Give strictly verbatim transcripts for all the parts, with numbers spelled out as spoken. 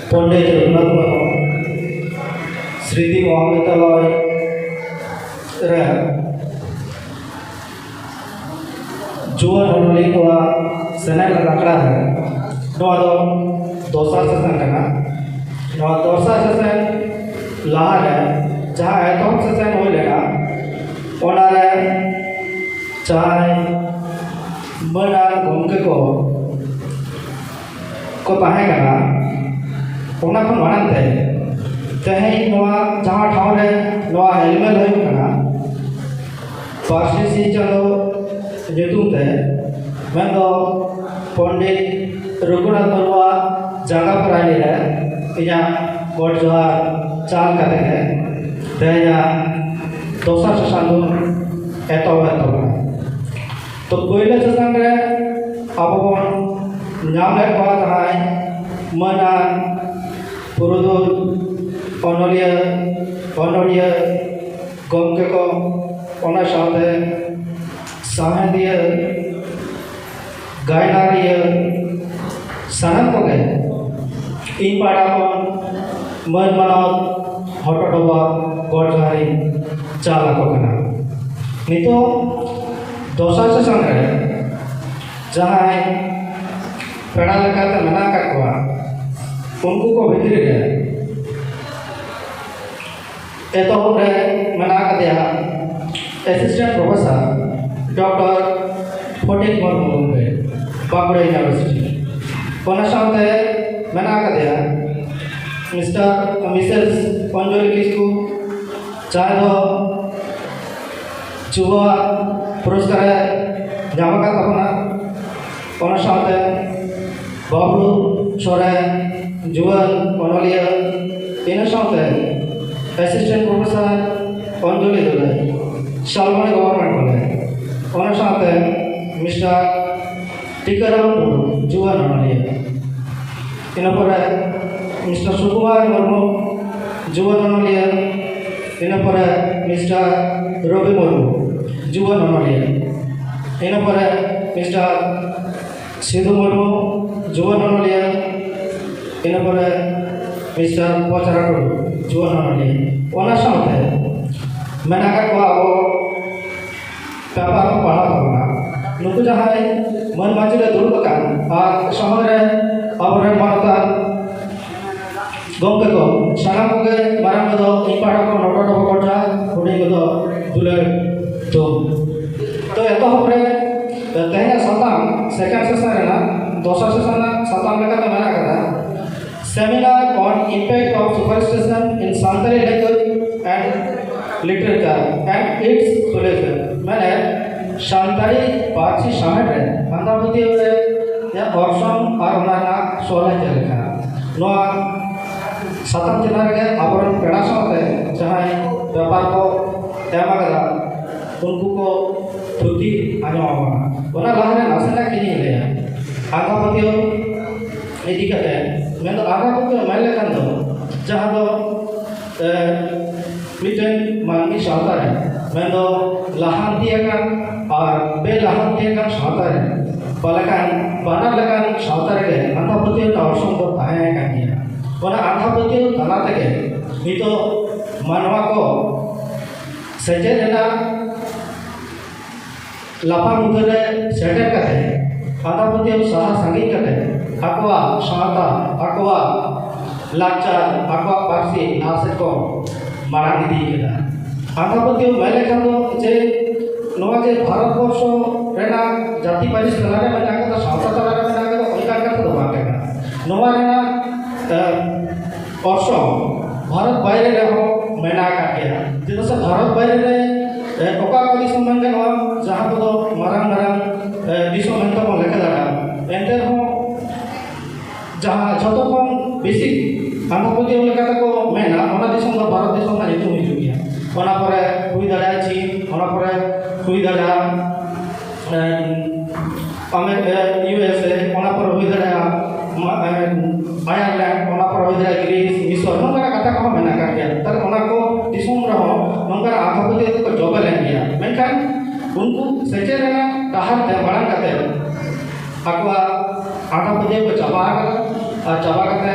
ᱯᱚᱱᱰᱤᱛ ᱨᱚᱜᱷᱩᱱᱟᱛᱷ ᱢᱩᱨᱢᱩ ᱥᱢᱨᱤᱛᱤ ᱢᱚᱦᱟᱵᱤᱫᱽᱭᱟᱞᱚᱭ ᱨᱮ ᱡᱩᱣᱟᱹᱱ ᱚᱱᱚᱞᱤᱭᱟᱹ ᱠᱚᱣᱟᱜ ᱥᱮᱱᱮᱞᱮᱫ ᱟᱠᱷᱲᱟ ᱨᱮ ᱱᱚᱣᱟ ᱫᱚ ᱫᱚᱥᱟᱨ ᱥᱮᱥᱚᱱ ᱠᱟᱱᱟ᱾ ᱱᱚᱣᱟ ᱫᱚᱥᱟᱨ ᱥᱮᱥᱚᱱ ᱞᱟᱦᱟᱨᱮ ᱡᱟᱦᱟᱸ ᱮᱛᱚᱦᱚᱵ ᱥᱮᱥᱚᱱ ᱦᱩᱭ ᱞᱮᱱᱟ, ᱚᱱᱟᱨᱮ ᱡᱟᱦᱟᱸᱭ ᱢᱟᱹᱱᱟᱱ ᱜᱚᱢᱠᱮ ᱠᱚ ᱠᱚ ᱛᱟᱦᱮᱸ ᱠᱟᱱᱟ, ᱚᱱᱟ ᱠᱷᱚᱱ ᱢᱟᱲᱟᱝ ᱛᱮ ᱛᱮᱦᱮᱧ ᱱᱚᱣᱟ ᱡᱟᱦᱟᱸ ᱴᱷᱟᱶ ᱨᱮ ᱱᱚᱣᱟ ᱦᱮᱞᱢᱮᱞ ᱦᱩᱭᱩᱜ ᱠᱟᱱᱟ, ᱯᱟᱹᱨᱥᱤ ᱥᱤᱧ ᱪᱟᱸᱫᱚ ᱧᱩᱛᱩᱢ ᱛᱮ, ᱢᱮᱱᱫᱚ ᱯᱚᱱᱰᱤᱛ ᱨᱚᱜᱷᱩᱱᱟᱛᱷ ᱢᱩᱨᱢᱩᱣᱟᱜ ᱡᱟᱸᱜᱟ ᱯᱟᱹᱨᱟᱹᱭᱱᱤ ᱨᱮ ᱤᱧᱟᱹᱜ ᱜᱚᱰ ᱡᱚᱦᱟᱨ ᱪᱟᱞ ᱠᱟᱛᱮ ᱜᱮ ᱛᱮᱦᱮᱧᱟᱜ ᱫᱚᱥᱟᱨ ᱥᱮᱥᱚᱱ ᱫᱚ ᱮᱛᱚᱦᱚᱵ ᱮᱱ ᱛᱟᱵᱚᱱᱟ᱾ ᱛᱚ, ᱯᱳᱭᱞᱳ ᱥᱮᱥᱚᱱ ᱨᱮ ᱟᱵᱚ ᱵᱚᱱ ᱧᱟᱢ ᱞᱮᱫ ᱠᱚᱣᱟ ᱡᱟᱦᱟᱸᱭ ᱢᱟᱹᱱᱟᱱ ᱯᱩᱨᱩᱫᱷᱩᱞ, ᱚᱱᱚᱞᱤᱭᱟᱹ, ᱚᱱᱚᱞᱤᱭᱟᱹ ᱜᱚᱢᱠᱮ ᱠᱚ, ᱚᱱᱟ ᱥᱟᱶᱛᱮ ᱥᱟᱶᱦᱮᱫᱤᱭᱟᱹ, ᱜᱟᱭᱱᱟᱨᱤᱭᱟᱹ, ᱥᱟᱱᱟᱢ ᱠᱚᱜᱮ ᱤᱧ ᱯᱟᱦᱴᱟ ᱠᱷᱚᱱ ᱢᱟᱹᱱ ᱢᱟᱱᱚᱛ ᱦᱚᱴᱚ ᱰᱚᱵᱚᱜ ᱜᱚᱰ ᱡᱚᱦᱟᱨᱤᱧ ᱪᱟᱞ ᱟᱠᱚ ᱠᱟᱱᱟ᱾ ᱱᱤᱛᱚᱜ ᱫᱚᱥᱟᱨ ᱥᱮᱥᱚᱱ ᱨᱮ ᱡᱟᱦᱟᱸᱭ ᱯᱮᱲᱟ ᱞᱮᱠᱟᱛᱮ ᱢᱮᱱᱟᱜ ᱟᱠᱟᱫ ᱠᱚᱣᱟ, ᱩᱱᱠᱩ ᱠᱚ ᱵᱷᱤᱛᱨᱤ ᱨᱮ ᱮᱛᱚᱦᱚᱵ ᱨᱮ ᱢᱮᱱᱟᱜ ᱟᱠᱟᱫᱮᱭᱟ ᱮᱥᱤᱥᱴᱮᱱᱴ ᱯᱨᱚᱯᱷᱮᱥᱚᱨ ᱰᱚᱠᱴᱚᱨ ᱯᱷᱚᱴᱤᱠ ᱢᱩᱨᱢᱩ ᱜᱚᱢᱠᱮ, ᱵᱟᱸᱠᱩᱲᱟ ᱤᱭᱩᱱᱤᱵᱷᱟᱨᱥᱤᱴᱤ᱾ ᱚᱱᱟ ᱥᱟᱶᱛᱮ ᱢᱮᱱᱟᱜ ᱟᱠᱟᱫᱮᱭᱟ ᱢᱤᱥᱴᱟᱨ ᱢᱤᱥᱮᱥ ᱚᱧᱡᱚᱞᱤ ᱠᱤᱥᱠᱩ, ᱡᱟᱦᱟᱸᱭ ᱫᱚ ᱡᱩᱵᱟ ᱯᱩᱨᱚᱥᱠᱟᱨ ᱮ ᱧᱟᱢ ᱟᱠᱟᱫ ᱛᱟᱵᱚᱱᱟ᱾ ᱚᱱᱟ ᱥᱟᱶᱛᱮ ᱵᱟᱵᱞᱩ ᱥᱚᱨᱮᱱ, ᱡᱩᱣᱟᱹᱱ ᱚᱱᱚᱞᱤᱭᱟᱹ, ᱤᱱᱟᱹ ᱥᱟᱶᱛᱮ ᱮᱥᱤᱥᱴᱮᱱᱴ ᱯᱨᱚᱯᱷᱮᱥᱚᱨ ᱚᱧᱡᱚᱞᱤ ᱫᱩᱞᱟᱹᱭ, ᱥᱟᱞᱵᱚᱱᱤ ᱜᱚᱵᱷᱚᱨᱱᱢᱮᱱᱴ ᱠᱚᱞᱮᱡᱽ, ᱚᱱᱟ ᱥᱟᱶᱛᱮ ᱢᱤᱥᱴᱟᱨ ᱴᱤᱠᱟᱹᱨᱟᱢ ᱴᱩᱰᱩ, ᱡᱩᱣᱟᱹᱱ ᱚᱱᱚᱞᱤᱭᱟᱹ, ᱤᱱᱟᱹ ᱯᱚᱨᱮ ᱢᱤᱥᱴᱟᱨ ᱥᱩᱠᱩᱢᱟᱨ ᱢᱩᱨᱢᱩ, ᱡᱩᱣᱟᱹᱱ ᱚᱱᱚᱞᱤᱭᱟᱹ, ᱤᱱᱟᱹ ᱯᱚᱨᱮ ᱢᱤᱥᱴᱟᱨ ᱨᱚᱵᱤ ᱢᱩᱨᱢᱩ, ᱡᱩᱣᱟᱹᱱ ᱚᱱᱚᱞᱤᱭᱟᱹ, ᱤᱱᱟᱹ ᱯᱚᱨᱮ ᱢᱤᱥᱴᱟᱨ ᱥᱤᱫᱷᱩ ᱢᱩᱨᱢᱩ, ᱡᱩᱣᱟᱹᱱ ᱚᱱᱚᱞᱤᱭᱟᱹ, ᱤᱱᱟᱹ ᱯᱚᱨᱮ ᱢᱤᱥᱴᱟᱨ ᱯᱚᱪᱟᱨᱟ ᱴᱩᱰᱩ, ᱡᱩᱣᱟᱹᱱ ᱚᱱᱚᱞᱤᱭᱟᱹ᱾ ᱚᱱᱟ ᱥᱟᱶᱛᱮ ᱢᱮᱱᱟᱜ ᱟᱠᱟᱫ ᱠᱚᱣᱟ ᱟᱵᱚ ᱯᱮᱯᱟᱨ ᱠᱚ ᱯᱟᱲᱦᱟᱣ ᱛᱟᱵᱚᱱᱟ᱾ ᱱᱩᱠᱩ ᱡᱟᱦᱟᱸᱭ ᱢᱟᱹᱱ ᱢᱟᱹᱪᱤ ᱨᱮ ᱫᱩᱲᱩᱵ ᱟᱠᱟᱱ ᱟᱨ ᱥᱚᱢᱟᱡᱽ ᱨᱮ ᱟᱵᱚᱨᱮᱱ ᱢᱟᱱᱚᱛᱟᱱ ᱜᱚᱢᱠᱮ ᱠᱚ, ᱥᱟᱱᱟᱢ ᱠᱚᱜᱮ ᱢᱟᱨᱟᱝ ᱠᱚᱫᱚ ᱤᱧ ᱯᱟᱦᱴᱟ ᱠᱷᱚᱱ ᱰᱚᱵᱚᱞ ᱰᱚᱵᱚᱞ ᱠᱚᱰᱡᱷᱟ, ᱦᱩᱰᱤᱧ ᱠᱚᱫᱚ ᱫᱩᱞᱟᱹᱲ ᱛᱷᱩᱢ᱾ ᱛᱚ, ᱮᱛᱚᱦᱚᱵ ᱨᱮ ᱛᱮᱦᱮᱧᱟᱜ ᱥᱟᱛᱟᱢ, ᱥᱮᱠᱮᱱᱰ ᱥᱮᱥᱚᱱ ᱨᱮᱱᱟᱜ, ᱫᱚᱥᱟᱨ ᱥᱮᱥᱚᱱ ᱨᱮᱱᱟᱜ ᱥᱟᱛᱟᱢ ᱞᱮᱠᱟᱛᱮ ᱢᱮᱱᱟᱜ ᱟᱠᱟᱫᱟ, Seminar on Impact of Superstition in Santali Language and Literature and Its Solution, ᱢᱟᱱᱮ ᱥᱟᱱᱛᱟᱲᱤ ᱯᱟᱹᱨᱥᱤ ᱥᱟᱶᱦᱮᱫ ᱨᱮ ᱟᱸᱫᱷᱟ ᱯᱟᱹᱛᱭᱟᱹᱣ ᱨᱮᱭᱟᱜ ᱚᱨᱥᱚᱝ ᱟᱨ ᱚᱱᱟ ᱨᱮᱱᱟᱜ ᱥᱚᱞᱦᱮ ᱪᱮᱫ ᱞᱮᱠᱟ᱾ ᱱᱚᱣᱟ ᱥᱟᱛᱟᱢ ᱪᱮᱛᱟᱱ ᱨᱮᱜᱮ ᱟᱵᱚᱨᱮᱱ ᱯᱮᱲᱟ ᱥᱟᱶᱛᱮ ᱡᱟᱦᱟᱸᱭ ᱯᱮᱯᱟᱨ ᱠᱚ ᱮᱢ ᱟᱠᱟᱫᱟ, ᱩᱱᱠᱩ ᱠᱚ ᱛᱷᱩᱛᱤ ᱟᱸᱡᱚᱢ ᱟᱵᱚᱱᱟ᱾ ᱚᱱᱟ ᱞᱟᱦᱟᱨᱮ ᱱᱟᱥᱮᱱᱟᱜ ᱤᱧᱤᱧ ᱞᱟᱹᱭᱟ ᱟᱸᱫᱷᱟ ᱯᱟᱹᱛᱭᱟᱹᱣ ᱤᱫᱤ ᱠᱟᱛᱮ᱾ ᱢᱮᱱᱫᱚ ᱟᱸᱫᱷᱟ ᱯᱟᱹᱛᱭᱟᱹᱣ ᱢᱮᱱ ᱞᱮᱠᱷᱟᱱ ᱫᱚ ᱡᱟᱦᱟᱸ ᱫᱚ, ᱮ, ᱢᱤᱫᱴᱮᱱ ᱢᱟᱹᱱᱢᱤ ᱥᱟᱶᱛᱟ ᱨᱮ, ᱢᱮᱱᱫᱚ ᱞᱟᱦᱟᱱᱛᱤ ᱟᱠᱟᱱ ᱟᱨ ᱵᱮᱼᱞᱟᱦᱟᱱᱛᱤ ᱟᱠᱟᱱ ᱥᱟᱶᱛᱟ ᱨᱮ, ᱯᱟᱞᱮᱠᱷᱟᱱ ᱵᱟᱱᱟᱨ ᱞᱮᱠᱟᱱ ᱥᱟᱶᱛᱟ ᱨᱮᱜᱮ ᱟᱸᱫᱷᱟ ᱯᱟᱹᱛᱭᱟᱹᱣ ᱨᱮᱱᱟᱜ ᱚᱨᱥᱚᱝ ᱫᱚ ᱛᱟᱦᱮᱸ ᱟᱠᱟᱱ ᱜᱮᱭᱟ᱾ ᱚᱱᱟ ᱟᱸᱫᱷᱟ ᱯᱟᱹᱛᱭᱟᱹᱣ ᱛᱟᱞᱟ ᱛᱮᱜᱮ ᱱᱤᱛᱚᱜ ᱢᱟᱱᱣᱟ ᱠᱚ ᱥᱮᱪᱮᱫ ᱨᱮᱱᱟᱜ ᱞᱟᱯᱷᱟᱝ ᱩᱛᱟᱹᱨ ᱨᱮ ᱥᱮᱴᱮᱨ ᱠᱟᱛᱮ ᱟᱸᱫᱷᱟ ᱯᱟᱹᱛᱭᱟᱹᱣ ᱥᱟᱦᱟ ᱥᱟᱺᱜᱤᱧ ᱠᱟᱛᱮ ᱟᱠᱚᱣᱟᱜ ᱥᱟᱶᱛᱟ, ᱟᱠᱚᱣᱟᱜ ᱞᱟᱠᱪᱟᱨ, ᱟᱠᱚᱣᱟᱜ ᱯᱟᱹᱨᱥᱤ ᱞᱟᱦᱟ ᱥᱮᱫ ᱠᱚ ᱢᱟᱲᱟᱝ ᱤᱫᱤ ᱠᱮᱫᱟ᱾ ᱟᱸᱫᱷᱟ ᱯᱟᱹᱛᱭᱟᱹᱣ ᱢᱮᱱ ᱞᱮᱠᱷᱟᱱ ᱫᱚ ᱡᱮ ᱱᱚᱣᱟ ᱡᱮ ᱵᱷᱟᱨᱚᱛ ᱵᱚᱨᱥᱚ ᱨᱮᱱᱟᱜ ᱡᱟᱹᱛᱤ ᱯᱟᱹᱨᱤᱥ ᱛᱟᱞᱟᱨᱮ ᱢᱮᱱᱟᱜ ᱟᱠᱟᱫᱟ, ᱥᱟᱶᱛᱟ ᱛᱟᱞᱟᱨᱮ ᱢᱮᱱᱟᱜ ᱟᱠᱟᱫᱟ, ᱚᱱᱠᱟᱱ ᱠᱟᱛᱷᱟ ᱫᱚ ᱵᱟᱝ ᱠᱟᱱᱟ᱾ ᱱᱚᱣᱟ ᱨᱮᱱᱟᱜ, ᱮ, ᱚᱨᱥᱚᱝ ᱵᱷᱟᱨᱚᱛ ᱵᱟᱭᱨᱮ ᱨᱮᱦᱚᱸ ᱢᱮᱱᱟᱜ ᱟᱠᱟᱫ ᱜᱮᱭᱟ᱾ ᱪᱮᱫᱟᱜ ᱥᱮ ᱵᱷᱟᱨᱚᱛ ᱵᱟᱭᱨᱮ ᱨᱮ, ᱮ, ᱚᱠᱟ ᱚᱠᱟ ᱫᱤᱥᱚᱢ ᱢᱮᱱ ᱜᱟᱱᱚᱜᱼᱟ, ᱡᱟᱦᱟᱸ ᱠᱚᱫᱚ ᱢᱟᱨᱟᱝ ᱢᱟᱨᱟᱝ, ᱮ, ᱫᱤᱥᱚᱢ ᱢᱮᱱᱛᱮ ᱵᱚᱱ ᱞᱮᱠᱷᱟ ᱫᱟᱲᱮᱭᱟᱜᱼᱟ, ᱮᱱᱛᱮ ᱨᱮᱦᱚᱸ ᱡᱟᱦᱟᱸ ᱡᱷᱚᱛᱚ ᱠᱷᱚᱱ ᱵᱮᱥᱤ ᱟᱸᱫᱷᱟ ᱯᱟᱹᱛᱭᱟᱹᱣ ᱞᱮᱠᱟ ᱛᱮᱠᱚ ᱢᱮᱱᱟ, ᱚᱱᱟ ᱫᱤᱥᱚᱢ ᱫᱚ ᱵᱷᱟᱨᱚᱛ ᱫᱤᱥᱚᱢ ᱨᱮᱱᱟᱜ ᱧᱩᱛᱩᱢ ᱦᱤᱡᱩᱜ ᱜᱮᱭᱟ᱾ ᱚᱱᱟ ᱯᱚᱨᱮ ᱦᱩᱭ ᱫᱟᱲᱮᱭᱟᱜᱼᱟ ᱪᱤᱱ, ᱚᱱᱟ ᱯᱚᱨᱮ ᱦᱩᱭ ᱫᱟᱲᱮᱭᱟᱜᱼᱟ, ᱮ, ᱟᱢᱮ-, ᱮ, ᱤᱭᱩ ᱮᱥ ᱮ, ᱚᱱᱟ ᱯᱚᱨᱮ ᱦᱩᱭ ᱫᱟᱲᱮᱭᱟᱜᱼᱟ ᱢᱟ-, ᱮ, ᱟᱭᱟᱨᱞᱮᱱᱰ, ᱚᱱᱟ ᱯᱚᱨᱮ ᱦᱩᱭ ᱫᱟᱲᱮᱭᱟᱜᱼᱟ ᱜᱨᱤᱥ, ᱢᱤᱥᱚᱨ, ᱱᱚᱝᱠᱟᱱᱟᱜ ᱠᱟᱛᱷᱟ ᱠᱚᱦᱚᱸ ᱢᱮᱱᱟᱜ ᱟᱠᱟᱫ ᱜᱮᱭᱟ᱾ ᱛᱟᱦᱞᱮ ᱚᱱᱟ ᱠᱚ ᱫᱤᱥᱚᱢ ᱨᱮᱦᱚᱸ ᱱᱚᱝᱠᱟᱱᱟᱜ ᱟᱸᱫᱷᱟ ᱯᱟᱹᱛᱭᱟᱹᱣ ᱛᱮᱠᱚ ᱡᱚᱵᱮ ᱞᱮᱱ ᱜᱮᱭᱟ᱾ ᱢᱮᱱᱠᱷᱟᱱ ᱩᱱᱠᱩ ᱥᱮᱪᱮᱫ ᱨᱮᱱᱟᱜ ᱰᱟᱦᱟᱨ ᱛᱮ ᱢᱟᱲᱟᱝ ᱠᱟᱛᱮ ᱟᱠᱚᱣᱟᱜ ᱟᱸᱫᱷᱟ ᱯᱟᱹᱛᱭᱟᱹᱣ ᱠᱚ ᱪᱟᱵᱟ ᱟᱠᱟᱫᱟ, ᱟᱨ ᱪᱟᱵᱟ ᱠᱟᱛᱮ,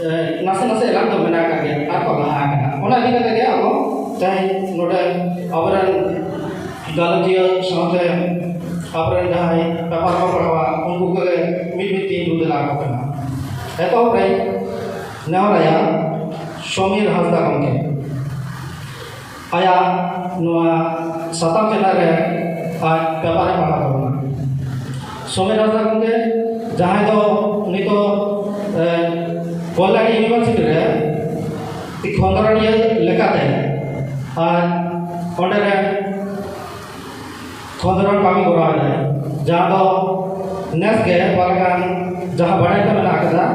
ᱮ, ᱱᱟᱥᱮ ᱱᱟᱥᱮ ᱮᱞᱟᱝ ᱫᱚ ᱢᱮᱱᱟᱜ ᱟᱠᱟᱫ ᱜᱮᱭᱟ, ᱟᱨ ᱠᱚ ᱞᱟᱦᱟ ᱟᱠᱟᱱᱟ᱾ ᱚᱱᱟ ᱤᱫᱤ ᱠᱟᱛᱮ ᱜᱮ ᱟᱵᱚ ᱛᱮᱦᱮᱧ ᱱᱚᱰᱮ ᱟᱵᱚᱨᱮᱱ ᱜᱟᱞᱚᱪᱤᱭᱟᱹ ᱥᱟᱶᱛᱮ ᱟᱵᱚᱨᱮᱱ ᱡᱟᱦᱟᱸᱭ ᱯᱮᱯᱟᱨ ᱠᱚ ᱯᱟᱲᱦᱟᱣᱟ, ᱩᱱᱠᱩ ᱠᱚᱜᱮ ᱢᱤᱫ ᱢᱤᱫ ᱛᱤᱧ ᱫᱩ ᱫᱮᱞᱟ ᱟᱠᱚ ᱠᱟᱱᱟ᱾ ᱮᱛᱚᱦᱚᱵ ᱨᱮ ᱱᱮᱦᱚᱨᱟᱭᱟ ᱥᱚᱢᱤᱨ ᱦᱟᱸᱥᱫᱟ ᱜᱚᱢᱠᱮ᱾ ᱟᱭᱟᱜ ᱱᱚᱣᱟ ᱥᱟᱛᱟᱢ ᱪᱮᱛᱟᱱ ᱨᱮ ᱟᱡ ᱯᱮᱯᱟᱨ ᱮ ᱯᱟᱲᱦᱟᱣ ᱛᱟᱵᱚᱱᱟ᱾ ᱥᱚᱢᱤᱨ ᱦᱟᱸᱥᱫᱟ ᱜᱚᱢᱠᱮ, ᱡᱟᱦᱟᱸᱭ ᱫᱚ ᱱᱤᱛᱚᱜ, ᱮ, ᱠᱚᱞᱞᱟᱱᱤ ᱤᱭᱩᱱᱤᱵᱷᱟᱨᱥᱤᱴᱤ ᱨᱮ ᱠᱷᱚᱸᱫᱽᱨᱚᱱᱤᱭᱟᱹ ᱞᱮᱠᱟᱛᱮ ᱟᱨ ᱚᱸᱰᱮ ᱨᱮ ᱠᱷᱚᱸᱫᱽᱨᱚᱱ ᱠᱟᱹᱢᱤ ᱠᱚᱨᱟᱣ ᱮᱫᱟᱭ, ᱡᱟᱦᱟᱸ ᱫᱚ ᱱᱮᱥ ᱜᱮ ᱯᱟᱞᱮ ᱠᱷᱟᱱ ᱡᱟᱦᱟᱸ ᱵᱟᱲᱟᱭ ᱛᱮ ᱢᱮᱱᱟᱜ ᱟᱠᱟᱫᱟ,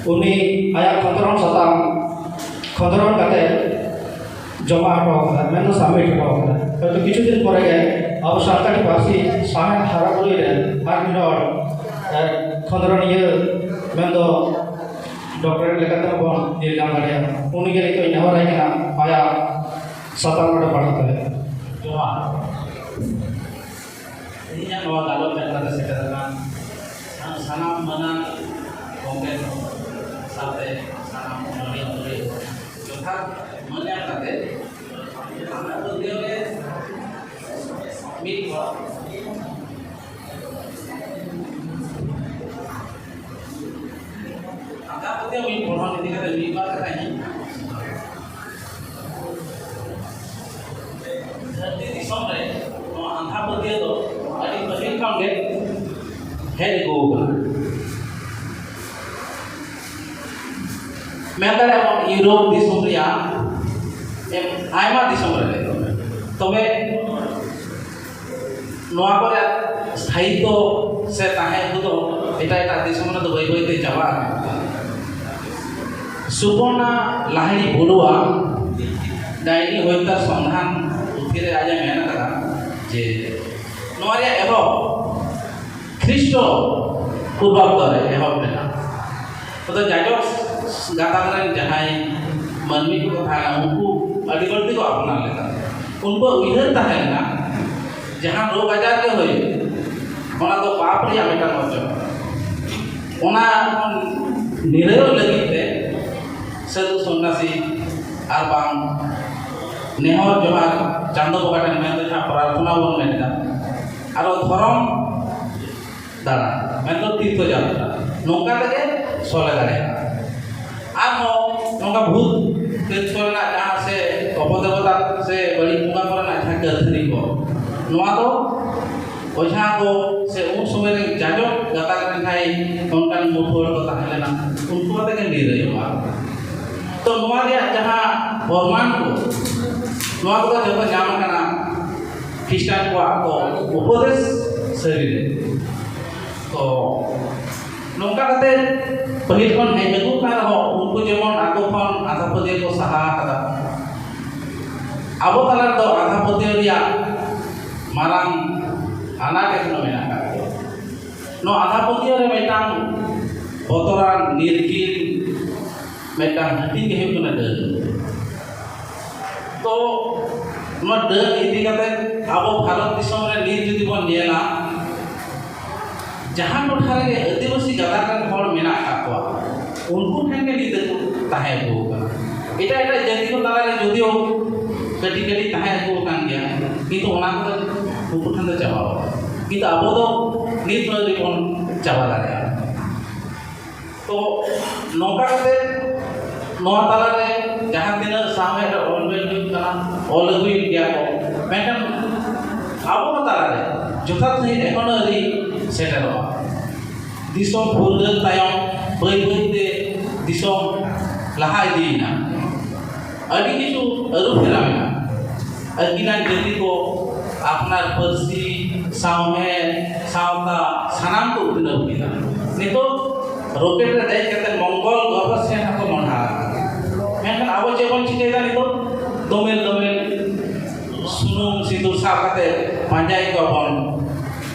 ᱩᱱᱤ ᱟᱭᱟᱜ ᱠᱷᱚᱸᱫᱽᱨᱚᱱ ᱥᱟᱛᱟᱢ ᱠᱷᱚᱸᱫᱽᱨᱚᱱ ᱠᱟᱛᱮ ᱡᱚᱢᱟ ᱦᱚᱴᱚ ᱟᱠᱟᱫᱟ, ᱢᱮᱱᱫᱚ ᱥᱟᱵᱢᱤᱴ ᱦᱚᱴᱚ ᱟᱠᱟᱫᱟ᱾ ᱦᱚᱭᱛᱳ ᱠᱤᱪᱷᱩ ᱫᱤᱱ ᱯᱚᱨᱮ ᱜᱮ ᱟᱵᱚ ᱥᱟᱱᱛᱟᱲᱤ ᱯᱟᱹᱨᱥᱤ ᱥᱟᱶᱦᱮᱫ ᱦᱟᱨᱟ ᱵᱩᱨᱩᱭ ᱨᱮ ᱟᱨ ᱢᱤᱫ ᱦᱚᱲ, ᱮ, ᱠᱷᱚᱸᱫᱽᱨᱚᱱᱤᱭᱟᱹ, ᱢᱮᱱᱫᱚ ᱰᱚᱠᱴᱚᱨᱮᱴ ᱞᱮᱠᱟᱛᱮ ᱦᱚᱸ ᱵᱚᱱ ᱧᱮᱞ ᱧᱟᱢ ᱫᱟᱲᱮᱭᱟᱜᱼᱟ᱾ ᱩᱱᱤ ᱜᱮ ᱱᱤᱛᱚᱜ ᱤᱧ ᱱᱮᱦᱚᱨᱟᱭ ᱠᱟᱱᱟ ᱟᱭᱟᱜ ᱥᱟᱛᱟᱢ ᱱᱚᱰᱮ ᱯᱟᱲᱦᱟᱣ ᱫᱟᱲᱮᱭᱟᱜᱼᱟ᱾ ᱡᱚᱦᱟᱨ᱾ ᱛᱮᱦᱮᱧᱟᱜ ᱱᱚᱣᱟ ᱜᱟᱞᱚᱪ ᱟᱠᱷᱲᱟ ᱨᱮ ᱥᱮᱴᱮᱨ ᱟᱠᱟᱱ ᱥᱟᱱᱟᱢ ᱢᱟᱹᱱᱟᱱ ᱜᱚᱢᱠᱮ ᱥᱟᱶᱛᱮ ᱥᱟᱱᱟᱢ ᱚᱱᱚᱞᱤᱭᱟᱹ ᱚᱱᱚᱞᱤᱭᱟᱹ ᱠᱚ ᱡᱚᱛᱷᱟᱛ ᱢᱟᱹᱱ ᱮᱢ ᱠᱟᱛᱮ ᱟᱢᱟᱜ ᱯᱟᱹᱛᱭᱟᱹᱣ ᱨᱮ ᱢᱤᱫ ᱦᱚᱲ ᱟᱸᱫᱷᱟ ᱯᱟᱹᱛᱭᱟᱹᱣ ᱢᱤᱫ ᱵᱚᱲᱦᱚᱱ ᱤᱫᱤ ᱠᱟᱛᱮ ᱢᱤᱫ ᱵᱟᱨ ᱠᱟᱛᱷᱟᱧ ᱫᱷᱟᱹᱨᱛᱤ ᱫᱤᱥᱚᱢ ᱨᱮ ᱱᱚᱣᱟ ᱟᱸᱫᱷᱟ ᱯᱟᱹᱛᱭᱟᱹᱣ ᱫᱚ ᱟᱹᱰᱤ ᱯᱟᱹᱦᱤᱞ ᱠᱷᱚᱱ ᱜᱮ ᱦᱮᱡ ᱟᱹᱜᱩ ᱟᱠᱟᱱᱟ᱾ ᱢᱮᱱ ᱫᱟᱲᱮᱭᱟᱜᱼᱟ ᱵᱚᱱ ᱤᱭᱩᱨᱳᱯ ᱫᱤᱥᱚᱢ ᱨᱮᱭᱟᱜ ᱮᱢ-, ᱟᱭᱢᱟ ᱫᱤᱥᱚᱢ ᱨᱮ᱾ ᱛᱚᱵᱮ ᱱᱚᱣᱟ ᱠᱚᱨᱮ ᱥᱛᱷᱟᱭᱤᱛᱚ ᱥᱮ ᱛᱟᱦᱮᱸ ᱟᱹᱜᱩ ᱫᱚ ᱮᱴᱟᱜ ᱮᱴᱟᱜ ᱫᱤᱥᱚᱢ ᱨᱮᱫᱚ ᱵᱟᱹᱭ ᱵᱟᱹᱭ ᱛᱮ ᱪᱟᱵᱟ ᱟᱠᱟᱱᱟ᱾ ᱥᱩᱯᱚᱨᱱᱟ ᱞᱟᱦᱤᱲᱤ ᱵᱚᱲᱩᱣᱟ ᱰᱟᱭᱱᱤ ᱦᱚᱛᱭᱟᱨ ᱥᱚᱱᱫᱷᱟᱱ ᱯᱩᱛᱷᱤ ᱨᱮ ᱟᱡ ᱮ ᱢᱮᱱ ᱟᱠᱟᱫᱟ ᱡᱮ ᱱᱚᱣᱟ ᱨᱮᱭᱟᱜ ᱮᱦᱚᱵ ᱠᱷᱨᱤᱥᱴᱚ ᱯᱩᱨᱵᱟᱵᱫᱚ ᱨᱮ ᱮᱦᱚᱵ ᱞᱮᱱᱟ᱾ ᱟᱫᱚ ᱡᱟᱡᱚᱠ ᱜᱟᱛᱟᱠ ᱨᱮᱱ ᱡᱟᱦᱟᱸᱭ ᱢᱟᱹᱱᱢᱤ ᱠᱚ ᱛᱟᱦᱮᱸ ᱠᱟᱱᱟ, ᱩᱱᱠᱩ ᱟᱹᱰᱤ ᱵᱟᱹᱲᱛᱤ ᱠᱚ ᱟᱯᱱᱟᱨ ᱞᱮᱫᱟ᱾ ᱩᱱᱠᱩᱣᱟᱜ ᱩᱭᱦᱟᱹᱨ ᱛᱟᱦᱮᱸ ᱞᱮᱱᱟ, ᱡᱟᱦᱟᱸ ᱨᱳᱜᱽ ᱟᱡᱟᱨ ᱜᱮ ᱦᱩᱭᱩᱜ, ᱚᱱᱟ ᱫᱚ ᱯᱟᱯ ᱨᱮᱭᱟᱜ ᱢᱤᱫᱴᱟᱝ ᱚᱨᱡᱚ᱾ ᱚᱱᱟ ᱠᱷᱚᱱ ᱱᱤᱨᱟᱹᱭᱚᱜ ᱞᱟᱹᱜᱤᱫ ᱛᱮ ᱥᱟᱹᱫᱷᱩ ᱥᱚᱱᱱᱟᱥᱤ ᱟᱨ ᱵᱟᱝ ᱱᱮᱦᱚᱨ ᱡᱚᱦᱟᱨ ᱪᱟᱸᱫᱚ ᱵᱚᱸᱜᱟ ᱴᱷᱮᱱ ᱢᱮᱱᱫᱚ ᱡᱟᱦᱟᱸ ᱯᱨᱟᱨᱛᱷᱚᱱᱟ ᱵᱚᱱ ᱢᱮᱱ ᱮᱫᱟ, ᱟᱨᱚ ᱫᱷᱚᱨᱚᱢ ᱫᱟᱬᱟᱱ, ᱢᱮᱱᱫᱚ ᱛᱤᱨᱛᱷᱚ ᱡᱟᱛᱨᱟ, ᱱᱚᱝᱠᱟ ᱛᱮᱜᱮ ᱥᱚᱞᱦᱮ ᱫᱟᱲᱮᱭᱟᱜᱼᱟ᱾ ᱟᱨᱦᱚᱸ ᱱᱚᱝᱠᱟ ᱵᱷᱩᱛ ᱛᱤᱨᱛᱷᱚ ᱨᱮᱱᱟᱜ ᱡᱟᱦᱟᱸ ᱥᱮ ᱚᱯᱚᱫᱮᱵᱚᱛᱟ ᱥᱮ ᱵᱟᱹᱲᱤᱡ ᱵᱚᱸᱜᱟ ᱠᱚᱨᱮᱱᱟᱜ ᱡᱟᱦᱟᱸ ᱠᱟᱹᱨᱫᱷᱟᱹᱱᱤ ᱠᱚ, ᱱᱚᱣᱟ ᱫᱚ ᱚᱡᱷᱟ ᱠᱚ ᱥᱮ ᱩᱱ ᱥᱚᱢᱚᱭ ᱨᱮ ᱡᱟᱡᱚᱠ ᱜᱟᱛᱟᱠ ᱨᱮᱱ ᱡᱟᱦᱟᱸᱭ ᱚᱱᱠᱟᱱ ᱢᱩᱴᱷᱩᱣᱟᱹ ᱠᱚ ᱛᱟᱦᱮᱸ ᱞᱮᱱᱟ, ᱩᱱᱠᱩ ᱟᱛᱮ ᱜᱮ ᱱᱤᱨᱟᱹᱭᱚᱜᱼᱟ᱾ ᱛᱚ ᱱᱚᱣᱟ ᱨᱮᱭᱟᱜ ᱡᱟᱦᱟᱸ ᱯᱨᱚᱢᱟᱱ ᱠᱚ, ᱱᱚᱣᱟ ᱠᱚᱫᱚ ᱡᱚᱛᱚ ᱧᱟᱢ ᱟᱠᱟᱱᱟ ᱠᱷᱨᱤᱥᱴᱟᱱ ᱠᱚᱣᱟᱜ ᱠᱚ ᱩᱯᱚᱫᱮᱥ ᱥᱟᱹᱨᱤ ᱨᱮ᱾ ᱛᱚ ᱱᱚᱝᱠᱟ ᱠᱟᱛᱮ ᱯᱟᱹᱦᱤᱞ ᱠᱷᱚᱱ ᱦᱮᱡ ᱟᱹᱜᱩ ᱠᱟᱱ ᱨᱮᱦᱚᱸ, ᱩᱱᱠᱩ ᱡᱮᱢᱚᱱ ᱟᱠᱚ ᱠᱷᱚᱱ ᱟᱸᱫᱷᱟ ᱯᱟᱹᱛᱭᱟᱹᱣ ᱠᱚ ᱥᱟᱦᱟ ᱟᱠᱟᱫᱟ, ᱟᱵᱚ ᱛᱟᱞᱟ ᱨᱮᱫᱚ ᱟᱸᱫᱷᱟ ᱯᱟᱹᱛᱭᱟᱹᱣ ᱨᱮᱭᱟᱜ ᱢᱟᱨᱟᱝ ᱟᱱᱟᱴ ᱮᱠᱷᱚᱱᱚ ᱢᱮᱱᱟᱜ ᱟᱠᱟᱫ ᱜᱮᱭᱟ᱾ ᱱᱚᱣᱟ ᱟᱸᱫᱷᱟ ᱯᱟᱹᱛᱭᱟᱹᱣ ᱨᱮ ᱢᱤᱫᱴᱟᱝ ᱵᱚᱛᱚᱨᱟᱱ ᱱᱤᱨᱠᱤᱱ ᱢᱤᱫᱴᱟᱝ ᱦᱟᱹᱴᱤᱧ ᱜᱮ ᱦᱩᱭᱩᱜ ᱠᱟᱱᱟ ᱰᱟᱹᱱ᱾ ᱛᱚ ᱱᱚᱣᱟ ᱰᱟᱹᱱ ᱤᱫᱤ ᱠᱟᱛᱮ ᱟᱵᱚ ᱵᱷᱟᱨᱚᱛ ᱫᱤᱥᱚᱢ ᱨᱮ ᱱᱤᱛ ᱡᱩᱫᱤ ᱵᱚᱱ ᱧᱮᱞᱟ, ᱡᱟᱦᱟᱸ ᱴᱚᱴᱷᱟ ᱨᱮᱜᱮ ᱟᱹᱫᱤᱵᱟᱹᱥᱤ ᱜᱟᱛᱟᱠ ᱨᱮᱱ ᱦᱚᱲ ᱢᱮᱱᱟᱜ ᱟᱠᱟᱫ ᱠᱚᱣᱟ, ᱩᱱᱠᱩ ᱴᱷᱮᱱ ᱜᱮ ᱱᱤᱛ ᱫᱚᱠᱚ ᱛᱟᱦᱮᱸ ᱟᱹᱜᱩ ᱟᱠᱟᱱᱟ᱾ ᱮᱴᱟᱜ ᱮᱴᱟᱜ ᱡᱟᱹᱛᱤ ᱠᱚ ᱛᱟᱞᱟᱨᱮ ᱡᱩᱫᱤᱭᱳ ᱠᱟᱹᱴᱤᱡ ᱠᱟᱹᱴᱤᱡ ᱛᱟᱦᱮᱸ ᱟᱹᱜᱩ ᱟᱠᱟᱱ ᱜᱮᱭᱟ, ᱠᱤᱱᱛᱩ ᱚᱱᱟ ᱠᱚᱫᱚ ᱩᱱᱠᱩ ᱴᱷᱮᱱ ᱫᱚ ᱪᱟᱵᱟ ᱟᱠᱟᱱᱟ᱾ ᱠᱤᱱᱛᱩ ᱟᱵᱚ ᱫᱚ ᱱᱤᱛ ᱦᱚᱸ ᱟᱹᱣᱨᱤ ᱵᱚᱱ ᱪᱟᱵᱟ ᱫᱟᱲᱮᱭᱟᱜᱼᱟ᱾ ᱛᱚ ᱱᱚᱝᱠᱟ ᱠᱟᱛᱮ ᱱᱚᱣᱟ ᱛᱟᱞᱟᱨᱮ ᱡᱟᱦᱟᱸ ᱛᱤᱱᱟᱹᱜ ᱥᱟᱶᱦᱮᱫ ᱨᱮ ᱚᱞ ᱵᱮᱞ ᱦᱩᱭᱩᱜ ᱠᱟᱱᱟ, ᱚᱞ ᱟᱹᱜᱩᱭᱮᱫ ᱜᱮᱭᱟ ᱠᱚ, ᱢᱮᱱᱠᱷᱟᱱ ᱟᱵᱚ ᱠᱚ ᱛᱟᱞᱟᱨᱮ ᱡᱚᱛᱷᱟᱛ ᱥᱟᱺᱦᱤᱡ ᱮᱠᱷᱚᱱᱳ ᱟᱹᱣᱨᱤ ᱥᱮᱴᱮᱨᱚᱜᱼᱟ᱾ ᱫᱤᱥᱚᱢ ᱯᱷᱩᱨᱜᱟᱹᱞ ᱛᱟᱭᱚᱢ ᱵᱟᱹᱭ ᱵᱟᱹᱭᱛᱮ ᱫᱤᱥᱚᱢ ᱞᱟᱦᱟ ᱤᱫᱤᱭᱮᱱᱟ᱾ ᱟᱹᱰᱤ ᱠᱤᱪᱷᱩ ᱟᱹᱨᱩ ᱯᱷᱮᱨᱟᱣ ᱮᱱᱟ᱾ ᱟᱹᱠᱤᱞᱟᱱ ᱡᱟᱹᱛᱤ ᱠᱚ ᱟᱯᱱᱟᱨ ᱯᱟᱹᱨᱥᱤ, ᱥᱟᱶᱦᱮᱫ, ᱥᱟᱶᱛᱟ ᱥᱟᱱᱟᱢ ᱠᱚ ᱩᱛᱱᱟᱹᱣ ᱠᱮᱫᱟ᱾ ᱱᱤᱛᱚᱜ ᱨᱚᱠᱮᱴ ᱨᱮ ᱫᱮᱡ ᱠᱟᱛᱮ ᱢᱚᱝᱜᱚᱞ ᱜᱨᱚᱦᱚ ᱥᱮᱱ ᱦᱚᱸᱠᱚ ᱢᱚᱦᱰᱟ ᱟᱠᱟᱱᱟ᱾ ᱢᱮᱱᱠᱷᱟᱱ ᱟᱵᱚ ᱪᱮᱫ ᱵᱚᱱ ᱪᱤᱠᱟᱹᱭᱮᱫᱟ ᱱᱤᱛᱚᱜ? ᱫᱚᱢᱮᱞ ᱫᱚᱢᱮᱞ ᱥᱩᱱᱩᱢ ᱥᱤᱸᱫᱩᱨ ᱥᱟᱵ ᱠᱟᱛᱮ ᱯᱟᱸᱡᱟᱭᱮᱫ ᱠᱚᱣᱟ ᱵᱚᱱ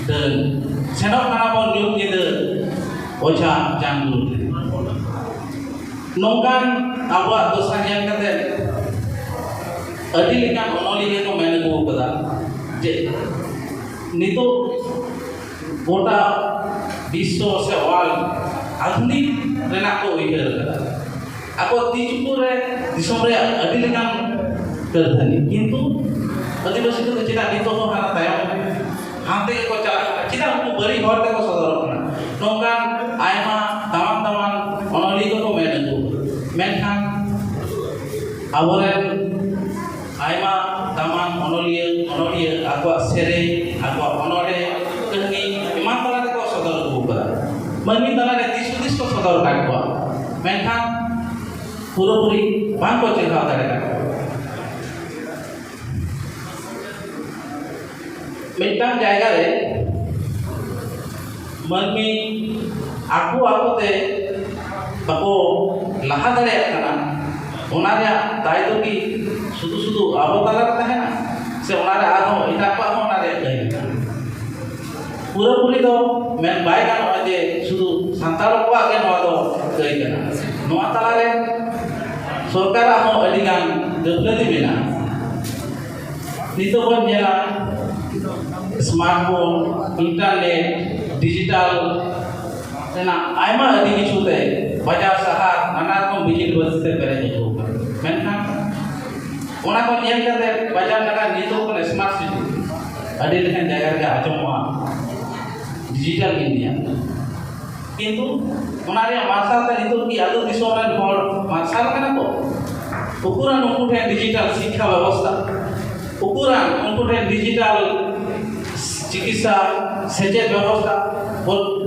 ᱰᱟᱹᱱ᱾ ᱥᱮᱱᱚᱜ ᱠᱟᱱᱟ ᱵᱚᱱ ᱧᱩᱛ ᱧᱤᱫᱟᱹ ᱚᱡᱷᱟ ᱡᱟᱝᱜᱩ ᱴᱷᱮᱱ᱾ ᱱᱚᱝᱠᱟᱱ ᱟᱵᱚᱣᱟᱜ ᱫᱚᱥᱟ ᱧᱮᱞ ᱠᱟᱛᱮ ᱟᱹᱰᱤ ᱞᱮᱠᱟᱱ ᱚᱱᱚᱞᱤᱭᱟᱹ ᱠᱚ ᱢᱮᱱ ᱟᱹᱜᱩ ᱟᱠᱟᱫᱟ ᱡᱮ ᱱᱤᱛᱚᱜ ᱜᱚᱴᱟ ᱵᱤᱥᱥᱚ ᱥᱮ ᱣᱟᱨᱞᱰ ᱟᱫᱷᱩᱱᱤᱠ ᱨᱮᱱᱟᱜ ᱠᱚ ᱩᱭᱦᱟᱹᱨ ᱟᱠᱟᱫᱟ᱾ ᱟᱠᱚ ᱛᱤ ᱪᱩᱯᱩᱫ ᱨᱮ ᱫᱤᱥᱚᱢ ᱨᱮᱭᱟᱜ ᱟᱹᱰᱤ ᱞᱮᱠᱟᱱ ᱠᱟᱹᱨᱫᱷᱟᱹᱱᱤ, ᱠᱤᱱᱛᱩ ᱟᱹᱫᱤᱵᱟᱹᱥᱤ ᱠᱚᱫᱚ ᱪᱮᱫᱟᱜ ᱱᱤᱛᱚᱜ ᱦᱚᱸ ᱦᱟᱱᱟ ᱛᱟᱭᱚᱢ ᱦᱟᱱᱛᱮ ᱜᱮᱠᱚ ᱪᱟᱞᱟᱜ ᱠᱟᱱᱟ? ᱪᱮᱫᱟᱜ ᱩᱱᱠᱩ ᱵᱟᱹᱲᱤᱡ ᱦᱚᱨ ᱛᱮᱠᱚ ᱥᱚᱫᱚᱨᱚᱜ ᱠᱟᱱᱟ? ᱱᱚᱝᱠᱟᱱ ᱟᱭᱢᱟ ᱫᱟᱢᱟᱱ ᱫᱟᱢᱟᱱ ᱚᱱᱚᱞᱤᱭᱟᱹ ᱠᱚᱠᱚ ᱢᱮᱱ ᱟᱹᱜᱩ ᱟᱠᱟᱫᱟ, ᱢᱮᱱᱠᱷᱟᱱ ᱟᱵᱚᱨᱮᱱ ᱟᱭᱢᱟ ᱫᱟᱢᱟᱱ ᱚᱱᱚᱞᱤᱭᱟᱹ ᱚᱱᱚᱞᱤᱭᱟᱹ ᱟᱠᱚᱣᱟᱜ ᱥᱮᱨᱮᱧ, ᱟᱠᱚᱣᱟᱜ ᱚᱱᱚᱬᱦᱮ, ᱠᱟᱹᱦᱱᱤ ᱮᱢᱟᱱ ᱛᱟᱞᱟ ᱛᱮᱠᱚ ᱥᱚᱫᱚᱨ ᱟᱹᱜᱩ ᱟᱠᱟᱫᱟ᱾ ᱢᱟᱹᱱᱢᱤ ᱛᱟᱞᱟᱨᱮ ᱫᱤᱥ ᱦᱩᱫᱤᱥ ᱠᱚ ᱥᱚᱫᱚᱨ ᱟᱠᱟᱫ ᱠᱚᱣᱟ, ᱢᱮᱱᱠᱷᱟᱱ ᱯᱩᱨᱟᱹᱯᱩᱨᱤ ᱵᱟᱝ ᱠᱚ ᱪᱮᱸᱜᱷᱟᱣ ᱫᱟᱲᱮ ᱟᱠᱟᱫ ᱠᱚᱣᱟ᱾ ᱢᱤᱫᱴᱟᱝ ᱡᱟᱭᱜᱟ ᱨᱮ ᱢᱟᱹᱱᱢᱤ ᱟᱠᱚ ᱟᱠᱚᱛᱮ ᱵᱟᱠᱚ ᱞᱟᱦᱟ ᱫᱟᱲᱮᱭᱟᱜ ᱠᱟᱱᱟ, ᱚᱱᱟ ᱨᱮᱭᱟᱜ ᱫᱟᱭ ᱫᱚ ᱠᱤ ᱥᱩᱫᱷᱩ ᱥᱩᱫᱷᱩ ᱟᱵᱚ ᱛᱟᱞᱟ ᱨᱮ ᱛᱟᱦᱮᱱᱟ, ᱥᱮ ᱚᱱᱟ ᱨᱮ ᱟᱨᱦᱚᱸ ᱮᱴᱟᱜ ᱠᱚᱣᱟᱜ ᱦᱚᱸ ᱚᱱᱟ ᱨᱮᱭᱟᱜ ᱫᱟᱭ ᱢᱮᱱᱟᱜᱼᱟ? ᱯᱩᱨᱟᱹᱯᱩᱨᱤ ᱫᱚ ᱢᱮᱱ ᱵᱟᱭ ᱜᱟᱱᱚᱜᱼᱟ ᱡᱮ ᱥᱩᱫᱷᱩ ᱥᱟᱱᱛᱟᱲ ᱠᱚᱣᱟᱜ ᱜᱮ ᱱᱚᱣᱟ ᱫᱚ ᱫᱟᱹᱭ ᱠᱟᱱᱟ᱾ ᱱᱚᱣᱟ ᱛᱟᱞᱟᱨᱮ ᱥᱚᱨᱠᱟᱨᱟᱜ ᱦᱚᱸ ᱟᱹᱰᱤ ᱜᱟᱱ ᱜᱟᱹᱯᱞᱟᱹᱛᱤ ᱢᱮᱱᱟᱜᱼᱟ᱾ ᱱᱤᱛᱚᱜ ᱵᱚᱱ ᱧᱮᱞᱟ, ᱥᱢᱟᱨᱴᱯᱷᱳᱱ, ᱤᱱᱴᱟᱨᱱᱮᱴ, ᱰᱤᱡᱤᱴᱟᱞ ᱨᱮᱱᱟᱜ ᱟᱭᱢᱟ ᱟᱹᱰᱤ ᱠᱤᱪᱷᱩ ᱛᱮ ᱵᱟᱡᱟᱨ ᱥᱟᱦᱟᱨ ᱱᱟᱱᱟ ᱨᱚᱠᱚᱢ ᱵᱤᱡᱽᱞᱤ ᱵᱟᱹᱛᱤ ᱛᱮ ᱯᱮᱨᱮᱡ ᱟᱹᱜᱩ ᱟᱠᱟᱱᱟ᱾ ᱢᱮᱱᱠᱷᱟᱱ ᱚᱱᱟ ᱠᱚ ᱧᱮᱞ ᱠᱟᱛᱮ ᱵᱟᱡᱟᱨ ᱱᱟᱜᱟᱨ ᱱᱤᱛᱚᱜ ᱠᱟᱱᱟ ᱥᱢᱟᱨᱴ ᱥᱤᱴᱤ, ᱟᱹᱰᱤ ᱞᱮᱠᱟᱱ ᱡᱟᱭᱜᱟ ᱨᱮᱜᱮ ᱟᱸᱡᱚᱢᱚᱜᱼᱟ ᱰᱤᱡᱤᱴᱟᱞ ᱤᱱᱰᱤᱭᱟ᱾ ᱠᱤᱱᱛᱩ ᱚᱱᱟ ᱨᱮᱭᱟᱜ ᱢᱟᱨᱥᱟᱞ ᱛᱮ ᱱᱤᱛᱚᱜ ᱠᱤ ᱟᱹᱛᱩ ᱫᱤᱥᱚᱢ ᱨᱮᱱ ᱦᱚᱲ ᱢᱟᱨᱥᱟᱞ ᱠᱟᱱᱟ ᱠᱚ? ᱩᱠᱩᱨᱟᱱ ᱩᱱᱠᱩ ᱴᱷᱮᱱ ᱰᱤᱡᱤᱴᱟᱞ ᱥᱤᱠᱠᱷᱟ ᱵᱮᱵᱚᱥᱛᱷᱟ, ᱩᱠᱩᱨᱟᱱ ᱩᱱᱠᱩ ᱴᱷᱮᱱ ᱰᱤᱡᱤᱴᱟᱞ ᱪᱤᱠᱤᱛᱥᱟ ᱥᱮᱪᱮᱫ ᱵᱮᱵᱚᱥᱛᱷᱟ, ᱵᱚᱞ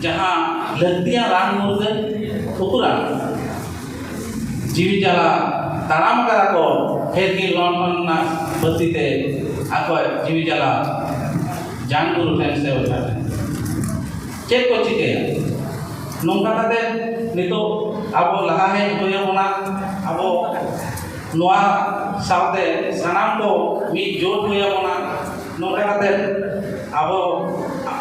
ᱡᱟᱦᱟᱸ ᱞᱟᱹᱠᱛᱤᱭᱟᱱ ᱨᱟᱱ ᱢᱩᱨᱜᱟᱹᱱ, ᱩᱠᱩᱨᱟᱱ ᱡᱤᱣᱤ ᱡᱟᱞᱟ ᱛᱟᱲᱟᱢ ᱠᱟᱫᱟ ᱠᱚ ᱦᱮᱨᱜᱤ ᱞᱚᱱᱰᱷᱚᱱ ᱨᱮᱱᱟᱜ ᱵᱟᱹᱛᱤ ᱛᱮ ᱟᱠᱚᱣᱟᱜ ᱡᱤᱣᱤ ᱡᱟᱞᱟ ᱡᱟᱱ ᱜᱩᱨᱩ ᱴᱷᱮᱱ ᱥᱮ ᱚᱡᱷᱟ ᱴᱷᱮᱱ᱾ ᱪᱮᱫ ᱠᱚ ᱪᱤᱠᱟᱹᱭᱟ? ᱱᱚᱝᱠᱟ ᱠᱟᱛᱮ ᱱᱤᱛᱚᱜ ᱟᱵᱚ ᱞᱟᱦᱟ ᱦᱮᱡ ᱦᱩᱭ ᱟᱵᱚᱱᱟ᱾ ᱟᱵᱚ ᱱᱚᱣᱟ ᱥᱟᱶᱛᱮ ᱥᱟᱱᱟᱢ ᱠᱚ ᱢᱤᱫ ᱡᱳᱴ ᱦᱩᱭ ᱟᱵᱚᱱᱟ᱾ ᱱᱚᱝᱠᱟ ᱠᱟᱛᱮ ᱟᱵᱚ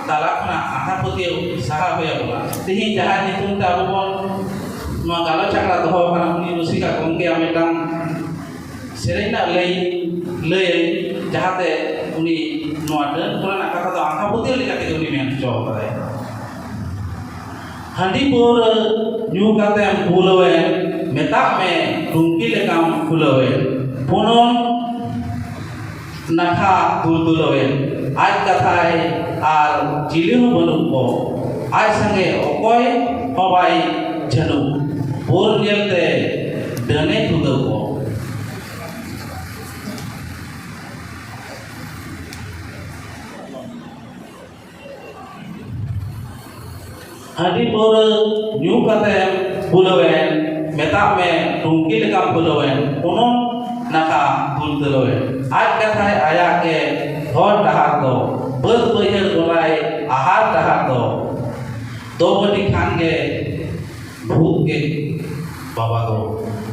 ᱛᱟᱞᱟ ᱠᱷᱚᱱᱟᱜ ᱟᱸᱫᱷᱟ ᱯᱟᱹᱛᱭᱟᱹᱣ ᱥᱟᱦᱟ ᱦᱩᱭ ᱟᱵᱚᱱᱟ᱾ ᱛᱮᱦᱮᱧ ᱡᱟᱦᱟᱸ ᱧᱩᱛᱩᱢ ᱛᱮ ᱟᱵᱚ ᱵᱚᱱ ᱱᱚᱣᱟ ᱜᱟᱞᱚᱪ ᱟᱠᱷᱲᱟ ᱫᱚᱦᱚ ᱟᱠᱟᱱᱟ, ᱩᱱᱤ ᱨᱩᱥᱤᱠᱟ ᱜᱚᱢᱠᱮᱭᱟᱜ ᱢᱤᱫᱴᱟᱝ ᱥᱮᱨᱮᱧ ᱨᱮᱱᱟᱜ ᱞᱟᱹᱭ ᱞᱟᱹᱭ, ᱡᱟᱦᱟᱸᱛᱮ ᱩᱱᱤ ᱱᱚᱣᱟ ᱰᱟᱹᱱ ᱠᱚᱨᱮᱱᱟᱜ ᱠᱟᱛᱷᱟ ᱫᱚ ᱟᱸᱫᱷᱟ ᱯᱟᱹᱛᱭᱟᱹᱣ ᱞᱮᱠᱟ ᱛᱮᱜᱮ ᱩᱱᱤ ᱢᱮᱱᱟ᱾ ᱦᱟᱺᱰᱤ ᱯᱟᱹᱣᱨᱟᱹ ᱧᱩ ᱠᱟᱛᱮᱢ ᱵᱩᱞᱟᱹᱣᱮᱱ, ᱢᱮᱛᱟᱜ ᱢᱮ ᱴᱩᱝᱠᱤ ᱞᱮᱠᱟᱢ ᱯᱷᱩᱞᱟᱹᱣᱮᱱ᱾ ᱯᱩᱱᱚᱢ ᱱᱟᱠᱷᱟ ᱫᱩᱞᱫᱩᱞᱟᱹᱣᱮᱱ, ᱟᱡ ᱠᱟᱛᱷᱟᱭ ᱟᱨ ᱪᱤᱞᱤ ᱦᱚᱸ ᱵᱟᱹᱱᱩᱜ ᱠᱚ, ᱟᱡ ᱥᱟᱸᱜᱮ ᱚᱠᱚᱭ ᱦᱚᱸ ᱵᱟᱭ ᱡᱷᱟᱹᱱᱩ᱾ ᱵᱳᱨ ᱧᱮᱞᱛᱮ ᱰᱟᱹᱱᱮ ᱠᱷᱩᱫᱟᱹᱣ ᱠᱚ᱾ ᱦᱟᱺᱰᱤ ᱯᱟᱹᱣᱨᱟᱹ ᱧᱩ ᱠᱟᱛᱮᱢ ᱵᱩᱞᱟᱹᱣᱮᱱ, ᱢᱮᱛᱟᱜ ᱢᱮ ᱴᱩᱝᱠᱤ ᱞᱮᱠᱟᱢ ᱵᱩᱞᱟᱹᱣᱮᱱ, ᱩᱱᱩᱢ ᱱᱟᱠᱷᱟ ᱫᱩᱞ ᱛᱩᱞᱟᱹᱣᱮᱱ᱾ ᱟᱡ ᱠᱟᱛᱷᱟᱭ ᱟᱭᱟᱜ ᱜᱮ ᱦᱚᱨ ᱰᱟᱦᱟᱨ ᱫᱚ, ᱵᱟᱹᱫᱽ ᱵᱟᱹᱭᱦᱟᱹᱲ ᱜᱚᱴᱟᱭ ᱟᱦᱟᱨ ᱰᱟᱦᱟᱨ ᱫᱚ᱾ ᱫᱚ ᱵᱟᱹᱴᱤ ᱠᱷᱟᱱ ᱜᱮ ᱵᱷᱩᱛ ᱜᱮ ᱵᱟᱵᱟ ᱫᱚ᱾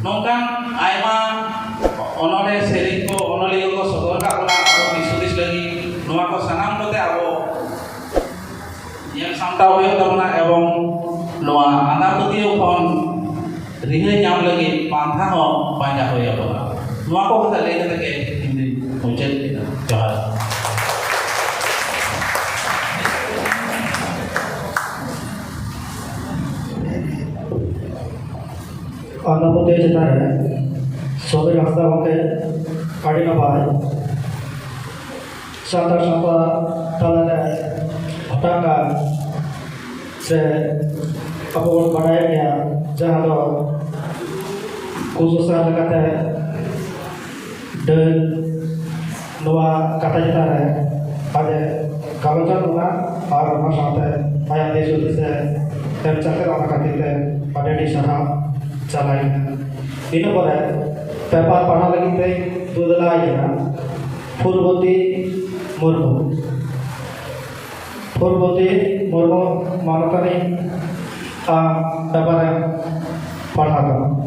ᱱᱚᱝᱠᱟᱱ ᱟᱭᱢᱟ ᱚᱱᱚᱬᱦᱮ ᱥᱮᱨᱮᱧ ᱠᱚ ᱚᱱᱚᱞᱤᱭᱟᱹ ᱠᱚ ᱥᱚᱫᱚᱨ ᱠᱟᱜ ᱵᱚᱱᱟ ᱟᱵᱚ ᱫᱤᱥ ᱦᱩᱫᱤᱥ ᱞᱟᱹᱜᱤᱫ᱾ ᱱᱚᱣᱟ ᱠᱚ ᱥᱟᱱᱟᱢ ᱠᱚᱛᱮ ᱟᱵᱚ ᱧᱮᱞ ᱥᱟᱢᱴᱟᱣ ᱦᱩᱭᱩᱜ ᱛᱟᱵᱚᱱᱟ ᱮᱵᱚᱝ ᱱᱚᱣᱟ ᱟᱸᱫᱷᱟ ᱯᱟᱹᱛᱭᱟᱹᱣ ᱠᱷᱚᱱ ᱨᱤᱦᱟᱹᱭ ᱧᱟᱢ ᱞᱟᱹᱜᱤᱫ ᱯᱟᱱᱛᱷᱟ ᱦᱚᱸ ᱯᱟᱸᱡᱟ ᱦᱩᱭ ᱟᱵᱚᱱᱟ᱾ ᱱᱚᱣᱟ ᱠᱚ ᱠᱟᱛᱷᱟ ᱞᱟᱹᱭ ᱠᱟᱛᱮ ᱜᱮ ᱤᱧ ᱫᱩᱧ ᱢᱩᱪᱟᱹᱫ ᱠᱮᱫᱟ᱾ ᱡᱚᱦᱟᱨ᱾ ᱟᱸᱫᱷᱟ ᱯᱟᱹᱛᱭᱟᱹᱣ ᱪᱮᱛᱟᱱ ᱨᱮ ᱥᱚᱢᱤᱨ ᱦᱟᱸᱥᱫᱟ ᱜᱚᱢᱠᱮ ᱟᱹᱰᱤ ᱱᱟᱯᱟᱭ ᱥᱟᱱᱛᱟᱲ ᱥᱟᱶᱛᱟ ᱛᱟᱞᱟᱨᱮ ᱜᱷᱚᱴᱟᱜ ᱠᱟᱱ ᱥᱮ ᱟᱵᱚ ᱵᱚᱱ ᱵᱟᱰᱟᱭᱮᱫ ᱜᱮᱭᱟ, ᱡᱟᱦᱟᱸ ᱫᱚ ᱠᱩᱥᱚᱝᱥᱠᱟᱨ ᱞᱮᱠᱟᱛᱮ ᱰᱟᱹᱱ, ᱱᱚᱣᱟ ᱠᱟᱛᱷᱟ ᱪᱮᱛᱟᱱ ᱨᱮ ᱟᱡ ᱮ ᱜᱟᱞᱚᱪ ᱟᱫ ᱵᱚᱱᱟ ᱟᱨ ᱚᱱᱟ ᱥᱟᱶᱛᱮ ᱟᱭᱟᱜ ᱫᱤᱥ ᱦᱩᱫᱤᱥ ᱮ ᱮᱢ ᱪᱟᱞ ᱠᱮᱫᱟ, ᱚᱱᱟ ᱠᱷᱟᱹᱛᱤᱨ ᱛᱮ ᱟᱹᱰᱤ ᱟᱹᱰᱤ ᱥᱟᱨᱦᱟᱣ ᱪᱟᱞᱟᱭᱮᱱᱟ᱾ ᱤᱱᱟᱹ ᱯᱚᱨᱮ ᱯᱮᱯᱟᱨ ᱯᱟᱲᱦᱟᱣ ᱞᱟᱹᱜᱤᱫ ᱛᱮ ᱫᱩᱞᱟᱹᱲ ᱟᱭ ᱠᱟᱱᱟ ᱯᱷᱩᱞᱵᱚᱛᱤ ᱢᱩᱨᱢᱩ᱾ ᱯᱷᱩᱞᱵᱚᱛᱤ ᱢᱩᱨᱢᱩ ᱢᱟᱱᱚᱛᱟᱱᱤ, ᱟᱢ ᱯᱮᱯᱟᱨ ᱮᱢ ᱯᱟᱲᱦᱟᱣ ᱠᱟᱱᱟ᱾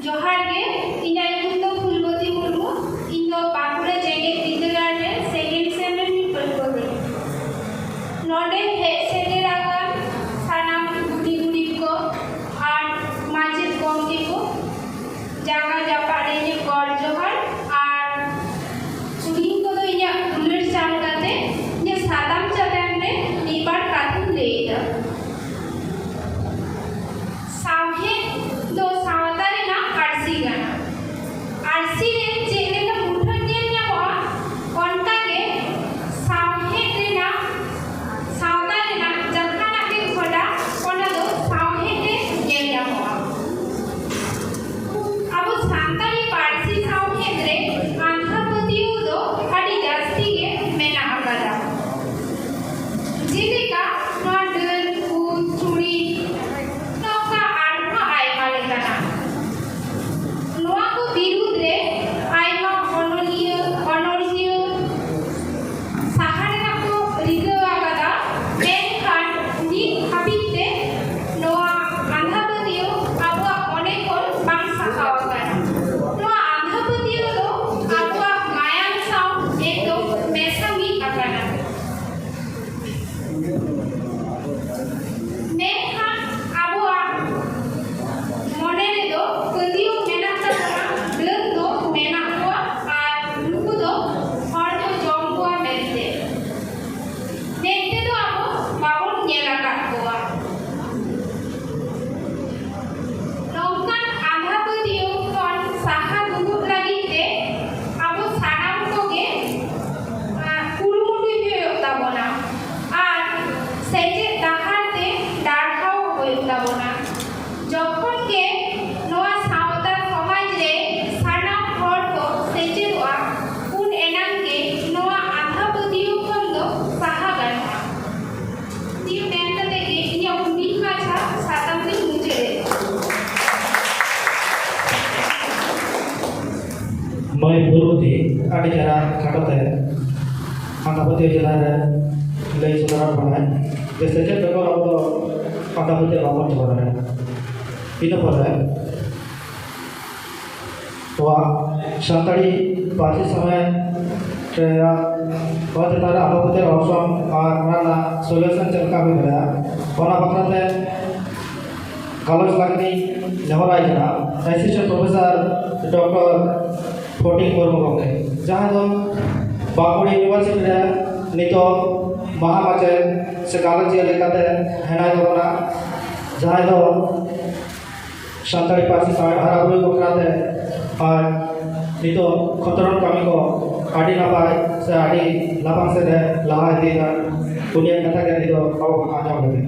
ᱡᱚᱦᱟᱨ ᱜᱮ, ᱤᱧᱟᱹᱜ ᱧᱩᱛᱩᱢ ᱫᱚ ᱯᱷᱩᱞᱢᱚᱛᱤ ᱢᱩᱨᱢᱩ᱾ ᱤᱧ ᱫᱚ ᱵᱟᱸᱠᱩᱲᱟ ᱡᱮᱜᱮᱛ ᱵᱤᱨᱫᱟᱹᱜᱟᱲ ᱨᱮ ᱥᱮᱠᱮᱱᱰ ᱥᱮᱢ ᱨᱮᱱ ᱢᱤᱫ ᱯᱟᱹᱴᱷᱩᱣᱟᱹ ᱠᱟᱹᱱᱟᱹᱧ᱾ ᱱᱚᱰᱮ ᱦᱮᱡ ᱥᱮᱴᱮᱨ ᱟᱠᱟᱱ ᱥᱟᱱᱟᱢ ᱜᱩᱱᱤ ᱜᱩᱨᱤᱵ ᱠᱚ ᱟᱨ ᱢᱟᱪᱮᱫ ᱜᱚᱢᱠᱮ ᱠᱚ, ᱡᱟᱸᱜᱟ ᱡᱟᱯᱟᱜ ᱨᱮ ᱤᱧᱟᱹᱜ ᱜᱚᱰ ᱡᱚᱦᱟᱨ᱾ ᱟᱨ ᱦᱩᱰᱤᱧ ᱠᱚᱫᱚ ᱤᱧᱟᱹᱜ ᱫᱩᱞᱟᱹᱲ ᱪᱟᱞ ᱠᱟᱛᱮ ᱤᱧᱟᱹᱜ ᱥᱟᱛᱟᱢ ᱪᱮᱛᱟᱱ ᱨᱮ ᱢᱤᱫ ᱵᱟᱨ ᱠᱟᱛᱷᱟᱧ ᱞᱟᱹᱭ ᱮᱫᱟ᱾ ᱥᱟᱶᱦᱮᱫ ᱫᱚ ᱥᱟᱶᱛᱟ ᱨᱮᱱᱟᱜ ᱟᱹᱨᱥᱤ ᱠᱟᱱᱟ᱾ ᱟᱹᱨᱥᱤ ᱨᱮ ᱪᱮᱫ ᱞᱮᱠᱟ ᱢᱩᱴᱷᱟᱹᱱ ᱧᱮᱞ ᱧᱟᱢᱚᱜᱼᱟ, ᱚᱱᱠᱟ ᱜᱮ ᱥᱟᱶᱦᱮᱫ ᱨᱮᱱᱟᱜ, ᱥᱟᱶᱛᱟ ᱨᱮᱱᱟᱜ ᱡᱟᱦᱟᱱᱟᱜ ᱜᱮ ᱜᱷᱚᱴᱟ, ᱚᱱᱟ ᱫᱚ ᱥᱟᱶᱦᱮᱫ ᱨᱮ ᱧᱮᱞ ᱧᱟᱢᱚᱜᱼᱟ᱾ ᱟᱵᱚ ᱥᱟᱱᱛᱟᱲᱤ ᱯᱟᱹᱨᱥᱤ ᱥᱟᱶᱦᱮᱫ ᱨᱮ ᱟᱸᱫᱷᱟ ᱯᱟᱹᱛᱭᱟᱹᱣ ᱫᱚ ᱟᱹᱰᱤ ᱡᱟᱹᱥᱛᱤ ᱜᱮ ᱢᱮᱱᱟᱜ ᱟᱠᱟᱫᱟ᱾ ᱡᱮᱞᱮᱠᱟ ᱱᱚᱣᱟ ᱰᱟᱹᱱ, ᱵᱷᱩᱛ, ᱪᱩᱲᱤ, ᱱᱚᱝᱠᱟ ᱟᱨᱦᱚᱸ ᱟᱭᱢᱟ ᱞᱮᱠᱟᱱᱟᱜ᱾ ᱱᱚᱣᱟ ᱠᱚ ᱵᱤᱨᱩᱫᱽ ᱨᱮ ᱟᱭᱢᱟ ᱚᱱᱚᱞᱤᱭᱟᱹ, ᱚᱱᱚᱞᱤᱭᱟᱹ ᱥᱟᱦᱟ ᱨᱮᱱᱟᱜ ᱠᱚ ᱨᱤᱠᱟᱹ ᱟᱠᱟᱫᱟ, ᱢᱮᱱᱠᱷᱟᱱ ᱱᱤᱛ ᱦᱟᱹᱵᱤᱡ ᱛᱮ ᱱᱚᱣᱟ ᱟᱸᱫᱷᱟ ᱯᱟᱹᱛᱭᱟᱹᱣ ᱟᱵᱚᱣᱟᱜ ᱢᱚᱱᱮ ᱠᱷᱚᱱ ᱵᱟᱝ ᱥᱟᱦᱟᱣ ᱟᱠᱟᱱᱟ᱾ ᱱᱚᱣᱟ ᱟᱸᱫᱷᱟ ᱯᱟᱹᱛᱭᱟᱹᱣ ᱫᱚ ᱟᱵᱚᱣᱟᱜ ᱢᱟᱭᱟᱢ ᱥᱟᱶ ᱮᱠᱫᱚᱢ ᱢᱮᱥᱟ ᱢᱤᱫ ᱟᱠᱟᱱᱟ᱾ ᱢᱮᱱᱠᱷᱟᱱ ᱟᱵᱚᱣᱟᱜ ᱢᱚᱱᱮ ᱨᱮᱫᱚ ᱯᱟᱹᱛᱭᱟᱹᱣ ᱢᱮᱱᱟᱜ ᱛᱟᱵᱚᱱᱟ, ᱰᱟᱹᱱ ᱫᱚ ᱢᱮᱱᱟᱜ ᱠᱚᱣᱟ ᱟᱨ ᱱᱩᱠᱩ ᱫᱚ ᱦᱚᱲ ᱠᱚ ᱡᱚᱢ ᱠᱚᱣᱟ ᱢᱮᱱᱛᱮ᱾ ᱢᱮᱫ ᱛᱮᱫᱚ ᱟᱵᱚ ᱵᱟᱵᱚᱱ ᱧᱮᱞ ᱟᱠᱟᱫ ᱠᱚᱣᱟ᱾ ᱱᱚᱝᱠᱟᱱ ᱟᱸᱫᱷᱟ ᱯᱟᱹᱛᱭᱟᱹᱣ ᱠᱷᱚᱱ ᱥᱟᱦᱟ ᱫᱩᱜᱩᱜ ᱞᱟᱹᱜᱤᱫ ᱛᱮ ᱟᱵᱚ ᱥᱟᱱᱟᱢ ᱠᱚᱜᱮ, ᱟ, ᱠᱩᱨᱩᱢᱩᱴᱩᱭ ᱦᱩᱭᱩᱜ ᱛᱟᱵᱚᱱᱟ ᱟᱨ ᱥᱮᱪᱮᱫ ᱰᱟᱦᱟᱨ ᱛᱮ ᱰᱟᱨᱦᱟᱣ ᱦᱩᱭᱩᱜ ᱛᱟᱵᱚᱱᱟ᱾ ᱡᱚᱠᱷᱚᱱ ᱜᱮ ᱱᱚᱣᱟ ᱥᱟᱶᱛᱟ ᱥᱚᱢᱟᱡᱽ ᱨᱮ ᱥᱟᱱᱟᱢ ᱦᱚᱲ ᱠᱚ ᱥᱮᱪᱮᱫᱚᱜᱼᱟ, ᱩᱱ ᱮᱱᱟᱝ ᱜᱮ ᱱᱚᱣᱟ ᱟᱸᱫᱷᱟ ᱯᱟᱹᱛᱭᱟᱹᱣ ᱠᱷᱚᱱ ᱫᱚ ᱥᱟᱦᱟ ᱜᱟᱱᱚᱜᱼᱟ᱾ ᱱᱤᱭᱟᱹ ᱢᱮᱱ ᱠᱟᱛᱮ ᱜᱮ ᱤᱧᱟᱹᱜ ᱦᱩᱰᱤᱧ ᱢᱟᱪᱷᱟ ᱥᱟᱛᱟᱢ ᱫᱚᱧ ᱢᱩᱪᱟᱹᱫ ᱮᱫᱟ᱾ ᱢᱟᱹᱭ ᱯᱩᱨᱵᱚᱛᱤ ᱟᱹᱰᱤ ᱪᱮᱦᱨᱟ ᱠᱷᱟᱴᱚ ᱛᱮ ᱟᱸᱫᱷᱟ ᱯᱟᱹᱛᱭᱟᱹᱣ ᱪᱮᱛᱟᱱ ᱨᱮ ᱞᱟᱹᱭ ᱥᱚᱫᱚᱨᱟᱫ ᱵᱚᱱᱟᱭ ᱡᱮ ᱥᱮᱪᱮᱫ ᱵᱮᱜᱚᱨ ᱟᱵᱚ ᱫᱚ ᱟᱸᱫᱷᱟ ᱯᱟᱹᱛᱭᱟᱹᱣ ᱵᱟᱵᱚᱱ ᱪᱟᱵᱟ ᱫᱟᱲᱮᱭᱟᱜᱼᱟ᱾ ᱤᱱᱟᱹ ᱯᱚᱨᱮ ᱱᱚᱣᱟ ᱥᱟᱱᱛᱟᱲᱤ ᱯᱟᱹᱨᱥᱤ ᱥᱟᱶᱦᱮᱫ ᱨᱮᱭᱟᱜ ᱱᱚᱣᱟ ᱪᱮᱛᱟᱱ ᱨᱮ ᱟᱵᱚ ᱠᱚᱛᱮ ᱚᱨᱥᱚᱝ ᱟᱨ ᱚᱱᱟ ᱨᱮᱱᱟᱜ ᱥᱚᱞᱩᱭᱩᱥᱚᱱ ᱪᱮᱫ ᱞᱮᱠᱟ ᱦᱩᱭ ᱫᱟᱲᱮᱭᱟᱜᱼᱟ, ᱚᱱᱟ ᱵᱟᱠᱷᱨᱟ ᱛᱮ ᱜᱟᱞᱚᱪ ᱞᱟᱹᱜᱤᱫ ᱤᱧ ᱱᱮᱦᱚᱨᱟᱭ ᱠᱟᱱᱟ assistant professor doctor fourteen Murmu ᱜᱚᱢᱠᱮ, ᱡᱟᱦᱟᱸᱭ ᱫᱚ ᱵᱟᱸᱠᱩᱲᱟ ᱤᱭᱩᱱᱤᱵᱷᱟᱨᱥᱤᱴᱤ ᱨᱮ ᱱᱤᱛᱚᱜ ᱢᱟᱦᱟ ᱢᱟᱪᱮᱫ ᱥᱮ ᱜᱟᱞᱚᱪᱤᱭᱟᱹ ᱞᱮᱠᱟᱛᱮ ᱦᱮᱱᱟᱭ ᱛᱟᱵᱚᱱᱟ, ᱡᱟᱦᱟᱸᱭ ᱫᱚ ᱥᱟᱱᱛᱟᱲᱤ ᱯᱟᱹᱨᱥᱤ ᱥᱟᱶᱦᱮᱫ ᱦᱟᱨᱟ ᱵᱩᱨᱩ ᱵᱟᱠᱷᱨᱟ ᱛᱮ ᱟᱨ ᱱᱤᱛᱚᱜ ᱠᱷᱚᱸᱫᱽᱨᱚᱱ ᱠᱟᱹᱢᱤ ᱠᱚ ᱟᱹᱰᱤ ᱱᱟᱯᱟᱭ ᱥᱮ ᱟᱹᱰᱤ ᱞᱟᱯᱷᱟᱝ ᱥᱮᱫ ᱮ ᱞᱟᱦᱟ ᱤᱫᱤᱭᱮᱫᱟ, ᱩᱱᱤᱭᱟᱜ ᱠᱟᱛᱷᱟ ᱜᱮ ᱱᱤᱛᱚᱜ ᱟᱵᱚ ᱵᱚᱱ ᱟᱸᱡᱚᱢ ᱞᱮᱜᱮ᱾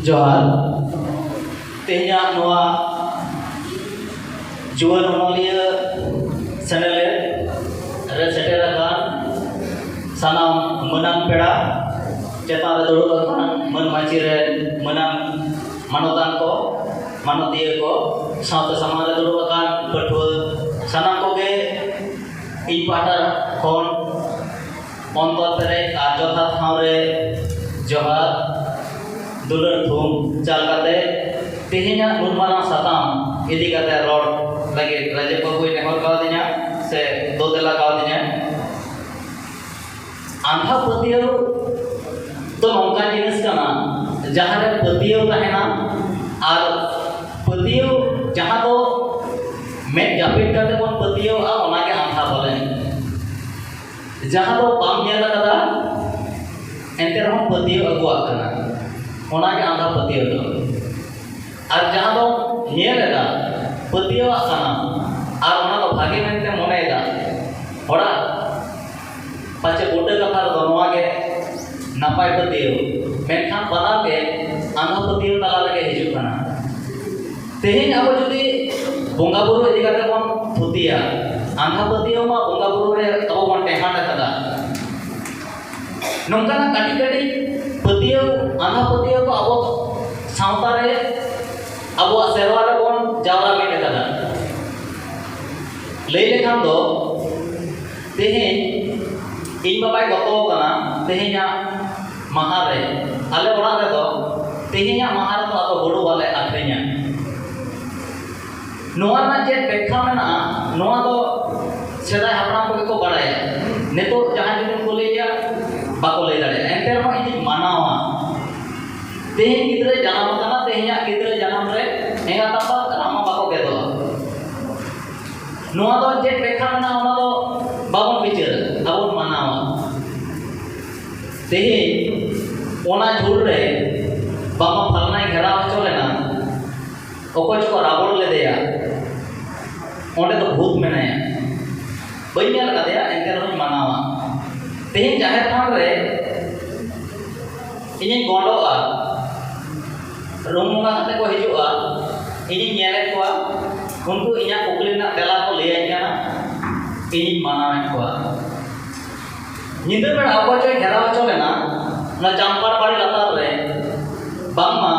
ᱡᱚᱦᱟᱨ᱾ ᱛᱮᱦᱮᱧᱟᱜ ᱱᱚᱣᱟ ᱡᱩᱣᱟᱹᱱ ᱚᱱᱚᱞᱤᱭᱟᱹ ᱥᱮᱱᱮᱞᱮᱫ ᱨᱮ ᱥᱮᱴᱮᱨ ᱟᱠᱟᱱ ᱥᱟᱱᱟᱢ ᱢᱟᱹᱱᱟᱱ ᱯᱮᱲᱟ, ᱪᱮᱛᱟᱱ ᱨᱮ ᱫᱩᱲᱩᱵ ᱟᱠᱟᱱ ᱢᱟᱹᱱ ᱢᱟᱹᱪᱤ ᱨᱮ ᱢᱟᱹᱱᱟᱱ ᱢᱟᱱᱚᱛᱟᱱ ᱠᱚ, ᱢᱟᱱᱚᱛᱤᱭᱟᱹ ᱠᱚ, ᱥᱟᱶᱛᱮ ᱥᱟᱢᱟᱝ ᱨᱮ ᱫᱩᱲᱩᱵ ᱟᱠᱟᱱ ᱯᱟᱹᱴᱷᱩᱣᱟᱹ, ᱥᱟᱱᱟᱢ ᱠᱚᱜᱮ ᱤᱧ ᱯᱟᱦᱴᱟ ᱠᱷᱚᱱ ᱚᱱᱛᱚᱨ ᱯᱮᱨᱮᱡ ᱟᱨ ᱡᱚᱛᱷᱟᱛ ᱴᱷᱟᱶ ᱨᱮ ᱡᱚᱦᱟᱨ, ᱫᱩᱞᱟᱹᱲ ᱛᱷᱩᱢ ᱪᱟᱞ ᱠᱟᱛᱮ ᱛᱮᱦᱮᱧᱟᱜ ᱱᱩᱱ ᱢᱟᱨᱟᱝ ᱥᱟᱛᱟᱢ ᱤᱫᱤ ᱠᱟᱛᱮ ᱨᱚᱲ ᱞᱟᱹᱜᱤᱫ ᱨᱟᱡᱮᱵ ᱵᱟᱹᱵᱩᱭ ᱱᱮᱦᱚᱨ ᱠᱟᱣᱫᱤᱧᱟ ᱥᱮ ᱫᱚ ᱫᱮᱞᱟ ᱠᱟᱣᱫᱤᱧᱟ᱾ ᱟᱸᱫᱷᱟ ᱯᱟᱹᱛᱭᱟᱹᱣ ᱫᱚ ᱱᱚᱝᱠᱟᱱ ᱡᱤᱱᱤᱥ ᱠᱟᱱᱟ, ᱡᱟᱦᱟᱸ ᱨᱮ ᱯᱟᱹᱛᱭᱟᱹᱣ ᱛᱟᱦᱮᱱᱟ ᱟᱨ ᱯᱟᱹᱛᱭᱟᱹᱣ ᱡᱟᱦᱟᱸ ᱫᱚ ᱢᱮᱫ ᱡᱟᱹᱯᱤᱫ ᱠᱟᱛᱮ ᱵᱚᱱ ᱯᱟᱹᱛᱭᱟᱹᱣᱟᱜᱼᱟ, ᱚᱱᱟᱜᱮ ᱟᱸᱫᱷᱟ ᱯᱟᱞᱮᱱ᱾ ᱡᱟᱦᱟᱸ ᱫᱚ ᱵᱟᱢ ᱧᱮᱞ ᱟᱠᱟᱫᱟ, ᱮᱱᱛᱮ ᱨᱮᱦᱚᱸ ᱯᱟᱹᱛᱭᱟᱹᱣ ᱟᱹᱜᱩᱣᱟᱜ ᱠᱟᱱᱟ, ᱚᱱᱟᱜᱮ ᱟᱸᱫᱷᱟ ᱯᱟᱹᱛᱭᱟᱹᱣ ᱫᱚ᱾ ᱟᱨ ᱡᱟᱦᱟᱸ ᱫᱚᱢ ᱧᱮᱞ ᱮᱫᱟ, ᱯᱟᱹᱛᱭᱟᱹᱣᱟᱜ ᱠᱟᱱᱟᱢ, ᱟᱨ ᱚᱱᱟ ᱫᱚ ᱵᱷᱟᱜᱮ ᱢᱮᱱᱛᱮ ᱢᱚᱱᱮᱭᱮᱫᱟ, ᱦᱚᱲᱟᱜ ᱯᱟᱪᱮ ᱵᱩᱴᱟᱹ ᱠᱟᱛᱷᱟ ᱨᱮᱫᱚ ᱱᱚᱣᱟ ᱜᱮ ᱱᱟᱯᱟᱭ ᱯᱟᱹᱛᱭᱟᱹᱣ, ᱢᱮᱱᱠᱷᱟᱱ ᱵᱟᱱᱟᱨ ᱜᱮ ᱟᱸᱫᱷᱟ ᱯᱟᱹᱛᱭᱟᱹᱣ ᱛᱟᱞᱟ ᱨᱮᱜᱮ ᱦᱤᱡᱩᱜ ᱠᱟᱱᱟ᱾ ᱛᱮᱦᱮᱧ ᱟᱵᱚ ᱡᱩᱫᱤ ᱵᱚᱸᱜᱟ ᱵᱩᱨᱩ ᱤᱫᱤ ᱠᱟᱛᱮ ᱵᱚᱱ ᱛᱷᱩᱛᱤᱭᱟ, ᱟᱸᱫᱷᱟ ᱯᱟᱹᱛᱭᱟᱹᱣ ᱢᱟ ᱵᱚᱸᱜᱟ ᱵᱩᱨᱩ ᱨᱮ ᱟᱵᱚ ᱵᱚᱱ ᱴᱮᱦᱟᱸᱰ ᱟᱠᱟᱫᱟ᱾ ᱱᱚᱝᱠᱟᱱᱟᱜ ᱠᱟᱹᱴᱤᱡ ᱠᱟᱹᱴᱤᱡ ᱯᱟᱹᱛᱭᱟᱹᱣ, ᱟᱸᱫᱷᱟ ᱯᱟᱹᱛᱭᱟᱹᱣ ᱠᱚ ᱟᱵᱚ ᱥᱟᱶᱛᱟ ᱨᱮ, ᱟᱵᱚᱣᱟᱜ ᱥᱮᱨᱣᱟ ᱨᱮᱵᱚᱱ ᱡᱟᱣᱨᱟ ᱢᱤᱫ ᱟᱠᱟᱫᱟ᱾ ᱞᱟᱹᱭ ᱞᱮᱠᱷᱟᱱ ᱫᱚ ᱛᱮᱦᱮᱧ ᱤᱧ ᱵᱟᱵᱟᱭ ᱜᱚᱛᱚ ᱟᱠᱟᱱᱟ, ᱛᱮᱦᱮᱧᱟᱜ ᱢᱟᱦᱟ ᱨᱮ ᱟᱞᱮ ᱚᱲᱟᱜ ᱨᱮᱫᱚ ᱛᱮᱦᱮᱧᱟᱜ ᱢᱟᱦᱟ ᱨᱮᱫᱚ ᱟᱫᱚ ᱦᱩᱲᱩ ᱵᱟᱞᱮ ᱟᱹᱠᱷᱨᱤᱧᱟ᱾ ᱱᱚᱣᱟ ᱨᱮᱱᱟᱜ ᱪᱮᱫ ᱵᱮᱠᱠᱷᱟ ᱢᱮᱱᱟᱜᱼᱟ, ᱱᱚᱣᱟ ᱫᱚ ᱥᱮᱫᱟᱭ ᱦᱟᱯᱲᱟᱢ ᱠᱚᱜᱮ ᱠᱚ ᱵᱟᱲᱟᱭᱟ᱾ ᱱᱤᱛᱚᱜ ᱡᱟᱦᱟᱸᱭ ᱡᱩᱫᱤ ᱠᱚ ᱞᱟᱹᱭᱟ, ᱵᱟᱠᱚ ᱞᱟᱹᱭ ᱫᱟᱲᱮᱭᱟᱜᱼᱟ᱾ ᱮᱱᱛᱮ ᱨᱮᱦᱚᱸ ᱤᱧᱤᱧ ᱢᱟᱱᱟᱣᱟ᱾ ᱛᱮᱦᱮᱧ ᱜᱤᱫᱽᱨᱟᱹ ᱡᱟᱱᱟᱢ ᱟᱠᱟᱱᱟ, ᱛᱮᱦᱮᱧᱟᱜ ᱜᱤᱫᱽᱨᱟᱹ ᱡᱟᱱᱟᱢ ᱨᱮ ᱮᱸᱜᱟᱛ ᱟᱯᱟᱛ ᱨᱟᱢᱟ ᱵᱟᱠᱚ ᱜᱮᱫᱚᱜᱼᱟ᱾ ᱱᱚᱣᱟ ᱫᱚ ᱪᱮᱫ ᱵᱮᱠᱠᱷᱟ ᱢᱮᱱᱟᱜᱼᱟ, ᱚᱱᱟ ᱫᱚ ᱵᱟᱵᱚᱱ ᱵᱤᱪᱟᱹᱨᱟ, ᱟᱵᱚᱱ ᱢᱟᱱᱟᱣᱟ᱾ ᱛᱮᱦᱮᱧ ᱚᱱᱟ ᱡᱷᱩᱲ ᱨᱮ ᱵᱟᱵᱟ ᱯᱷᱟᱞᱱᱟᱭ ᱜᱷᱮᱨᱟᱣ ᱦᱚᱪᱚ ᱞᱮᱱᱟ, ᱚᱠᱚᱭ ᱪᱚᱠᱚ ᱨᱟᱵᱚᱲ ᱞᱮᱫᱮᱭᱟ, ᱚᱸᱰᱮ ᱫᱚ ᱵᱷᱩᱛ ᱢᱮᱱᱟᱭᱟ᱾ ᱵᱟᱹᱧ ᱧᱮᱞ ᱟᱠᱟᱫᱮᱭᱟ, ᱮᱱᱛᱮ ᱨᱮᱦᱚᱸᱧ ᱢᱟᱱᱟᱣᱟ᱾ ᱛᱮᱦᱮᱧ ᱡᱟᱦᱮᱨ ᱛᱷᱟᱱ ᱨᱮ ᱤᱧᱤᱧ ᱜᱚᱸᱰᱚᱜᱼᱟ, ᱨᱩᱢ ᱵᱚᱸᱜᱟ ᱠᱟᱛᱮ ᱠᱚ ᱦᱤᱡᱩᱜᱼᱟ, ᱤᱧᱤᱧ ᱧᱮᱞᱮᱫ ᱠᱚᱣᱟ, ᱩᱱᱠᱩ ᱤᱧᱟᱹᱜ ᱠᱩᱠᱞᱤ ᱨᱮᱱᱟᱜ ᱛᱮᱞᱟ ᱠᱚ ᱞᱟᱹᱭᱟᱹᱧ ᱠᱟᱱᱟ, ᱤᱧᱤᱧ ᱢᱟᱱᱟᱣᱮᱫ ᱠᱚᱣᱟ᱾ ᱧᱤᱫᱟᱹ ᱵᱮᱲᱟ ᱚᱠᱚᱭ ᱪᱚᱭ ᱜᱷᱮᱨᱟᱣ ᱦᱚᱪᱚ ᱞᱮᱱᱟ ᱚᱱᱟ ᱪᱟᱢᱯᱟᱲ ᱵᱟᱲᱤ ᱞᱟᱛᱟᱨ ᱨᱮ, ᱵᱟᱝᱢᱟ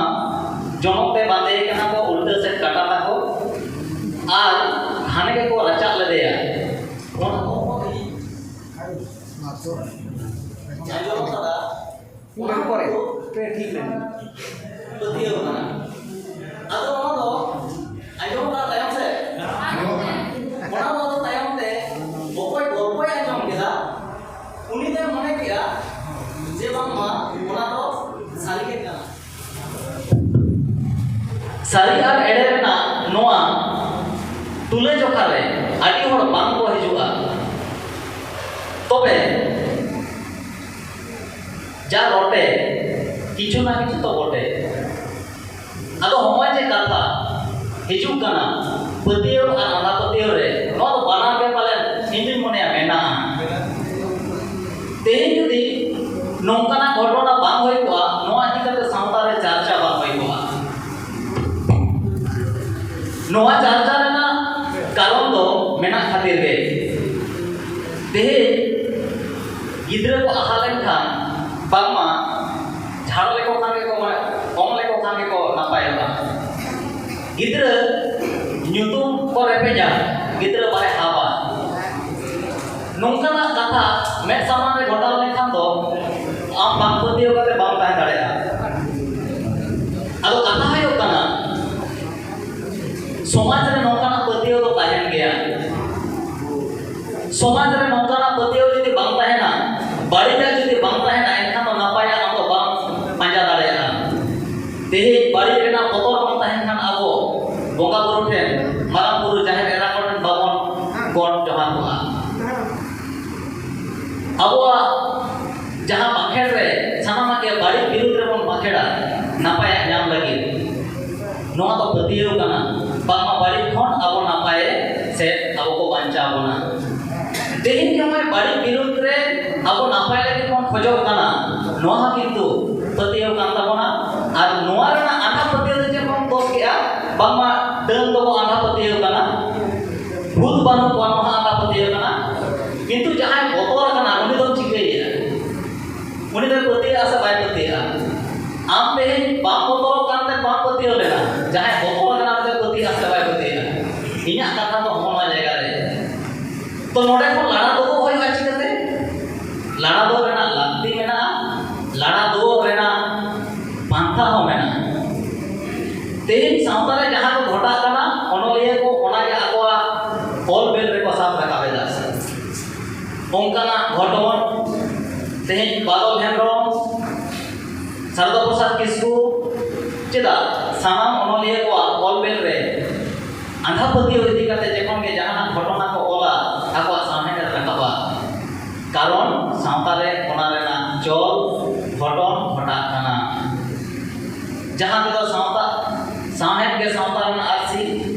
ᱡᱚᱱᱚᱜ ᱛᱮ ᱵᱟᱸᱫᱮ ᱠᱟᱱᱟ ᱠᱚ, ᱩᱞᱴᱟᱹ ᱥᱮᱫ ᱠᱟᱴᱟ ᱛᱟᱠᱚ, ᱟᱨ ᱜᱷᱟᱱᱮ ᱜᱮᱠᱚ ᱨᱟᱪᱟᱜ ᱞᱮᱫᱮᱭᱟ᱾ ᱚᱱᱟ ᱠᱚ ᱟᱸᱡᱚᱢ ᱠᱟᱫᱟ᱾ ᱯᱩᱨᱟᱹ ᱯᱚᱨᱮ ᱯᱮ ᱴᱷᱤᱠ ᱞᱮᱱᱟ᱾ ᱯᱟᱹᱛᱭᱟᱹᱣ ᱠᱟᱱᱟ᱾ ᱟᱫᱚ ᱚᱱᱟ ᱫᱚ ᱟᱸᱡᱚᱢ ᱠᱟᱜ ᱛᱟᱭᱚᱢ ᱥᱮ, ᱚᱱᱟ ᱫᱚ ᱟᱫᱚ ᱛᱟᱭᱚᱢ ᱛᱮ ᱚᱠᱚᱭ ᱜᱚᱞᱯᱚᱭ ᱟᱸᱡᱚᱢ ᱠᱮᱫᱟ, ᱩᱱᱤ ᱫᱚᱭ ᱢᱚᱱᱮ ᱠᱮᱫᱟ ᱡᱮ ᱵᱟᱝᱢᱟ ᱚᱱᱟ ᱫᱚ ᱥᱟᱹᱨᱤ ᱜᱮ ᱠᱟᱱᱟ᱾ ᱥᱟᱹᱨᱤ ᱟᱨ ᱮᱲᱮ ᱨᱮᱱᱟᱜ ᱱᱚᱣᱟ ᱛᱩᱞᱟᱹᱡᱚᱠᱷᱟ ᱨᱮ ᱟᱹᱰᱤ ᱦᱚᱲ ᱵᱟᱝ ᱠᱚ ᱦᱤᱡᱩᱜᱼᱟ᱾ ᱛᱚᱵᱮ ᱡᱟ ᱨᱚᱴᱮ, ᱠᱤᱪᱷᱩ ᱱᱟ ᱠᱤᱪᱷᱩ ᱛᱚ ᱵᱚᱴᱮ᱾ ᱟᱫᱚ ᱦᱚᱸᱜᱼᱚᱭ ᱡᱮ ᱠᱟᱛᱷᱟ ᱦᱤᱡᱩᱜ ᱠᱟᱱᱟ, ᱯᱟᱹᱛᱭᱟᱹᱣ ᱟᱨ ᱟᱸᱫᱷᱟ ᱯᱟᱹᱛᱭᱟᱹᱣ ᱨᱮ, ᱱᱚᱣᱟ ᱫᱚ ᱵᱟᱱᱟᱨ ᱜᱮ ᱯᱟᱞᱮᱱ ᱤᱧ ᱫᱩᱧ ᱢᱚᱱᱮᱭᱟ ᱢᱮᱱᱟᱜᱼᱟ᱾ ᱛᱮᱦᱮᱧ ᱡᱩᱫᱤ ᱱᱚᱝᱠᱟᱱᱟᱜ ᱜᱷᱚᱴᱚᱱᱟ ᱵᱟᱝ ᱦᱩᱭ ᱠᱚᱜᱼᱟ, ᱱᱚᱣᱟ ᱤᱫᱤ ᱠᱟᱛᱮ ᱥᱟᱶᱛᱟ ᱨᱮ ᱪᱟᱨᱪᱟ ᱵᱟᱝ ᱦᱩᱭ ᱠᱚᱜᱼᱟ᱾ ᱱᱚᱣᱟ ᱪᱟᱨᱪᱟ ᱨᱮᱱᱟᱜ ᱠᱟᱨᱚᱱ ᱫᱚ ᱢᱮᱱᱟᱜ ᱠᱷᱟᱹᱛᱤᱨ ᱜᱮ᱾ ᱛᱮᱦᱮᱧ ᱜᱤᱫᱽᱨᱟᱹ ᱠᱚ ᱟᱦᱟ ᱞᱮᱱᱠᱷᱟᱱ ᱵᱟᱝᱢᱟ ᱡᱷᱟᱲ ᱞᱮᱠᱚ ᱠᱷᱟᱱ ᱜᱮᱠᱚ, ᱢᱟᱱᱮ, ᱚᱝ ᱞᱮᱠᱚ ᱠᱷᱟᱱ ᱜᱮᱠᱚ ᱱᱟᱯᱟᱭᱚᱜᱼᱟ᱾ ᱜᱤᱫᱽᱨᱟᱹ ᱧᱩᱛᱩᱢ ᱠᱚ ᱨᱮᱯᱮᱡᱟ, ᱜᱤᱫᱽᱨᱟᱹ ᱵᱟᱭ ᱦᱟᱵᱟ᱾ ᱱᱚᱝᱠᱟᱱᱟᱜ ᱠᱟᱛᱷᱟ ᱢᱮᱫ ᱥᱟᱢᱟᱝ ᱨᱮ ᱜᱷᱚᱴᱟᱣ ᱞᱮᱱᱠᱷᱟᱱ ᱫᱚ ᱟᱢ ᱵᱟᱝ ᱯᱟᱹᱛᱭᱟᱹᱣ ᱠᱟᱛᱮ ᱵᱟᱢ ᱛᱟᱦᱮᱸ ᱫᱟᱲᱮᱭᱟᱜᱼᱟ᱾ ᱟᱫᱚ ᱠᱟᱛᱷᱟ ᱦᱩᱭᱩᱜ ᱠᱟᱱᱟ, ᱥᱚᱢᱟᱡᱽ ᱨᱮ ᱱᱚᱝᱠᱟᱱᱟᱜ ᱯᱟᱹᱛᱭᱟᱹᱣ ᱫᱚ ᱛᱟᱦᱮᱱ ᱜᱮᱭᱟ᱾ ᱥᱚᱢᱟᱡᱽ ᱨᱮ ᱱᱚᱝᱠᱟᱱᱟᱜ ᱯᱟᱹᱛᱭᱟᱹᱣ ᱡᱩᱫᱤ ᱵᱟᱝ ᱛᱟᱦᱮᱱᱟ, ᱵᱟᱹᱲᱤᱡᱟᱜ ᱡᱩᱫᱤ ᱵᱟᱝ ᱛᱟᱦᱮᱱᱟ, ᱮᱱᱠᱷᱟᱱ ᱫᱚ ᱱᱟᱯᱟᱭᱟᱜ ᱟᱢ ᱫᱚ ᱵᱟᱢ ᱯᱟᱸᱡᱟ ᱫᱟᱲᱮᱭᱟᱜᱼᱟ᱾ ᱛᱮᱦᱮᱧ ᱵᱟᱹᱲᱤᱡ ᱨᱮᱱᱟᱜ ᱵᱚᱛᱚᱨ ᱵᱟᱝ ᱛᱟᱦᱮᱱ ᱠᱷᱟᱱ ᱟᱵᱚ ᱵᱚᱸᱜᱟ ᱵᱩᱨᱩ ᱴᱷᱮᱱ, ᱢᱟᱨᱟᱝ ᱵᱩᱨᱩ ᱡᱟᱦᱮᱨ ᱮᱨᱟ ᱠᱚᱴᱷᱮᱱ ᱵᱟᱵᱚᱱ ᱜᱚᱰ ᱡᱚᱦᱟᱨ ᱠᱚᱜᱼᱟ᱾ ᱟᱵᱚᱣᱟᱜ ᱡᱟᱦᱟᱸ ᱵᱟᱸᱠᱷᱮᱲ ᱨᱮ ᱥᱟᱱᱟᱢᱟᱜ ᱜᱮ ᱵᱟᱹᱲᱤᱡ ᱵᱤᱨᱩᱫᱷ ᱨᱮᱵᱚᱱ ᱵᱟᱸᱠᱷᱮᱲᱟ, ᱱᱟᱯᱟᱭᱟᱜ ᱧᱟᱢ ᱞᱟᱹᱜᱤᱫ᱾ ᱱᱚᱣᱟ ᱫᱚ ᱯᱟᱹᱛᱭᱟᱹᱣ ᱠᱟᱱᱟ, ᱵᱟᱝᱢᱟ ᱵᱟᱹᱲᱤᱡ ᱠᱷᱚᱱ ᱟᱵᱚ ᱱᱟᱯᱟᱭ ᱥᱮᱫ ᱟᱵᱚ ᱠᱚ ᱵᱟᱧᱪᱟᱣ ᱵᱚᱱᱟ᱾ ᱛᱮᱦᱮᱧ ᱱᱚᱜᱼᱚᱭ ᱵᱟᱹᱲᱤᱡ ᱵᱤᱨᱩᱫᱷ ᱨᱮ ᱟᱵᱚ ᱱᱟᱯᱟᱭ ᱞᱟᱹᱜᱤᱫ ᱵᱚᱱ ᱠᱷᱚᱡᱚᱜ ᱠᱟᱱᱟ, ᱱᱚᱣᱟ ᱦᱚᱸ ᱠᱤᱱᱛᱩ ᱯᱟᱹᱛᱭᱟᱹᱣ ᱠᱟᱱ ᱛᱟᱵᱚᱱᱟ᱾ ᱟᱨ ᱱᱚᱣᱟ ᱨᱮᱱᱟᱜ ᱟᱸᱫᱷᱟ ᱯᱟᱹᱛᱭᱟᱹᱣ ᱫᱚ ᱪᱮᱫ ᱵᱚᱱ ᱫᱳᱥ ᱠᱮᱜᱼᱟ? ᱵᱟᱝᱢᱟ ᱰᱟᱹᱱ ᱫᱚᱠᱚ ᱟᱸᱫᱷᱟ ᱯᱟᱹᱛᱭᱟᱹᱣ ᱠᱟᱱᱟ, ᱵᱷᱩᱛ ᱵᱟᱹᱱᱩᱜ ᱠᱚᱣᱟ, ᱱᱚᱣᱟ ᱟᱸᱫᱷᱟ ᱯᱟᱹᱛᱭᱟᱹᱣ ᱠᱟᱱᱟ᱾ ᱠᱤᱱᱛᱩ ᱡᱟᱦᱟᱸᱭ ᱵᱚᱛᱚᱨ ᱟᱠᱟᱱᱟ, ᱩᱱᱤ ᱫᱚᱢ ᱪᱤᱠᱟᱹᱭᱮᱭᱟ? ᱩᱱᱤ ᱫᱚᱭ ᱯᱟᱹᱛᱭᱟᱹᱜᱼᱟ ᱥᱮ ᱵᱟᱭ ᱯᱟᱹᱛᱭᱟᱹᱜᱼᱟ? ᱟᱢ ᱛᱮᱦᱮᱧ ᱵᱟᱢ ᱵᱚᱛᱚᱨᱚᱜ ᱠᱟᱱᱛᱮ ᱵᱟᱢ ᱯᱟᱹᱛᱭᱟᱹᱣ ᱞᱮᱱᱟ, ᱡᱟᱦᱟᱸᱭ ᱵᱚᱛᱚᱨ ᱟᱠᱟᱱᱟ, ᱩᱱᱤ ᱫᱚᱭ ᱯᱟᱹᱛᱭᱟᱹᱜᱼᱟ ᱥᱮ ᱵᱟᱭ ᱯᱟᱹᱛᱭᱟᱹᱜᱼᱟ? ᱤᱧᱟᱹᱜ ᱠᱟᱛᱷᱟ ᱫᱚ ᱦᱚᱸᱜᱼᱚ ᱱᱚᱣᱟ ᱡᱟᱭᱜᱟ ᱨᱮ᱾ ᱛᱚ, ᱱᱚᱰᱮ ᱠᱷᱚᱱ ᱞᱟᱲᱟ ᱫᱚᱦᱚ ᱦᱩᱭᱩᱜᱼᱟ ᱪᱤᱠᱟᱹᱛᱮ? ᱞᱟᱲᱟ ᱫᱚᱦᱚ ᱨᱮᱱᱟᱜ ᱞᱟᱹᱠᱛᱤ ᱢᱮᱱᱟᱜᱼᱟ, ᱞᱟᱲᱟ ᱫᱚᱦᱚ ᱨᱮᱱᱟᱜ ᱯᱟᱱᱛᱷᱟ ᱦᱚᱸ ᱢᱮᱱᱟᱜᱼᱟ᱾ ᱛᱮᱦᱮᱧ ᱥᱟᱶᱛᱟ ᱨᱮ ᱡᱟᱦᱟᱸ ᱠᱚ ᱜᱷᱚᱴᱟᱜ ᱠᱟᱱᱟ, ᱚᱱᱚᱞᱤᱭᱟᱹ ᱠᱚ ᱚᱱᱟᱜᱮ ᱟᱠᱚᱣᱟᱜ ᱚᱞ ᱵᱮᱞ ᱨᱮᱠᱚ ᱥᱟᱵ ᱨᱟᱠᱟᱵ ᱮᱫᱟ᱾ ᱚᱱᱠᱟᱱᱟᱜ ᱜᱷᱚᱴᱚᱱ ᱛᱮᱦᱮᱧ ᱵᱟᱫᱚᱞ ᱦᱮᱢᱵᱨᱚᱢ, ᱥᱟᱨᱚᱫᱟ ᱯᱨᱚᱥᱟᱫᱽ ᱠᱤᱥᱠᱩ, ᱪᱮᱫᱟᱜ ᱥᱟᱱᱟᱢ ᱚᱱᱚᱞᱤᱭᱟᱹ ᱠᱚᱣᱟᱜ ᱚᱞ ᱵᱮᱞ ᱨᱮ ᱟᱸᱫᱷᱟ ᱯᱟᱹᱛᱭᱟᱹᱣ ᱤᱫᱤ ᱠᱟᱛᱮ ᱡᱚᱠᱷᱚᱱ ᱜᱮ ᱡᱟᱦᱟᱱᱟᱜ ᱜᱷᱚᱴᱚᱱᱟ ᱠᱚ ᱚᱞᱟ, ᱟᱠᱚᱣᱟᱜ ᱥᱟᱶᱦᱮᱫ ᱨᱮ ᱨᱟᱠᱟᱵᱟ? ᱠᱟᱨᱚᱱ ᱥᱟᱶᱛᱟ ᱨᱮ ᱚᱱᱟ ᱨᱮᱱᱟᱜ ᱪᱚᱞ ᱜᱷᱚᱴᱚᱱ ᱜᱷᱚᱴᱟᱜ ᱠᱟᱱᱟ, ᱡᱟᱦᱟᱸ ᱛᱮᱫᱚ ᱥᱟᱶᱛᱟ, ᱥᱟᱶᱦᱮᱫ ᱜᱮ ᱥᱟᱶᱛᱟ ᱨᱮᱱᱟᱜ ᱟᱹᱨᱥᱤ,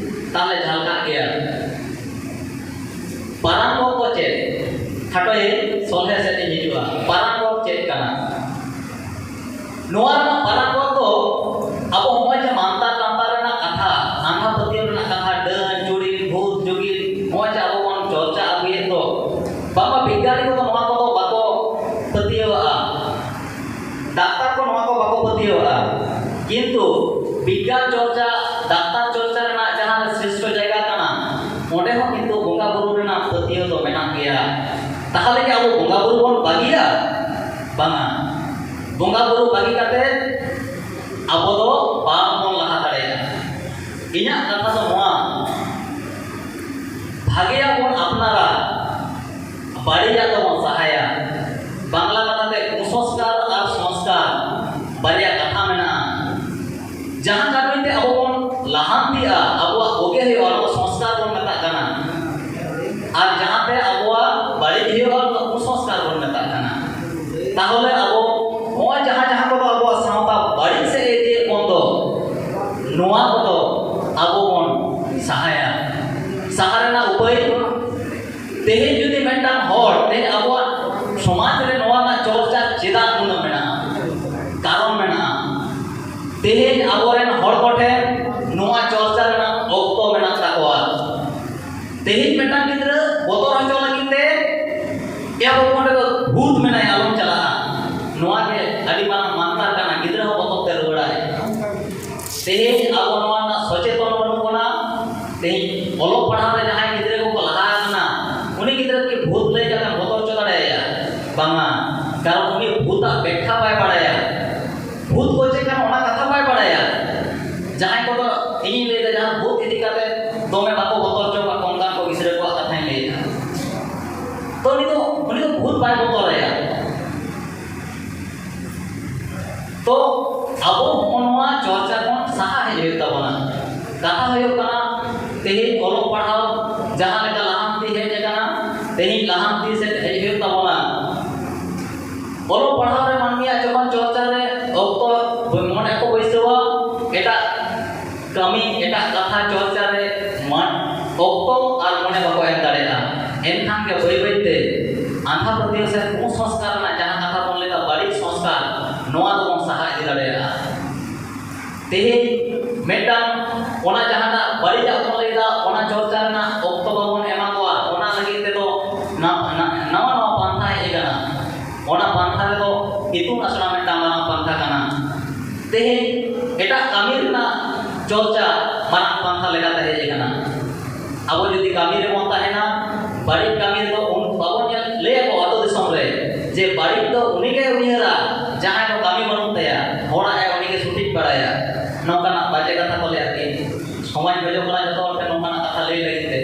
ᱛᱟᱦᱞᱮ ᱡᱷᱟᱞᱠᱟᱜ ᱜᱮᱭᱟ᱾ ᱯᱟᱨᱟᱝᱜᱚᱛ ᱫᱚ ᱪᱮᱫ? ᱠᱷᱟᱴᱚᱭᱮ ᱥᱚᱞᱦᱮ ᱥᱮᱫ ᱤᱧ ᱦᱤᱡᱩᱜᱼᱟ᱾ ᱯᱟᱨᱟᱝᱜᱚᱛ ᱪᱮᱫ ᱠᱟᱱᱟ? ᱱᱚᱣᱟ ᱨᱮᱱᱟᱜ ᱯᱟᱨᱟᱝᱜᱚᱛ ᱫᱚ ᱟᱵᱚ ᱦᱚᱸᱜᱼᱚᱭ ᱡᱮ ᱢᱟᱱᱛᱟᱨ ᱛᱟᱱᱛᱟᱨ ᱨᱮᱱᱟᱜ ᱠᱟᱛᱷᱟ, ᱟᱸᱫᱷᱟ ᱯᱟᱹᱛᱭᱟᱹᱣ ᱨᱮᱱᱟᱜ ᱠᱟᱛᱷᱟ, ᱰᱟᱹᱱ, ᱪᱩᱲᱤᱱ, ᱵᱷᱩᱛ, ᱡᱩᱜᱤᱱ, ᱦᱚᱸᱜᱼᱚᱭ ᱡᱮ ᱟᱵᱚ ᱵᱚᱱ ᱪᱚᱨᱪᱟ ᱟᱹᱜᱩᱭᱮᱫ ᱫᱚ, ᱵᱟᱝᱢᱟ ᱵᱤᱜᱽᱜᱟᱱᱤ ᱠᱚᱫᱚ ᱱᱚᱣᱟ ᱠᱚᱫᱚ ᱵᱟᱠᱚ ᱯᱟᱹᱛᱭᱟᱹᱣᱟᱜᱼᱟ᱾ ᱰᱟᱠᱛᱟᱨ ᱠᱚ ᱱᱚᱣᱟ ᱠᱚ ᱵᱟᱠᱚ ᱯᱟᱹᱛᱭᱟᱹᱣᱟᱜᱼᱟ, ᱠᱤᱱᱛᱩ ᱵᱤᱜᱽᱜᱟᱱ ᱪᱚᱨᱪᱟ, ᱰᱟᱠᱛᱟᱨ ᱪᱚᱨᱪᱟ ᱨᱮᱱᱟᱜ ᱡᱟᱦᱟᱸ ᱨᱮ ᱥᱨᱮᱥᱴᱷᱚ ᱡᱟᱭᱜᱟ ᱠᱟᱱᱟ, ᱚᱸᱰᱮ ᱦᱚᱸ ᱠᱤᱱᱛᱩ ᱵᱚᱸᱜᱟ ᱵᱩᱨᱩ ᱨᱮᱱᱟᱜ ᱯᱟᱹᱛᱭᱟᱹᱣ ᱫᱚ ᱢᱮᱱᱟᱜ ᱜᱮᱭᱟ᱾ ᱛᱟᱦᱚᱞᱮ ᱠᱤ ᱟᱵᱚ ᱵᱚᱸᱜᱟ ᱵᱩᱨᱩ ᱵᱚᱱ ᱵᱟᱹᱜᱤᱭᱟ? ᱵᱟᱝᱟ᱾ ᱵᱚᱸᱜᱟ ᱵᱩᱨᱩ ᱵᱟᱹᱜᱤ ᱠᱟᱛᱮ ᱟᱵᱚ ᱫᱚ ᱵᱟᱝ ᱵᱚᱱ ᱞᱟᱦᱟ ᱫᱟᱲᱮᱭᱟᱜᱼᱟ᱾ ᱤᱧᱟᱹᱜ ᱠᱟᱛᱷᱟ ᱫᱚ ᱱᱚᱣᱟ, ᱵᱷᱟᱜᱮᱭᱟᱜ ᱵᱚᱱ ᱟᱯᱱᱟᱨᱟ, ᱵᱟᱹᱲᱤᱡᱟᱜ ᱫᱚᱵᱚᱱ ᱥᱟᱦᱟᱭᱟ᱾ ᱵᱟᱝᱞᱟ ᱠᱟᱛᱷᱟ ᱛᱮ ᱠᱩᱥᱚᱝᱥᱠᱟᱨ ᱟᱨ ᱥᱚᱝᱥᱠᱟᱨ ᱵᱟᱨᱭᱟ ᱠᱟᱛᱷᱟ ᱢᱮᱱᱟᱜᱼᱟ᱾ ᱡᱟᱦᱟᱸ ᱠᱟᱹᱢᱤ ᱛᱮ ᱟᱵᱚ ᱵᱚᱱ ᱞᱟᱦᱟᱱᱛᱤᱜᱼᱟ, ᱟᱵᱚᱣᱟᱜ ᱵᱩᱜᱤ ᱦᱩᱭᱩᱜᱼᱟ, ᱚᱱᱟ ᱫᱚ ᱥᱚᱝᱥᱠᱟᱨ ᱵᱚᱱ ᱢᱮᱛᱟᱜ ᱠᱟᱱᱟ᱾ ᱟᱨ ᱡᱟᱦᱟᱸ ᱛᱮ ᱟᱵᱚᱣᱟᱜ ᱵᱟᱹᱲᱤᱡ ᱦᱩᱭᱩᱜᱼᱟ, ᱚᱱᱟ ᱫᱚ ᱠᱩᱥᱚᱝᱥᱠᱟᱨ ᱵᱚᱱ ᱢᱮᱛᱟᱜ ᱠᱟᱱᱟ᱾ ᱛᱟᱦᱚᱞᱮ ᱟᱵᱚ ᱱᱚᱜᱼᱚᱭ ᱡᱟᱦᱟᱸ ᱡᱟᱦᱟᱸ ᱠᱚᱫᱚ ᱟᱵᱚᱣᱟᱜ ᱥᱟᱶᱛᱟ ᱵᱟᱹᱲᱤᱡ ᱥᱮᱫ ᱮ ᱤᱫᱤᱭᱮᱫ ᱵᱚᱱ ᱫᱚ, ᱱᱚᱣᱟ ᱠᱚᱫᱚ ᱟᱵᱚ ᱵᱚᱱ ᱥᱟᱦᱟᱭᱟ᱾ ᱥᱟᱦᱟ ᱨᱮᱱᱟᱜ ᱩᱯᱟᱹᱭ, ᱛᱮᱦᱮᱧ ᱡᱩᱫᱤ ᱢᱤᱫᱴᱟᱝ ᱦᱚᱲ, ᱛᱮᱦᱮᱧ ᱟᱵᱚᱣᱟᱜ ᱥᱚᱢᱟᱡᱽ ᱨᱮ ᱱᱚᱣᱟ ᱨᱮᱱᱟᱜ ᱪᱚᱨᱪᱟ ᱪᱮᱫᱟᱜ ᱱᱩᱱᱟᱹᱜ ᱢᱮᱱᱟᱜᱼᱟ? ᱠᱟᱨᱚᱱ ᱢᱮᱱᱟᱜᱼᱟ᱾ ᱛᱮᱦᱮᱧ ᱟᱵᱚᱨᱮᱱ ᱦᱚᱲ ᱠᱚᱴᱷᱮᱱ ᱱᱚᱣᱟ ᱪᱚᱨᱪᱟ ᱨᱮᱱᱟᱜ ᱚᱠᱛᱚ ᱢᱮᱱᱟᱜ ᱛᱟᱠᱚᱣᱟ᱾ ᱛᱮᱦᱮᱧ ᱢᱤᱫᱴᱟᱝ ᱜᱤᱫᱽᱨᱟᱹ ᱵᱚᱛᱚᱨ ᱦᱚᱪᱚ ᱞᱟᱹᱜᱤᱫ ᱛᱮ, "ᱮ ᱵᱟᱹᱵᱩ, ᱚᱸᱰᱮ ᱫᱚ ᱵᱷᱩᱛ ᱢᱮᱱᱟᱭᱟ, ᱟᱞᱚᱢ ᱪᱟᱞᱟᱜᱼᱟ", ᱱᱚᱣᱟ ᱜᱮ ᱟᱹᱰᱤ ᱢᱟᱨᱟᱝ ᱢᱟᱱᱛᱟᱨ ᱠᱟᱱᱟ᱾ ᱜᱤᱫᱽᱨᱟᱹ ᱦᱚᱸ ᱵᱚᱛᱚᱨ ᱛᱮ ᱨᱩᱣᱟᱹᱲᱟᱭ᱾ ᱛᱮᱦᱮᱧ ᱟᱵᱚ ᱱᱚᱣᱟ ᱨᱮᱱᱟᱜ ᱥᱚᱪᱮᱛᱚᱱ ᱵᱟᱹᱱᱩᱜ ᱵᱚᱱᱟ᱾ ᱛᱮᱦᱮᱧ ᱚᱞᱚᱜ ᱯᱟᱲᱦᱟᱣ ᱨᱮ ᱡᱟᱦᱟᱸᱭ ᱜᱤᱫᱽᱨᱟᱹ ᱠᱚᱠᱚ ᱞᱟᱦᱟ ᱟᱠᱟᱱᱟ, ᱩᱱᱤ ᱜᱤᱫᱽᱨᱟᱹ ᱠᱤ ᱵᱷᱩᱛ ᱞᱟᱹᱭ ᱠᱟᱛᱮ ᱵᱚᱛᱚᱨ ᱦᱚᱪᱚ ᱫᱟᱲᱮᱭᱟᱭᱟ? ᱵᱟᱝᱟ, ᱠᱟᱨᱚᱱ ᱩᱱᱤ ᱵᱷᱩᱛᱟᱜ ᱵᱮᱠᱠᱷᱟ ᱵᱟᱭ ᱵᱟᱲᱟᱭᱟ᱾ ᱵᱷᱩᱛ ᱠᱚ ᱪᱮᱫ ᱠᱟᱱᱟ, ᱚᱱᱟ ᱠᱟᱛᱷᱟ ᱵᱟᱭ ᱵᱟᱲᱟᱭᱟ᱾ ᱡᱟᱦᱟᱸᱭ ᱠᱚᱫᱚ, ᱤᱧᱤᱧ ᱞᱟᱹᱭᱫᱟ, ᱡᱟᱦᱟᱸ ᱵᱷᱩᱛ ᱤᱫᱤ ᱠᱟᱛᱮ ᱫᱚᱢᱮ ᱵᱟᱠᱚ ᱵᱚᱛᱚᱨ ᱦᱚᱪᱚ ᱠᱚᱣᱟ, ᱚᱱᱠᱟᱱ ᱠᱚ ᱜᱤᱫᱽᱨᱟᱹ ᱠᱚᱣᱟᱜ ᱠᱟᱛᱷᱟᱧ ᱞᱟᱹᱭᱫᱟ᱾ ᱛᱚ ᱩᱱᱤ ᱫᱚ, ᱩᱱᱤ ᱫᱚ ᱵᱷᱩᱛ ᱵᱟᱭ ᱵᱚᱛᱚᱨᱟᱭᱟ᱾ ᱛᱚ ᱟᱵᱚ ᱦᱚᱸᱜᱼᱚ ᱱᱚᱣᱟ ᱪᱚᱨᱪᱟ ᱠᱷᱚᱱ ᱥᱟᱦᱟ ᱦᱮᱡ ᱦᱩᱭᱩᱜ ᱛᱟᱵᱚᱱᱟ᱾ ᱠᱟᱛᱷᱟ ᱦᱩᱭᱩᱜ ᱠᱟᱱᱟ, ᱛᱮᱦᱮᱧ ᱚᱞᱚᱜ ᱯᱟᱲᱦᱟᱣ ᱡᱟᱦᱟᱸ ᱞᱮᱠᱟ ᱞᱟᱦᱟᱱᱛᱤ ᱦᱮᱡ ᱟᱠᱟᱱᱟ, ᱛᱮᱦᱮᱧ ᱞᱟᱦᱟᱱᱛᱤ ᱥᱮᱫ ᱦᱮᱡ ᱦᱩᱭᱩᱜ ᱛᱟᱵᱚᱱᱟ᱾ ᱚᱞᱚᱜ ᱯᱟᱲᱦᱟᱣ ᱨᱮ ᱢᱟᱹᱱᱢᱤᱭᱟᱜ ᱡᱚᱠᱷᱚᱱ ᱪᱚᱨᱪᱟ ᱨᱮ ᱚᱠᱛᱚ ᱢᱚᱱᱮ ᱠᱚ ᱵᱟᱹᱭᱥᱟᱹᱣᱟ, ᱮᱴᱟᱜ ᱠᱟᱹᱢᱤ, ᱮᱴᱟᱜ ᱠᱟᱛᱷᱟ ᱪᱚᱨᱪᱟ ᱨᱮ ᱢᱟ-, ᱚᱠᱛᱚ ᱟᱨ ᱢᱚᱱᱮ ᱵᱟᱠᱚ ᱮᱢ ᱫᱟᱲᱮᱭᱟᱜᱼᱟ᱾ ᱮᱱᱠᱷᱟᱱ ᱜᱮ ᱵᱟᱹᱭ ᱵᱟᱹᱭ ᱛᱮ ᱟᱸᱫᱷᱟ ᱯᱟᱹᱛᱭᱟᱹᱣ ᱥᱮ ᱠᱩᱥᱚᱝᱥᱠᱟᱨ ᱨᱮᱱᱟᱜ ᱡᱟᱦᱟᱸ ᱠᱟᱛᱷᱟ ᱵᱚᱱ ᱞᱟᱹᱭᱫᱟ, ᱵᱟᱹᱲᱤᱡ ᱥᱚᱝᱥᱠᱟᱨ, ᱱᱚᱣᱟ ᱫᱚᱵᱚᱱ ᱥᱟᱦᱟ ᱤᱫᱤ ᱫᱟᱲᱮᱭᱟᱜᱼᱟ᱾ ᱛᱮᱦᱮᱧ ᱢᱤᱫᱴᱟᱝ ᱚᱱᱟ ᱡᱟᱦᱟᱸᱴᱟᱜ ᱵᱟᱹᱲᱤᱡᱟᱜ ᱵᱚᱱ ᱞᱟᱹᱭᱫᱟ, ᱚᱱᱟ ᱪᱚᱨᱪᱟ ᱨᱮᱱᱟᱜ ᱚᱠᱛᱚ ᱵᱟᱵᱚᱱ ᱮᱢᱟ ᱠᱚᱣᱟ, ᱚᱱᱟ ᱞᱟᱹᱜᱤᱫ ᱛᱮᱫᱚ ᱱᱟ-, ᱱᱟ-, ᱱᱟᱣᱟ ᱱᱟᱣᱟ ᱯᱟᱱᱛᱷᱟ ᱦᱮᱡ ᱟᱠᱟᱱᱟ᱾ ᱚᱱᱟ ᱯᱟᱱᱛᱷᱟ ᱨᱮᱫᱚ ᱤᱛᱩᱱ ᱟᱥᱲᱟ ᱢᱤᱫᱴᱟᱝ ᱢᱟᱨᱟᱝ ᱯᱟᱱᱛᱷᱟ ᱠᱟᱱᱟ᱾ ᱛᱮᱦᱮᱧ ᱮᱴᱟᱜ ᱠᱟᱹᱢᱤ ᱨᱮᱱᱟᱜ ᱪᱚᱨᱪᱟ ᱢᱟᱨᱟᱝ ᱯᱟᱱᱛᱷᱟ ᱞᱮᱠᱟᱛᱮ ᱦᱮᱡ ᱟᱠᱟᱱᱟ᱾ ᱟᱵᱚ ᱡᱩᱫᱤ ᱠᱟᱹᱢᱤ ᱨᱮᱵᱚᱱ ᱛᱟᱦᱮᱱᱟ, ᱵᱟᱹᱲᱤᱡ ᱠᱟᱹᱢᱤ ᱨᱮᱫᱚ ᱩᱱ ᱵᱟᱵᱚᱱ ᱧᱮᱞ, ᱞᱟᱹᱭ ᱟᱠᱚ ᱟᱹᱛᱩ ᱫᱤᱥᱚᱢ ᱨᱮ ᱡᱮ ᱵᱟᱹᱲᱤᱡ ᱫᱚ ᱩᱱᱤ ᱜᱮ ᱩᱭᱦᱟᱹᱨᱟ, ᱡᱟᱦᱟᱸᱭ ᱫᱚ ᱠᱟᱹᱢᱤ ᱵᱟᱹᱱᱩᱜ ᱛᱟᱭᱟ, ᱦᱚᱲᱟᱜ ᱮ ᱩᱱᱤ ᱜᱮ ᱥᱚᱴᱷᱤᱠ ᱵᱟᱲᱟᱭᱟ᱾ ᱱᱚᱝᱠᱟᱱᱟᱜ ᱵᱟᱡᱮ ᱠᱟᱛᱷᱟ ᱠᱚ ᱞᱟᱹᱭᱟ ᱠᱤ? ᱥᱚᱢᱟᱡᱽ ᱵᱟᱡᱚᱜ ᱠᱟᱱᱟ ᱡᱚᱛᱚ ᱦᱚᱲ ᱴᱷᱮᱱ ᱱᱚᱝᱠᱟᱱᱟᱜ ᱠᱟᱛᱷᱟ ᱞᱟᱹᱭ ᱞᱟᱹᱜᱤᱫ ᱛᱮ᱾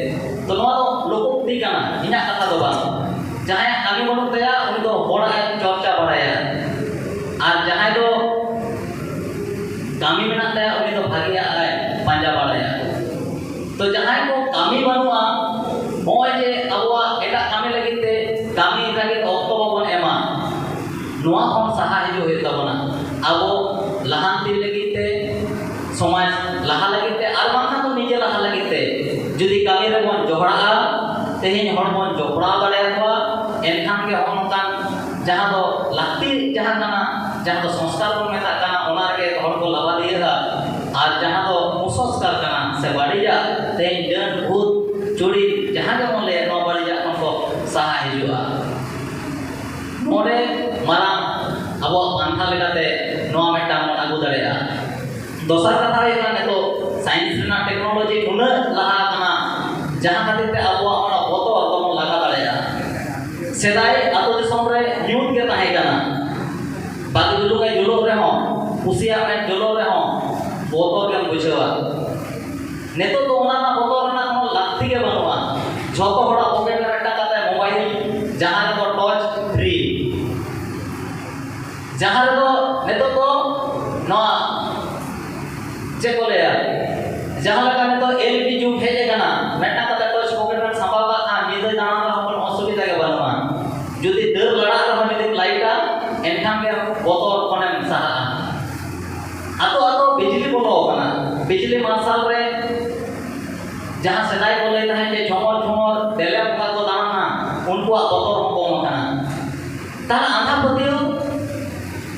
ᱛᱚ ᱱᱚᱣᱟ ᱫᱚ ᱞᱳᱠᱳᱠᱛᱤ ᱠᱟᱱᱟ, ᱤᱧᱟᱹᱜ ᱠᱟᱛᱷᱟ ᱫᱚ ᱵᱟᱝ᱾ ᱡᱟᱦᱟᱸᱭᱟᱜ ᱠᱟᱹᱢᱤ ᱵᱟᱹᱱᱩᱜ ᱛᱟᱭᱟ, ᱩᱱᱤ ᱫᱚ ᱦᱚᱲᱟᱜ ᱮ ᱪᱚᱨᱪᱟ ᱵᱟᱲᱟᱭᱟ, ᱟᱨ ᱡᱟᱦᱟᱸᱭ ᱫᱚ ᱠᱟᱹᱢᱤ ᱢᱮᱱᱟᱜ ᱛᱟᱭᱟ, ᱩᱱᱤ ᱫᱚ ᱵᱷᱟᱜᱮᱭᱟᱜ ᱮ ᱯᱟᱸᱡᱟ ᱵᱟᱲᱟᱭᱟ᱾ ᱛᱚ ᱡᱟᱦᱟᱸᱭ ᱠᱚ ᱠᱟᱹᱢᱤ ᱵᱟᱹᱱᱩᱜᱼᱟ, ᱱᱚᱜᱼᱚᱭ ᱡᱮ ᱟᱵᱚᱣᱟᱜ ᱮᱴᱟᱜ ᱠᱟᱹᱢᱤ ᱞᱟᱹᱜᱤᱫ ᱛᱮ, ᱠᱟᱹᱢᱤ ᱞᱟᱹᱜᱤᱫ ᱚᱠᱛᱚ ᱵᱟᱵᱚᱱ ᱮᱢᱟ, ᱱᱚᱣᱟ ᱠᱷᱚᱱ ᱥᱟᱦᱟ ᱦᱤᱡᱩᱜ ᱦᱩᱭᱩᱜ ᱛᱟᱵᱚᱱᱟ᱾ ᱟᱵᱚ ᱞᱟᱦᱟᱱᱛᱤ ᱞᱟᱹᱜᱤᱫ ᱛᱮ, ᱥᱚᱢᱟᱡᱽ ᱞᱟᱦᱟ ᱞᱟᱹᱜᱤᱫ ᱛᱮ, ᱟᱨ ᱵᱟᱝᱠᱷᱟᱱ ᱫᱚ ᱱᱤᱡᱮ ᱞᱟᱦᱟ ᱞᱟᱹᱜᱤᱫ ᱛᱮ ᱡᱩᱫᱤ ᱠᱟᱹᱢᱤ ᱨᱮᱵᱚᱱ ᱡᱚᱯᱲᱟᱜᱼᱟ, ᱛᱮᱦᱮᱧ ᱦᱚᱲ ᱵᱚᱱ ᱡᱚᱯᱲᱟᱣ ᱫᱟᱲᱮᱭᱟᱠᱚᱣᱟ, ᱮᱱᱠᱷᱟᱱ ᱜᱮ ᱦᱚᱸᱜᱼᱚ ᱱᱚᱝᱠᱟᱱ ᱡᱟᱦᱟᱸ ᱫᱚ ᱞᱟᱹᱠᱛᱤ ᱡᱟᱦᱟᱸ ᱠᱟᱱᱟ, ᱡᱟᱦᱟᱸ ᱫᱚ ᱥᱚᱝᱥᱠᱟᱨ ᱵᱚᱱ ᱢᱮᱛᱟᱜ ᱠᱟᱱᱟ, ᱚᱱᱟ ᱨᱮᱜᱮ ᱦᱚᱲ ᱠᱚ ᱞᱟᱵᱟᱫᱤᱭᱟᱹᱜᱼᱟ᱾ ᱟᱨ ᱡᱟᱦᱟᱸ ᱫᱚ ᱠᱩᱥᱚᱝᱥᱠᱟᱨ ᱠᱟᱱᱟ ᱥᱮ ᱵᱟᱹᱲᱤᱡᱟᱜ, ᱛᱮᱦᱮᱧ ᱰᱟᱹᱱ, ᱵᱷᱩᱛ, ᱪᱩᱲᱤᱱ, ᱡᱟᱦᱟᱸ ᱜᱮᱵᱚᱱ ᱞᱟᱹᱭᱟ, ᱱᱚᱣᱟ ᱵᱟᱹᱲᱤᱡᱟᱜ ᱠᱷᱚᱱ ᱠᱚ ᱥᱟᱦᱟ ᱦᱤᱡᱩᱜᱼᱟ᱾ ᱱᱚᱰᱮ ᱢᱟᱨᱟᱝ ᱟᱵᱚᱣᱟᱜ ᱯᱟᱱᱛᱷᱟ ᱞᱮᱠᱟᱛᱮ ᱱᱚᱣᱟ ᱢᱤᱫᱴᱟᱝ ᱵᱚᱱ ᱟᱹᱜᱩ ᱫᱟᱲᱮᱭᱟᱜᱼᱟ᱾ ᱫᱚᱥᱟᱨ ᱠᱟᱛᱷᱟ ᱦᱩᱭᱩᱜ ᱠᱟᱱᱟ, ᱱᱤᱛᱚᱜ ᱥᱟᱭᱮᱱᱥ ᱨᱮᱱᱟᱜ ᱴᱮᱠᱱᱳᱞᱚᱡᱤ ᱩᱱᱟᱹᱜ ᱞᱟᱦᱟ ᱟᱠᱟᱱᱟ, ᱡᱟᱦᱟᱸ ᱠᱷᱟᱹᱛᱤᱨ ᱛᱮ ᱟᱵᱚᱣᱟᱜ ᱚᱱᱟ ᱵᱚᱛᱚᱨ ᱵᱟᱵᱚᱱ ᱞᱟᱜᱟ ᱫᱟᱲᱮᱭᱟᱜᱼᱟ᱾ ᱥᱮᱫᱟᱭ ᱟᱹᱛᱩ ᱫᱤᱥᱚᱢ ᱨᱮ ᱧᱩᱛ ᱜᱮ ᱛᱟᱦᱮᱸ ᱠᱟᱱᱟ, ᱵᱟᱜᱤ ᱡᱩᱞᱩᱜ ᱮ ᱡᱩᱞᱩᱜ ᱨᱮᱦᱚᱸ, ᱠᱩᱥᱤᱭᱟᱜ ᱢᱮ ᱡᱩᱞᱩᱜ ᱨᱮᱦᱚᱸ, ᱵᱚᱛᱚᱨ ᱜᱮᱢ ᱵᱩᱡᱷᱟᱹᱣᱟ᱾ ᱱᱤᱛᱚᱜ ᱫᱚ ᱚᱱᱟ ᱨᱮᱱᱟᱜ ᱵᱚᱛᱚᱨ ᱨᱮᱱᱟᱜ ᱠᱳᱱᱳ ᱞᱟᱹᱠᱛᱤ ᱜᱮ ᱵᱟᱹᱱᱩᱜᱼᱟ᱾ ᱡᱷᱚᱛᱚ ᱦᱚᱲᱟᱜ ᱯᱚᱠᱮᱴ ᱨᱮ ᱢᱤᱫᱴᱟᱝ ᱠᱟᱛᱮ ᱢᱳᱵᱟᱭᱤᱞ, ᱡᱟᱦᱟᱸ ᱨᱮᱫᱚ ᱴᱚᱪ ᱯᱷᱨᱤ, ᱡᱟᱦᱟᱸ ᱨᱮᱫᱚ ᱱᱤᱛᱚᱜ ᱫᱚ ᱱᱚᱣᱟ ᱪᱮᱫ ᱠᱚ ᱞᱟᱹᱭᱟ, ᱡᱟᱦᱟᱸ ᱞᱮᱠᱟ ᱱᱤᱛᱚᱜ ᱮᱞ ᱤ ᱰᱤ ᱡᱩᱜᱽ ᱦᱮᱡ ᱟᱠᱟᱱᱟ, ᱢᱤᱫᱴᱟᱝ ᱠᱟᱛᱮ ᱴᱚᱪ ᱯᱚᱠᱮᱴ ᱨᱮᱢ ᱥᱟᱢᱵᱟᱣ ᱠᱟᱜ ᱠᱷᱟᱱ ᱧᱤᱫᱟᱹ ᱫᱟᱬᱟᱱ ᱨᱮᱦᱚᱸ ᱠᱳᱱᱳ ᱚᱥᱩᱵᱤᱫᱷᱟ ᱜᱮ ᱵᱟᱹᱱᱩᱜᱼᱟ᱾ ᱡᱩᱫᱤ ᱰᱟᱹᱨ ᱞᱟᱲᱟᱜ ᱨᱮᱦᱚᱸ ᱡᱩᱫᱤᱢ ᱞᱟᱭᱤᱴᱟ, ᱮᱱᱠᱷᱟᱱ ᱜᱮ ᱵᱚᱛᱚᱨ ᱠᱷᱚᱱᱮᱢ ᱥᱟᱦᱟᱜᱼᱟ᱾ ᱟᱛᱳ ᱟᱛᱳ ᱵᱤᱡᱽᱞᱤ ᱵᱚᱞᱚ ᱟᱠᱟᱱᱟ᱾ ᱵᱤᱡᱽᱞᱤ ᱢᱟᱨᱥᱟᱞ ᱨᱮ ᱡᱟᱦᱟᱸ ᱥᱮᱫᱟᱭ ᱠᱚ ᱞᱟᱹᱭ ᱛᱟᱦᱮᱸᱫ ᱡᱮ ᱡᱷᱚᱢᱚᱨ ᱡᱷᱚᱢᱚᱨ ᱫᱮᱞᱮ ᱵᱚᱸᱜᱟ ᱠᱚ ᱫᱟᱬᱟᱱᱟ, ᱩᱱᱠᱩᱣᱟᱜ ᱵᱚᱛᱚᱨ ᱦᱚᱸ ᱠᱚᱢ ᱟᱠᱟᱱᱟ᱾ ᱛᱟᱦᱞᱮ ᱟᱸᱫᱷᱟ ᱯᱟᱹᱛᱭᱟᱹᱣ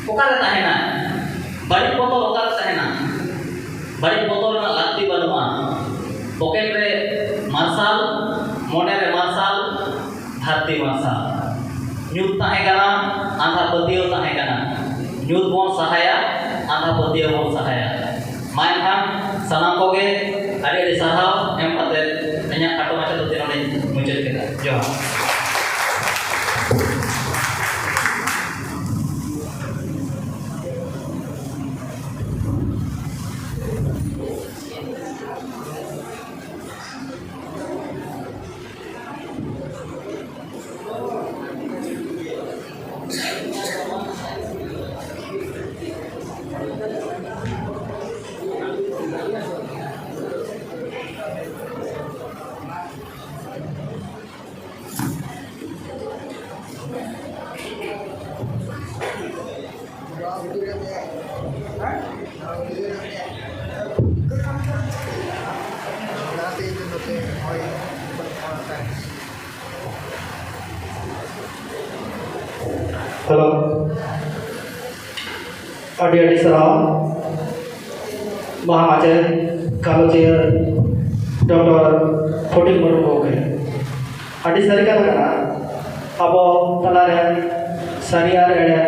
ᱚᱠᱟᱨᱮ ᱛᱟᱦᱮᱱᱟ? ᱵᱟᱹᱲᱤᱡ ᱵᱚᱛᱚᱨ ᱚᱠᱟᱨᱮ ᱛᱟᱦᱮᱱᱟ? ᱵᱟᱹᱲᱤᱡ ᱵᱚᱛᱚᱨ ᱨᱮᱱᱟᱜ ᱞᱟᱹᱠᱛᱤ ᱵᱟᱹᱱᱩᱜᱼᱟ᱾ ᱯᱚᱠᱮᱴ ᱨᱮ ᱢᱟᱨᱥᱟᱞ, ᱢᱚᱱᱮ ᱨᱮ ᱢᱟᱨᱥᱟᱞ, ᱫᱷᱟᱹᱨᱛᱤ ᱢᱟᱨᱥᱟᱞ᱾ ᱧᱩᱛ ᱛᱟᱦᱮᱸ ᱠᱟᱱᱟ, ᱟᱸᱫᱷᱟ ᱯᱟᱹᱛᱭᱟᱹᱣ ᱛᱟᱦᱮᱸ ᱠᱟᱱᱟ᱾ ᱧᱩᱛ ᱵᱚᱱ ᱥᱟᱦᱟᱭᱟ, ᱟᱸᱫᱷᱟ ᱯᱟᱹᱛᱭᱟᱹᱣ ᱵᱚᱱ ᱥᱟᱦᱟᱭᱟ᱾ ᱢᱟ ᱮᱱᱠᱷᱟᱱ ᱥᱟᱱᱟᱢ ᱠᱚᱜᱮ ᱟᱹᱰᱤ ᱟᱹᱰᱤ ᱥᱟᱨᱦᱟᱣ ᱮᱢ ᱠᱟᱛᱮ ᱤᱧᱟᱹᱜ ᱠᱷᱟᱴᱚ ᱢᱟᱪᱷᱟ ᱛᱷᱩᱛᱤ ᱱᱚᱰᱮᱧ ᱢᱩᱪᱟᱹᱫ ᱠᱮᱫᱟ᱾ ᱡᱚᱦᱟᱨ᱾ ᱦᱮᱞᱳ, ᱟᱹᱰᱤ ᱟᱹᱰᱤ ᱥᱟᱨᱦᱟᱣ ᱢᱟᱦᱟ ᱢᱟᱪᱮᱫ ᱜᱟᱞᱚᱪᱤᱭᱟᱹ ᱰᱚᱠᱴᱚᱨ ᱯᱷᱚᱴᱤᱠ ᱢᱩᱨᱢᱩ ᱜᱚᱢᱠᱮ᱾ ᱟᱹᱰᱤ ᱥᱟᱹᱨᱤ ᱠᱟᱛᱷᱟ ᱠᱟᱱᱟ, ᱟᱵᱚ ᱛᱟᱞᱟᱨᱮ ᱥᱟᱹᱨᱤ ᱟᱨ ᱮᱲᱮ,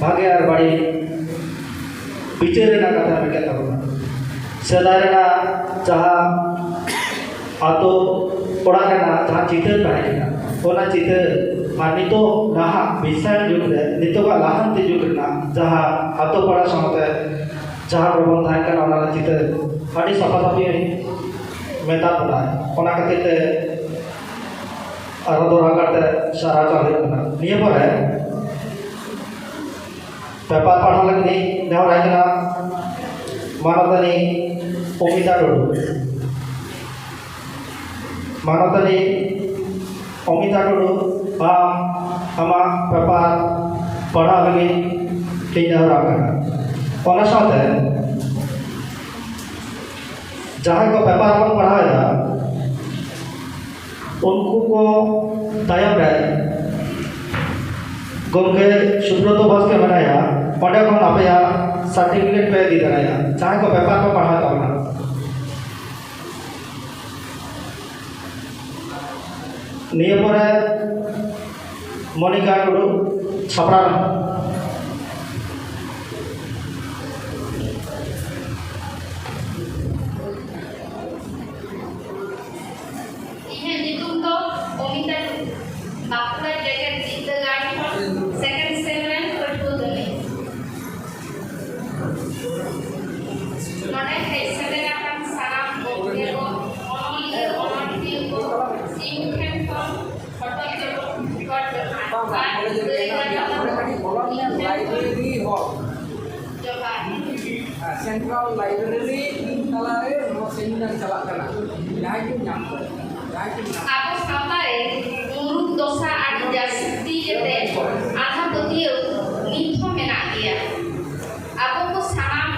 ᱵᱷᱟᱜᱮ ᱟᱨ ᱵᱟᱹᱲᱤᱡ ᱵᱤᱪᱟᱹᱨ ᱨᱮᱱᱟᱜ ᱠᱟᱛᱷᱟ ᱢᱮᱱᱟᱜ ᱛᱟᱵᱚᱱᱟ᱾ ᱥᱮᱫᱟᱭ ᱨᱮᱱᱟᱜ ᱡᱟᱦᱟᱸ ᱟᱛᱳ ᱚᱲᱟᱜ ᱨᱮᱱᱟᱜ ᱡᱟᱦᱟᱸ ᱪᱤᱛᱟᱹᱨ ᱛᱟᱦᱮᱸ ᱠᱟᱱᱟ, ᱚᱱᱟ ᱪᱤᱛᱟᱹᱨ ᱟᱨ ᱱᱤᱛᱚᱜ ᱱᱟᱦᱟᱜ ᱵᱤᱥᱥᱟᱭᱚᱱ ᱡᱩᱜᱽ ᱨᱮ, ᱱᱤᱛᱚᱜᱟᱜ ᱞᱟᱦᱟᱱᱛᱤ ᱡᱩᱜᱽ ᱨᱮᱱᱟᱜ ᱡᱟᱦᱟᱸ ᱟᱛᱳ ᱯᱟᱲᱟ ᱥᱟᱶᱛᱮ ᱡᱟᱦᱟᱸ ᱨᱮᱵᱚᱱ ᱛᱟᱦᱮᱸ ᱠᱟᱱᱟ, ᱚᱱᱟ ᱨᱮᱱᱟᱜ ᱪᱤᱛᱟᱹᱨ ᱟᱹᱰᱤ ᱥᱟᱯᱷᱟ ᱥᱟᱹᱯᱷᱤ ᱢᱮᱛᱟᱜ ᱵᱚᱱᱟᱭ᱾ ᱚᱱᱟ ᱠᱷᱟᱹᱛᱤᱨ ᱛᱮ ᱟᱨᱚ ᱫᱚᱦᱲᱟ ᱠᱟᱛᱮ ᱥᱟᱨᱦᱟᱣ ᱪᱟᱞ ᱦᱩᱭᱩᱜ ᱠᱟᱱᱟ᱾ ᱱᱤᱭᱟᱹ ᱯᱚᱨᱮ ᱯᱮᱯᱟᱨ ᱯᱟᱲᱦᱟᱣ ᱞᱟᱹᱜᱤᱫ ᱤᱧ ᱱᱮᱦᱚᱨ ᱟᱭ ᱠᱟᱱᱟ ᱢᱟᱱᱚᱛᱟᱱᱤ ᱚᱢᱤᱛᱟ ᱴᱩᱰᱩ᱾ ᱢᱟᱱᱚᱛᱟᱱᱤ ᱚᱢᱤᱛᱟ ᱴᱩᱰᱩ, ᱟᱢ ᱟᱢᱟᱜ ᱯᱮᱯᱟᱨ ᱯᱟᱲᱦᱟᱣ ᱞᱟᱹᱜᱤᱫ ᱤᱧ ᱱᱮᱦᱚᱨ ᱟᱢ ᱠᱟᱱᱟ᱾ ᱚᱱᱟ ᱥᱟᱶᱛᱮ ᱡᱟᱦᱟᱸᱭ ᱠᱚ ᱯᱮᱯᱟᱨ ᱵᱚᱱ ᱯᱟᱲᱦᱟᱣ ᱮᱫᱟ, ᱩᱱᱠᱩ ᱠᱚ ᱛᱟᱭᱚᱢ ᱨᱮ ᱜᱚᱢᱠᱮ ᱥᱩᱵᱨᱚᱛᱚ ᱵᱟᱥᱠᱮ ᱢᱮᱱᱟᱭᱟ, ᱚᱸᱰᱮ ᱠᱷᱚᱱ ᱟᱯᱮᱭᱟᱜ ᱥᱟᱨᱴᱤᱯᱷᱤᱠᱮᱴ ᱯᱮ ᱤᱫᱤ ᱫᱟᱲᱮᱭᱟᱜᱼᱟ, ᱡᱟᱦᱟᱸᱭ ᱠᱚ ᱯᱮᱯᱟᱨ ᱠᱚ ᱯᱟᱲᱦᱟᱣ ᱛᱟᱵᱚᱱᱟ᱾ ᱱᱤᱭᱟᱹ ᱯᱚᱨᱮ ᱢᱚᱱᱤᱠᱟ ᱴᱩᱰᱩ, ᱥᱟᱯᱲᱟᱣ ᱢᱮ᱾ ᱤᱧᱟᱹᱜ ᱧᱩᱛᱩᱢ ᱫᱚ ᱚᱢᱤᱛᱟ ᱴᱩᱰᱩ, ᱵᱟᱸᱠᱩᱲᱟ ᱡᱮᱜᱮᱛ ᱵᱤᱨᱫᱟᱹᱜᱟᱲ ᱠᱷᱚᱱ ᱥᱮᱠᱮᱱᱰ ᱥᱮᱢ ᱨᱮᱱ ᱯᱟᱹᱴᱷᱩᱣᱟᱹ ᱠᱟᱹᱱᱟᱹᱧ᱾ ᱱᱚᱰᱮ ᱦᱮᱡ ᱥᱮᱴᱮᱨ ᱟᱠᱟᱱ ᱥᱟᱱᱟᱢ ᱜᱚᱢᱠᱮ ᱠᱚ, ᱚᱱᱚᱞᱤᱭᱟᱹ, ᱚᱱᱚᱞᱤᱭᱟᱹ ᱠᱚ, ᱤᱧ ᱴᱷᱮᱱ ᱠᱷᱚᱱ ᱦᱚᱴᱚᱜ ᱡᱚᱦᱟᱨ ᱟᱨ ᱫᱟᱹᱭ ᱜᱟᱰᱟ ᱞᱟᱹᱭᱵᱨᱮᱨᱤ ᱦᱚᱞ, ᱡᱚᱦᱟᱨ᱾ ᱥᱮᱱᱴᱨᱟᱞ ᱞᱟᱭᱵᱨᱮᱨᱤ ᱛᱤᱱ ᱛᱟᱞᱟᱨᱮ ᱱᱚᱣᱟ ᱥᱮᱢᱤᱱᱟᱨ ᱪᱟᱞᱟᱜ ᱠᱟᱱᱟ, ᱡᱟᱦᱟᱸᱭ ᱜᱮᱢ ᱧᱟᱢ ᱠᱚᱣᱟ, ᱡᱟᱦᱟᱸᱭ ᱜᱮᱢ ᱧᱟᱢ ᱠᱚᱣᱟ᱾ ᱟᱵᱚ ᱥᱟᱶᱛᱟ ᱨᱮ ᱢᱩᱨᱩᱠ ᱫᱚᱥᱟ ᱟᱹᱰᱤ ᱡᱟᱹᱥᱛᱤ ᱜᱮᱛᱮ ᱟᱸᱫᱷᱟ ᱯᱟᱹᱛᱭᱟᱹᱣ ᱱᱤᱛ ᱦᱚᱸ ᱢᱮᱱᱟᱜ ᱜᱮᱭᱟ᱾ ᱟᱵᱚ ᱠᱚ ᱥᱟᱱᱟᱢ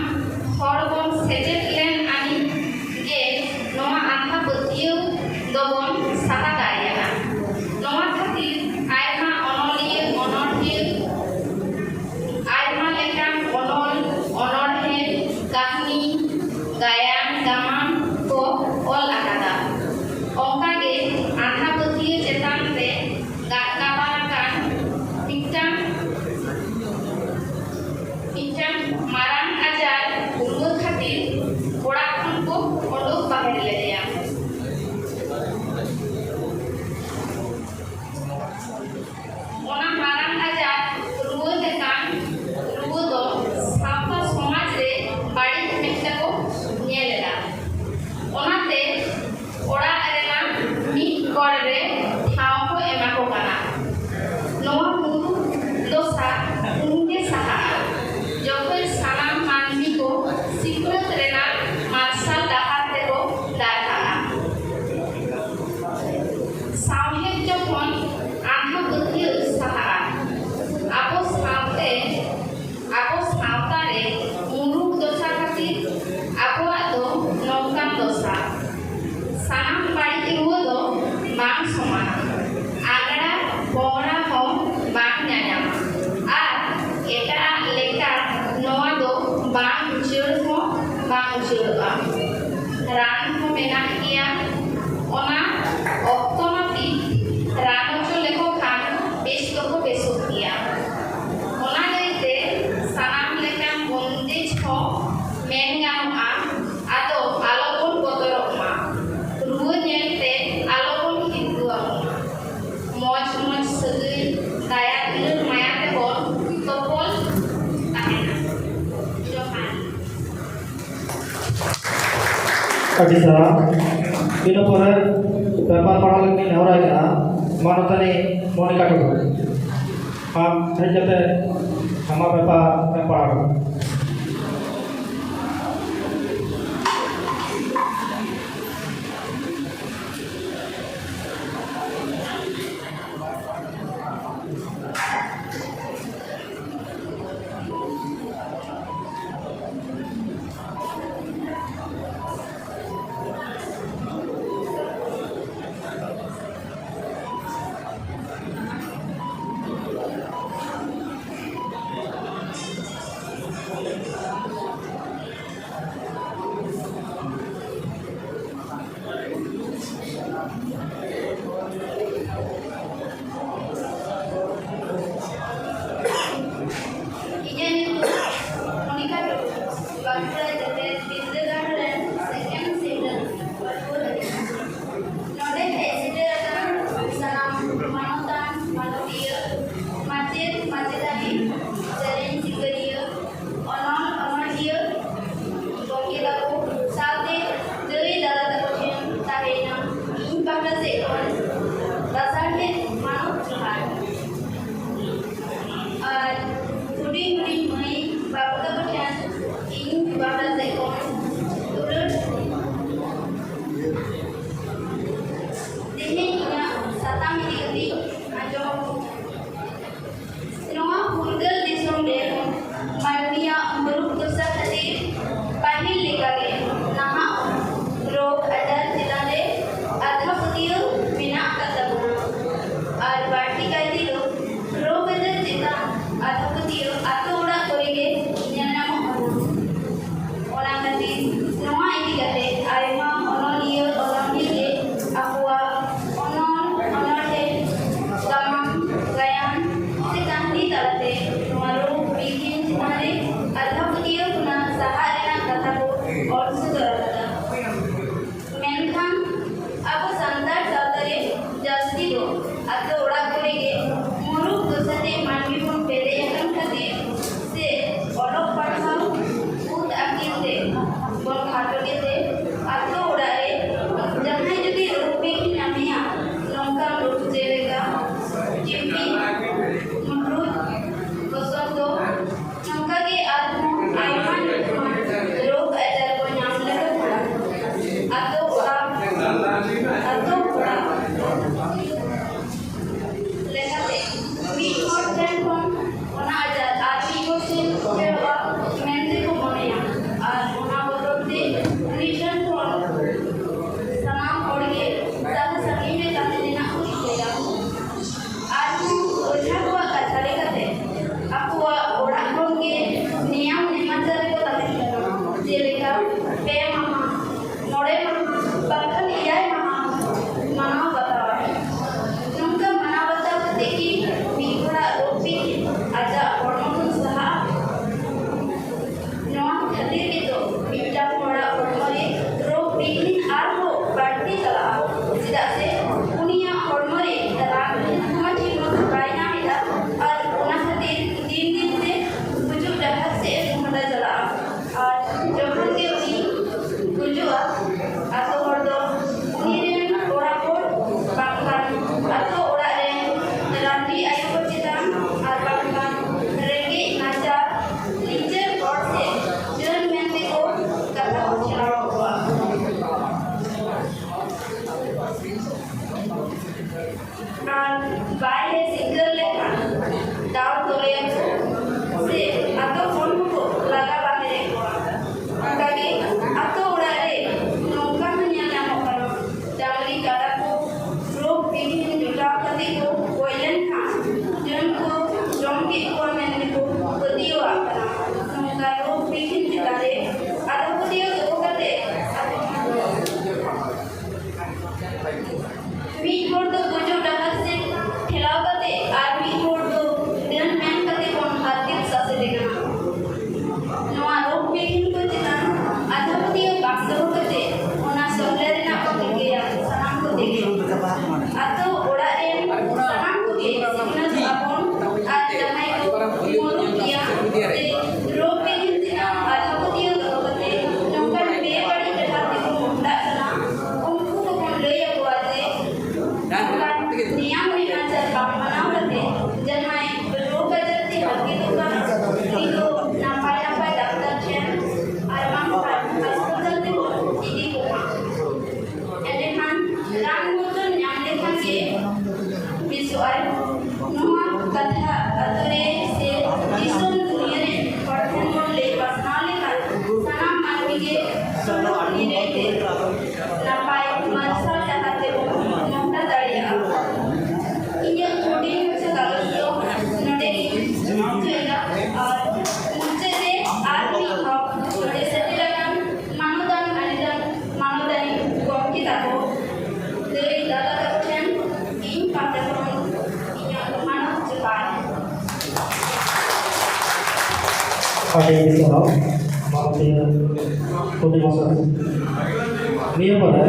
ᱦᱚᱲ ᱵᱚᱱ ᱥᱮᱪᱮᱫ ᱞᱮᱱ ᱟᱹᱱᱤᱡ ᱜᱮ ᱱᱚᱣᱟ ᱟᱸᱫᱷᱟ ᱯᱟᱹᱛᱭᱟᱹᱣ ᱫᱚᱵᱚᱱ ᱥᱟᱦᱟ ᱫᱟᱲᱮᱭᱟᱜᱼᱟ᱾ ᱱᱚᱣᱟ ᱠᱷᱟᱹᱛᱤᱨ ᱟᱭᱢᱟ ᱚᱱᱚᱞᱤᱭᱟᱹ, ᱚᱱᱚᱬᱦᱤᱭᱟᱹ, ᱢᱮᱱᱟᱜ ᱜᱮᱭᱟ᱾ ᱚᱱᱟ ᱚᱠᱛᱚ ᱱᱟᱹᱯᱤᱛ ᱨᱟᱱ ᱦᱚᱪᱚ ᱞᱮᱠᱚ ᱠᱷᱟᱱ ᱵᱮᱥ ᱫᱚᱠᱚ ᱵᱮᱥᱚᱜ ᱜᱮᱭᱟ᱾ ᱚᱱᱟ ᱞᱟᱹᱭᱛᱮ ᱥᱟᱱᱟᱢ ᱞᱮᱠᱟᱱ ᱵᱚᱱᱫᱮᱡᱽ ᱦᱚᱸ ᱢᱮᱱ ᱜᱟᱱᱚᱜᱼᱟ, ᱟᱫᱚ ᱟᱞᱚᱵᱚᱱ ᱵᱚᱛᱚᱨᱚᱜ ᱢᱟ, ᱨᱩᱣᱟᱹ ᱧᱮᱞᱛᱮ ᱟᱞᱚᱵᱚᱱ ᱦᱤᱨᱠᱟᱹᱣᱟᱜ ᱢᱟ᱾ ᱢᱚᱡᱽ ᱢᱚᱡᱽ ᱥᱟᱹᱜᱟᱹᱭ, ᱫᱟᱭᱟ ᱫᱩᱞᱟᱹᱲ ᱢᱟᱭᱟ ᱛᱮᱵᱚᱱ ᱛᱚᱯᱚᱞ ᱛᱟᱦᱮᱱᱟ᱾ ᱡᱚᱦᱟᱨ᱾ ᱟᱹᱰᱤ ᱥᱟᱨᱦᱟᱣ᱾ ᱤᱱᱟᱹ ᱯᱚᱨᱮ ᱯᱮᱯᱟᱨ ᱯᱟᱲᱦᱟᱣ ᱞᱟᱹᱜᱤᱫ ᱤᱧ ᱱᱮᱦᱚᱨᱟᱭ ᱠᱟᱱᱟ ᱢᱟᱱᱚᱛᱟᱱᱤ ᱢᱚᱱᱤᱠᱟ ᱴᱩᱰᱩ᱾ ᱟᱢ ᱦᱮᱡ ᱠᱟᱛᱮ ᱟᱢᱟᱜ ᱯᱮᱯᱟᱨ ᱮᱢ ᱯᱟᱲᱦᱟᱣ ᱠᱟᱱᱟ᱾ ᱟᱹᱰᱤ ᱟᱹᱰᱤ ᱥᱟᱨᱦᱟᱣ ᱢᱟᱱᱚᱛᱤᱭᱟᱹ ᱯᱩᱨᱱᱤᱢᱟ ᱥᱚᱨᱮᱱ᱾ ᱱᱤᱭᱟᱹ ᱯᱚᱨᱮ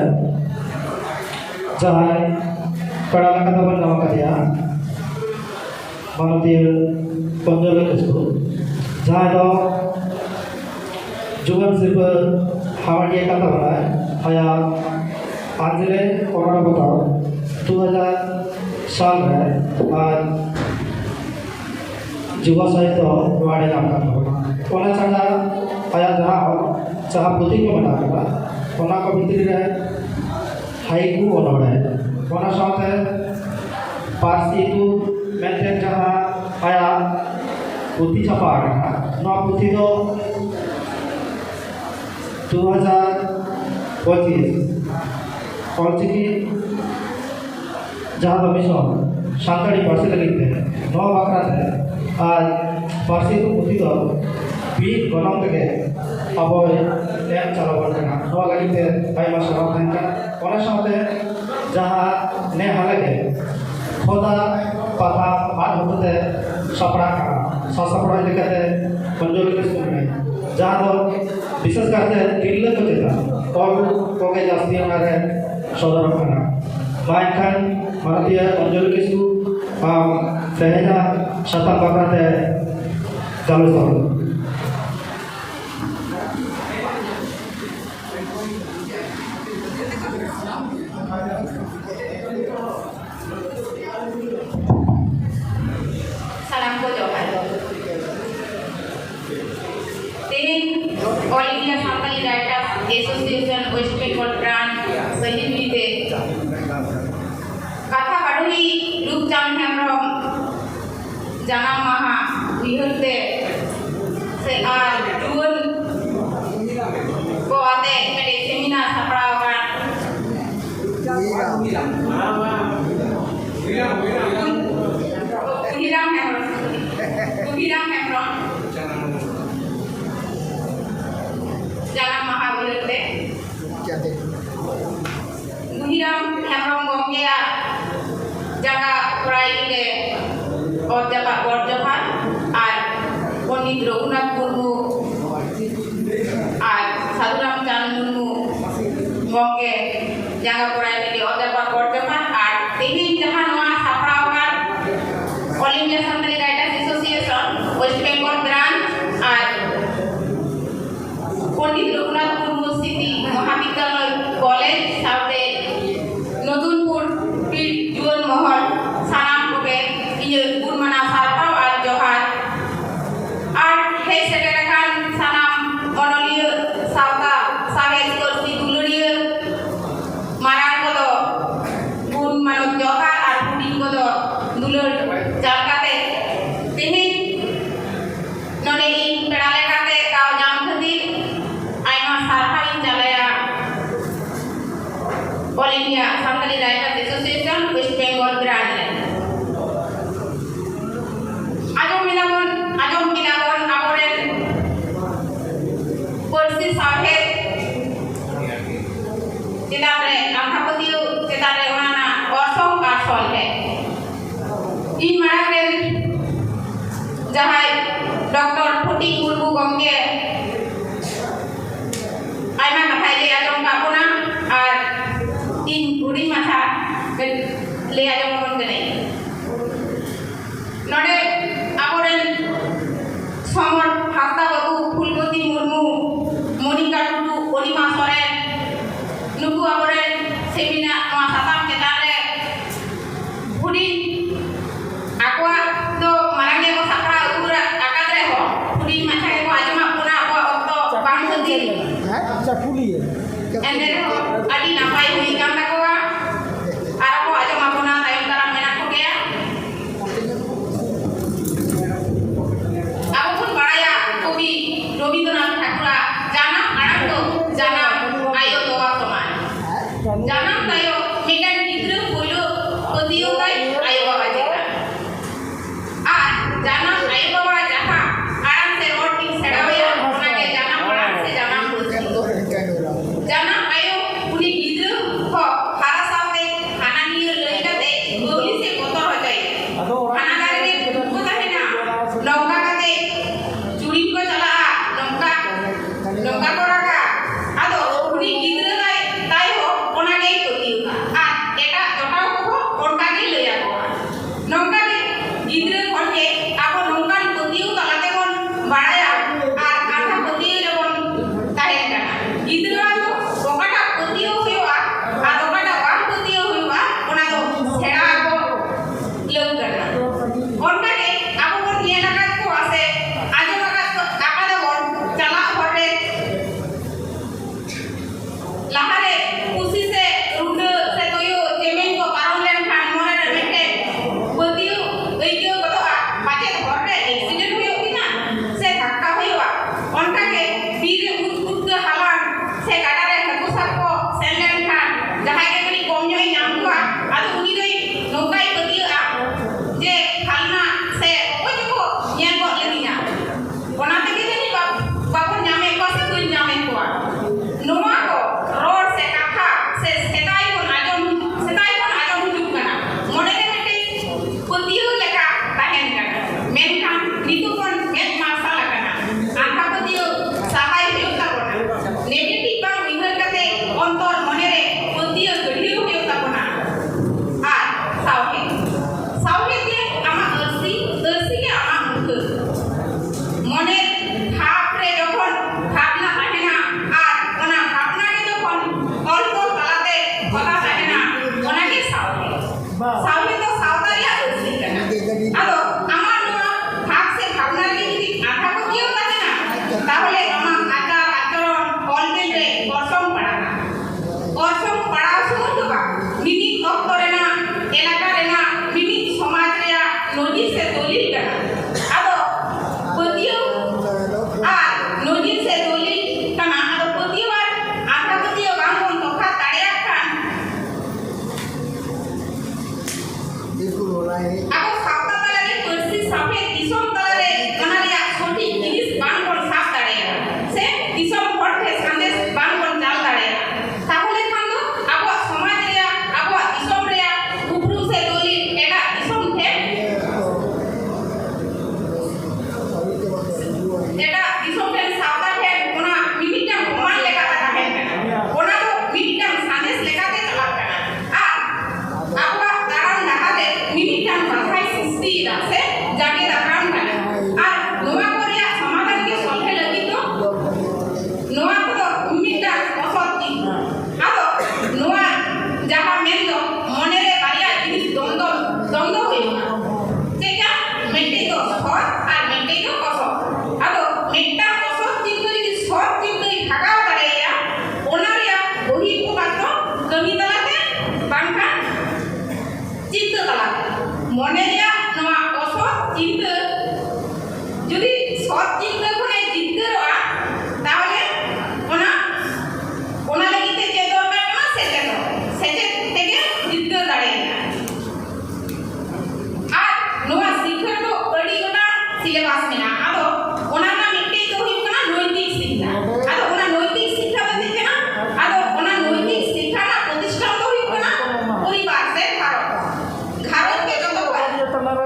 ᱡᱟᱦᱟᱸᱭ ᱯᱮᱲᱟ ᱞᱮᱠᱟᱛᱮ ᱵᱚᱱ ᱧᱟᱢ ᱟᱠᱟᱫᱮᱭᱟ ᱢᱟᱱᱚᱛᱤᱭᱟᱹ ᱠᱚᱧᱡᱚᱞ ᱠᱤᱥᱠᱩ, ᱡᱟᱦᱟᱸᱭ ᱫᱚ ᱡᱩᱣᱟᱹᱱ ᱥᱤᱨᱯᱟᱹ ᱦᱟᱢᱮᱴᱤᱭᱟᱹ ᱠᱟᱱ ᱛᱟᱵᱚᱱᱟᱭ᱾ ᱟᱭᱟᱜ ᱟᱸᱡᱽᱞᱮ ᱚᱱᱚᱬᱦᱮ ᱯᱚᱛᱚᱵ ᱫᱩ ᱦᱟᱡᱟᱨ ᱥᱟᱞ ᱨᱮ ᱟᱨ ᱡᱩᱵᱟ ᱥᱟᱦᱤᱛᱛᱚ ᱮᱣᱟᱨᱰ ᱮ ᱧᱟᱢ ᱠᱟᱱ ᱛᱟᱵᱚᱱᱟ᱾ ᱚᱱᱟ ᱪᱷᱟᱰᱟ ᱟᱭᱟᱜ ᱡᱟᱦᱟᱸ ᱚᱞ, ᱡᱟᱦᱟᱸ ᱯᱩᱛᱷᱤ ᱠᱚ ᱢᱮᱱᱟᱜ ᱟᱠᱟᱫᱟ, ᱚᱱᱟ ᱠᱚ ᱵᱷᱤᱛᱨᱤ ᱨᱮ ᱦᱟᱭᱠᱩ ᱚᱱᱚᱬᱦᱮ, ᱚᱱᱟ ᱥᱟᱶᱛᱮ ᱯᱟᱹᱨᱥᱤ ᱤᱛᱩᱫ ᱢᱮᱱᱛᱮ ᱡᱟᱦᱟᱸ ᱟᱭᱟᱜ ᱯᱩᱛᱷᱤ ᱪᱷᱟᱯᱟ ᱟᱠᱟᱱᱟ, ᱱᱚᱣᱟ ᱯᱩᱛᱷᱤ ᱫᱚ ᱫᱩ ᱦᱟᱡᱟᱨ ᱯᱚᱸᱪᱤᱥ ᱚᱞᱪᱤᱠᱤ ᱡᱟᱦᱟᱸ ᱫᱚ ᱢᱤᱥᱚᱱ ᱥᱟᱱᱛᱟᱲᱤ ᱯᱟᱹᱨᱥᱤ ᱞᱟᱹᱜᱤᱫ ᱛᱮ, ᱱᱚᱣᱟ ᱵᱟᱠᱷᱨᱟ ᱛᱮ ᱟᱨ ᱯᱟᱹᱨᱥᱤ ᱯᱩᱛᱷᱤ ᱫᱚ ᱵᱤᱱ ᱜᱚᱱᱚᱝ ᱛᱮᱜᱮ ᱟᱵᱚᱭ ᱮᱢ ᱪᱟᱞᱟᱣ ᱟᱵᱚᱱ ᱠᱟᱱᱟ᱾ ᱱᱚᱣᱟ ᱞᱟᱹᱜᱤᱫ ᱛᱮ ᱟᱭᱢᱟ ᱥᱟᱨᱦᱟᱣ ᱛᱟᱦᱮᱱ ᱠᱟᱱᱟ᱾ ᱚᱱᱟ ᱥᱟᱶᱛᱮ ᱡᱟᱦᱟᱸ ᱱᱮ ᱦᱟᱞᱮ ᱜᱮ ᱠᱷᱚᱫᱟ ᱯᱟᱛᱷᱟᱢ ᱟᱫ ᱦᱚᱛᱮᱛᱮ ᱥᱟᱯᱲᱟᱜ ᱠᱟᱱᱟ, ᱥᱟᱥᱟᱯᱲᱟᱣ ᱞᱮᱠᱟᱛᱮ ᱚᱧᱡᱚᱞᱤ ᱠᱤᱥᱠᱩ ᱢᱮᱱᱟᱭᱟ, ᱡᱟᱦᱟᱸ ᱫᱚ ᱵᱤᱥᱮᱥ ᱠᱟᱨᱛᱮ ᱛᱤᱨᱞᱟᱹ ᱠᱚ ᱪᱮᱛᱟᱱ ᱚᱞ ᱠᱚᱜᱮ ᱡᱟᱹᱥᱛᱤ ᱚᱱᱟᱨᱮ ᱥᱚᱫᱚᱨᱚᱜ ᱠᱟᱱᱟ᱾ ᱢᱟ ᱮᱱᱠᱷᱟᱱ ᱢᱟᱱᱚᱛᱤᱭᱟᱹ ᱚᱧᱡᱚᱞᱤ ᱠᱤᱥᱠᱩ ᱟᱢ ᱛᱮᱦᱮᱧᱟᱜ ᱥᱟᱛᱟᱢ ᱵᱟᱠᱷᱨᱟ ᱛᱮ ᱜᱟᱞᱚᱪ ᱛᱟᱵᱚᱱ ᱢᱮ᱾ ᱥᱟᱱᱟᱢ ᱠᱚ ᱡᱚᱦᱟᱨ᱾ ᱛᱮᱦᱮᱧ All India Santali Writers Association West Bengal branch ᱥᱟᱹᱦᱤᱡ ᱛᱮ ᱠᱟᱛᱷᱟ ᱵᱟᱰᱚᱦᱤ ᱨᱩᱯᱪᱟᱸᱫᱽ ᱦᱮᱢᱵᱨᱚᱢ ᱡᱟᱱᱟᱢ ᱢᱟᱦᱟ ᱩᱭᱦᱟᱹᱨ ᱛᱮ ᱥᱮ ᱟᱨ ᱡᱩᱣᱟᱹᱱ ᱠᱚ ᱟᱛᱮ ᱢᱤᱫᱴᱮᱡ ᱥᱮᱢᱤᱱᱟᱨ ᱥᱟᱯᱲᱟᱣ ᱟᱠᱟᱱ᱾ ᱠᱩᱦᱤᱨᱟᱢ ᱦᱮᱢᱵᱨᱚᱢ, ᱠᱩᱦᱤᱨᱟᱢ ᱦᱮᱢᱵᱨᱚᱢ ᱡᱟᱱᱟᱢ ᱢᱟᱦᱟ ᱩᱭᱦᱟᱹᱨ ᱛᱮ᱾ ᱠᱩᱦᱤᱨᱟᱢ ᱦᱮᱢᱵᱨᱚᱢ ᱜᱚᱢᱠᱮᱭᱟᱜ ᱡᱟᱸᱜᱟ ᱠᱚᱨᱟᱭ ᱨᱮ ᱚᱛ ᱡᱟᱯᱟᱜ ᱜᱚᱰ ᱡᱚᱦᱟᱨ ᱟᱨ ᱯᱚᱱᱰᱤᱛ ᱨᱚᱜᱷᱩᱱᱟᱛᱷ ᱢᱩᱨᱢᱩ ᱡᱟᱸᱜᱟ ᱯᱚᱨᱟᱭ ᱞᱟᱹᱜᱤᱫ ᱚᱛ ᱡᱟᱯᱟᱜ ᱜᱚᱰ ᱡᱚᱦᱟᱨ᱾ ᱟᱨ ᱛᱮᱦᱮᱧ ᱡᱟᱦᱟᱸ ᱱᱚᱣᱟ ᱥᱟᱯᱲᱟᱣ ᱟᱠᱟᱫ All India Santali Writers Association West Bengal Branch ᱟᱨ ᱯᱚᱱᱰᱤᱛ ᱨᱚᱜᱷᱩᱱᱟᱛᱷ ᱢᱩᱨᱢᱩ ᱥᱢᱨᱤᱛᱤ ᱢᱚᱦᱟᱵᱤᱫᱽᱫᱟᱞᱚᱭ ᱠᱚᱞᱮᱡᱽ ᱥᱟᱶᱛᱮ ᱱᱚᱛᱩᱱᱯᱩᱨ ᱯᱤᱲ ᱡᱩᱣᱟᱹᱱ ᱢᱚᱦᱚᱞ, ᱥᱟᱱᱟᱢ ᱠᱚᱜᱮ ᱤᱧᱟᱹᱜ ᱜᱩᱱ ᱢᱟᱱᱟᱣ ᱥᱟᱨᱦᱟᱣ ᱟᱨ ᱡᱚᱦᱟᱨ᱾ ᱟᱨ ᱦᱮᱡ ᱥᱮᱴᱮᱨ ᱟᱠᱟᱱ ᱥᱟᱱᱟᱢ ᱚᱱᱚᱞᱤᱭᱟᱹ, ᱥᱟᱶᱛᱟ, ᱥᱟᱶᱦᱮᱫ, ᱯᱟᱹᱨᱥᱤ ᱫᱩᱞᱟᱹᱲᱤᱭᱟᱹ, ᱢᱟᱨᱟᱝ ᱠᱚᱫᱚ ᱜᱩᱱ ᱢᱟᱱᱚᱛ ᱡᱚᱦᱟᱨ ᱟᱨ ᱦᱩᱰᱤᱧ ᱠᱚᱫᱚ ᱫᱩᱞᱟᱹᱲ ᱪᱟᱞ ᱠᱟᱛᱮ, ᱛᱮᱦᱮᱧ ᱱᱚᱰᱮ ᱤᱧ ᱯᱮᱲᱟ ᱞᱮᱠᱟᱛᱮ ᱫᱟᱣ ᱧᱟᱢ ᱠᱷᱟᱹᱛᱤᱨ ᱟᱭᱢᱟ ᱥᱟᱨᱦᱟᱣ ᱤᱧ ᱪᱟᱞᱟᱭᱟ All India Santali Writers Association West Bengal Branch ᱨᱮ᱾ ᱟᱸᱡᱚᱢ ᱮᱫᱟᱵᱚᱱ, ᱟᱸᱡᱚᱢ ᱠᱮᱫᱟᱵᱚᱱ ᱟᱵᱚᱨᱮᱱ ᱯᱟᱹᱨᱥᱤ ᱥᱟᱶᱦᱮᱫ ᱪᱮᱛᱟᱱ ᱨᱮ, ᱟᱸᱫᱷᱟ ᱯᱟᱹᱛᱭᱟᱹᱣ ᱪᱮᱛᱟᱱ ᱨᱮ ᱚᱱᱟ ᱨᱮᱱᱟᱜ ᱚᱨᱥᱚᱝ ᱟᱨ ᱥᱚᱞᱦᱮ᱾ ᱤᱧ ᱢᱟᱲᱟᱝ ᱨᱮᱱ ᱡᱟᱦᱟᱸᱭ ᱰᱚᱠᱴᱚᱨ ᱯᱷᱚᱴᱤᱠ ᱢᱩᱨᱢᱩ ᱜᱚᱢᱠᱮ ᱟᱭᱢᱟ ᱠᱟᱛᱷᱟᱭ ᱞᱟᱹᱭ ᱟᱸᱡᱚᱢ ᱠᱟᱜ ᱵᱚᱱᱟ, ᱟᱨ ᱤᱧ ᱦᱩᱰᱤᱧ ᱢᱟᱪᱷᱟ ᱞᱟᱹᱭ ᱟᱸᱡᱚᱢ ᱟᱵᱚᱱ ᱠᱟᱹᱱᱟᱹᱧ᱾ ᱱᱚᱰᱮ ᱟᱵᱚᱨᱮᱱ ᱥᱚᱢᱚᱨ ᱦᱟᱸᱥᱫᱟ ᱵᱟᱹᱵᱩ, ᱯᱷᱩᱞᱢᱚᱛᱤ ᱢᱩᱨᱢᱩ, ᱢᱚᱱᱤᱠᱟ ᱴᱩᱰᱩ, ᱚᱱᱤᱢᱟ ᱥᱚᱨᱮᱱ, ᱱᱩᱠᱩ ᱟᱵᱚᱨᱮᱱ ᱥᱮᱢᱤᱱᱟᱨ ᱱᱚᱣᱟ ᱥᱟᱛᱟᱢ ᱪᱮᱛᱟᱱ ᱨᱮ ᱦᱩᱰᱤᱧ ᱟᱠᱚᱣᱟᱜ ᱫᱚ ᱢᱟᱨᱟᱝ ᱜᱮᱠᱚ ᱥᱟᱯᱲᱟᱣ ᱟᱹᱜᱩ ᱟᱠᱟᱫ ᱨᱮᱦᱚᱸ, ᱦᱩᱰᱤᱧ ᱢᱟᱪᱷᱟ ᱜᱮᱠᱚ ᱟᱸᱡᱚᱢᱟᱜ ᱵᱚᱱᱟ ᱟᱵᱚᱣᱟᱜ ᱚᱠᱛᱚ ᱵᱟᱝ ᱠᱷᱟᱹᱛᱤᱨ᱾ ᱦᱮᱸ, ᱪᱟᱹᱠᱩᱞᱤᱭᱟᱹ᱾ ᱮᱱᱛᱮ ᱨᱮᱦᱚᱸ ᱟᱹᱰᱤ ᱱᱟᱯᱟᱭ ᱦᱩᱭ ᱟᱠᱟᱱ ᱛᱟᱠᱚᱣᱟ᱾ ᱟᱨᱚ ᱠᱚ ᱟᱸᱡᱚᱢ ᱟᱵᱚᱱᱟ, ᱛᱟᱭᱚᱢ ᱫᱟᱨᱟᱢ ᱢᱮᱱᱟᱜ ᱠᱚᱜᱮᱭᱟ᱾ ᱟᱵᱚ ᱵᱚᱱ ᱵᱟᱲᱟᱭᱟ ᱠᱚᱵᱤ ᱨᱚᱵᱤᱱᱫᱨᱚᱱᱟᱛᱷ ᱴᱷᱟᱠᱩᱨᱟᱜ ᱡᱟᱱᱟᱢ ᱟᱲᱟᱝ ᱫᱚ ᱡᱟᱱᱟᱢ ᱟᱭᱳ ᱛᱚᱣᱟ ᱥᱚᱢᱟᱱ᱾ ᱡᱟᱱᱟᱢ ᱛᱟᱭᱚᱢ ᱢᱤᱫᱴᱟᱝ ᱜᱤᱫᱽᱨᱟᱹ ᱯᱳᱭᱞᱳ ᱯᱟᱹᱛᱭᱟᱹᱣ ᱛᱟᱭ ᱟᱭᱳ ᱵᱟᱵᱟ ᱪᱮᱛᱟᱱ᱾ ᱟᱨ ᱡᱟᱱᱟᱢ ᱟᱭᱳ ᱵᱟᱵᱟ ᱡᱟᱦᱟᱸ ᱟᱲᱟᱝ ᱛᱮ ᱨᱚᱲ ᱠᱤᱱ ᱥᱮᱬᱟᱣᱟᱭᱟ, ᱚᱱᱟᱜᱮ ᱡᱟᱱᱟᱢ ᱟᱲᱟᱝ ᱥᱮ ᱡᱟᱱᱟᱢ ᱯᱟᱹᱨᱥᱤ᱾ ᱡᱟᱱᱟᱢ ᱟᱭᱳ ᱩᱱᱤ ᱜᱤᱫᱽᱨᱟᱹ ᱦᱚᱸ ᱦᱟᱨᱟ ᱥᱟᱶᱛᱮ ᱦᱟᱱᱟ ᱱᱤᱭᱟᱹ ᱞᱟᱹᱭ ᱠᱟᱛᱮ ᱵᱟᱹᱣᱞᱤ ᱥᱮ ᱵᱚᱛᱚᱨ ᱦᱚᱪᱚᱭᱮᱭᱟ᱾ ᱦᱟᱱᱟ ᱫᱟᱨᱮ ᱨᱮ ᱠᱩᱫ ᱠᱚ ᱛᱟᱦᱮᱱᱟ, ᱱᱚᱝᱠᱟ ᱠᱟᱛᱮ ᱪᱩᱲᱤᱱ ᱠᱚ ᱪᱟᱞᱟᱜᱼᱟ, ᱱᱚᱝᱠᱟ, ᱱᱚᱝᱠᱟ ᱠᱚ ᱨᱟᱜᱟ᱾ ᱟᱫᱚ ᱩᱱᱤ ᱜᱤᱫᱽᱨᱟᱹ ᱛᱟᱭ, ᱛᱟᱭ ᱦᱚᱸ ᱢᱚᱱᱮ ᱨᱮᱭᱟᱜ ᱱᱚᱣᱟ ᱚᱥᱚᱛ ᱪᱤᱱᱛᱟᱹ ᱡᱩᱫᱤ ᱥᱚᱛ ᱪᱤᱱᱛᱟᱹ ᱠᱷᱚᱱᱮ ᱡᱤᱛᱠᱟᱹᱨᱚᱜᱼᱟ, ᱛᱟᱦᱚᱞᱮ ᱚᱱᱟ, ᱚᱱᱟ ᱞᱟᱹᱜᱤᱫ ᱛᱮ ᱪᱮᱫ ᱫᱚᱨᱠᱟᱨ ᱠᱟᱱᱟ? ᱥᱮᱪᱮᱫᱚᱜ᱾ ᱥᱮᱪᱮᱫ ᱛᱮᱜᱮ ᱡᱤᱛᱠᱟᱹᱨ ᱫᱟᱲᱮᱭᱟᱜᱼᱟ᱾ ᱟᱨ ᱱᱚᱣᱟ ᱥᱤᱠᱷᱟᱹ ᱫᱚ ᱟᱹᱰᱤ ᱜᱚᱴᱟᱝ syllabus ᱢᱮᱱᱟᱜᱼᱟ᱾ ᱟᱫᱚ ᱚᱱᱟ ᱨᱮᱱᱟᱜ ᱢᱤᱫᱴᱮᱡ ᱫᱚ ᱦᱩᱭᱩᱜ ᱠᱟᱱᱟ ᱱᱳᱭᱛᱤᱠ ᱥᱤᱠᱠᱷᱟ᱾ ᱟᱫᱚ ᱚᱱᱟ ᱱᱳᱭᱛᱤᱠ ᱥᱤᱠᱠᱷᱟ ᱫᱚ ᱪᱮᱫ ᱠᱟᱱᱟ? ᱟᱫᱚ ᱚᱱᱟ ᱱᱳᱭᱛᱤᱠ ᱥᱤᱠᱠᱷᱟ ᱨᱮᱱᱟᱜ ᱯᱨᱚᱛᱤᱥᱴᱷᱟᱱ ᱫᱚ ᱦᱩᱭᱩᱜ ᱠᱟᱱᱟ ᱯᱚᱨᱤᱵᱟᱨ ᱥᱮ ᱜᱷᱟᱨᱚᱸᱡᱽ᱾ ᱜᱷᱟᱨᱚᱸᱡᱽ ᱜᱮ ᱡᱚᱛᱚ ᱠᱷᱚᱱ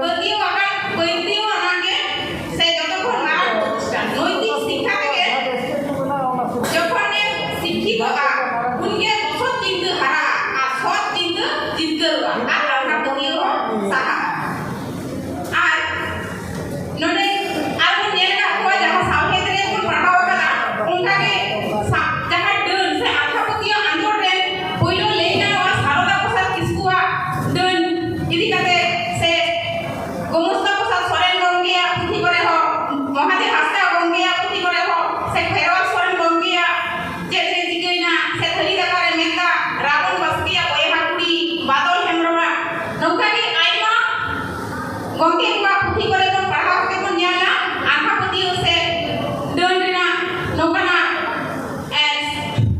ᱯᱟᱹᱛᱭᱟᱹᱣ ᱟᱠᱟᱱ, ᱯᱟᱹᱛᱭᱟᱹᱣ ᱟᱱᱟᱜ ᱜᱮ ᱥᱮ ᱡᱚᱛᱚ ᱠᱷᱚᱱ ᱢᱟᱨᱟᱝ ᱯᱨᱚᱛᱤᱥᱴᱷᱟᱱ᱾ ᱱᱳᱭᱛᱤᱠ ᱥᱤᱠᱠᱷᱟ ᱛᱮᱜᱮ ᱡᱚᱠᱷᱚᱱᱮᱢ ᱥᱤᱠᱠᱷᱤᱛᱚᱜᱼᱟ, ᱩᱱᱜᱮ ᱚᱥᱚᱛ ᱪᱤᱱᱛᱟᱹ ᱦᱟᱨᱟᱜᱼᱟ ᱟᱨ ᱥᱚᱛ ᱪᱤᱱᱛᱟᱹ ᱡᱤᱛᱠᱟᱹᱨᱚᱜᱼᱟ ᱟᱨ ᱟᱸᱫᱷᱟ ᱯᱟᱹᱛᱭᱟᱹᱣ ᱦᱚᱸ ᱥᱟᱦᱟᱜᱼᱟ᱾ ᱟᱨ ᱱᱚᱰᱮ ᱟᱨᱵᱚᱱ ᱧᱮᱞ ᱟᱠᱟᱫ ᱠᱚᱣᱟ ᱡᱟᱦᱟᱸ ᱥᱟᱶᱦᱮᱫ ᱨᱮ ᱵᱚᱱ ᱯᱟᱲᱦᱟᱣ ᱟᱠᱟᱫᱟ, ᱚᱱᱠᱟᱜᱮ ᱥᱟ-, ᱡᱟᱦᱟᱸ ᱰᱟᱹᱱ ᱥᱮ ᱟᱸᱫᱷᱟ ᱯᱟᱹᱛᱭᱟᱹᱣ ᱟᱸᱫᱳᱲ ᱨᱮ ᱯᱳᱭᱞᱳ ᱞᱟᱹᱭ ᱜᱟᱱᱚᱜᱼᱟ ᱥᱟᱨᱚᱫᱟ ᱯᱨᱚᱥᱟᱫᱽ ᱠᱤᱥᱠᱩᱣᱟᱜ ᱰᱟᱹᱱ ᱤᱫᱤ ᱠᱟᱛᱮ ᱥᱮ ᱜᱳᱢᱚᱥᱛᱟ ᱯᱨᱚᱥᱟᱫᱽ ᱥᱚᱨᱮᱱ ᱜᱚᱢᱠᱮᱭᱟᱜ ᱯᱩᱛᱷᱤ ᱠᱚᱨᱮ ᱦᱚᱸ, ᱢᱚᱦᱟᱫᱮᱵ ᱦᱟᱸᱥᱫᱟ ᱜᱚᱢᱠᱮᱭᱟᱜ ᱯᱩᱛᱷᱤ ᱠᱚᱨᱮ ᱦᱚᱸ ᱥᱮ ᱠᱷᱮᱨᱣᱟᱞ ᱥᱚᱨᱮᱱ ᱜᱚᱢᱠᱮᱭᱟᱜ ᱪᱮᱫ ᱨᱮ ᱪᱤᱠᱟᱹᱭᱮᱱᱟ ᱥᱮ ᱛᱷᱟᱹᱨᱤ ᱫᱟᱠᱟ ᱨᱮ ᱢᱮᱱᱫᱟ ᱨᱟᱵᱚᱱ ᱵᱟᱥᱠᱮᱭᱟᱜ ᱵᱚᱭᱦᱟ ᱠᱩᱲᱤ ᱵᱟᱫᱚᱞ ᱦᱮᱢᱵᱨᱚᱢᱟᱜ, ᱱᱚᱝᱠᱟ ᱜᱮ ᱟᱭᱢᱟ ᱜᱚᱢᱠᱮ ᱠᱚᱣᱟᱜ ᱯᱩᱛᱷᱤ ᱠᱚᱨᱮ ᱵᱚᱱ ᱯᱟᱲᱦᱟᱣ ᱠᱟᱛᱮ ᱵᱚᱱ ᱧᱟᱢᱟ ᱟᱸᱫᱷᱟ ᱯᱟᱹᱛᱭᱟᱹᱣ ᱥᱮ ᱰᱟᱹᱱ ᱨᱮᱱᱟᱜ ᱱᱚᱝᱠᱟᱱᱟᱜ, ᱮ,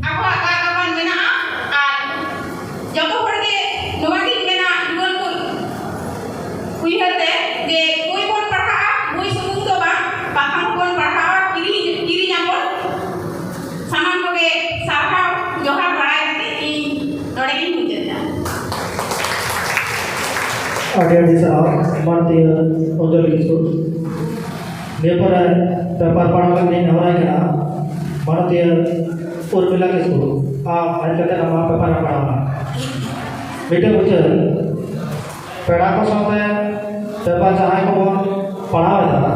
ᱟᱵᱚᱣᱟᱜ ᱜᱟᱜ ᱜᱟᱵᱟᱱ ᱢᱮᱱᱟᱜᱼᱟ᱾ ᱟᱨ ᱡᱚᱛᱚ ᱦᱚᱲ ᱜᱮ ᱱᱚᱣᱟ ᱜᱤᱧ ᱢᱮᱱᱟ, ᱡᱩᱣᱟᱹᱱ ᱠᱚ ᱩᱭᱦᱟᱹᱨ ᱛᱮ ᱡᱮ ᱵᱳᱭ ᱵᱚᱱ ᱯᱟᱲᱦᱟᱜᱼᱟ, ᱵᱳᱭ ᱥᱩᱢᱩᱝ ᱫᱚ ᱵᱟᱝ, ᱯᱟᱛᱷᱟᱢ ᱦᱚᱸᱵᱚᱱ ᱯᱟᱲᱦᱟᱣᱟ, ᱠᱤᱨᱤᱧ, ᱠᱤᱨᱤᱧ ᱟᱵᱚᱱ᱾ ᱥᱟᱱᱟᱢ ᱠᱚᱜᱮ ᱥᱟᱨᱦᱟᱣ ᱡᱚᱦᱟᱨ ᱵᱟᱲᱟᱭ ᱠᱟᱛᱮ ᱤᱧ ᱱᱚᱰᱮ ᱜᱤᱧ ᱢᱩᱪᱟᱹᱫ ᱮᱫᱟ᱾ ᱟᱹᱰᱤ ᱟᱹᱰᱤ ᱥᱟᱨᱦᱟᱣ ᱢᱟᱱᱚᱛᱤᱭᱟᱹ ᱚᱧᱡᱚᱞᱤ ᱠᱤᱥᱠᱩ᱾ ᱱᱤᱭᱟᱹ ᱯᱚᱨᱮ ᱯᱮᱯᱟᱨ ᱯᱟᱲᱦᱟᱣ ᱞᱟᱹᱜᱤᱫ ᱤᱧ ᱱᱮᱦᱚᱨᱟᱭ ᱠᱟᱱᱟ ᱢᱟᱱᱚᱛᱤᱭᱟᱹ ᱩᱨᱢᱤᱞᱟ ᱠᱤᱥᱠᱩ᱾ ᱟᱢ ᱦᱮᱡ ᱠᱟᱛᱮ ᱟᱢᱟᱜ ᱯᱮᱯᱟᱨ ᱮᱢ ᱯᱟᱲᱦᱟᱣ ᱢᱟ᱾ ᱢᱤᱫᱴᱮᱱ ᱢᱩᱪᱟᱹᱫ ᱯᱮᱲᱟ ᱠᱚ ᱥᱟᱶᱛᱮ ᱯᱮᱯᱟᱨ ᱡᱟᱦᱟᱸᱭ ᱠᱚᱵᱚᱱ ᱯᱟᱲᱦᱟᱣ ᱮᱫᱟ,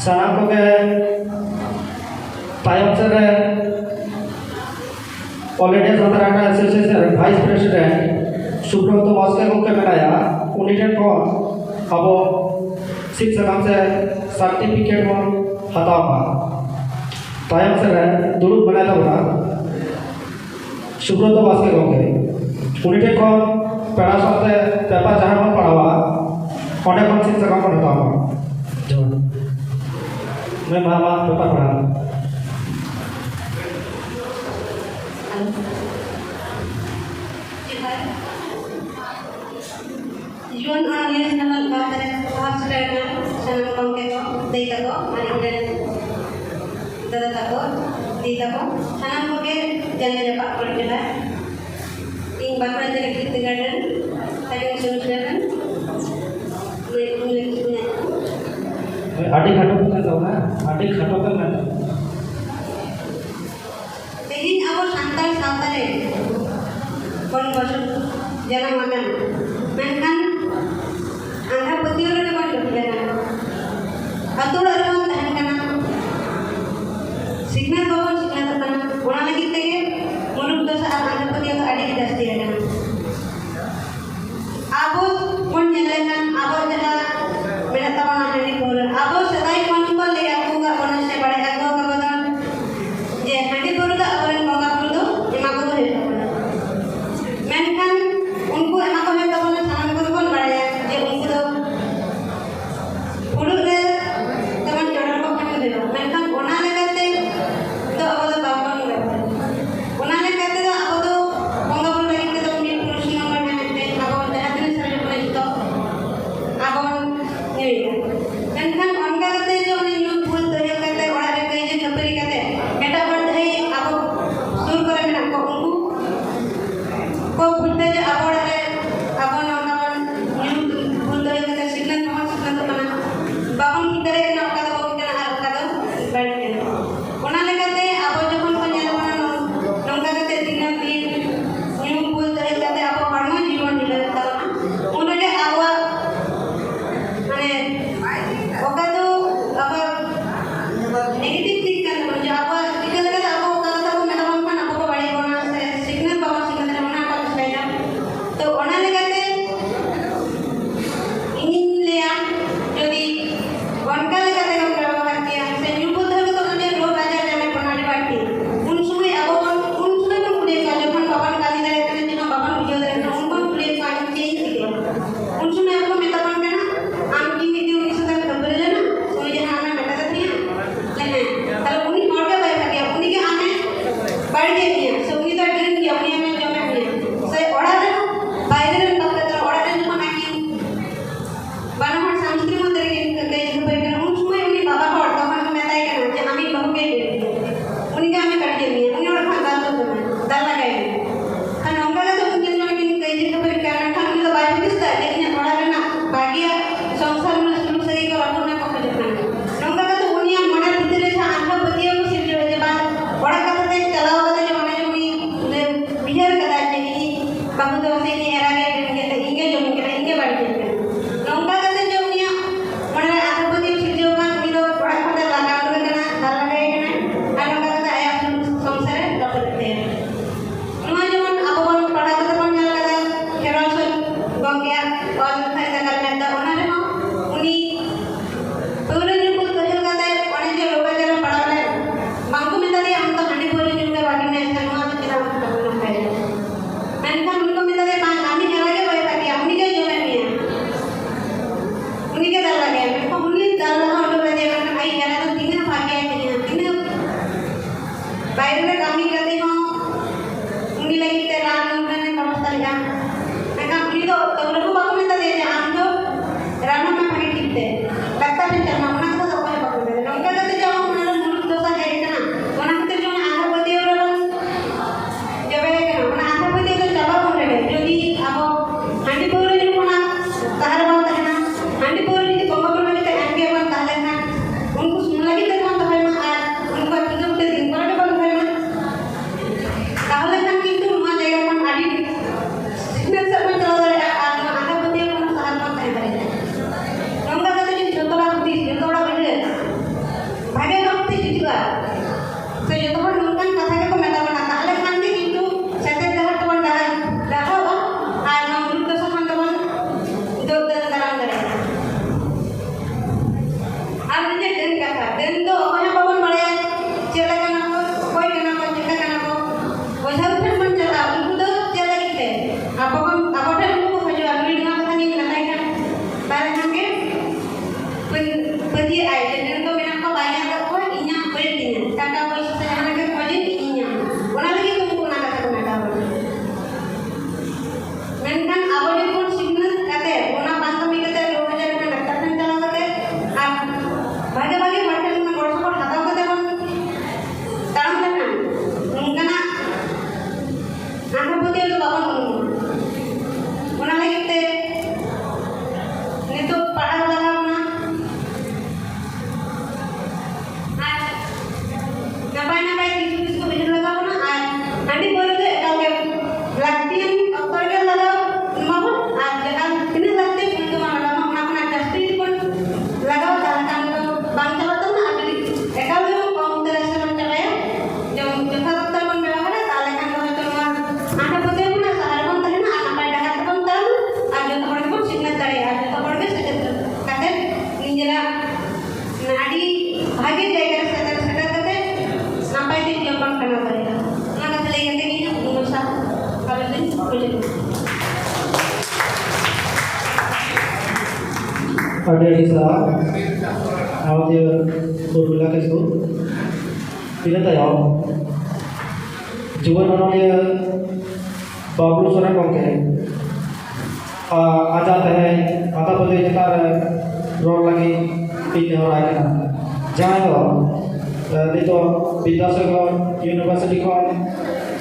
ᱥᱟᱱᱟᱢ ᱠᱚᱜᱮ ᱛᱟᱭᱚᱢ ᱥᱮᱫ ᱨᱮ All India Santara Association ᱨᱮᱱ vice president ᱥᱩᱵᱨᱚᱛᱚ ᱵᱟᱥᱠᱮ ᱜᱚᱢᱠᱮ ᱢᱮᱱᱟᱭᱟ, ᱩᱱᱤ ᱴᱷᱮᱱ ᱠᱷᱚᱱ ᱟᱵᱚ ᱥᱤᱫ ᱥᱟᱠᱟᱢ ᱥᱮ certificate ᱵᱚᱱ ᱦᱟᱛᱟᱣ ᱢᱟ᱾ ᱛᱟᱭᱚᱢ ᱥᱮᱫ ᱨᱮ ᱫᱩᱲᱩᱵ ᱢᱮᱱᱟᱭ ᱛᱟᱵᱚᱱᱟ ᱥᱩᱵᱨᱚᱛᱚ ᱵᱟᱥᱠᱮ ᱜᱚᱢᱠᱮ, ᱩᱱᱤ ᱴᱷᱮᱱ ᱠᱷᱚᱱ ᱯᱮᱲᱟ ᱥᱟᱶᱛᱮ ᱯᱮᱯᱟᱨ ᱡᱟᱦᱟᱸ ᱵᱚᱱ ᱯᱟᱲᱦᱟᱣᱟ, ᱚᱸᱰᱮ ᱠᱷᱚᱱ ᱥᱤᱫ ᱥᱟᱠᱟᱢ ᱵᱚᱱ ᱦᱟᱛᱟᱣᱟ᱾ ᱡᱚᱦᱟᱨ᱾ ᱢᱟᱹᱭ, ᱢᱟ, ᱢᱟ, ᱯᱮᱯᱟᱨ ᱯᱟᱲᱦᱟᱣ᱾ ᱡᱩᱣᱟᱹᱱ ᱚᱱᱚᱞᱤᱭᱟᱹ ᱥᱮᱢᱞᱮᱫ ᱜᱟᱶᱛᱟ ᱨᱮ ᱥᱟᱦᱟᱨ ᱥᱮᱴᱮᱨ ᱮᱱᱟ ᱥᱟᱱᱟᱢ ᱜᱚᱢᱠᱮ ᱠᱚ, ᱫᱟᱹᱭ ᱛᱟᱠᱚ ᱟᱨ ᱤᱧ ᱨᱮᱱ ᱫᱟᱫᱟ ᱛᱟᱠᱚ, ᱫᱤ ᱛᱟᱠᱚ, ᱥᱟᱱᱟᱢ ᱠᱚᱜᱮ ᱡᱟᱸᱜᱟ ᱡᱟᱯᱟᱜ ᱠᱚ ᱡᱚᱦᱟᱨ᱾ ᱤᱧ ᱵᱟᱸᱠᱩᱲᱟ ᱡᱮᱜᱮᱛ ᱵᱤᱨᱫᱟᱹᱜᱟᱲ ᱨᱮᱱ second semester ᱨᱮᱱ ᱢᱟᱹᱭ ᱠᱚ ᱞᱟᱹᱜᱤᱫ ᱤᱧᱟᱹᱜ ᱟᱹᱰᱤ ᱠᱷᱟᱴᱚ ᱠᱚ ᱢᱮᱱ ᱛᱟᱵᱚᱱᱟ, ᱟᱹᱰᱤ ᱠᱷᱟᱴᱚ ᱠᱚ ᱢᱮᱱ ᱛᱟᱵᱚᱱᱟ᱾ ᱛᱮᱦᱮᱧ ᱟᱵᱚ ᱥᱟᱱᱛᱟᱲ ᱥᱟᱶᱛᱟ ᱨᱮ ᱵᱚᱱ ᱵᱚᱥᱚ-, ᱡᱟᱱᱟᱢ ᱟᱠᱟᱱᱟ, ᱢᱮᱱᱠᱷᱟᱱ ᱟᱸᱫᱷᱟ ᱯᱟᱹᱛᱭᱟᱹᱣ ᱨᱮᱜᱮ ᱵᱚᱱ ᱡᱚᱴᱮᱫ ᱟᱠᱟᱱᱟ᱾ ᱟᱹᱛᱩ ᱚᱲᱟᱜ ᱨᱮᱵᱚᱱ ᱛᱟᱦᱮᱱ ᱠᱟᱱᱟ, ᱥᱤᱠᱷᱱᱟᱹᱛ ᱵᱟᱵᱚᱱ ᱥᱤᱠᱷᱱᱟᱹᱛᱚᱜ ᱠᱟᱱᱟ, ᱚᱱᱟ ᱞᱟᱹᱜᱤᱫ ᱛᱮᱜᱮ ᱢᱩᱞᱩᱠ ᱫᱚᱥᱟ ᱟᱨ ᱟᱸᱫᱷᱟ ᱯᱟᱹᱛᱭᱟᱹᱣ ᱫᱚ ᱟᱹᱰᱤ ᱜᱮ ᱡᱟᱹᱥᱛᱤ ᱟᱠᱟᱱᱟ᱾ ᱟᱵᱚ ᱵᱚᱱ ᱧᱮᱞ ᱞᱮᱠᱷᱟᱱ, ᱟᱵᱚ ᱡᱟᱦᱟᱸ ᱢᱮᱱᱟᱜ ᱛᱟᱵᱚᱱᱟ ᱦᱟᱺᱰᱤ ᱯᱟᱹᱣᱨᱟᱹ, ᱟᱵᱚ ᱥᱮᱫᱟᱭ ᱠᱷᱚᱱ ᱠᱚ ᱞᱟᱹᱭ ᱟᱹᱜᱩ ᱟᱠᱟᱫ ᱵᱚᱱᱟ ᱥᱮ ᱵᱟᱲᱟᱭ ᱟᱹᱜᱩ ᱟᱠᱟᱫ ᱵᱚᱱᱟ ᱡᱮ ᱦᱟᱺᱰᱤ ᱯᱟᱹᱣᱨᱟᱹ ᱫᱚ ᱟᱵᱚᱨᱮᱱ ᱵᱚᱸᱜᱟ ᱵᱩᱨᱩ ᱫᱚ ᱮᱢᱟ ᱠᱚ ᱦᱩᱭᱩᱜ ᱛᱟᱵᱚᱱᱟ᱾ ᱢᱮᱱᱠᱷᱟᱱ ᱩᱱᱠᱩ ᱮᱢᱟ ᱠᱚ ᱦᱩᱭᱩᱜ ᱛᱟᱵᱚᱱᱟ, ᱥᱟᱱᱟᱢ ᱠᱚᱜᱮ ᱵᱚᱱ ᱵᱟᱲᱟᱭᱟ ᱡᱮ ᱩᱱᱠᱩ ᱫᱚ ᱯᱷᱩᱲᱩᱜ ᱨᱮ ᱛᱮᱵᱚᱱ ᱪᱚᱰᱚᱨ ᱠᱚ ᱠᱷᱟᱱ ᱜᱮ ᱦᱩᱭᱩᱜᱼᱟ᱾ ᱢᱮᱱᱠᱷᱟᱱ ᱚᱱᱟ ᱞᱮᱠᱟᱛᱮ ᱫᱚ ᱟᱵᱚ ᱫᱚ ᱵᱟᱝᱵᱚᱱ ᱵᱮᱵᱚᱦᱟᱨᱟ᱾ ᱚᱱᱟ ᱞᱮᱠᱟᱛᱮ ᱫᱚ ᱟᱵᱚ ᱫᱚ ᱵᱚᱸᱜᱟ ᱵᱩᱨᱩ ᱞᱟᱹᱜᱤᱫ ᱛᱮᱫᱚ ᱢᱤᱫ ᱯᱩᱨᱩᱥ ᱦᱚᱸ ᱵᱟᱝ ᱧᱟᱢᱮᱫ ᱛᱮ ᱟᱵᱚ ᱡᱟᱦᱟᱸ ᱛᱤᱱᱟᱹᱜ ᱥᱟᱨᱡᱚᱢ ᱠᱟᱱᱟ ᱡᱚᱛᱚ ᱟᱵᱚ ᱵᱚᱱ ᱧᱩᱭᱮᱫᱟ᱾ ᱢᱮᱱᱠᱷᱟᱱ ᱚᱱᱠᱟ ᱠᱟᱛᱮ ᱡᱮ ᱚᱱᱮ ᱧᱩ ᱵᱩᱞ ᱫᱚᱦᱚ ᱠᱟᱛᱮ ᱚᱲᱟᱜ ᱨᱮ ᱠᱟᱹᱭᱡᱟᱹ ᱠᱷᱟᱹᱯᱟᱹᱨᱤ ᱠᱟᱛᱮ ᱮᱴᱟᱜ ᱦᱚᱲ ᱡᱟᱦᱟᱸᱭ ᱟᱵᱚ ᱥᱩᱨ ᱠᱚᱨᱮ ᱢᱮᱱᱟᱜ ᱠᱚ ᱩᱱᱠᱩ ᱠᱚ ᱵᱩᱡᱽ ᱫᱟ ᱡᱮ ᱟᱵᱚ ᱚᱲᱟᱜ ᱨᱮ ᱟᱵᱚ ᱱᱚᱝᱠᱟ ᱵᱚᱱ ᱧᱩ ᱵᱩᱞ ᱫᱚᱦᱚ ᱠᱟᱛᱮ ᱥᱤᱠᱷᱱᱟᱹᱛ ᱦᱚᱸᱵᱚᱱ ᱥᱤᱠᱷᱱᱟᱹᱛᱚᱜ ᱠᱟᱱᱟ, ᱵᱟᱵᱚᱱ ᱵᱩᱡᱽ ᱫᱟᱲᱮᱭᱟᱜ ᱠᱟᱱᱟ ᱚᱠᱟ ᱫᱚ ᱵᱩᱜᱤ ᱠᱟᱱᱟ ᱟᱨ ᱚᱠᱟ ᱫᱚ ᱵᱟᱹᱲᱤᱡ ᱠᱟᱱᱟ᱾ ᱚᱱᱟ ᱞᱮᱠᱟᱛᱮ ᱟᱵᱚ ᱡᱚᱠᱷᱚᱱ ᱠᱚ ᱧᱮᱞ ᱵᱚᱱᱟ ᱱᱚ-, ᱱᱚᱝᱠᱟ ᱠᱟᱛᱮ ᱫᱤᱱᱟᱹᱢ ᱫᱤᱱ ᱧᱩ ᱵᱩᱞ ᱫᱚᱦᱚ ᱠᱟᱛᱮ ᱟᱵᱚ ᱦᱚᱲᱢᱚ ᱡᱤᱵᱚᱱ ᱰᱷᱤᱞᱟᱹᱜ ᱛᱟᱵᱚᱱᱟ, ᱩᱱ ᱨᱮᱜᱮ ᱟᱵᱚᱣᱟᱜ ᱢᱟᱱᱮ ᱚᱠᱟ ᱫᱚ ᱟᱵᱚᱣᱟᱜ negative ᱫᱤᱠ ᱠᱟᱱ ᱛᱟᱵᱚᱱᱟ, ᱡᱮ ᱟᱵᱚᱣᱟᱜ ᱪᱤᱠᱟᱹ ᱞᱮᱠᱟᱛᱮ ᱟᱵᱚ ᱚᱠᱟ ᱠᱟᱛᱷᱟ ᱠᱚ ᱢᱮᱛᱟ ᱵᱚᱱ ᱠᱷᱟᱱ ᱟᱵᱚ ᱠᱚ ᱵᱟᱹᱲᱤᱡ ᱵᱚᱱᱟ ᱥᱮ ᱥᱤᱠᱷᱱᱟᱹᱛ ᱵᱟᱵᱚᱱ ᱥᱤᱠᱷᱱᱟᱹᱛ ᱫᱟᱲᱮᱭᱟᱜᱼᱟ, ᱚᱱᱟ ᱠᱚ ᱪᱮᱥᱴᱟᱭᱮᱫᱟ᱾ ᱥᱮ ᱤᱧ ᱮᱨᱟ ᱜᱮ ᱰᱨᱤᱝᱠ ᱮᱫ ᱛᱮ, ᱤᱧ ᱜᱮ ᱡᱚᱢ ᱠᱟᱱᱟ, ᱤᱧ ᱜᱮ ᱵᱟᱹᱲᱛᱤ ᱠᱟᱱᱟ᱾ ᱱᱚᱝᱠᱟ ᱠᱟᱛᱮ ᱡᱮ ᱩᱱᱤᱭᱟᱜ ᱢᱚᱱᱮ ᱨᱮ ᱟᱸᱫᱷᱟ ᱯᱟᱹᱛᱭᱟᱹᱣ ᱥᱤᱨᱡᱟᱹᱣ ᱠᱟᱱ, ᱩᱱᱤ ᱫᱚ ᱚᱲᱟᱜ ᱠᱷᱚᱱ ᱫᱚ ᱞᱟᱜᱟ ᱩᱰᱩᱠ ᱠᱟᱱᱟ, ᱫᱟᱞ ᱞᱟᱜᱟᱭ ᱠᱟᱱᱟ᱾ ᱟᱨ ᱱᱚᱝᱠᱟ ᱠᱟᱛᱮ ᱟᱭᱟᱜ ᱥᱚᱝᱥᱟᱨ ᱮ ᱨᱟᱹᱯᱩᱫ ᱮᱫ ᱛᱟᱭᱟ᱾ ᱱᱚᱣᱟ ᱡᱮᱢᱚᱱ ᱟᱵᱚ ᱵᱚᱱ ᱯᱟᱲᱦᱟᱣ ᱠᱟᱛᱮ ᱵᱚᱱ ᱧᱮᱞ ᱠᱟᱫᱟ, ᱠᱷᱮᱨᱣᱟᱞ ᱥᱚᱨᱮᱱ ᱜᱚᱢᱠᱮᱭᱟᱜ ᱚᱞ ᱞᱮᱠᱷᱟᱱ ᱡᱟᱜᱟᱨ ᱢᱮᱱᱛᱮ, ᱚᱱᱟ ᱨᱮᱦᱚᱸ ᱩᱱᱤ ᱯᱟᱹᱣᱨᱟᱹ ᱧᱩ ᱠᱚ ᱛᱩᱞᱟᱹᱣ ᱠᱟᱛᱮ ᱚᱱᱮ ᱡᱮ ᱨᱳᱜᱽ ᱟᱡᱟᱨ ᱨᱮ ᱯᱟᱲᱟᱣ ᱞᱮᱱ, ᱵᱟᱝᱠᱚ ᱢᱮᱛᱟ ᱫᱮᱭᱟ, "ᱟᱢ ᱫᱚ ᱦᱟᱺᱰᱤ ᱯᱟᱹᱣᱨᱟᱹ ᱧᱩ ᱜᱮ ᱵᱟᱹᱜᱤ ᱢᱮ, ᱥᱮ ᱱᱚᱣᱟ ᱫᱚ ᱪᱮᱫᱟᱜ ᱮᱢ ᱠᱟᱹᱢᱤ ᱱᱚᱝᱠᱟᱭᱟ?" ᱢᱮᱱᱠᱷᱟᱱ ᱩᱱᱤ ᱠᱚ ᱢᱮᱛᱟ ᱫᱮᱭᱟ, "ᱵᱟᱝ, ᱟᱢᱤᱡ ᱮᱨᱟ ᱜᱮ ᱵᱟᱭ ᱵᱷᱟᱜᱮᱭᱟ, ᱩᱱᱤ ᱜᱮ ᱡᱚᱢᱮ ᱢᱮᱭᱟ, ᱩᱱᱤ ᱜᱮ ᱫᱟᱞ ᱞᱟᱜᱟᱭᱟ᱾" ᱢᱮᱱᱠᱷᱟᱱ ᱩᱱᱤ ᱫᱟᱞ ᱞᱟᱜᱟ ᱦᱚᱴᱚ ᱠᱟᱫᱮᱭᱟ, ᱢᱮᱱᱠᱷᱟᱱ ᱟᱡ ᱮᱨᱟ ᱫᱚ ᱛᱤᱱᱟᱹᱜ ᱵᱷᱟᱜᱮᱭᱟᱭ ᱛᱟᱦᱮᱸᱱᱟ, ᱛᱤᱱᱟᱹᱜ ᱵᱟᱭᱨᱮ ᱨᱮ ᱠᱟᱹᱢᱤ ᱠᱟᱛᱮ ᱦᱚᱸ ᱩᱱᱤ ᱞᱟᱹᱜᱤᱫ ᱛᱮ ᱨᱟᱱ ᱢᱩᱨᱜᱟᱹᱱ ᱮ ᱵᱮᱵᱚᱥᱛᱷᱟ ᱞᱮᱫᱟ᱾ ᱢᱮᱱᱠᱷᱟᱱ ᱩᱱᱤ ᱫᱚ ᱛᱟᱹᱣ ᱨᱮᱦᱚᱸ ᱵᱟᱠᱚ ᱢᱮᱛᱟ ᱫᱮᱭᱟ ᱡᱮ, "ᱟᱢ ᱫᱚ ᱨᱟᱱᱚᱜ ᱢᱮ ᱵᱷᱟᱜᱮ ᱴᱷᱤᱠ ᱛᱮ, ᱰᱟᱠᱛᱟᱨ ᱴᱷᱮᱱ ᱪᱟᱞᱟᱜ ᱢᱮ", ᱚᱱᱟ ᱠᱟᱛᱷᱟ ᱫᱚ ᱚᱠᱚᱭ ᱦᱚᱸ ᱵᱟᱠᱚ ᱢᱮᱛᱟ ᱫᱮᱭᱟ᱾ ᱱᱚᱝᱠᱟ ᱠᱟᱛᱮ ᱡᱮ ᱟᱵᱚ ᱢᱚᱱᱮ ᱨᱮ ᱢᱩᱞᱩᱠ ᱫᱚᱥᱟ ᱦᱮᱡ ᱟᱠᱟᱱᱟ, ᱚᱱᱟ ᱠᱷᱟᱹᱛᱤᱨ ᱡᱮ ᱚᱱᱟ ᱟᱸᱫᱷᱟ ᱯᱟᱹᱛᱭᱟᱹᱣ ᱨᱮᱵᱚᱱ ᱡᱚᱵᱮ ᱟᱠᱟᱱᱟ, ᱚᱱᱟ ᱟᱸᱫᱷᱟ ᱯᱟᱹᱛᱭᱟᱹᱣ ᱫᱚ ᱪᱟᱵᱟ ᱵᱚᱱ ᱨᱮᱵᱮ᱾ ᱡᱩᱫᱤ ᱟᱵᱚ ᱦᱟᱺᱰᱤ ᱯᱟᱹᱣᱨᱟᱹ ᱧᱩ ᱠᱷᱚᱱᱟᱜ ᱥᱟᱦᱟ ᱨᱮᱵᱚᱱ ᱛᱟᱦᱮᱱᱟ, ᱦᱟᱺᱰᱤ ᱯᱟᱹᱣᱨᱟᱹ ᱡᱩᱫᱤ ᱵᱚᱸᱜᱟ ᱵᱩᱨᱩ ᱞᱟᱹᱜᱤᱫ ᱛᱮ ᱮᱢ ᱜᱮᱭᱟ ᱵᱚᱱ, ᱛᱟᱦᱚᱞᱮ ᱠᱷᱟᱱ ᱩᱱᱠᱩ ᱥᱩᱢᱩᱝ ᱞᱟᱹᱜᱤᱫ ᱛᱮᱵᱚᱱ ᱫᱚᱦᱚᱭ ᱢᱟ ᱟᱨ ᱩᱱᱠᱩᱣᱟᱜ ᱯᱩᱡᱟᱹ ᱯᱩᱡᱟᱹ ᱫᱤᱱ ᱠᱚᱨᱮ ᱜᱮᱵᱚᱱ ᱫᱚᱦᱚᱭ ᱢᱟ᱾ ᱛᱟᱦᱚᱞᱮ ᱠᱷᱟᱱ ᱠᱤᱱᱛᱩ ᱱᱚᱣᱟ ᱡᱟᱭᱜᱟ ᱠᱷᱚᱱ ᱟᱹᱰᱤ ᱥᱤᱠᱷᱱᱟᱹᱛ ᱥᱮᱫ ᱵᱚᱱ ᱪᱟᱞᱟᱣ ᱫᱟᱲᱮᱭᱟᱜᱼᱟ ᱟᱨ ᱱᱚᱣᱟ ᱟᱹᱰᱤ ᱟᱹᱰᱤ ᱥᱟᱨᱦᱟᱣ ᱜᱟᱶᱛᱤᱭᱟᱹ ᱩᱨᱢᱤᱞᱟ ᱠᱤᱥᱠᱩ᱾ ᱤᱱᱟᱹ ᱛᱟᱭᱚᱢ ᱡᱩᱣᱟᱹᱱ ᱚᱱᱚᱞᱤᱭᱟᱹ ᱵᱟᱵᱞᱩ ᱥᱚᱨᱮᱱ ᱜᱚᱢᱠᱮ ᱟᱡᱟᱜ ᱛᱮᱦᱮᱧ ᱟᱸᱫᱷᱟ ᱯᱟᱹᱛᱭᱟᱹᱣ ᱪᱮᱛᱟᱱ ᱨᱮ ᱨᱚᱲ ᱞᱟᱹᱜᱤᱫ ᱤᱧ ᱱᱮᱦᱚᱨᱟᱭ ᱠᱟᱱᱟ, ᱡᱟᱦᱟᱸᱭ ᱫᱚ ᱱᱤᱛᱚᱜ ᱵᱤᱫᱽᱫᱟᱥᱟᱜᱚᱨ ᱤᱭᱩᱱᱤᱵᱷᱟᱨᱥᱤᱴᱤ ᱠᱷᱚᱱ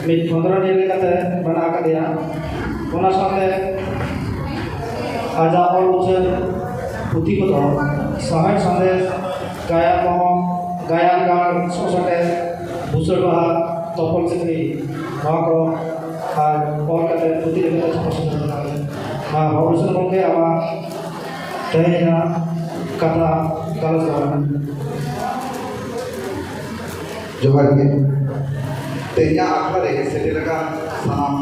ᱢᱤᱫ ᱠᱷᱚᱸᱫᱽᱨᱚᱱᱤᱭᱟᱹ ᱞᱮᱠᱟᱛᱮ ᱢᱮᱱᱟᱜ ᱟᱠᱟᱫᱮᱭᱟ᱾ ᱚᱱᱟ ᱥᱟᱶᱛᱮ ᱟᱡᱟᱜ ᱚᱞ ᱩᱪᱷᱟᱹᱱ ᱯᱩᱛᱷᱤ ᱠᱚᱫᱚ ᱥᱟᱶᱦᱮᱫ ᱥᱟᱸᱫᱮᱥ, ᱜᱟᱭᱟᱱ ᱢᱚᱦᱚᱞ, ᱜᱟᱭᱟᱱ ᱜᱟᱲ, ᱥᱚᱜ ᱥᱮᱴᱮᱨ, ᱵᱩᱥᱟᱹᱲ ᱵᱟᱦᱟ, ᱛᱚᱯᱚᱞ ᱥᱤᱠᱲᱤ, ᱱᱚᱣᱟ ᱠᱚ ᱟᱨ ᱚᱞ ᱠᱟᱛᱮ ᱯᱩᱛᱷᱤ ᱞᱮᱠᱟᱛᱮ ᱪᱷᱟᱯᱟ ᱥᱚᱫᱚᱨ ᱟᱠᱟᱱᱟ᱾ ᱢᱟ ᱵᱟᱵᱞᱩ ᱥᱚᱨᱮᱱ ᱜᱚᱢᱠᱮ, ᱟᱢᱟᱜ ᱛᱮᱦᱮᱧᱟᱜ ᱠᱟᱛᱷᱟ ᱜᱟᱞᱚᱪ ᱛᱟᱵᱚᱱ ᱢᱮ᱾ ᱡᱚᱦᱟᱨ ᱜᱮ᱾ ᱛᱮᱦᱮᱧᱟᱜ ᱟᱠᱷᱲᱟ ᱨᱮ ᱥᱮᱴᱮᱨ ᱟᱠᱟᱱ ᱥᱟᱱᱟᱢ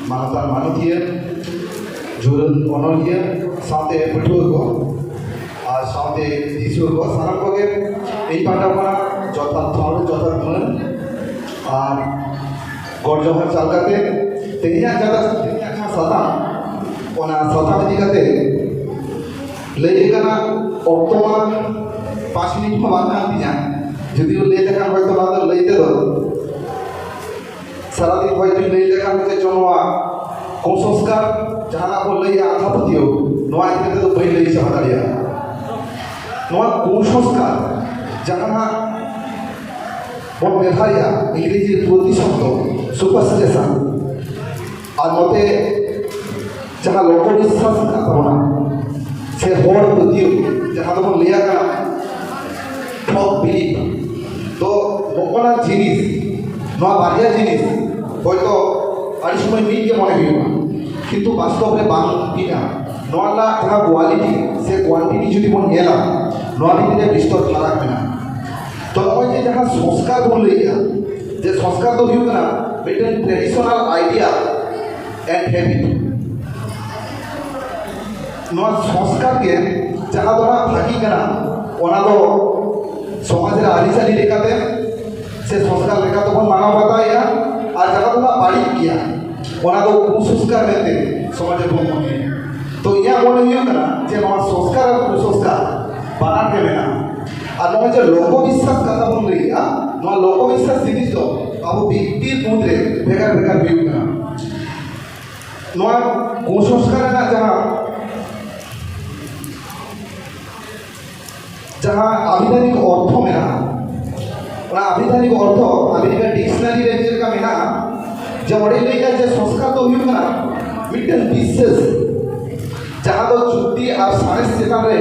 ᱢᱟᱱᱚᱛᱟᱱ ᱢᱟᱱᱚᱛᱤᱭᱟᱹ, ᱡᱩᱣᱟᱹᱱ ᱚᱱᱚᱞᱤᱭᱟᱹ, ᱥᱟᱶᱛᱮ ᱯᱟᱹᱴᱷᱩᱣᱟᱹ ᱠᱚ ᱟᱨ ᱥᱟᱶᱛᱮ ᱫᱤᱥᱩᱣᱟᱹ ᱠᱚ, ᱥᱟᱱᱟᱢ ᱠᱚᱜᱮ ᱤᱧ ᱯᱟᱦᱴᱟ ᱠᱷᱚᱱᱟᱜ ᱡᱚᱛᱷᱟᱛ ᱴᱷᱟᱶ ᱨᱮ ᱡᱚᱛᱷᱟᱛ ᱢᱟᱹᱱ ᱟᱨ ᱜᱚᱰ ᱡᱚᱦᱟᱨ ᱪᱟᱞ ᱠᱟᱛᱮ, ᱛᱮᱦᱮᱧᱟᱜ ᱡᱟᱦᱟᱸ, ᱛᱮᱦᱮᱧᱟᱜ ᱡᱟᱦᱟᱸ ᱥᱟᱛᱟᱢ, ᱚᱱᱟ ᱥᱟᱛᱟᱢ ᱤᱫᱤ ᱠᱟᱛᱮ ᱞᱟᱹᱭ ᱞᱮᱠᱟᱱᱟᱜ ᱚᱠᱛᱚ ᱢᱟ ᱯᱟᱸᱪ ᱢᱤᱱᱤᱴ ᱦᱚᱸ ᱵᱟᱝ ᱠᱟᱱ ᱛᱤᱧᱟ᱾ ᱡᱩᱫᱤ ᱞᱟᱹᱭ ᱞᱮᱠᱷᱟᱱ ᱦᱚᱭᱛᱳ ᱱᱚᱣᱟ ᱫᱚ ᱞᱟᱹᱭ ᱛᱮᱫᱚ ᱥᱟᱨᱟᱫᱤᱱ ᱦᱚᱭᱛᱳᱧ ᱞᱟᱹᱭ ᱞᱮᱠᱷᱟᱱ ᱡᱮ ᱪᱚ ᱱᱚᱣᱟ ᱠᱩᱥᱚᱝᱥᱠᱟᱨ, ᱡᱟᱦᱟᱱᱟᱜ ᱵᱚᱱ ᱞᱟᱹᱭᱟ ᱟᱸᱫᱷᱟ ᱯᱟᱹᱛᱭᱟᱹᱣ, ᱱᱚᱣᱟ ᱤᱫᱤ ᱠᱟᱛᱮ ᱫᱚ ᱵᱟᱹᱧ ᱞᱟᱹᱭ ᱪᱟᱵᱟ ᱫᱟᱲᱮᱭᱟᱜᱼᱟ᱾ ᱱᱚᱣᱟ ᱠᱩᱥᱚᱝᱥᱠᱟᱨ ᱡᱟᱦᱟᱱᱟᱜ ᱵᱚᱱ ᱵᱮᱵᱷᱟᱨᱮᱜᱼᱟ, ᱤᱝᱨᱮᱡᱤ ᱯᱨᱚᱛᱤᱥᱚᱵᱫᱚ, superstition, ᱟᱨ ᱱᱚᱛᱮ ᱡᱟᱦᱟᱸ ᱞᱳᱠᱚ ᱵᱤᱥᱥᱟᱥ ᱢᱮᱱᱟᱜ ᱛᱟᱵᱚᱱᱟ, ᱥᱮ ᱦᱚᱲ ᱯᱟᱹᱛᱭᱟᱹᱣ, ᱡᱟᱦᱟᱸ ᱫᱚᱵᱚᱱ ᱞᱟᱹᱭᱟᱜ ᱠᱟᱱᱟ folk belief, ᱫᱚ ᱱᱚᱜᱼᱚᱱᱟ ᱡᱤᱱᱤᱥ, ᱱᱚᱣᱟ ᱵᱟᱨᱭᱟ ᱡᱤᱱᱤᱥ ᱦᱚᱭᱛᱳ ᱟᱹᱰᱤ ᱥᱚᱢᱚᱭ ᱢᱤᱫ ᱜᱮ ᱢᱚᱱᱮ ᱦᱩᱭᱩᱜᱼᱟ, ᱠᱤᱱᱛᱩ ᱵᱟᱥᱛᱚᱵ ᱨᱮ ᱵᱟᱝ ᱢᱤᱫᱟ᱾ ᱱᱚᱣᱟ ᱨᱮᱱᱟᱜ ᱡᱟᱦᱟᱸ quality ᱥᱮ quantity ᱡᱩᱫᱤ ᱵᱚᱱ ᱧᱮᱞᱟ, ᱱᱚᱣᱟ ᱵᱷᱤᱛᱨᱤ ᱨᱮ ᱵᱤᱥᱛᱚᱨ ᱯᱷᱟᱨᱟᱠ ᱢᱮᱱᱟᱜᱼᱟ᱾ ᱛᱚ ᱱᱚᱜᱼᱚᱭ ᱡᱮ ᱡᱟᱦᱟᱸ ᱥᱚᱝᱥᱠᱟᱨ ᱵᱚᱱ ᱞᱟᱹᱭᱮᱜᱼᱟ, ᱡᱮ ᱥᱚᱝᱥᱠᱟᱨ ᱫᱚ ᱦᱩᱭᱩᱜ ᱠᱟᱱᱟ ᱢᱤᱫᱴᱮᱱ traditional idea and habit᱾ ᱱᱚᱣᱟ ᱥᱚᱝᱥᱠᱟᱨ ᱜᱮ ᱡᱟᱦᱟᱸ ᱫᱚ ᱦᱟᱸᱜ ᱵᱷᱟᱹᱜᱤ ᱠᱟᱱᱟ, ᱚᱱᱟ ᱫᱚ ᱥᱚᱢᱟᱡᱽ ᱨᱮ ᱟᱹᱨᱤᱪᱟᱹᱞᱤ ᱞᱮᱠᱟᱛᱮ ᱥᱮ ᱥᱚᱝᱥᱠᱟᱨ ᱞᱮᱠᱟ ᱛᱮᱵᱚᱱ ᱢᱟᱱᱟᱣ ᱵᱟᱛᱟᱣᱮᱜᱼᱟ, ᱟᱨ ᱡᱟᱦᱟᱸ ᱫᱚ ᱦᱟᱸᱜ ᱵᱟᱹᱲᱤᱡ ᱜᱮᱭᱟ, ᱚᱱᱟ ᱫᱚ ᱠᱩᱥᱚᱝᱥᱠᱟᱨ ᱢᱮᱱᱛᱮ ᱥᱚᱢᱟᱡᱽ ᱨᱮᱵᱚᱱ ᱢᱚᱱᱮᱭᱟ᱾ ᱛᱚ ᱤᱧᱟᱹᱜ ᱢᱚᱱᱮ ᱦᱩᱭᱩᱜ ᱠᱟᱱᱟ ᱡᱮ ᱱᱚᱣᱟ ᱥᱚᱝᱥᱠᱟᱨ ᱟᱨ ᱠᱩᱥᱚᱝᱥᱠᱟᱨ ᱵᱟᱱᱟᱨ ᱜᱮ ᱢᱮᱱᱟᱜᱼᱟ᱾ ᱟᱨ ᱱᱚᱜᱼᱚᱭ ᱡᱮ ᱞᱳᱠᱚ ᱵᱤᱥᱥᱟᱥ ᱠᱟᱛᱷᱟ ᱵᱚᱱ ᱞᱟᱹᱭᱮᱫᱼᱟ, ᱱᱚᱣᱟ ᱞᱳᱠᱚ ᱵᱤᱥᱥᱟᱥ ᱡᱤᱱᱤᱥ ᱫᱚ ᱟᱵᱚ ᱵᱮᱠᱛᱤ ᱢᱩᱫᱽᱨᱮ ᱵᱷᱮᱜᱟᱨ ᱵᱷᱮᱜᱟᱨ ᱦᱩᱭᱩᱜ ᱠᱟᱱᱟ᱾ ᱱᱚᱣᱟ ᱠᱩᱥᱚᱝᱥᱠᱟᱨ ᱨᱮᱱᱟᱜ ᱡᱟᱦᱟᱸ ᱡᱟᱦᱟᱸ ᱟᱵᱷᱤᱫᱷᱟᱱᱤᱠ ᱚᱨᱛᱷᱚ ᱢᱮᱱᱟᱜᱼᱟ, ᱚᱱᱟ ᱟᱵᱷᱤᱫᱷᱟᱱᱤᱠ ᱚᱨᱛᱷᱚ ᱟᱵᱷᱤᱫᱷᱟᱱᱤᱠ ᱰᱤᱠᱥᱱᱟᱨᱤ ᱨᱮ ᱪᱮᱫ ᱞᱮᱠᱟ ᱢᱮᱱᱟᱜᱼᱟ, ᱡᱮ ᱚᱸᱰᱮ ᱞᱟᱹᱭᱮᱫᱼᱟ ᱡᱮ ᱥᱚᱝᱥᱠᱟᱨ ᱫᱚ ᱦᱩᱭᱩᱜ ᱠᱟᱱᱟ ᱢᱤᱫᱴᱟᱝ ᱵᱤᱥᱥᱟᱹᱥ, ᱡᱟᱦᱟᱸ ᱫᱚ ᱡᱩᱠᱛᱤ ᱟᱨ ᱥᱟᱬᱮᱥ ᱪᱮᱛᱟᱱ ᱨᱮ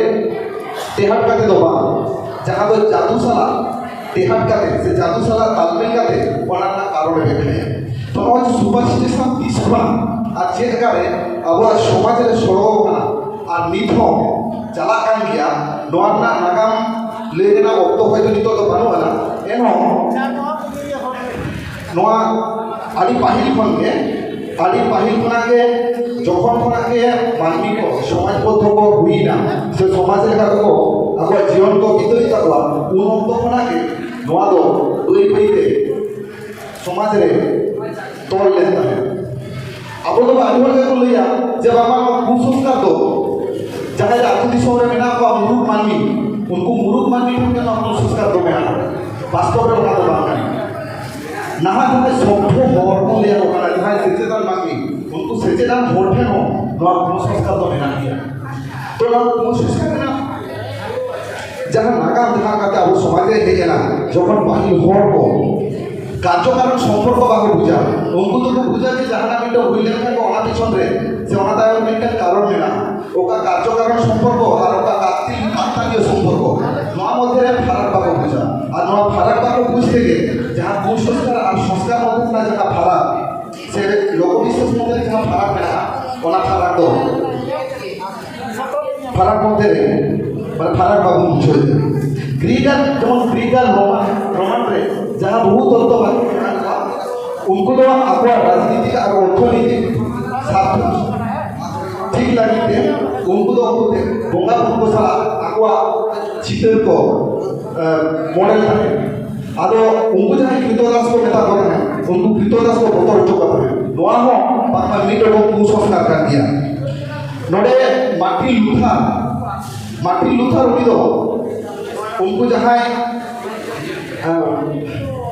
ᱴᱮᱦᱟᱴ ᱠᱟᱛᱮ ᱫᱚ ᱵᱟᱝ, ᱡᱟᱦᱟᱸ ᱫᱚ ᱡᱟᱫᱩ ᱥᱟᱞᱟᱜ ᱴᱮᱦᱟᱴ ᱠᱟᱛᱮ ᱥᱮ ᱡᱟᱫᱩ ᱥᱟᱞᱟᱜ ᱛᱟᱞᱢᱮᱞ ᱠᱟᱛᱮ ᱚᱱᱟ ᱨᱮᱱᱟᱜ ᱠᱟᱨᱚᱱ ᱮ ᱵᱮᱠᱷᱟᱭᱟ᱾ ᱛᱚ ᱱᱚᱜᱼᱚᱭ ᱡᱮ ᱥᱩᱯᱟᱨᱥᱴᱤᱥᱚᱱ ᱛᱤᱥ ᱠᱷᱚᱱᱟᱜ ᱟᱨ ᱪᱮᱫ ᱞᱮᱠᱟᱨᱮ ᱟᱵᱚᱣᱟᱜ ᱥᱚᱢᱟᱡᱽ ᱨᱮ ᱥᱚᱲᱚ ᱟᱠᱟᱱᱟ ᱟᱨ ᱱᱤᱛ ᱦᱚᱸ ᱪᱟᱞᱟᱜ ᱠᱟᱱ ᱜᱮᱭᱟ, ᱱᱚᱣᱟ ᱨᱮᱱᱟᱜ ᱱᱟᱜᱟᱢ ᱞᱟᱹᱭ ᱨᱮᱱᱟᱜ ᱚᱠᱛᱚ ᱦᱚᱭᱛᱳ ᱱᱤᱛᱚᱜ ᱫᱚ ᱵᱟᱹᱱᱩᱜ ᱟᱱᱟ᱾ ᱮᱱᱦᱚᱸ ᱱᱚᱣᱟ ᱟᱹᱰᱤ ᱯᱟᱹᱦᱤᱞ ᱠᱷᱚᱱ ᱜᱮ, ᱟᱹᱰᱤ ᱯᱟᱹᱦᱤᱞ ᱠᱷᱚᱱᱟᱜ ᱜᱮ, ᱡᱚᱠᱷᱚᱱ ᱠᱷᱚᱱᱟᱜ ᱜᱮ ᱢᱟᱹᱱᱢᱤ ᱠᱚ ᱥᱚᱢᱟᱡᱽ ᱵᱚᱫᱽᱫᱷᱚ ᱠᱚ ᱦᱩᱭᱱᱟ ᱥᱮ ᱥᱚᱢᱟᱡᱽ ᱞᱮᱠᱟ ᱛᱮᱠᱚ ᱟᱠᱚᱣᱟᱜ ᱡᱤᱭᱚᱱ ᱠᱚ ᱵᱤᱛᱟᱹᱣᱮᱫ ᱛᱟᱠᱚᱣᱟ, ᱩᱱ ᱚᱠᱛᱚ ᱠᱷᱚᱱᱟᱜ ᱜᱮ ᱱᱚᱣᱟ ᱫᱚ ᱵᱟᱹᱭ ᱵᱟᱹᱭ ᱛᱮ ᱥᱚᱢᱟᱡᱽ ᱨᱮ ᱛᱚᱞ ᱞᱮᱱ ᱛᱟᱦᱮᱸᱫ᱾ ᱟᱵᱚ ᱫᱚ ᱟᱹᱰᱤ ᱦᱚᱲ ᱜᱮᱠᱚ ᱞᱟᱹᱭᱟ ᱡᱮ ᱵᱟᱵᱟ, ᱱᱚᱣᱟ ᱠᱩᱥᱚᱝᱥᱠᱟᱨ ᱫᱚ ᱡᱟᱦᱟᱸᱭ ᱟᱹᱛᱩ ᱫᱤᱥᱚᱢ ᱨᱮ ᱢᱮᱱᱟᱜ ᱠᱚᱣᱟ ᱢᱩᱨᱩᱠ ᱢᱟᱹᱱᱢᱤ, ᱩᱱᱠᱩ ᱢᱩᱨᱩᱠ ᱢᱟᱹᱱᱢᱤ ᱴᱷᱮᱱ ᱜᱮ ᱱᱚᱣᱟ ᱠᱩᱥᱚᱝᱥᱠᱟᱨ ᱫᱚ ᱢᱮᱱᱟᱜᱼᱟ᱾ ᱵᱟᱥᱛᱚᱵ ᱨᱮ ᱚᱱᱟ ᱫᱚ ᱵᱟᱝ ᱠᱟᱱᱟ᱾ ᱱᱟᱦᱟᱜ ᱡᱟᱦᱟᱸᱭ ᱥᱚᱵᱽᱵᱷᱚ ᱦᱚᱲ ᱵᱚᱱ ᱞᱟᱹᱭ ᱟᱠᱚ ᱠᱟᱱᱟ, ᱡᱟᱦᱟᱸᱭ ᱥᱮᱪᱮᱫᱟᱱ ᱢᱟᱹᱱᱢᱤ, ᱩᱱᱠᱩ ᱥᱮᱪᱮᱫᱟᱱ ᱦᱚᱲ ᱴᱷᱮᱱ ᱦᱚᱸ ᱱᱚᱣᱟ ᱠᱩᱥᱚᱝᱥᱠᱟᱨ ᱫᱚ ᱢᱮᱱᱟᱜ ᱜᱮᱭᱟ᱾ ᱛᱚ ᱱᱚᱣᱟ ᱠᱩᱥᱚᱝᱥᱠᱟᱨ ᱨᱮᱱᱟᱜ ᱡᱟᱦᱟᱸ ᱱᱟᱜᱟᱢ ᱡᱟᱦᱟᱸ ᱠᱟᱛᱮ ᱟᱵᱚ ᱥᱚᱢᱟᱡᱽ ᱨᱮ ᱦᱮᱡ ᱮᱱᱟ, ᱡᱚᱠᱷᱚᱱ ᱯᱟᱹᱦᱤᱞ ᱦᱚᱲ ᱠᱚ ᱠᱟᱨᱡᱚ ᱠᱟᱨᱚᱱ ᱥᱚᱢᱯᱚᱨᱠᱚ ᱵᱟᱠᱚ ᱵᱩᱡᱟ, ᱩᱱᱠᱩ ᱫᱚᱠᱚ ᱵᱩᱡᱟ ᱡᱮ ᱡᱟᱦᱟᱱᱟᱜ ᱢᱤᱫᱴᱟᱝ ᱦᱩᱭ ᱞᱮᱱᱠᱷᱟᱱ ᱜᱮ ᱚᱱᱟ ᱯᱤᱪᱷᱚᱱ ᱨᱮ ᱥᱮ ᱚᱱᱟ ᱛᱟᱭᱚᱢ ᱢᱤᱫᱴᱟᱝ ᱠᱟᱨᱚᱱ ᱢᱮᱱᱟᱜᱼᱟ᱾ ᱚᱠᱟ ᱠᱟᱨᱡᱚ ᱠᱟᱨᱚᱱ ᱥᱚᱢᱯᱚᱨᱠᱚ ᱟᱨ ᱚᱠᱟ ᱠᱟᱛᱤᱞ ᱠᱟᱛᱛᱟᱞᱤᱭᱚ ᱥᱚᱢᱯᱚᱨᱠᱚ, ᱱᱚᱣᱟ ᱢᱚᱫᱽᱫᱷᱮ ᱨᱮ ᱯᱷᱟᱨᱟᱠ ᱵᱟᱠᱚ ᱵᱩᱡᱟ᱾ ᱟᱨ ᱱᱚᱣᱟ ᱯᱷᱟᱨᱟᱠ ᱵᱟᱠᱚ ᱵᱩᱡᱽ ᱛᱮᱜᱮ ᱡᱟᱦᱟᱸ ᱠᱩᱥᱚᱝᱥᱠᱟᱨ ᱟᱨ ᱥᱚᱝᱥᱠᱟᱨ ᱢᱚᱫᱽᱫᱷᱮ ᱨᱮᱱᱟᱜ ᱡᱟᱦᱟᱸ ᱯᱷᱟᱨᱟᱠ ᱥᱮ ᱞᱳᱠᱚ ᱵᱤᱥᱥᱟᱥ ᱢᱚᱫᱽᱫᱷᱮ ᱨᱮ ᱡᱟᱦᱟᱸ ᱯᱷᱟᱨᱟᱠ ᱢᱮᱱᱟᱜᱼᱟ, ᱚᱱᱟ ᱯᱷᱟᱨᱟᱠ ᱫᱚ ᱯᱷᱟᱨᱟᱠ ᱢᱚᱫᱽᱫᱷᱮ ᱨᱮ, ᱢᱟᱱᱮ ᱯᱷᱟᱨᱟᱠ ᱵᱟᱵᱚᱱ ᱵᱩᱡᱷᱟᱹᱣ ᱮᱫᱟ᱾ ᱜᱨᱤᱠ ᱟᱨ, ᱡᱮᱢᱚᱱ ᱜᱨᱤᱠ ᱟᱨ ᱨᱳᱢᱟᱱ, ᱨᱳᱢᱟᱱ ᱨᱮ ᱡᱟᱦᱟᱸ ᱵᱚᱦᱩ ᱛᱚᱛᱛᱚᱵᱟᱫᱤ ᱢᱮᱱᱟᱜ ᱠᱚᱣᱟ, ᱩᱱᱠᱩ ᱫᱚ ᱟᱠᱚᱣᱟᱜ ᱨᱟᱡᱽᱱᱤᱛᱤᱠ ᱟᱨ ᱚᱨᱛᱷᱚᱱᱤᱛᱤᱠ ᱥᱟᱨᱛᱷᱚ ᱴᱷᱤᱠ ᱞᱟᱹᱜᱤᱫ ᱛᱮ ᱩᱱᱠᱩ ᱫᱚ ᱩᱱᱠᱩ ᱵᱚᱸᱜᱟ ᱵᱩᱨᱩ ᱠᱚ ᱥᱟᱞᱟᱜ ᱟᱠᱚᱣᱟᱜ ᱪᱤᱛᱟᱹᱨ ᱠᱚ, ᱮ, ᱢᱚᱰᱮᱞ ᱛᱟᱦᱮᱸᱫ᱾ ᱟᱫᱚ ᱩᱱᱠᱩ ᱡᱟᱦᱟᱸᱭ ᱠᱨᱤᱛᱚᱫᱟᱥ ᱠᱚ ᱢᱮᱛᱟ ᱠᱚ ᱛᱟᱦᱮᱸᱫ, ᱩᱱᱠᱩ ᱠᱨᱤᱛᱚᱫᱟᱥ ᱠᱚ ᱵᱚᱛᱚᱨ ᱦᱚᱪᱚ ᱠᱚ ᱛᱟᱦᱮᱸᱫ᱾ ᱱᱚᱣᱟ ᱦᱚᱸ ᱵᱟᱝᱢᱟ ᱢᱤᱫ ᱨᱚᱠᱚᱢ ᱠᱩᱥᱚᱝᱥᱠᱟᱨ ᱠᱟᱱ ᱜᱮᱭᱟ᱾ ᱱᱚᱰᱮ ᱢᱟᱨᱴᱤᱱ ᱞᱩᱛᱷᱟᱨ, ᱢᱟᱨᱴᱤᱱ ᱞᱩᱛᱷᱟᱨ ᱩᱱᱤ ᱫᱚ ᱩᱱᱠᱩ ᱡᱟᱦᱟᱸᱭ, ᱦᱮᱸ,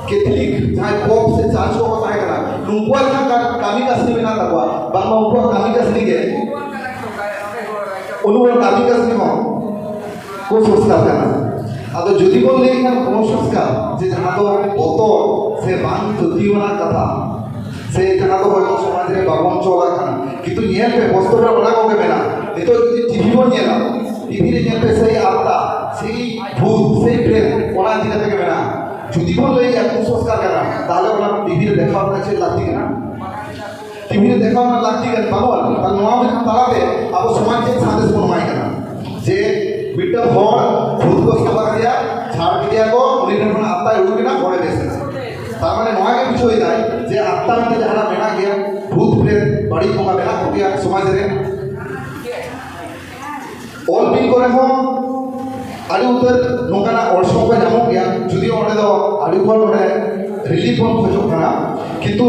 ᱠᱮᱛᱷᱚᱞᱤᱠ ᱡᱟᱦᱟᱸᱭ ᱯᱳᱯ ᱥᱮ ᱪᱟᱨᱪ ᱠᱚᱠᱚ ᱛᱟᱦᱮᱸ ᱠᱟᱱᱟ, ᱱᱩᱠᱩᱣᱟᱜ ᱡᱟᱦᱟᱸ ᱠᱟ-, ᱠᱟᱹᱢᱤ ᱠᱟᱹᱥᱱᱤ ᱢᱮᱱᱟᱜ ᱛᱟᱠᱚᱣᱟ, ᱵᱟᱝᱢᱟ ᱩᱱᱠᱩᱣᱟᱜ ᱠᱟᱹᱢᱤ ᱠᱟᱹᱥᱱᱤ ᱜᱮ ᱩᱱᱠᱩᱣᱟᱜ ᱠᱟᱹᱢᱤ ᱠᱟᱹᱥᱱᱤ ᱦᱚᱸ ᱠᱩᱥᱚᱝᱥᱠᱟᱨ ᱠᱟᱱᱟ᱾ ᱟᱫᱚ ᱡᱩᱫᱤ ᱵᱚᱱ ᱞᱟᱹᱭ ᱠᱷᱟᱱ ᱠᱩᱥᱚᱝᱥᱠᱟᱨ, ᱡᱮ ᱡᱟᱦᱟᱸ ᱫᱚ ᱵᱚᱛᱚᱨ ᱥᱮ ᱵᱟᱝ ᱯᱟᱹᱛᱭᱟᱹᱣ ᱟᱱᱟᱜ ᱠᱟᱛᱷᱟ, ᱥᱮ ᱡᱟᱦᱟᱸ ᱫᱚ ᱦᱚᱭᱛᱳ ᱥᱚᱢᱟᱡᱽ ᱨᱮ ᱵᱟᱵᱚᱱ ᱪᱚᱞ ᱟᱠᱟᱱᱟ, ᱠᱤᱱᱛᱩ ᱧᱮᱞ ᱯᱮ, ᱵᱟᱥᱛᱚᱵ ᱨᱮ ᱚᱱᱟ ᱠᱚᱜᱮ ᱢᱮᱱᱟᱜᱼᱟ᱾ ᱱᱤᱛᱚᱜ ᱡᱩᱫᱤ ᱴᱤᱵᱷᱤ ᱵᱚᱱ ᱧᱮᱞᱟ, ᱴᱤᱵᱷᱤ ᱨᱮ ᱧᱮᱞ ᱯᱮ, ᱥᱮᱭ ᱟᱛᱛᱟ, ᱥᱮᱭ ᱵᱷᱩᱛ, ᱥᱮᱭ ᱯᱨᱮᱛ, ᱚᱱᱟ ᱤᱫᱤ ᱠᱟᱛᱮ ᱜᱮ ᱢᱮᱱᱟᱜᱼᱟ᱾ ᱡᱩᱫᱤ ᱵᱚᱱ ᱞᱟᱹᱭᱟ ᱠᱩᱥᱚᱝᱥᱠᱟᱨ ᱠᱟᱱᱟ, ᱛᱟᱦᱚᱞᱮ ᱚᱱᱟ ᱴᱤᱵᱷᱤ ᱨᱮ ᱫᱮᱠᱷᱟᱣ ᱨᱮᱱᱟᱜ ᱪᱮᱫ ᱞᱟᱹᱠᱛᱤ ᱠᱟᱱᱟ? ᱴᱤᱵᱷᱤ ᱨᱮ ᱫᱮᱠᱷᱟᱣ ᱨᱮᱱᱟᱜ ᱞᱟᱹᱠᱛᱤ ᱠᱟᱱ ᱵᱟᱹᱱᱩᱜᱼᱟ᱾ ᱛᱟᱦᱞᱮ ᱱᱚᱣᱟ ᱢᱤᱫ ᱛᱟᱞᱟᱛᱮ ᱟᱵᱚ ᱥᱚᱢᱟᱡᱽ ᱪᱮᱫ ᱥᱟᱸᱫᱮᱥ ᱵᱚᱱ ᱮᱢᱟᱭ ᱠᱟᱱᱟ? ᱡᱮ ᱢᱤᱫᱴᱟᱝ ᱦᱚᱲ ᱵᱷᱩᱛ ᱠᱚ ᱥᱟᱵ ᱟᱠᱟᱫᱮᱭᱟ, ᱡᱷᱟᱲ ᱠᱮᱫᱮᱭᱟ ᱠᱚ, ᱩᱱᱤ ᱴᱷᱮᱱ ᱠᱷᱚᱱ ᱟᱛᱛᱟᱭ ᱩᱰᱩᱠ ᱮᱱᱟ, ᱦᱚᱲᱮ ᱵᱮᱥ ᱮᱱᱟ᱾ ᱛᱟᱨ ᱢᱟᱱᱮ ᱱᱚᱣᱟ ᱜᱮ ᱵᱩᱡᱷᱟᱹᱣ ᱮᱫᱟᱭ ᱡᱮ ᱟᱛᱛᱟ ᱢᱮᱱᱛᱮ ᱡᱟᱦᱟᱱᱟᱜ ᱢᱮᱱᱟᱜ ᱜᱮᱭᱟ, ᱵᱷᱩᱛ ᱯᱨᱮᱛ ᱵᱟᱹᱲᱤᱡ ᱵᱚᱸᱜᱟ ᱢᱮᱱᱟᱜ ᱠᱚᱜᱮᱭᱟ ᱥᱚᱢᱟᱡᱽ ᱨᱮ᱾ ᱚᱞ ᱵᱤᱞ ᱠᱚᱨᱮ ᱦᱚᱸ ᱟᱹᱰᱤ ᱩᱛᱟᱹᱨ ᱱᱚᱝᱠᱟᱱᱟᱜ ᱚᱨᱥᱚᱝ ᱠᱚ ᱧᱟᱢᱚᱜ ᱜᱮᱭᱟ, ᱡᱩᱫᱤ ᱚᱸᱰᱮ ᱫᱚ ᱟᱹᱰᱤ ᱦᱚᱲ ᱚᱸᱰᱮ ᱨᱤᱞᱤᱯ ᱵᱚᱱ ᱠᱷᱚᱡᱚᱜ ᱠᱟᱱᱟ, ᱠᱤᱱᱛᱩ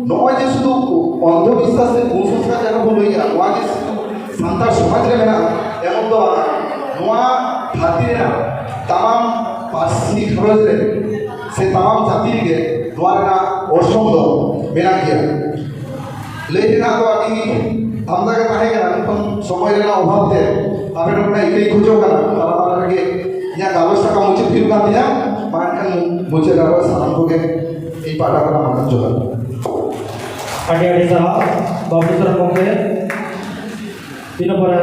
ᱱᱚᱜᱼᱚᱭ ᱡᱮ ᱥᱩᱫᱷᱩ ᱚᱱᱫᱷᱚᱵᱤᱥᱥᱟᱥ ᱥᱮ ᱠᱩᱥᱚᱝᱥᱠᱟᱨ ᱡᱟᱦᱟᱸ ᱵᱚᱱ ᱞᱟᱹᱭᱮᱜᱼᱟ, ᱱᱚᱣᱟ ᱡᱮ ᱥᱩᱫᱷᱩ ᱥᱟᱱᱛᱟᱲ ᱥᱚᱢᱟᱡᱽ ᱨᱮ ᱢᱮᱱᱟᱜᱼᱟ ᱮᱢᱚᱱ ᱫᱚ ᱵᱟᱝ, ᱱᱚᱣᱟ ᱫᱷᱟᱹᱨᱛᱤ ᱨᱮᱱᱟᱜ ᱛᱟᱢᱟᱢ ᱯᱟᱹᱨᱥᱤ ᱜᱷᱟᱨᱚᱸᱡᱽ ᱨᱮ ᱥᱮ ᱛᱟᱢᱟᱢ ᱡᱟᱹᱛᱤ ᱨᱮᱜᱮ ᱱᱚᱣᱟ ᱨᱮᱱᱟᱜ ᱚᱨᱥᱚᱝ ᱫᱚ ᱢᱮᱱᱟᱜ ᱜᱮᱭᱟ᱾ ᱞᱟᱹᱭ ᱨᱮᱱᱟᱜ ᱫᱚ ᱟᱹᱰᱤ ᱟᱢᱫᱟ ᱜᱮ ᱛᱟᱦᱮᱸ ᱠᱟᱱᱟ, ᱢᱮᱱᱠᱷᱟᱱ ᱥᱚᱢᱚᱭ ᱨᱮᱱᱟᱜ ᱚᱵᱷᱟᱵ ᱛᱮ ᱟᱵᱮᱱ ᱴᱷᱮᱱ ᱤᱠᱟᱹᱧ ᱠᱷᱚᱡᱚᱜ ᱠᱟᱱᱟ, ᱛᱟᱞᱟ ᱛᱟᱞᱟ ᱨᱮᱜᱮ ᱤᱧᱟᱹᱜ ᱜᱟᱞᱚᱪ ᱥᱟᱠᱟᱢ ᱢᱩᱪᱟᱹᱫ ᱦᱩᱭᱩᱜ ᱠᱟᱱ ᱛᱤᱧᱟ᱾ ᱢᱟ ᱮᱱᱠᱷᱟᱱ ᱢᱩᱪᱟᱹᱫ ᱨᱮ ᱥᱟᱱᱟᱢ ᱠᱚᱜᱮ ᱤᱧ ᱯᱟᱦᱴᱟ ᱠᱷᱚᱱᱟᱜ ᱢᱟᱱᱚᱛ ᱡᱚᱦᱟᱨ᱾ ᱟᱹᱰᱤ ᱟᱹᱰᱤ ᱥᱟᱨᱦᱟᱣ ᱵᱟᱹᱵᱩ ᱥᱚᱨᱮᱱ ᱜᱚᱢᱠᱮ᱾ ᱤᱱᱟᱹ ᱯᱚᱨᱮ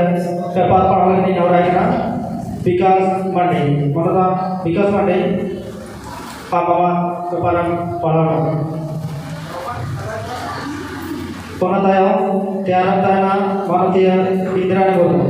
ᱯᱮᱯᱟᱨ ᱯᱟᱲᱦᱟᱣ ᱞᱟᱹᱜᱤᱫ ᱤᱧ ᱱᱮᱦᱚᱨᱟᱭ ᱠᱟᱱᱟ ᱵᱤᱠᱟᱥ ᱢᱟᱱᱰᱤ, ᱢᱟᱱᱚᱛᱟᱱ ᱵᱤᱠᱟᱥ ᱢᱟᱱᱰᱤ᱾ ᱟᱢ ᱟᱢᱟᱜ ᱯᱮᱯᱟᱨᱮᱢ ᱯᱟᱲᱦᱟᱣ ᱠᱟᱜᱼᱟ᱾ ᱚᱱᱟ ᱛᱟᱭᱚᱢ ᱛᱮᱭᱟᱨᱚᱜ ᱛᱟᱦᱮᱱᱟ ᱢᱟᱱᱚᱛᱤᱭᱟᱹ ᱤᱱᱫᱨᱟᱱᱤ ᱢᱩᱨᱢᱩ᱾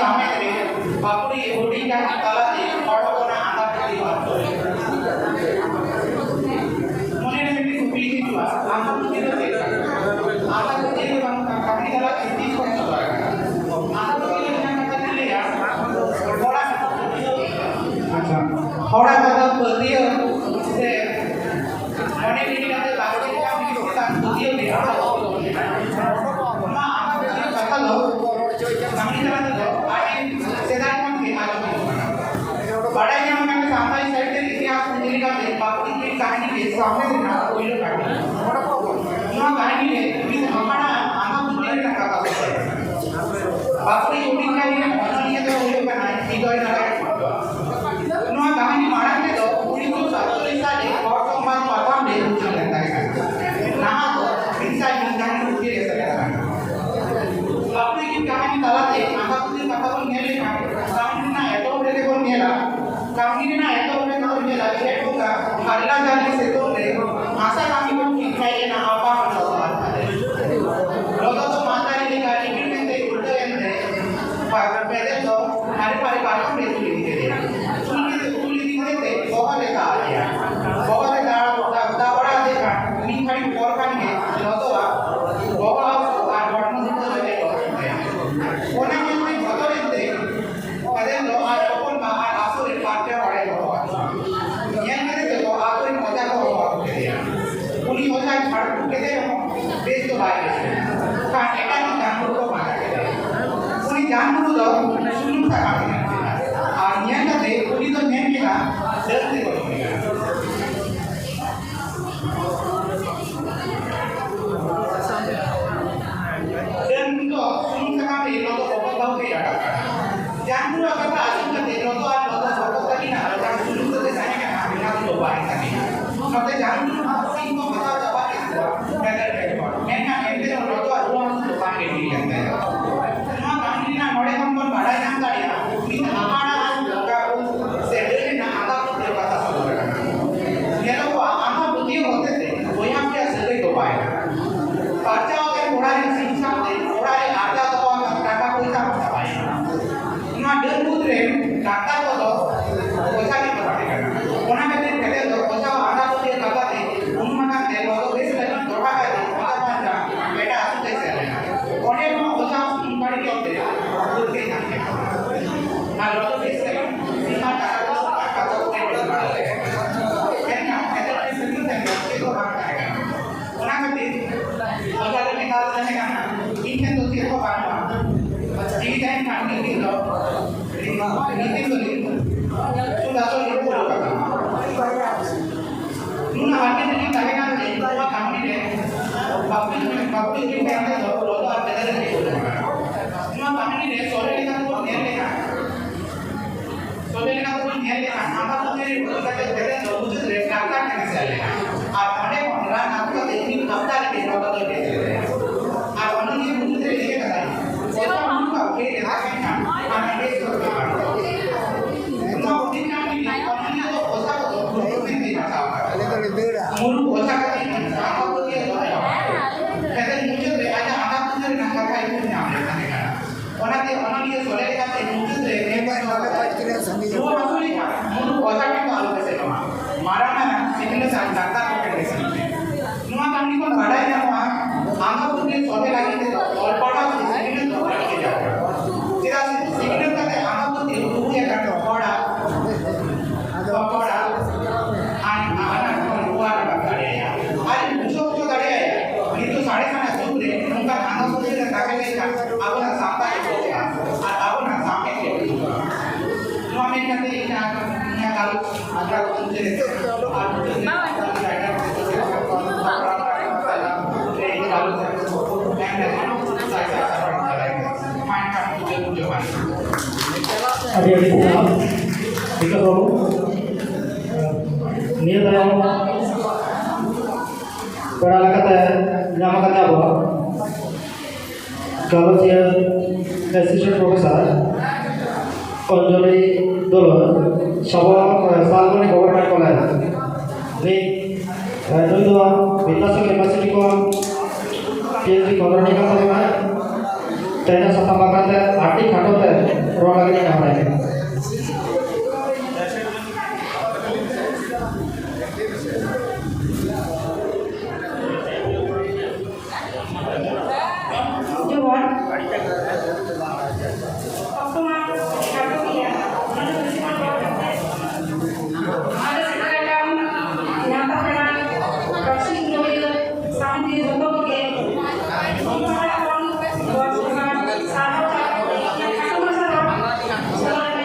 ᱟᱢᱮᱫ ᱨᱮ ᱵᱟᱯᱩᱨᱤ ᱦᱩᱰᱤᱧ ᱰᱟᱦᱟᱨ ᱛᱟᱞᱟᱛᱮ ᱦᱚᱲ ᱦᱚᱯᱚᱱᱟᱜ ᱟᱸᱫᱷᱟ ᱯᱟᱹᱛᱭᱟᱹᱣ ᱟᱨ ᱢᱚᱱᱮ ᱨᱮ ᱢᱤᱫᱴᱤᱡ ᱠᱩᱠᱞᱤ ᱦᱤᱡᱩᱜᱼᱟ, ᱟᱸᱫᱷᱟ ᱯᱟᱹᱛᱭᱟᱹᱣ ᱫᱚ ᱪᱮᱫ ᱠᱟᱱᱟ? ᱟᱸᱫᱷᱟ ᱯᱟᱹᱛᱭᱟᱹᱣ ᱫᱚ ᱵᱟᱝ ᱠᱟᱱᱟ, ᱠᱟᱹᱦᱱᱤ ᱛᱟᱞᱟᱛᱮ ᱛᱤᱥ ᱠᱷᱚᱱ ᱥᱚᱫᱚᱨ ᱟᱠᱟᱱᱟ? ᱟᱸᱫᱷᱟ ᱯᱟᱹᱛᱭᱟᱹᱣ ᱨᱮᱱᱟᱜ ᱠᱟᱛᱷᱟ ᱞᱤᱧ ᱞᱟᱹᱭᱟ, ᱦᱚᱲᱟᱜ ᱠᱟᱛᱷᱟ ᱯᱟᱹᱛᱭᱟᱹᱣ᱾ ᱟᱪᱪᱷᱟ, ᱦᱚᱲᱟᱜ ᱠᱟᱛᱷᱟ ᱯᱟᱹᱛᱭᱟᱹᱣ ᱥᱮ ᱢᱚᱱᱮ ᱡᱤᱣᱤ ᱠᱟᱛᱮ ᱵᱟᱝ ᱪᱮᱫ ᱠᱟᱱ ᱡᱤᱱᱤᱥ ᱪᱮᱛᱟᱱ ᱯᱟᱹᱛᱭᱟᱹᱣ ᱜᱮ ᱟᱸᱫᱷᱟ ᱯᱟᱹᱛᱭᱟᱹᱣ ᱠᱟᱱᱟ᱾ ᱚᱱᱟ ᱟᱸᱫᱷᱟ ᱯᱟᱹᱛᱭᱟᱹᱣ ᱠᱟᱛᱷᱟ ᱫᱚ ᱠᱟᱹᱢᱤ ᱛᱟᱞᱟ ᱛᱮᱫᱚ ᱟᱹᱰᱤ ᱥᱮᱫᱟᱭ ᱠᱷᱚᱱ ᱜᱮ ᱟᱸᱡᱚᱢ ᱦᱤᱡᱩᱜ ᱠᱟᱱᱟ᱾ ᱵᱟᱲᱟᱭ ᱧᱟᱢ ᱟᱠᱟᱱᱟ, ᱥᱟᱱᱛᱟᱲᱤ ᱥᱟᱦᱤᱛᱭᱚ ᱨᱮ ᱤᱛᱤᱦᱟᱥ ᱤᱫᱤ ᱠᱟᱛᱮ ᱵᱟᱯᱩᱨᱤ ᱠᱟᱹᱦᱱᱤ ᱜᱮ ᱥᱟᱶᱦᱮᱫ ᱨᱮᱱᱟᱜ ᱯᱳᱭᱞᱳ ᱠᱟᱹᱦᱱᱤ᱾ ᱱᱚᱣᱟ ᱠᱟᱹᱦᱱᱤ ᱨᱮ ᱢᱤᱫ ᱦᱟᱦᱟᱲᱟ ᱟᱸᱫᱷᱟ ᱯᱟᱹᱛᱭᱟᱹᱣ ᱨᱮᱱᱟᱜ ᱠᱟᱛᱷᱟ ᱥᱚᱫᱚᱨ ᱟᱠᱟᱱᱟ᱾ ᱵᱟᱯᱩᱨᱤ ᱦᱩᱰᱤᱧ ᱠᱟᱹᱦᱱᱤ ᱨᱮᱱᱟᱜ ᱚᱱᱚᱞᱤᱭᱟᱹ ᱫᱚ ᱦᱩᱭᱩᱜ ᱠᱟᱱᱟᱭ ᱦᱨᱤᱫᱚᱭ ᱱᱟᱨᱟᱭᱚᱱ ᱴᱩᱰᱩ᱾ ᱱᱚᱣᱟ ᱠᱟᱹᱦᱱᱤ ᱢᱟᱲᱟᱝ ᱛᱮᱫᱚ ᱩᱱᱤᱥᱥᱚ ᱥᱟᱛᱪᱚᱞᱞᱤᱥ ᱥᱟᱞ ᱨᱮ ᱦᱚᱲ ᱥᱚᱢᱵᱟᱫ ᱯᱟᱛᱷᱟᱢ ᱨᱮ ᱩᱪᱷᱟᱹᱱ ᱞᱮᱱ ᱛᱟᱦᱮᱸ ᱠᱟᱱᱟ᱾ ᱱᱟᱦᱟᱜ ᱫᱚ ᱢᱤᱫ ᱥᱟᱭ ᱜᱟᱱ ᱠᱟᱹᱦᱱᱤ ᱯᱩᱛᱷᱤ ᱨᱮ ᱥᱮᱞᱮᱫ ᱟᱠᱟᱱᱟ᱾ ᱵᱟᱯᱩᱨᱤ ᱠᱟᱹᱦᱱᱤ ᱛᱟᱞᱟᱛᱮ ᱟᱸᱫᱷᱟ ᱯᱟᱹᱛᱭᱟᱹᱣ ᱠᱟᱛᱷᱟ ᱵᱚᱱ ᱧᱮᱞ ᱞᱮᱠᱷᱟᱱ, ᱠᱟᱹᱦᱱᱤ ᱨᱮᱱᱟᱜ ᱮᱛᱚᱦᱚᱵ ᱨᱮᱜᱮ ᱵᱚᱱ ᱧᱮᱞᱟ, ᱠᱟᱹᱦᱱᱤ ᱨᱮᱱᱟᱜ ᱮᱛᱚᱦᱚᱵ ᱨᱮᱜᱮ ᱵᱚᱱ ᱧᱮᱞᱟ, ᱡᱷᱮᱸᱴ ᱵᱚᱸᱜᱟ ᱦᱟᱨᱞᱟ ᱡᱟᱹᱞᱤ ᱥᱤᱛᱩᱝ ᱨᱮ ᱦᱟᱥᱟ ᱠᱟᱹᱢᱤ ᱠᱚ ᱴᱷᱤᱠ ᱛᱟᱦᱮᱸ ᱞᱮᱱᱟ ᱟᱯᱟ ᱦᱚᱲ ᱫᱚ ᱟᱨ ᱞᱚᱫᱚ ᱫᱚ ᱢᱟᱫ ᱫᱟᱨᱮ ᱞᱮᱠᱟ ᱨᱤᱢᱤᱞ ᱢᱮᱱᱛᱮ ᱩᱞᱴᱟᱹᱣ ᱮᱱᱛᱮ, ᱯᱮᱫᱮᱞ ᱫᱚ ᱦᱟᱨᱮ ᱯᱷᱟᱨᱮ ᱯᱟᱨᱠᱚᱢ ᱨᱮ ᱩᱥᱩᱞ ᱤᱫᱤ ᱠᱮᱫᱮᱭᱟ᱾ ᱩᱥᱩᱞ ᱤᱫᱤ, ᱩᱥᱩᱞ ᱤᱫᱤ ᱠᱮᱫᱮ ᱛᱮ ᱵᱚᱦᱚᱜ ᱨᱮ ᱫᱟᱜ ᱟᱫᱮᱭᱟ᱾ ᱵᱚᱦᱚᱜ ᱨᱮ ᱫᱟᱜ, ᱫᱟᱜ, ᱫᱟᱜ ᱵᱟᱲᱟ ᱟᱫᱮ ᱠᱷᱟᱱ ᱢᱤᱫ ᱜᱷᱟᱹᱲᱤᱡ ᱯᱚᱨ ᱠᱷᱟᱱ ᱜᱮ ᱞᱚᱫᱚᱣᱟᱜ ᱵᱚᱦᱚᱜ ᱦᱟᱹᱥᱩ ᱟᱨ ᱦᱚᱲᱢᱚ ᱫᱩᱠᱷᱟᱹ ᱫᱚ ᱮᱛᱚᱦᱚᱵ ᱮᱱ ᱛᱟᱭᱟ᱾ ᱚᱱᱟ ᱧᱮᱞ ᱛᱮ ᱵᱚᱛᱚᱨ ᱮᱱᱛᱮ ᱯᱮᱫᱮᱞ ᱫᱚ ᱟᱡ ᱦᱚᱯᱚᱱ ᱵᱟ ᱟᱨ ᱟᱹᱛᱩ ᱨᱮ ᱵᱟᱨ ᱯᱮ ᱦᱚᱲᱮ ᱦᱚᱦᱚ ᱟᱫ ᱠᱚᱣᱟ᱾ ᱧᱮᱞ ᱠᱟᱛᱮ ᱡᱚᱛᱚ ᱟᱹᱛᱩ ᱨᱮᱱ ᱚᱡᱷᱟ ᱠᱚ ᱦᱚᱦᱚ ᱟᱹᱜᱩ ᱠᱮᱫᱮᱭᱟ᱾ ᱩᱱᱤ ᱚᱡᱷᱟ ᱡᱷᱟᱲ ᱯᱷᱩᱸᱠ ᱠᱮᱫᱮ ᱨᱮᱦᱚᱸ ᱵᱮᱥ ᱫᱚ ᱵᱟᱭ ᱵᱮᱥ ᱞᱮᱱᱟ᱾ ᱠᱷᱟᱱ ᱮᱴᱟᱜ ᱢᱤᱫ ᱡᱟᱱᱵᱩᱨᱩ ᱠᱚ ᱯᱟᱸᱡᱟ ᱠᱮᱫᱮᱭᱟ᱾ ᱩᱱᱤ ᱡᱟᱱᱵᱩᱨᱩ ᱫᱚ ᱥᱩᱱᱩᱢ ᱥᱟᱠᱟᱢ ᱨᱮᱱᱟᱜ ᱠᱟᱱᱟ᱾ ᱟᱨ ᱧᱮᱞ ᱠᱟᱛᱮ ᱩᱱᱤ ᱫᱚ ᱢᱮᱱ ᱠᱮᱫᱟ, ᱰᱟᱹᱱ ᱛᱮ ᱜᱚᱡ ᱢᱮ᱾ ᱰᱟᱹᱱ ᱫᱚ ᱥᱩᱱᱩᱢ ᱥᱟᱠᱟᱢ ᱨᱮ ᱞᱚᱫᱚ ᱵᱚᱦᱚᱜ ᱵᱟᱹᱦᱩ ᱛᱮ ᱨᱟᱠᱟᱵ ᱠᱟᱱᱟ᱾ ᱡᱟᱱᱵᱩᱨᱩᱣᱟᱜ ᱠᱟᱛᱷᱟ ᱟᱸᱡᱚᱢ ᱠᱟᱛᱮ ᱞᱚᱫᱚ ᱟᱨ ᱞᱚᱫᱚ ᱵᱚᱦᱚᱜ ᱛᱟᱹᱠᱤᱱᱟᱜ ᱚᱠᱟ ᱥᱩᱱᱩᱢ ᱠᱚᱛᱮ ᱛᱟᱦᱮᱸ ᱠᱟᱱᱟ, ᱚᱱᱟ ᱫᱚ ᱰᱚᱵᱟᱭᱮᱱ ᱛᱟᱹᱠᱤᱱᱟ᱾ ᱱᱚᱛᱮ ᱡᱟᱱᱵᱩᱨᱩ ᱦᱚᱸ ᱥᱤᱢ ᱠᱚ ᱦᱟᱛᱟᱣ ᱪᱟᱵᱟ ᱠᱮᱫ ᱠᱚᱣᱟ᱾ ᱢᱮᱫ ᱨᱮ ᱯᱮ ᱦᱚᱲ᱾ ᱢᱮᱱᱠᱷᱟᱱ ᱮᱱᱛᱮ ᱨᱮᱦᱚᱸ ᱞᱚᱫᱚᱣᱟᱜ ᱨᱩᱣᱟᱹ ᱦᱟᱹᱥᱩ ᱫᱚ ᱵᱟᱝ ᱜᱮ ᱴᱷᱤᱠ ᱞᱮᱱ ᱛᱟᱭᱟ᱾ ᱱᱚᱣᱟ ᱠᱟᱹᱦᱱᱤ ᱨᱮᱱᱟᱜ ᱱᱚᱰᱮ ᱠᱷᱚᱱ ᱵᱚᱱ ᱵᱟᱰᱟᱭ ᱧᱟᱢ ᱫᱟᱲᱮᱭᱟᱜᱼᱟ, ᱢᱤᱫ ᱦᱟᱦᱟᱲᱟ ᱟᱨ ᱵᱚᱸᱜᱟ ᱠᱚ ᱥᱮ ᱰᱟᱹᱱ ᱨᱮᱱᱟᱜ ᱟᱸᱫᱷᱟ ᱯᱟᱹᱛᱭᱟᱹᱣ ᱠᱟᱛᱷᱟ ᱥᱚᱫᱚᱨ ᱟᱠᱟᱱᱟ᱾ ᱧᱮᱞᱚᱜᱚᱜᱼᱟ, ᱟᱸᱫᱷᱟ ᱯᱟᱹᱛᱭᱟᱹᱣ ᱦᱚᱛᱮᱛᱮ ᱵᱚᱭᱦᱟ ᱯᱮᱭᱟ ᱥᱟᱹᱜᱟᱹᱭ ᱛᱚᱯᱟᱭᱮᱱᱟ᱾ ᱯᱟᱨᱪᱟᱣ ᱟᱠᱟᱱ ᱠᱚᱲᱟ ᱨᱮᱱ ᱥᱤᱢ ᱥᱟᱶᱛᱮ ᱚᱲᱟᱜ ᱨᱮ ᱟᱨᱡᱟᱣ ᱫᱚᱦᱚ ᱟᱠᱟᱱ ᱴᱟᱠᱟ ᱯᱚᱭᱥᱟ ᱦᱚᱸ ᱪᱟᱵᱟᱭᱮᱱᱟ᱾ ᱟᱨ ᱚᱸᱰᱮ ᱠᱷᱚᱱ ᱨᱟᱱ ᱟᱹᱜᱩ ᱠᱟᱛᱮ ᱢᱤᱫ ᱦᱟᱯᱛᱟ ᱨᱮᱜᱮ ᱱᱚᱣᱟ ᱫᱚ ᱞᱮ ᱵᱮᱥ ᱞᱮᱱᱟ᱾ ᱟᱨ ᱚᱱᱚᱞᱤᱭᱟᱹ ᱢᱩᱪᱟᱹᱫ ᱨᱮ ᱞᱟᱹᱭ ᱟᱠᱟᱫᱟᱭ, ᱚᱠᱟ ᱢᱩᱞᱩᱠᱟᱜ ᱠᱷᱮᱞ ᱨᱮ ᱛᱟᱦᱮᱸ ᱠᱟᱱ ᱟᱨ ᱵᱮᱥ ᱫᱚᱨᱠᱟᱨ᱾ ᱱᱚᱣᱟ ᱦᱩᱫᱤᱥ ᱧᱟᱢ ᱞᱟᱹᱜᱤᱫ ᱚᱱᱚᱞᱤᱭᱟᱹ ᱫᱚ ᱚᱡᱷᱟ ᱠᱚᱫᱚ ᱢᱩᱞᱩᱠ ᱢᱮᱱᱛᱮ ᱵᱟᱛᱟᱣ ᱟᱠᱟᱫᱟ᱾ ᱢᱩᱞᱩᱠ ᱚᱡᱷᱟ ᱠᱟᱛᱮ ᱟᱸᱫᱷᱟ ᱯᱟᱹᱛᱭᱟᱹᱣ ᱫᱚ ᱮᱦᱚᱵ ᱮᱱᱟ᱾ ᱠᱷᱮᱞ ᱢᱩᱪᱟᱹᱫ ᱨᱮ ᱟᱡᱟᱜ ᱟᱸᱫᱷᱟ ᱯᱟᱹᱛᱭᱟᱹᱣ ᱨᱮᱱᱟᱜ ᱠᱟᱛᱷᱟᱭ ᱩᱭᱦᱟᱹᱨ ᱧᱟᱢ ᱞᱮᱫ ᱛᱟᱦᱮᱸ ᱠᱟᱱᱟ᱾ ᱚᱱᱟᱛᱮ ᱚᱱᱚᱞᱤᱭᱟᱹ ᱥᱚᱞᱦᱮ ᱞᱮᱠᱟᱛᱮ ᱢᱩᱪᱟᱹᱫ ᱨᱮ ᱢᱮᱱ ᱨᱩᱣᱟᱹ ᱦᱟᱹᱥᱩ ᱞᱮᱠᱷᱟᱱ ᱢᱩᱞᱩᱠ ᱚᱡᱷᱟ ᱴᱷᱮᱱ ᱫᱚ ᱟᱞᱚᱯᱮ ᱥᱮᱱᱚᱜᱼᱟ᱾ ᱢᱟᱨᱟᱝ ᱢᱟᱨᱟᱝ ᱥᱤᱠᱷᱱᱟᱹᱛ ᱟᱱ ᱰᱟᱠᱛᱟᱨ ᱠᱚ ᱴᱷᱮᱱ ᱜᱮ ᱥᱮᱱᱚᱜ ᱯᱮ᱾ ᱱᱚᱣᱟ ᱠᱟᱹᱦᱱᱤ ᱠᱷᱚᱱ ᱵᱟᱰᱟᱭ ᱧᱟᱢᱚᱜᱼᱟ, ᱟᱸᱫᱷᱟ ᱯᱟᱹᱛᱭᱟᱹᱣ ᱥᱚᱞᱦᱮ ᱞᱟᱹᱜᱤᱫ ᱛᱮᱫᱚ ᱚᱞ ᱯᱟᱲᱦᱟᱣ ᱥᱮ ᱥᱤᱠᱷᱱᱟᱹᱛ ᱫᱚ ᱟᱹᱰᱤ ᱜᱮ ᱡᱟᱹᱨᱩᱲᱟ᱾ ᱪᱮᱫᱟᱜ ᱥᱮ ᱥᱤᱠᱷᱱᱟᱹᱛ ᱠᱟᱛᱮ ᱟᱸᱫᱷᱟ ᱯᱟᱹᱛᱭᱟᱹᱣ ᱰᱩᱵᱩᱡ ᱟᱠᱟᱱ ᱦᱚᱲᱟᱜ ᱦᱚᱲᱟᱜ ᱟᱱ ᱟᱱᱟᱴ ᱠᱷᱚᱱ ᱚᱣᱟᱨ ᱨᱟᱠᱟᱵ ᱫᱟᱲᱮᱭᱟᱭᱟ᱾ ᱟᱨ ᱵᱩᱡᱷᱟᱹᱣ ᱦᱚᱪᱚ ᱫᱟᱲᱮᱭᱟᱭᱟ᱾ ᱱᱤᱛᱚᱜ ᱥᱟᱬᱮᱥ ᱟᱱᱟᱜ ᱡᱩᱜᱽ ᱨᱮ ᱱᱚᱝᱠᱟᱱ ᱟᱸᱫᱷᱟ ᱯᱟᱹᱛᱭᱟᱹᱣ ᱨᱮ ᱛᱟᱦᱮᱸ ᱞᱮᱱᱠᱷᱟᱱ ᱟᱵᱚᱱᱟᱜ ᱥᱟᱶᱛᱟ ᱜᱮ ᱵᱚᱫᱚᱞᱚᱜᱼᱟ ᱟᱨ ᱟᱵᱚᱱᱟᱜ ᱥᱟᱶᱦᱮᱫ ᱜᱮ ᱵᱚᱫᱚᱞᱚᱜᱼᱟ᱾ ᱱᱚᱣᱟ ᱢᱮᱱ ᱠᱟᱛᱮ ᱤᱧᱟᱹᱜ, ᱤᱧᱟᱹᱜ ᱜᱟᱞᱚᱪ ᱟᱠᱷᱲᱟ ᱫᱚ ᱢᱩᱪᱟᱹᱫ ᱮᱫ ᱠᱟᱱᱟ᱾ ᱟᱨ ᱢᱩᱪᱟᱹᱫ ᱨᱮ ᱜᱟᱞᱚᱪ ᱟᱠᱷᱲᱟ ᱨᱮ ᱜᱟᱞᱚᱪ ᱟᱠᱷᱲᱟ ᱨᱮ ᱢᱟ ᱮᱱᱠᱷᱟᱱ ᱢᱩᱪᱟᱹᱫ ᱡᱚᱦᱟᱨ᱾ ᱟᱹᱰᱤ ᱟᱹᱰᱤ ᱥᱟᱨᱦᱟᱣ ᱵᱤᱠᱟᱥ ᱵᱟᱹᱵᱩ᱾ ᱱᱤᱭᱟᱹ ᱛᱟᱭᱚᱢ ᱯᱮᱲᱟ ᱞᱮᱠᱟᱛᱮ ᱧᱟᱢ ᱟᱠᱟᱫᱮᱭᱟ ᱵᱚᱱ ᱜᱟᱞᱚᱪᱤᱭᱟᱹ assistant professor Anjali ᱫᱚᱞᱚᱭ, ᱥᱟᱵᱚ-, Salboni government college᱾ ᱱᱤᱛ, ᱮ, ᱱᱩᱭ ᱫᱚ ᱵᱤᱫᱽᱫᱟᱥᱟᱜᱚᱨ university ᱠᱷᱚᱱ PhD ᱠᱚᱨᱟᱣ ᱠᱟᱱ ᱛᱟᱵᱚᱱᱟᱭ᱾ ᱛᱮᱦᱮᱧᱟᱜ ᱥᱟᱛᱟᱢ ᱵᱟᱠᱷᱨᱟ ᱛᱮ ᱟᱹᱰᱤ ᱠᱷᱟᱴᱚ ᱛᱮ ᱨᱚᱲ ᱞᱟᱹᱜᱤᱫ ᱤᱧ ᱱᱮᱦᱚᱨᱟᱭ ᱠᱟᱱᱟ᱾ ᱡᱚᱦᱟᱨ᱾ ᱚᱠᱛᱚ ᱢᱟ ᱠᱷᱟᱴᱚ ᱜᱮᱭᱟ᱾ ᱚᱱᱟ ᱫᱚ ᱵᱮᱥᱤ ᱵᱟᱝ ᱨᱚᱲ ᱠᱟᱛᱮ, ᱚᱱᱟ ᱫᱚ ᱥᱮᱫᱟᱭ ᱠᱟᱨᱚᱱ ᱱᱮᱣᱛᱟ ᱯᱮᱲᱟ, ᱯᱟᱹᱨᱥᱤ ᱩᱛᱱᱟᱹᱣᱤᱭᱟᱹ, ᱥᱟᱶᱛᱮ ᱡᱚᱛᱚ ᱠᱚᱜᱮ ᱤᱧ ᱯᱟᱦᱴᱟ ᱠᱷᱚᱱ ᱜᱚᱰ ᱡᱚᱦᱟᱨ, ᱥᱟᱨᱦᱟᱣ ᱪᱟᱞ ᱠᱟᱛᱮ ᱤᱧᱟᱹᱜ ᱠᱷᱟᱴᱚ ᱢᱟᱪᱷᱟ ᱨᱚᱲ ᱥᱚᱫᱚᱨ ᱨᱮ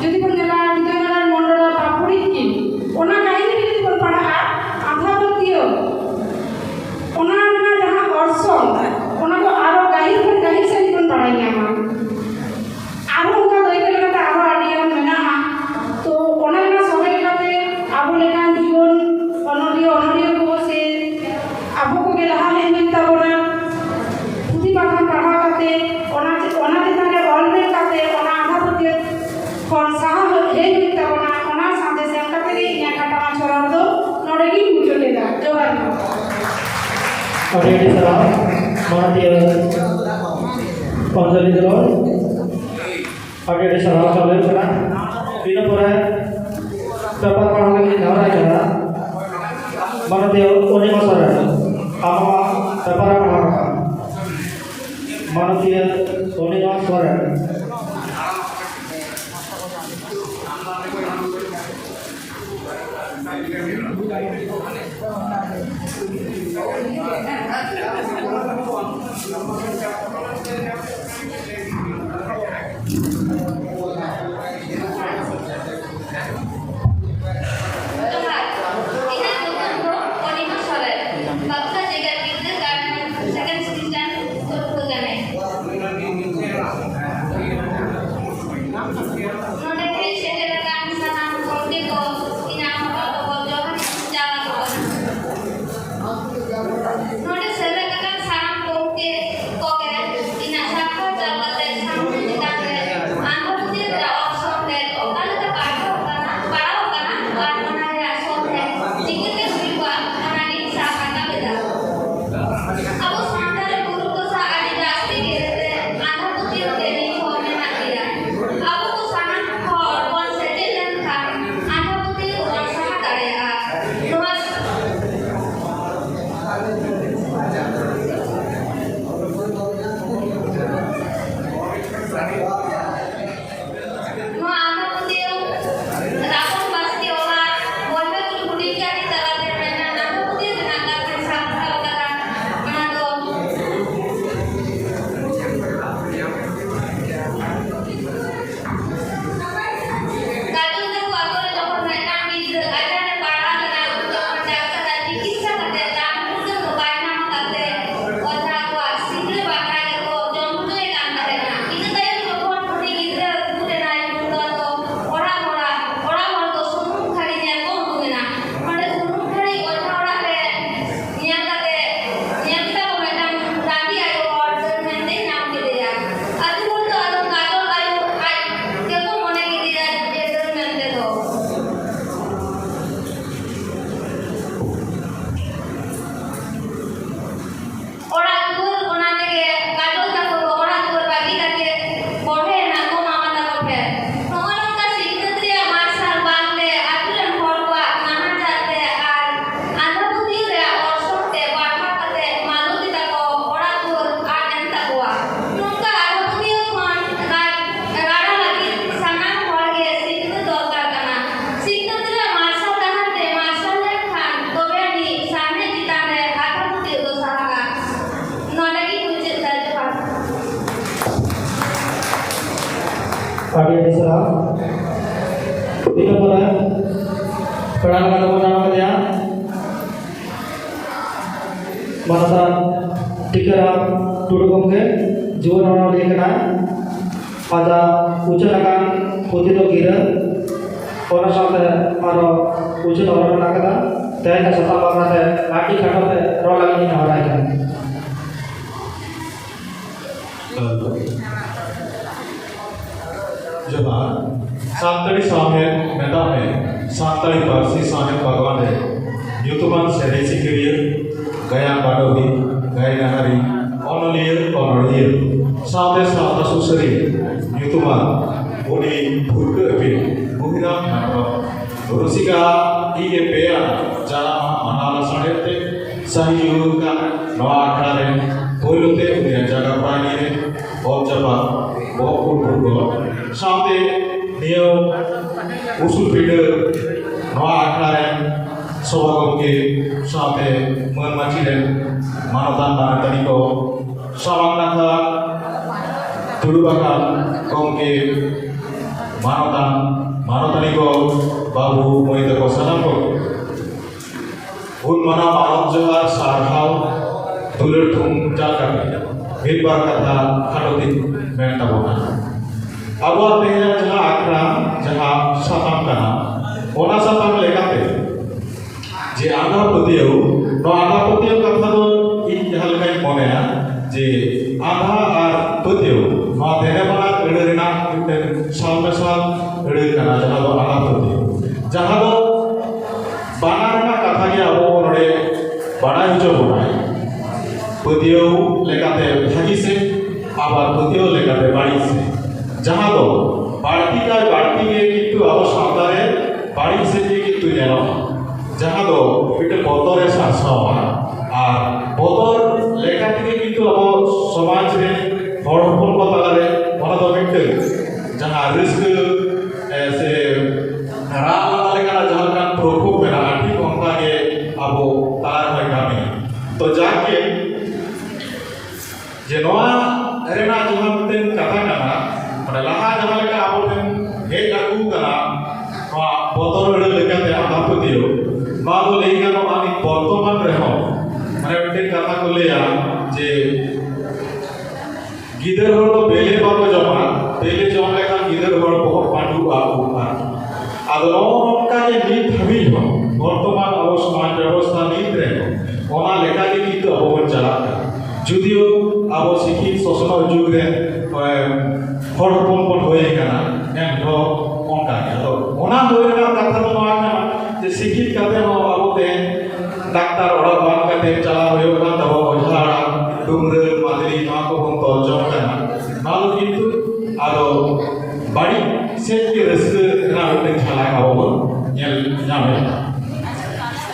ᱡᱩᱫᱤ ᱵᱚᱱ ᱧᱮᱞᱟ ᱦᱤᱛᱟᱹᱭ ᱱᱟᱨᱟᱭᱚᱱ ᱢᱚᱱᱰᱚᱞᱟᱜ ᱯᱟᱯᱩᱲᱤ ᱠᱤᱱ, ᱚᱱᱟ ᱠᱟᱹᱦᱱᱤ ᱨᱮ ᱡᱩᱫᱤ ᱵᱚᱱ ᱯᱟᱲᱦᱟᱜᱼᱟ, ᱟᱸᱫᱷᱟ ᱯᱟᱹᱛᱭᱟᱹᱣ, ᱚᱱᱟ ᱨᱮᱱᱟᱜ ᱡᱟᱦᱟᱸ ᱚᱨᱥᱚᱝ, ᱚᱱᱟ ᱫᱚ ᱟᱨᱚ ᱜᱟᱹᱦᱤᱨ ᱠᱷᱚᱱ ᱜᱟᱹᱦᱤᱨ ᱥᱮᱫ ᱵᱚᱱ ᱵᱟᱲᱟᱭ ᱧᱟᱢᱟ᱾ ᱟᱨᱦᱚᱸ ᱚᱱᱠᱟ ᱫᱟᱹᱭᱠᱟᱹ ᱞᱮᱠᱟᱛᱮ ᱟᱨᱦᱚᱸ ᱟᱹᱰᱤ ᱜᱟᱱ ᱢᱮᱱᱟᱜᱼᱟ᱾ ᱛᱚ ᱚᱱᱟ ᱨᱮᱱᱟᱜ ᱥᱚᱞᱦᱮ ᱞᱮᱠᱟᱛᱮ ᱟᱵᱚ ᱞᱮᱠᱟᱱ ᱡᱩᱣᱟᱹᱱ ᱚᱱᱚᱞᱤᱭᱟᱹ ᱚᱱᱚᱞᱤᱭᱟᱹ ᱠᱚ ᱥᱮ ᱟᱵᱚ ᱠᱚᱜᱮ ᱞᱟᱦᱟ ᱦᱮᱡ ᱦᱩᱭᱩᱜ ᱛᱟᱵᱚᱱᱟ᱾ ᱯᱩᱛᱷᱤ ᱯᱟᱛᱷᱟᱢ ᱯᱟᱲᱦᱟᱣ ᱠᱟᱛᱮ ᱚᱱᱟ ᱪᱮ-, ᱚᱱᱟ ᱪᱮᱛᱟᱱ ᱨᱮ ᱚᱞ ᱢᱮᱱ ᱠᱟᱛᱮ ᱚᱱᱟ ᱟᱸᱫᱷᱟ ᱯᱟᱹᱛᱭᱟᱹᱣ ᱠᱷᱚᱱ ᱥᱟᱦᱟ ᱦᱮᱡ ᱦᱩᱭᱩᱜ ᱛᱟᱵᱚᱱᱟ᱾ ᱚᱱᱟ ᱥᱟᱸᱫᱮᱥ ᱮᱢ ᱠᱟᱛᱮ ᱜᱮ ᱤᱧᱟᱹᱜ ᱠᱟᱛᱷᱟ ᱥᱚᱨᱚᱨ ᱫᱚ ᱱᱚᱰᱮ ᱜᱤᱧ ᱢᱩᱪᱟᱹᱫ ᱮᱫᱟ᱾ ᱡᱚᱦᱟᱨ ᱜᱮ᱾ ᱟᱹᱰᱤ ᱟᱹᱰᱤ ᱥᱟᱨᱦᱟᱣ ᱢᱟᱱᱚᱛᱤᱭᱟᱹ ᱚᱧᱡᱚᱞᱤ ᱫᱷᱚᱨ᱾ ᱟᱹᱰᱤ ᱟᱹᱰᱤ ᱥᱟᱨᱦᱟᱣ ᱪᱟᱞ ᱦᱩᱭᱩᱜ ᱠᱟᱱᱟ᱾ ᱤᱱᱟᱹ ᱯᱚᱨᱮ ᱯᱮᱯᱟᱨ ᱯᱟᱲᱦᱟᱣ ᱞᱟᱹᱜᱤᱫ ᱱᱮᱦᱚᱨ ᱟᱭ ᱠᱟᱱᱟ᱾ ᱢᱟᱱᱚᱛᱤᱭᱟᱹ ᱚᱱᱤᱢᱟ ᱥᱚᱨᱮᱱ, ᱟᱢᱟᱜ ᱯᱮᱯᱟᱨ ᱮ ᱯᱟᱲᱦᱟᱣ ᱠᱟᱱᱟ᱾ ᱢᱟᱱᱚᱛᱤᱭᱟᱹ ᱚᱱᱤᱢᱟ ᱥᱚᱨᱮᱱ᱾ ᱡᱚᱦᱟᱨ, ᱤᱧᱟᱹᱜ ᱧᱩᱛᱩᱢ ᱫᱚ ᱚᱱᱤᱢᱟ ᱥᱚᱨᱮᱱ, ᱵᱟᱸᱠᱩᱲᱟ ᱡᱮᱜᱮᱛ ᱵᱤᱨᱫᱟᱹᱜᱟᱲ ᱨᱮᱱ second semester ᱯᱟᱹᱴᱷᱩᱣᱟᱹ ᱠᱟᱹᱱᱟᱹᱧ᱾ ᱱᱚᱰᱮ ᱦᱮᱡ ᱥᱮᱴᱮᱨ ᱟᱠᱟᱱ ᱥᱟᱱᱟᱢ ᱜᱚᱢᱠᱮ ᱠᱚ ᱤᱧᱟᱹᱜ ᱦᱚᱴᱚᱜ ᱰᱚᱵᱚᱞ ᱡᱚᱦᱟᱨ ᱤᱧ ᱪᱟᱞ ᱟᱠᱚ ᱠᱟᱱᱟ᱾ ᱱᱚᱰᱮ ᱥᱮᱞᱮᱫ ᱟᱠᱟᱱ ᱥᱟᱱᱟᱢ ᱜᱚᱢᱠᱮ ᱠᱚᱜᱮ ᱤᱧᱟᱹᱜ ᱥᱟᱨᱦᱟᱣ ᱪᱟᱞ ᱠᱟᱛᱮ ᱥᱟᱶᱦᱮᱫ ᱪᱮᱛᱟᱱ ᱨᱮ ᱟᱸᱫᱷᱟ ᱯᱟᱹᱛᱭᱟᱹᱣ ᱨᱮᱭᱟᱜ ᱚᱨᱥᱚᱝ ᱛᱮ ᱚᱠᱟ ᱞᱮᱠᱟ ᱯᱟᱲᱦᱟᱣ ᱠᱟᱱᱟ, ᱯᱟᱲᱟᱣ ᱠᱟᱱᱟ ᱟᱨ ᱚᱱᱟ ᱨᱮᱭᱟᱜ ᱥᱚᱞᱦᱮ ᱪᱤᱠᱟᱹᱛᱮ ᱦᱩᱭᱩᱜᱼᱟ, ᱚᱱᱟ ᱜᱤᱧ ᱥᱟᱵ ᱨᱟᱠᱟᱵ ᱮᱫᱟ᱾ ᱟᱵᱚ ᱥᱟᱶᱛᱟ ᱨᱮ ᱜᱩᱨᱩ ᱫᱚᱥᱟ ᱟᱹᱰᱤ ᱡᱟᱹᱥᱛᱤ ᱜᱮ ᱟᱸᱫᱷᱟ ᱯᱟᱹᱛᱭᱟᱹᱣ ᱜᱮ ᱱᱤᱛ ᱦᱚᱸ ᱢᱮᱱᱟᱜ ᱜᱮᱭᱟ᱾ ᱟᱵᱚ ᱠᱚ ᱥᱟᱱᱟᱢ ᱦᱚᱲ ᱟᱹᱰᱤ ᱥᱟᱨᱦᱟᱣ᱾ ᱤᱱᱟᱹ ᱯᱚᱨᱮ ᱯᱮᱲᱟ ᱞᱮᱠᱟ ᱛᱮᱵᱚᱱ ᱧᱟᱢ ᱠᱮᱫᱮᱭᱟ ᱢᱟᱱᱚᱛᱟᱱ ᱴᱤᱠᱟᱹᱨᱟᱢ ᱴᱩᱰᱩ ᱜᱚᱢᱠᱮ, ᱡᱩᱣᱟᱹᱱ ᱚᱱᱚᱞᱤᱭᱟᱹ ᱠᱟᱱᱟᱭ᱾ ᱟᱡᱟᱜ ᱩᱪᱷᱟᱹᱱ ᱟᱠᱟᱱ ᱯᱩᱛᱷᱤ ᱫᱚ ᱜᱤᱨᱟᱹ, ᱚᱱᱟ ᱥᱟᱶᱛᱮ ᱟᱨᱚ ᱩᱪᱷᱟᱹᱱ ᱚᱱᱚᱞ ᱢᱮᱱᱟᱜ ᱟᱠᱟᱫᱟ᱾ ᱛᱮᱦᱮᱧ ᱥᱟᱛᱟᱢ ᱵᱟᱠᱷᱨᱟ ᱛᱮ ᱟᱹᱰᱤ ᱠᱷᱟᱴᱚ ᱛᱮ ᱨᱚᱲ ᱞᱟᱹᱜᱤᱫ ᱤᱧ ᱱᱮᱦᱚᱨᱟᱭ ᱠᱟᱱᱟ᱾ ᱡᱚᱦᱟᱨ᱾ ᱥᱟᱱᱛᱟᱲᱤ ᱥᱟᱶᱦᱮᱫ ᱢᱮᱛᱟᱜ ᱢᱮ, ᱥᱟᱱᱛᱟᱲᱤ ᱯᱟᱹᱨᱥᱤ ᱥᱟᱶᱦᱮᱫ ᱵᱟᱜᱽᱣᱟᱱ ᱨᱮ ᱧᱩᱛᱩᱢᱟᱱ ᱥᱮᱨᱮᱧ ᱥᱤᱠᱟᱹᱨᱤᱭᱟᱹ, ᱜᱟᱭᱟᱱ ᱵᱟᱰᱚᱦᱤ, ᱜᱟᱭᱱᱟᱦᱟᱨᱤ, ᱚᱱᱚᱞᱤᱭᱟᱹ, ᱚᱱᱚᱲᱦᱤᱭᱟᱹ, ᱥᱟᱶᱛᱮ ᱥᱟᱶᱛᱟ ᱥᱩᱥᱟᱹᱨᱤᱭᱟᱹ ᱧᱩᱛᱩᱢᱟᱱ ᱩᱱᱤ ᱵᱷᱩᱨᱠᱟᱹ ᱟᱹᱯᱤᱞ ᱜᱩᱦᱤᱨᱟᱢ ᱦᱮᱢᱵᱽᱨᱚᱢ ᱨᱩᱥᱤᱠᱟ ᱤ ᱮ ᱯᱮ ᱟᱜ ᱡᱟᱱᱟᱢ ᱢᱟᱦᱟ ᱢᱟᱱᱟᱣ ᱞᱟᱥᱟᱲᱦᱮᱫ ᱛᱮ ᱥᱟᱹᱦᱤ ᱡᱩᱭᱩᱲ ᱠᱟᱱ ᱱᱚᱣᱟ ᱟᱠᱷᱲᱟ ᱨᱮ ᱯᱳᱭᱞᱳ ᱛᱮ ᱩᱱᱤᱭᱟᱜ ᱡᱟᱭᱜᱟ ᱯᱨᱟᱭ ᱨᱮ ᱚᱞ ᱪᱟᱯᱟ ᱵᱚᱦᱚᱜ ᱠᱩᱲ ᱵᱷᱩᱨᱜᱚᱞ ᱥᱟᱶᱛᱮ ᱱᱤᱭᱟᱹ ᱩᱥᱩᱞ ᱯᱤᱸᱰᱟᱹ ᱱᱚᱣᱟ ᱟᱠᱷᱲᱟ ᱨᱮᱱ ᱥᱚᱵᱷᱟ ᱜᱚᱢᱠᱮ ᱥᱟᱶᱛᱮ ᱢᱟᱹᱱ ᱢᱟᱹᱪᱤ ᱨᱮᱱ ᱢᱟᱱᱚᱛᱟᱱ ᱢᱟᱱᱚᱛᱟᱱᱤ ᱠᱚ, ᱥᱟᱢᱟᱝ ᱱᱟᱠᱷᱟ ᱫᱩᱲᱩᱵ ᱟᱠᱟᱱ ᱜᱚᱢᱠᱮ, ᱢᱟᱱᱚᱛᱟᱱ ᱢᱟᱱᱚᱛᱟᱱᱤ ᱠᱚ, ᱵᱟᱹᱵᱩ ᱢᱟᱹᱭ ᱛᱟᱠᱚ ᱥᱟᱱᱟᱢ ᱠᱚ ᱜᱩᱱ ᱢᱟᱱᱟᱣ ᱢᱟᱱᱚᱛ ᱡᱚᱦᱟᱨ, ᱥᱟᱨᱦᱟᱣ, ᱫᱩᱞᱟᱹᱲ ᱛᱷᱩᱢ ᱪᱟᱞ ᱠᱟᱛᱮ ᱢᱤᱫ ᱵᱟᱨ ᱠᱟᱛᱷᱟ ᱠᱷᱟᱴᱚ ᱛᱤᱧ ᱢᱮᱱ ᱛᱟᱵᱚᱱᱟ᱾ ᱟᱵᱚᱣᱟᱜ ᱛᱮᱦᱮᱧᱟᱜ ᱡᱟᱦᱟᱸ ᱟᱠᱷᱲᱟ, ᱡᱟᱦᱟᱸ ᱥᱟᱛᱟᱢ ᱠᱟᱱᱟ, ᱚᱱᱟ ᱥᱟᱛᱟᱢ ᱞᱮᱠᱟᱛᱮ ᱡᱮ ᱟᱸᱫᱷᱟ ᱯᱟᱹᱛᱭᱟᱹᱣ, ᱱᱚᱣᱟ ᱟᱸᱫᱷᱟ ᱯᱟᱹᱛᱭᱟᱹᱣ ᱠᱟᱛᱷᱟ ᱫᱚ ᱤᱧ ᱡᱟᱦᱟᱸ ᱞᱮᱠᱟᱧ ᱢᱚᱱᱮᱭᱟ ᱡᱮ ᱟᱸᱫᱷᱟ ᱟᱨ ᱯᱟᱹᱛᱭᱟᱹᱣ ᱱᱚᱣᱟ ᱫᱮᱱᱮ ᱵᱟᱱᱟᱨ ᱟᱹᱲᱟᱹ ᱨᱮᱱᱟᱜ ᱢᱤᱫᱴᱮᱱ ᱥᱟᱞ ᱢᱮᱥᱟᱞ ᱟᱹᱲᱟᱹ ᱠᱟᱱᱟ, ᱡᱟᱦᱟᱸ ᱫᱚ ᱟᱸᱫᱷᱟ ᱯᱟᱹᱛᱭᱟᱹᱣ, ᱡᱟᱦᱟᱸ ᱫᱚ ᱵᱟᱱᱟᱨ ᱨᱮᱱᱟᱜ ᱠᱟᱛᱷᱟ ᱜᱮ ᱟᱵᱚ ᱱᱚᱰᱮ ᱵᱟᱲᱟᱭ ᱦᱚᱪᱚ ᱵᱚᱱᱟᱭ᱾ ᱯᱟᱹᱛᱭᱟᱹᱣ ᱞᱮᱠᱟᱛᱮ ᱵᱷᱟᱹᱜᱤ ᱥᱮᱫ, ᱟᱵᱟᱨ ᱯᱟᱹᱛᱭᱟᱹᱣ ᱞᱮᱠᱟᱛᱮ ᱵᱟᱹᱲᱤᱡ ᱥᱮᱫ, ᱡᱟᱦᱟᱸ ᱫᱚ ᱵᱟᱹᱲᱛᱤ ᱠᱟᱭ ᱵᱟᱹᱲᱛᱤ ᱜᱮ ᱠᱤᱱᱛᱩ ᱟᱵᱚ ᱥᱟᱶᱛᱟ ᱨᱮ ᱵᱟᱹᱲᱤᱡ ᱥᱮᱫ ᱜᱮ ᱠᱤᱱᱛᱩ ᱧᱮᱞᱚᱜᱼᱟ, ᱡᱟᱦᱟᱸ ᱫᱚ ᱢᱤᱫᱴᱮᱱ ᱵᱚᱛᱚᱨ ᱮ ᱥᱟᱨᱥᱟᱣᱟ᱾ ᱟᱨ ᱵᱚᱛᱚᱨ ᱞᱮᱠᱟ ᱛᱮᱜᱮ ᱠᱤᱱᱛᱩ ᱟᱵᱚ ᱥᱚᱢᱟᱡᱽ ᱨᱮ ᱦᱚᱲ ᱦᱚᱯᱚᱱ ᱠᱚ ᱛᱟᱞᱟᱨᱮ ᱚᱱᱟ ᱫᱚ ᱢᱤᱫᱴᱟᱹᱝ ᱡᱟᱦᱟᱸ ᱨᱟᱹᱥᱠᱟᱹ, ᱮ, ᱥᱮ ᱨᱟᱜ ᱞᱟᱸᱫᱟ ᱞᱮᱠᱟᱱᱟᱜ ᱡᱟᱦᱟᱸ ᱞᱮᱠᱟᱱ ᱯᱨᱚᱠᱳᱯ ᱢᱮᱱᱟᱜᱼᱟ, ᱴᱷᱤᱠ ᱚᱱᱠᱟ ᱜᱮ ᱟᱵᱚ ᱛᱟᱞᱟ ᱨᱮᱦᱚᱸᱭ ᱠᱟᱹᱢᱤᱭᱟ᱾ ᱛᱚ ᱡᱟᱠ ᱜᱮ, ᱡᱮ ᱱᱚᱣᱟ ᱨᱮᱱᱟᱜ ᱡᱟᱦᱟᱸ ᱢᱤᱫᱴᱟᱹᱝ ᱠᱟᱛᱷᱟ ᱠᱟᱱᱟ, ᱢᱟᱱᱮ ᱞᱟᱦᱟ ᱡᱟᱦᱟᱸ ᱞᱮᱠᱟ ᱟᱵᱚ ᱱᱚᱣᱟ ᱫᱚ ᱞᱟᱹᱭ ᱜᱟᱱᱚᱜᱼᱟ, ᱱᱤᱛ ᱵᱚᱨᱛᱚᱢᱟᱱ ᱨᱮᱦᱚᱸ, ᱢᱟᱱᱮ, ᱢᱤᱫᱴᱮᱱ ᱠᱟᱛᱷᱟ ᱠᱚ ᱞᱟᱹᱭᱟ ᱡᱮ ᱜᱤᱫᱟᱹᱨ ᱦᱚᱲ ᱫᱚ ᱵᱮᱞᱮ ᱵᱟᱠᱚ ᱡᱚᱢᱟ, ᱵᱮᱞᱮ ᱡᱚᱢ ᱞᱮᱠᱷᱟᱱ ᱜᱤᱫᱟᱹᱨ ᱦᱚᱲ ᱵᱚᱦᱚᱜ ᱯᱟᱺᱰᱩᱜᱼᱟ, ᱩᱵ ᱟᱨ᱾ ᱟᱫᱚ ᱱᱚᱜᱼᱚ ᱱᱚᱝᱠᱟ ᱜᱮ ᱱᱤᱛ ᱦᱟᱹᱵᱤᱡ ᱦᱚᱸ ᱵᱚᱨᱛᱚᱢᱟᱱ ᱟᱵᱚ ᱥᱚᱢᱟᱡᱽ ᱵᱮᱵᱚᱥᱛᱷᱟ ᱱᱤᱛ ᱨᱮᱦᱚᱸ ᱚᱱᱟ ᱞᱮᱠᱟ ᱜᱮ ᱠᱤᱱᱛᱩ ᱟᱵᱚ ᱵᱚᱱ ᱪᱟᱞᱟᱜ ᱠᱟᱱᱟ᱾ ᱡᱩᱫᱤᱭᱳ ᱟᱵᱚ ᱥᱤᱠᱷᱤᱛ ᱥᱚᱥᱱᱚᱜ ᱡᱩᱜᱽ ᱨᱮ, ᱮ, ᱦᱚᱲ ᱦᱚᱯᱚᱱ ᱵᱚᱱ ᱦᱩᱭ ᱟᱠᱟᱱᱟ, ᱮᱱᱨᱮᱦᱚᱸ ᱚᱱᱠᱟ ᱜᱮ᱾ ᱟᱫᱚ ᱚᱱᱟ ᱦᱩᱭ ᱨᱮᱱᱟᱜ ᱠᱟᱛᱷᱟ ᱫᱚ ᱱᱚᱣᱟ ᱠᱟᱱᱟ ᱡᱮ ᱥᱤᱠᱷᱤᱛ ᱠᱟᱛᱮ ᱦᱚᱸ ᱟᱵᱚ ᱛᱮᱦᱮᱧ ᱰᱟᱠᱛᱟᱨ ᱚᱲᱟᱜ ᱵᱟᱝ ᱠᱟᱛᱮ ᱪᱟᱞᱟᱣ ᱦᱩᱭᱩᱜ ᱠᱟᱱ ᱛᱟᱵᱚ, ᱚᱡᱷᱟ ᱚᱲᱟᱜ, ᱰᱩᱢᱨᱟᱹ, ᱢᱟᱫᱽᱨᱤ, ᱱᱚᱣᱟ ᱠᱚᱵᱚᱱ ᱛᱚᱞ ᱡᱚᱝ ᱠᱟᱱᱟ᱾ ᱱᱚᱣᱟ ᱫᱚ ᱠᱤᱱᱛᱩ ᱟᱫᱚ ᱵᱟᱹᱲᱤᱡ ᱥᱮᱫ ᱜᱮ ᱨᱟᱹᱥᱠᱟᱹ ᱨᱮᱱᱟᱜ ᱢᱤᱫᱴᱮᱱ ᱡᱷᱟᱞᱟᱠ ᱟᱵᱚ ᱵᱚᱱ ᱧᱮᱞ ᱧᱟᱢᱮᱫᱟ᱾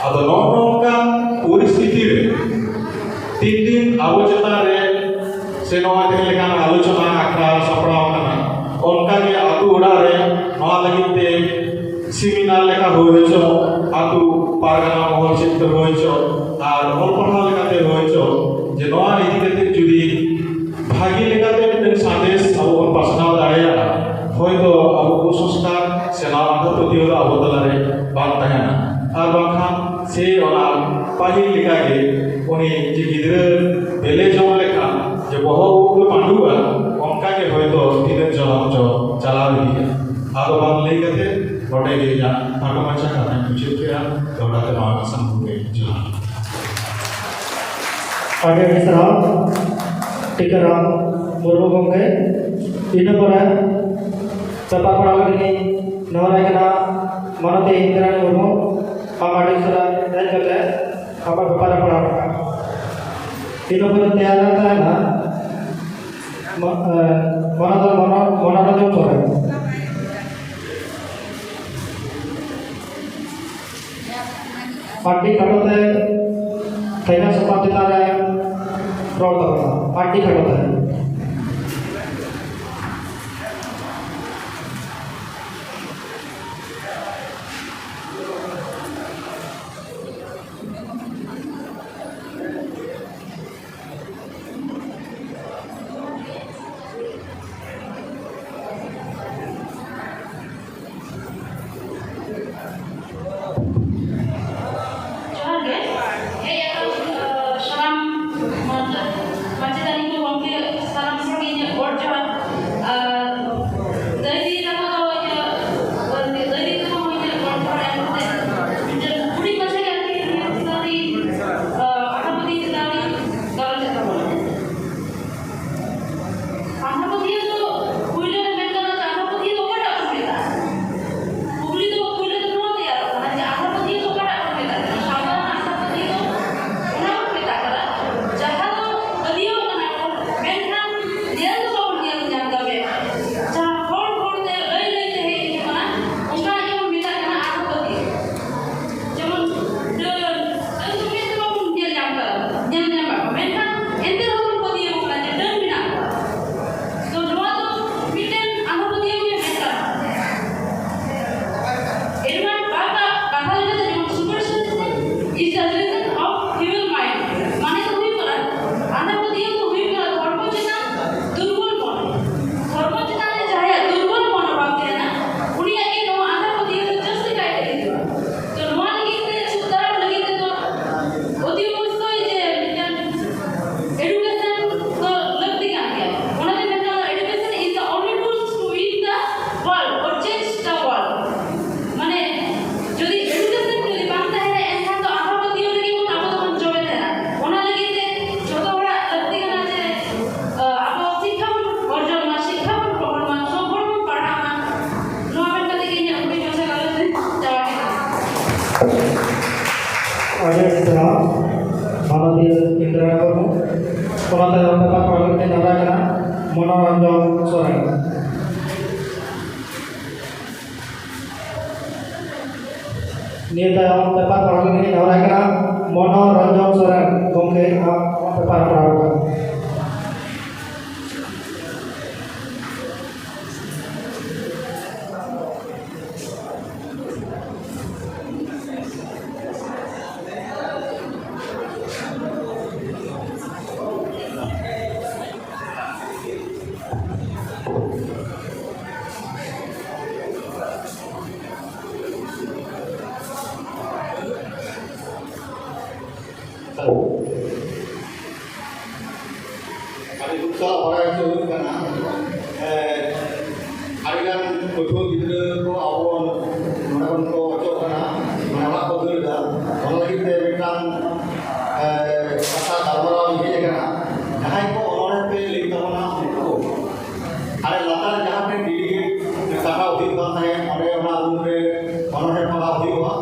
ᱟᱫᱚ ᱱᱚᱜᱼᱚ ᱱᱚᱝᱠᱟᱱ ᱯᱚᱨᱤᱥᱛᱷᱤᱛᱤ ᱨᱮ ᱛᱤᱱ ᱫᱤᱱ ᱟᱵᱚ ᱪᱮᱛᱟᱱ ᱨᱮ ᱥᱮ ᱱᱚᱣᱟ ᱛᱮᱦᱮᱧ ᱞᱮᱠᱟᱱ ᱟᱞᱳᱪᱚᱱᱟ ᱟᱠᱷᱲᱟ ᱥᱟᱯᱲᱟᱣ ᱟᱠᱟᱱᱟ, ᱚᱱᱠᱟ ᱜᱮ ᱟᱹᱛᱩ ᱚᱲᱟᱜ ᱨᱮ ᱱᱚᱣᱟ ᱞᱟᱹᱜᱤᱫ ᱛᱮ ᱥᱮᱢᱤᱱᱟᱨ ᱞᱮᱠᱟ ᱦᱩᱭ ᱦᱚᱪᱚ, ᱟᱹᱛᱩ ᱯᱟᱨᱜᱟᱱᱟ ᱢᱚᱦᱚᱞ ᱥᱮᱫ ᱛᱮ ᱦᱩᱭ ᱦᱚᱪᱚ, ᱟᱨ ᱚᱞ ᱯᱟᱲᱦᱟᱣ ᱞᱮᱠᱟᱛᱮ ᱦᱩᱭ ᱦᱚᱪᱚ, ᱡᱮ ᱱᱚᱣᱟ ᱤᱫᱤ ᱠᱟᱛᱮ ᱡᱩᱫᱤ ᱵᱷᱟᱹᱜᱤ ᱞᱮᱠᱟᱛᱮ ᱢᱤᱫᱴᱮᱱ ᱥᱟᱸᱫᱮᱥ ᱟᱵᱚ ᱵᱚᱱ ᱯᱟᱥᱱᱟᱣ ᱫᱟᱲᱮᱭᱟᱜᱼᱟ, ᱦᱚᱭᱛᱚ ᱟᱵᱚ ᱠᱩᱥᱚᱝᱥᱠᱟᱨ ᱥᱮ ᱱᱟᱣᱟ ᱟᱸᱫᱷᱟ ᱯᱟᱹᱛᱭᱟᱹᱣ ᱫᱚ ᱟᱵᱚ ᱛᱟᱞᱟᱨᱮ ᱵᱟᱝ ᱛᱟᱦᱮᱱᱟ᱾ ᱟᱨ ᱵᱟᱝᱠᱷᱟᱱ ᱥᱮ ᱚᱱᱟ ᱯᱟᱹᱦᱤᱞ ᱞᱮᱠᱟᱜᱮ ᱩᱱᱤ ᱡᱮ ᱜᱤᱫᱽᱨᱟᱹ ᱵᱮᱞᱮ ᱡᱚᱢ ᱞᱮᱠᱷᱟᱱ ᱡᱮ ᱵᱚᱦᱚᱜ ᱩᱵ ᱜᱮ ᱯᱟᱺᱰᱩᱜᱼᱟ, ᱚᱱᱠᱟ ᱜᱮ ᱦᱚᱭᱛᱚ ᱛᱤᱱᱟᱹᱜ ᱡᱚᱱᱚᱢ ᱪᱚ ᱪᱟᱞᱟᱣ ᱤᱫᱤᱜᱼᱟ᱾ ᱟᱫᱚ ᱵᱟᱝ ᱞᱟᱹᱭ ᱠᱟᱛᱮ ᱱᱚᱰᱮ ᱜᱮ ᱤᱧᱟᱹᱜ ᱠᱷᱟᱴᱚ ᱢᱟᱪᱷᱟ ᱠᱟᱛᱷᱟᱧ ᱢᱩᱪᱟᱹᱫ ᱠᱮᱫᱼᱟ᱾ ᱫᱚᱦᱲᱟ ᱛᱮ ᱱᱚᱣᱟ ᱥᱟᱱᱟᱢ ᱠᱚᱜᱮ ᱡᱚᱦᱟᱨ᱾ ᱟᱹᱰᱤ ᱟᱹᱰᱤ ᱥᱟᱨᱦᱟᱣ ᱴᱤᱠᱟᱹᱨᱟᱢ ᱢᱩᱨᱢᱩ ᱜᱚᱢᱠᱮ᱾ ᱤᱱᱟᱹ ᱯᱚᱨᱮ ᱯᱮᱯᱟᱨ ᱯᱟᱲᱦᱟᱣ ᱞᱟᱹᱜᱤᱫ ᱤᱧ ᱱᱮᱦᱚᱨᱟᱭ ᱠᱟᱱᱟ ᱢᱟᱱᱚᱛᱤ ᱤᱱᱫᱨᱟᱱᱤ ᱢᱩᱨᱢᱩ, ᱟᱢ ᱟᱹᱰᱤ ᱩᱥᱟᱹᱨᱟ ᱦᱮᱡ ᱠᱟᱛᱮ ᱟᱵᱚᱣᱟᱜ ᱯᱮᱯᱟᱨ ᱮ ᱯᱟᱲᱦᱟᱣ ᱠᱟᱜᱼᱟ᱾ ᱤᱱᱟᱹ ᱯᱚᱨᱮ ᱛᱮᱭᱟᱨ ᱞᱮᱱ ᱛᱟᱦᱮᱱᱟ ᱢᱚ-, ᱮ, ᱢᱚᱱᱚᱫᱚᱞ ᱢᱚᱱᱚ-, ᱢᱚᱱᱚᱨᱚᱧᱡᱚᱱ ᱥᱚᱨᱮᱱ᱾ ᱟᱹᱰᱤ ᱠᱷᱟᱴᱚ ᱛᱮ ᱛᱷᱟᱭᱞᱮᱱᱰ ᱥᱚᱢᱟᱡᱽ ᱪᱮᱛᱟᱱ ᱨᱮ ᱨᱚᱲ ᱛᱟᱵᱚᱱᱟ, ᱟᱹᱰᱤ ᱠᱷᱟᱴᱚ ᱛᱮ᱾ ᱟᱹᱰᱤ ᱟᱹᱰᱤ ᱥᱟᱨᱦᱟᱣ ᱢᱟᱱᱚᱛᱤᱭᱟᱹ ᱤᱱᱫᱨᱟ ᱢᱩᱨᱢᱩ᱾ ᱚᱱᱟ ᱛᱟᱭᱚᱢ ᱯᱮᱯᱟᱨ ᱯᱟᱲᱦᱟᱣ ᱞᱟᱹᱜᱤᱫ ᱤᱧ ᱱᱮᱦᱚᱨᱟᱭ ᱠᱟᱱᱟ ᱢᱚᱱᱳᱨᱚᱧᱡᱚᱱ ᱥᱚᱨᱮᱱ᱾ ᱱᱤᱭᱟᱹ ᱛᱟᱭᱚᱢ ᱯᱮᱯᱟᱨ ᱯᱟᱲᱦᱟᱣ ᱞᱟᱹᱜᱤᱫ ᱤᱧ ᱱᱮᱦᱚᱨᱟᱭ ᱠᱟᱱᱟ ᱢᱚᱱᱳᱨᱚᱧᱡᱚᱱ ᱥᱚᱨᱮᱱ᱾ ᱜᱚᱢᱠᱮ, ᱟᱢ ᱟᱢᱟᱜ ᱯᱮᱯᱟᱨ ᱯᱟᱲᱦᱟᱣ ᱠᱟᱱᱟ᱾ ᱟᱹᱰᱤ ᱫᱩᱠ ᱥᱟᱞᱟᱜ ᱵᱟᱲᱟᱭ ᱦᱚᱪᱚ ᱦᱩᱭᱩᱜ ᱠᱟᱱᱟ, ᱮ, ᱟᱹᱰᱤᱜᱟᱱ ᱯᱟᱹᱴᱷᱩᱣᱟᱹ ᱜᱤᱫᱽᱨᱟᱹ ᱠᱚ ᱟᱵᱚ ᱱᱚᱰᱮ ᱠᱷᱚᱱ ᱠᱚ ᱚᱪᱚᱜ ᱠᱟᱱᱟ, ᱢᱟᱱᱮ ᱚᱲᱟᱜ ᱠᱚ ᱫᱟᱹᱲ ᱮᱫᱟ᱾ ᱚᱱᱟ ᱞᱟᱹᱜᱤᱫ ᱛᱮ ᱢᱤᱫᱴᱟᱝ, ᱮ, ᱠᱟᱛᱷᱟ ᱜᱟᱞᱢᱟᱨᱟᱣ ᱤᱧ ᱦᱮᱡ ᱟᱠᱟᱱᱟ᱾ ᱡᱟᱦᱟᱸᱭ ᱠᱚ ᱚᱱᱚᱬᱦᱮ ᱯᱮ ᱞᱟᱹᱭ ᱛᱟᱵᱚᱱᱟ, ᱩᱱᱠᱩ ᱟᱨ ᱞᱟᱛᱟᱨ ᱡᱟᱦᱟᱸ ᱴᱷᱮᱱ ᱰᱮᱞᱤᱜᱮᱴ ᱠᱟᱴᱟᱣ ᱦᱩᱭᱩᱜ ᱠᱟᱱ ᱛᱟᱦᱮᱸᱫ, ᱚᱸᱰᱮ ᱚᱱᱟ ᱨᱩᱢ ᱨᱮ ᱚᱱᱚᱬᱦᱮ ᱯᱟᱲᱦᱟᱣ ᱦᱩᱭᱩᱜᱼᱟ᱾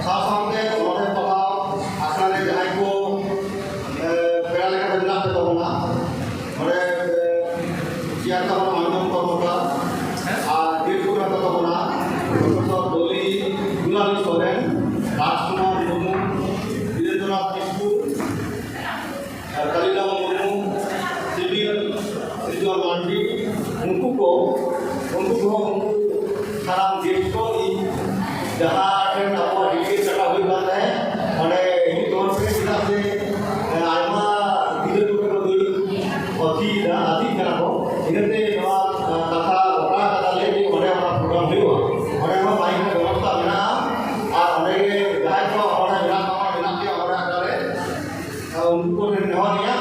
ᱥᱟᱶ ᱥᱟᱶᱛᱮ ᱚᱱᱚᱬᱦᱮ ᱯᱟᱲᱦᱟᱣ ᱟᱠᱷᱲᱟ ᱨᱮ ᱡᱟᱦᱟᱸᱭ ᱠᱚ, ᱮ, ᱯᱮᱲᱟ ᱞᱮᱠᱟᱛᱮ ᱢᱮᱱᱟᱜ ᱯᱮ ᱛᱟᱵᱚᱱᱟ, ᱱᱚᱰᱮ, ᱮ, ᱪᱮᱭᱟᱨ ᱛᱟᱵᱚᱱ ᱢᱟᱱᱡᱚᱱ ᱠᱚᱨᱢᱚᱠᱟᱨ ᱟᱨ ᱜᱮᱥᱴ ᱠᱚ ᱢᱮᱱᱟᱜ ᱠᱚ ᱛᱟᱵᱚᱱᱟ, ᱯᱨᱚᱯᱷᱮᱥᱚᱨ ᱫᱚᱞᱤ ᱫᱩᱞᱟᱞᱤ ᱥᱚᱨᱮᱱ, ᱨᱟᱡᱽᱠᱩᱢᱟᱨ ᱢᱩᱨᱢᱩ, ᱵᱤᱨᱮᱱᱫᱨᱚᱱᱟᱛᱷ ᱠᱤᱥᱠᱩ, ᱠᱟᱞᱤᱨᱟᱢ ᱢᱩᱨᱢᱩ, ᱥᱤᱵᱤᱞ ᱥᱤᱨᱡᱚᱱ ᱢᱟᱱᱰᱤ, ᱩᱱᱠᱩ ᱠᱚ, ᱩᱱᱠᱩ ᱠᱚᱦᱚᱸ, ᱩᱱᱠᱩ ᱥᱟᱱᱟᱢ ᱜᱮᱥᱴ ᱠᱚ ᱤᱧ ᱡᱟᱦᱟᱸ ᱴᱷᱮᱱ ᱟᱵᱚᱣᱟᱜ ᱰᱤᱜᱽᱨᱤ ᱠᱟᱴᱟᱣ ᱦᱩᱭᱩᱜ ᱠᱟᱱ ᱛᱟᱦᱮᱸᱫ, ᱚᱸᱰᱮ ᱤᱧ ᱛᱚᱨᱚᱯ ᱛᱮ, ᱪᱮᱫᱟᱜ ᱥᱮ, ᱮ, ᱟᱭᱢᱟ ᱜᱤᱫᱽᱨᱟᱹ ᱠᱚ ᱠᱚ ᱫᱟᱹᱲ ᱟᱹᱛᱤᱭᱮᱫᱟ, ᱟᱹᱛᱤᱜ ᱠᱟᱱᱟ ᱠᱚ, ᱤᱱᱟᱹᱛᱮ ᱱᱚᱣᱟ, ᱮ, ᱠᱟᱛᱷᱟ ᱜᱚᱴᱟ ᱠᱟᱛᱷᱟ ᱞᱟᱹᱭ ᱛᱮ ᱚᱸᱰᱮ ᱚᱱᱟ ᱯᱨᱳᱜᱨᱟᱢ ᱦᱩᱭᱩᱜᱼᱟ᱾ ᱚᱸᱰᱮ ᱦᱚᱸ ᱢᱟᱭᱤᱠ ᱨᱮᱱᱟᱜ ᱵᱮᱵᱚᱥᱛᱷᱟ ᱢᱮᱱᱟᱜᱼᱟ, ᱟᱨ ᱚᱸᱰᱮ ᱜᱮ ᱡᱟᱦᱟᱸᱭ ᱠᱚ ᱚᱸᱰᱮ ᱢᱮᱱᱟᱜ ᱠᱚᱣᱟ, ᱢᱮᱱᱟᱜ ᱯᱮᱭᱟ ᱚᱸᱰᱮ ᱟᱠᱷᱲᱟ ᱨᱮ, ᱩᱱᱠᱩ ᱠᱚ ᱴᱷᱮᱱ ᱱᱮᱦᱚᱨ ᱨᱮᱭᱟᱜ,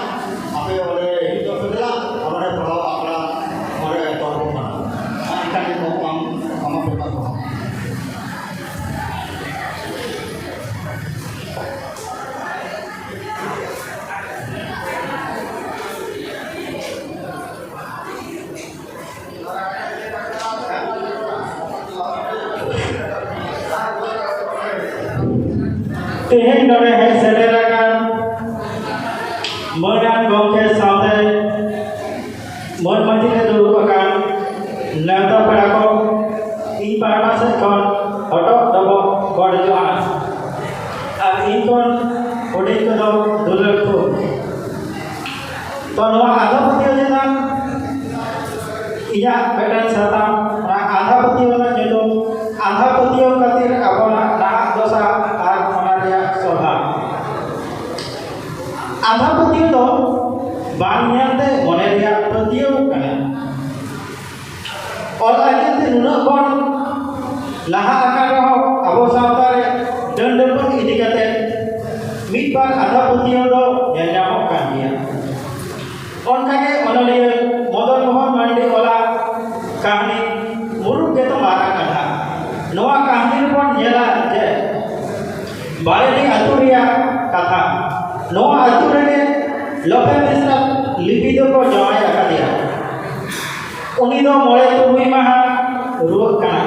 ᱟᱯᱮ ᱚᱸᱰᱮ ᱦᱤᱡᱩᱜ ᱛᱟᱯᱮ ᱫᱮᱞᱟ, ᱟᱨ ᱚᱸᱰᱮ ᱯᱟᱲᱦᱟᱣ ᱟᱠᱷᱲᱟ ᱚᱸᱰᱮ ᱮᱛᱚᱦᱚᱵᱚᱜ ᱠᱟᱱᱟ᱾ ᱟᱨ ᱮᱴᱟᱜ ᱜᱮ ᱠᱚ ᱟᱢ, ᱟᱢᱟᱜ ᱵᱮᱯᱟᱨ ᱠᱚ᱾ ᱛᱮᱦᱮᱧ ᱱᱚᱰᱮ ᱦᱮᱡ ᱥᱮᱴᱮᱨ ᱟᱠᱟᱱ ᱢᱟᱹᱱᱟᱱ ᱜᱚᱢᱠᱮ ᱥᱟᱶᱛᱮ ᱢᱟᱹᱱ ᱢᱟᱹᱡᱷᱤ ᱨᱮ ᱫᱩᱲᱩᱵ ᱟᱠᱟᱱ ᱱᱮᱣᱛᱟ ᱯᱮᱲᱟ ᱠᱚ, ᱤᱧ ᱯᱟᱦᱴᱟ ᱥᱮᱫ ᱠᱷᱚᱱ ᱦᱚᱴᱚᱜ ᱰᱚᱵᱚᱜ ᱜᱚᱰ ᱡᱚᱦᱟᱨ᱾ ᱟᱨ ᱤᱧ ᱠᱷᱚᱱ ᱦᱩᱰᱤᱧ ᱠᱚᱫᱚ ᱫᱩᱞᱟᱹᱲ ᱛᱷᱩᱢ᱾ ᱛᱚ, ᱱᱚᱣᱟ ᱟᱸᱫᱷᱟ ᱯᱟᱹᱛᱭᱟᱹᱣ ᱪᱮᱛᱟᱱ ᱤᱧᱟᱹᱜ ᱢᱤᱫᱴᱮᱱ ᱥᱟᱛᱟᱢ, ᱚᱱᱟ ᱟᱸᱫᱷᱟ ᱯᱟᱹᱛᱭᱟᱹᱣ ᱨᱮᱱᱟᱜ ᱧᱩᱛᱩᱢ, ᱟᱸᱫᱷᱟ ᱯᱟᱹᱛᱭᱟᱹᱣ ᱠᱷᱟᱹᱛᱤᱨ ᱟᱵᱚᱱᱟᱜ ᱱᱟᱦᱟᱜ ᱫᱚᱥᱟ ᱟᱨ ᱚᱱᱟ ᱨᱮᱭᱟᱜ ᱥᱚᱞᱦᱟ᱾ ᱟᱸᱫᱷᱟ ᱯᱟᱹᱛᱭᱟᱹᱣ ᱫᱚ ᱵᱟᱝ ᱧᱮᱞᱛᱮ ᱢᱚᱱᱮ ᱨᱮᱭᱟᱜ ᱯᱟᱹᱛᱭᱟᱹᱣ ᱠᱟᱱᱟ᱾ ᱚᱞ ᱟᱹᱨᱤ ᱛᱮ ᱱᱩᱱᱟᱹᱜ ᱵᱚᱱ ᱞᱟᱦᱟ ᱟᱠᱟᱱ ᱨᱮᱦᱚᱸ, ᱟᱵᱚ ᱥᱟᱶᱛᱟ ᱨᱮ ᱰᱟᱹᱱ ᱰᱟᱹᱯᱟᱹᱱ ᱤᱫᱤ ᱠᱟᱛᱮ ᱢᱤᱫ ᱵᱟᱨ ᱟᱸᱫᱷᱟ ᱯᱟᱹᱛᱭᱟᱹᱣ ᱫᱚ ᱧᱮᱞ ᱧᱟᱢᱚᱜ ᱠᱟᱱ ᱜᱮᱭᱟ᱾ ᱚᱱᱠᱟᱜᱮ ᱚᱱᱚᱞᱤᱭᱟᱹ ᱢᱚᱫᱚᱱ ᱢᱳᱦᱚᱱ ᱢᱟᱱᱰᱤ ᱚᱞᱟᱜ ᱠᱟᱹᱦᱱᱤ ᱢᱩᱨᱩᱠ ᱜᱮᱛᱚ ᱢᱟᱨᱟᱝ ᱟᱸᱫᱷᱟ᱾ ᱱᱚᱣᱟ ᱠᱟᱹᱦᱱᱤ ᱨᱮᱵᱚᱱ ᱧᱮᱞᱟ ᱡᱮ ᱵᱟᱨᱮᱞᱤ ᱟᱹᱛᱩ ᱨᱮᱭᱟᱜ ᱠᱟᱛᱷᱟ᱾ ᱱᱚᱣᱟ ᱟᱹᱛᱩ ᱨᱮᱜᱮ ᱞᱚᱠᱷᱮ ᱢᱤᱥᱨᱟ ᱞᱤᱯᱤ ᱫᱚᱠᱚ ᱡᱟᱶᱟᱭ ᱟᱠᱟᱫᱮᱭᱟ᱾ ᱩᱱᱤ ᱫᱚ ᱢᱚᱬᱮ ᱛᱩᱨᱩᱭ ᱢᱟᱦᱟ ᱨᱩᱣᱟᱹᱜ ᱠᱟᱱᱟ᱾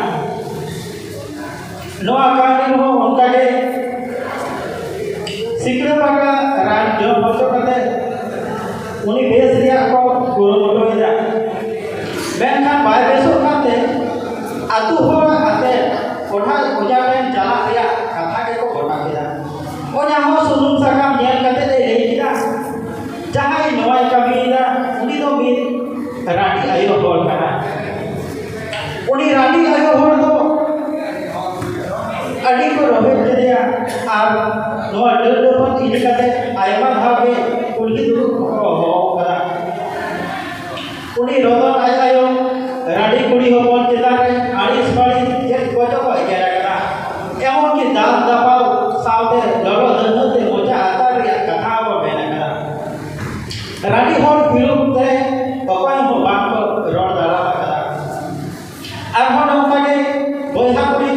ᱱᱚᱣᱟ ᱠᱟᱹᱦᱱᱤ ᱨᱮᱦᱚᱸ ᱚᱱᱠᱟᱜᱮ ᱥᱤᱠᱲᱟᱹ ᱯᱟᱠᱟ ᱨᱟᱱ ᱡᱚᱢ ᱦᱚᱪᱚ ᱠᱟᱛᱮ ᱩᱱᱤ ᱵᱮᱥ ᱨᱮᱭᱟᱜ ᱠᱚ ᱠᱩᱨᱩᱢᱩᱴᱩᱭᱮᱫᱟ, ᱢᱮᱱᱠᱷᱟᱱ ᱵᱟᱭ ᱵᱮᱥᱚᱜ ᱠᱟᱱᱛᱮ ᱟᱹᱛᱩ ᱦᱚᱲ ᱟᱛᱮ ᱠᱚᱴᱷᱟ ᱚᱡᱷᱟ ᱴᱷᱮᱱ ᱪᱟᱞᱟᱜ ᱨᱮᱭᱟᱜ ᱠᱟᱛᱷᱟ ᱜᱮᱠᱚ ᱜᱚᱴᱟ ᱠᱮᱫᱟ᱾ ᱚᱡᱷᱟ ᱦᱚᱸ ᱥᱩᱱᱩᱢ ᱥᱟᱠᱟᱢ ᱧᱮᱞ ᱠᱟᱛᱮ ᱮ ᱞᱟᱹᱭ ᱠᱮᱫᱟ, ᱡᱟᱦᱟᱸᱭ ᱱᱚᱣᱟᱭ ᱠᱟᱹᱢᱤᱭᱮᱫᱟ ᱩᱱᱤ ᱫᱚ ᱢᱤᱫ ᱨᱟᱺᱰᱤ ᱟᱭᱳ ᱦᱚᱲ ᱠᱟᱱᱟᱭ᱾ ᱩᱱᱤ ᱨᱟᱺᱰᱤ ᱟᱭᱳ ᱦᱚᱲ ᱫᱚ ᱟᱹᱰᱤ ᱠᱚ ᱨᱚᱦᱮᱫ ᱠᱮᱫᱮᱭᱟ ᱟᱨ ᱱᱚᱣᱟ ᱰᱟᱹᱱ ᱰᱟᱹᱯᱟᱹᱱ ᱤᱫᱤ ᱠᱟᱛᱮ ᱟᱭᱢᱟ ᱫᱷᱟᱣ ᱜᱮ ᱠᱩᱞᱦᱤ ᱫᱩᱲᱩᱵ ᱠᱚᱠᱚ ᱦᱚᱦᱚ ᱟᱠᱟᱫᱟ᱾ ᱩᱱᱤ ᱨᱚᱛᱚᱱ ᱟᱡ ᱟᱭᱳ ᱨᱟᱺᱰᱤ ᱠᱩᱲᱤ ᱦᱚᱯᱚᱱ ᱪᱮᱛᱟᱱ ᱨᱮ ᱟᱹᱲᱤᱥ ᱵᱟᱹᱲᱤᱥ ᱪᱮᱫ ᱠᱚᱪᱚ ᱠᱚ ᱮᱜᱮᱨ ᱟᱠᱟᱫᱟ᱾ ᱮᱢᱚᱱᱠᱤ ᱫᱟᱞ ᱫᱟᱯᱟᱞ ᱥᱟᱶᱛᱮ ᱞᱚᱞᱚ ᱫᱟᱹᱲᱦᱟᱹ ᱛᱮ ᱢᱚᱪᱟ ᱟᱛᱟᱨ ᱨᱮᱭᱟᱜ ᱠᱟᱛᱷᱟ ᱦᱚᱸᱠᱚ ᱢᱮᱱ ᱟᱠᱟᱫᱟ᱾ ᱨᱟᱺᱰᱤ ᱦᱚᱲ ᱵᱤᱨᱩᱫᱷ ᱨᱮ ᱚᱠᱚᱭ ᱦᱚᱸ ᱵᱟᱝ ᱠᱚ ᱨᱚᱲ ᱫᱟᱲᱮ ᱟᱠᱟᱫᱟ᱾ ᱟᱨᱦᱚᱸ ᱱᱚᱝᱠᱟ ᱜᱮ ᱵᱚᱭᱦᱟ ᱠᱩᱲᱤ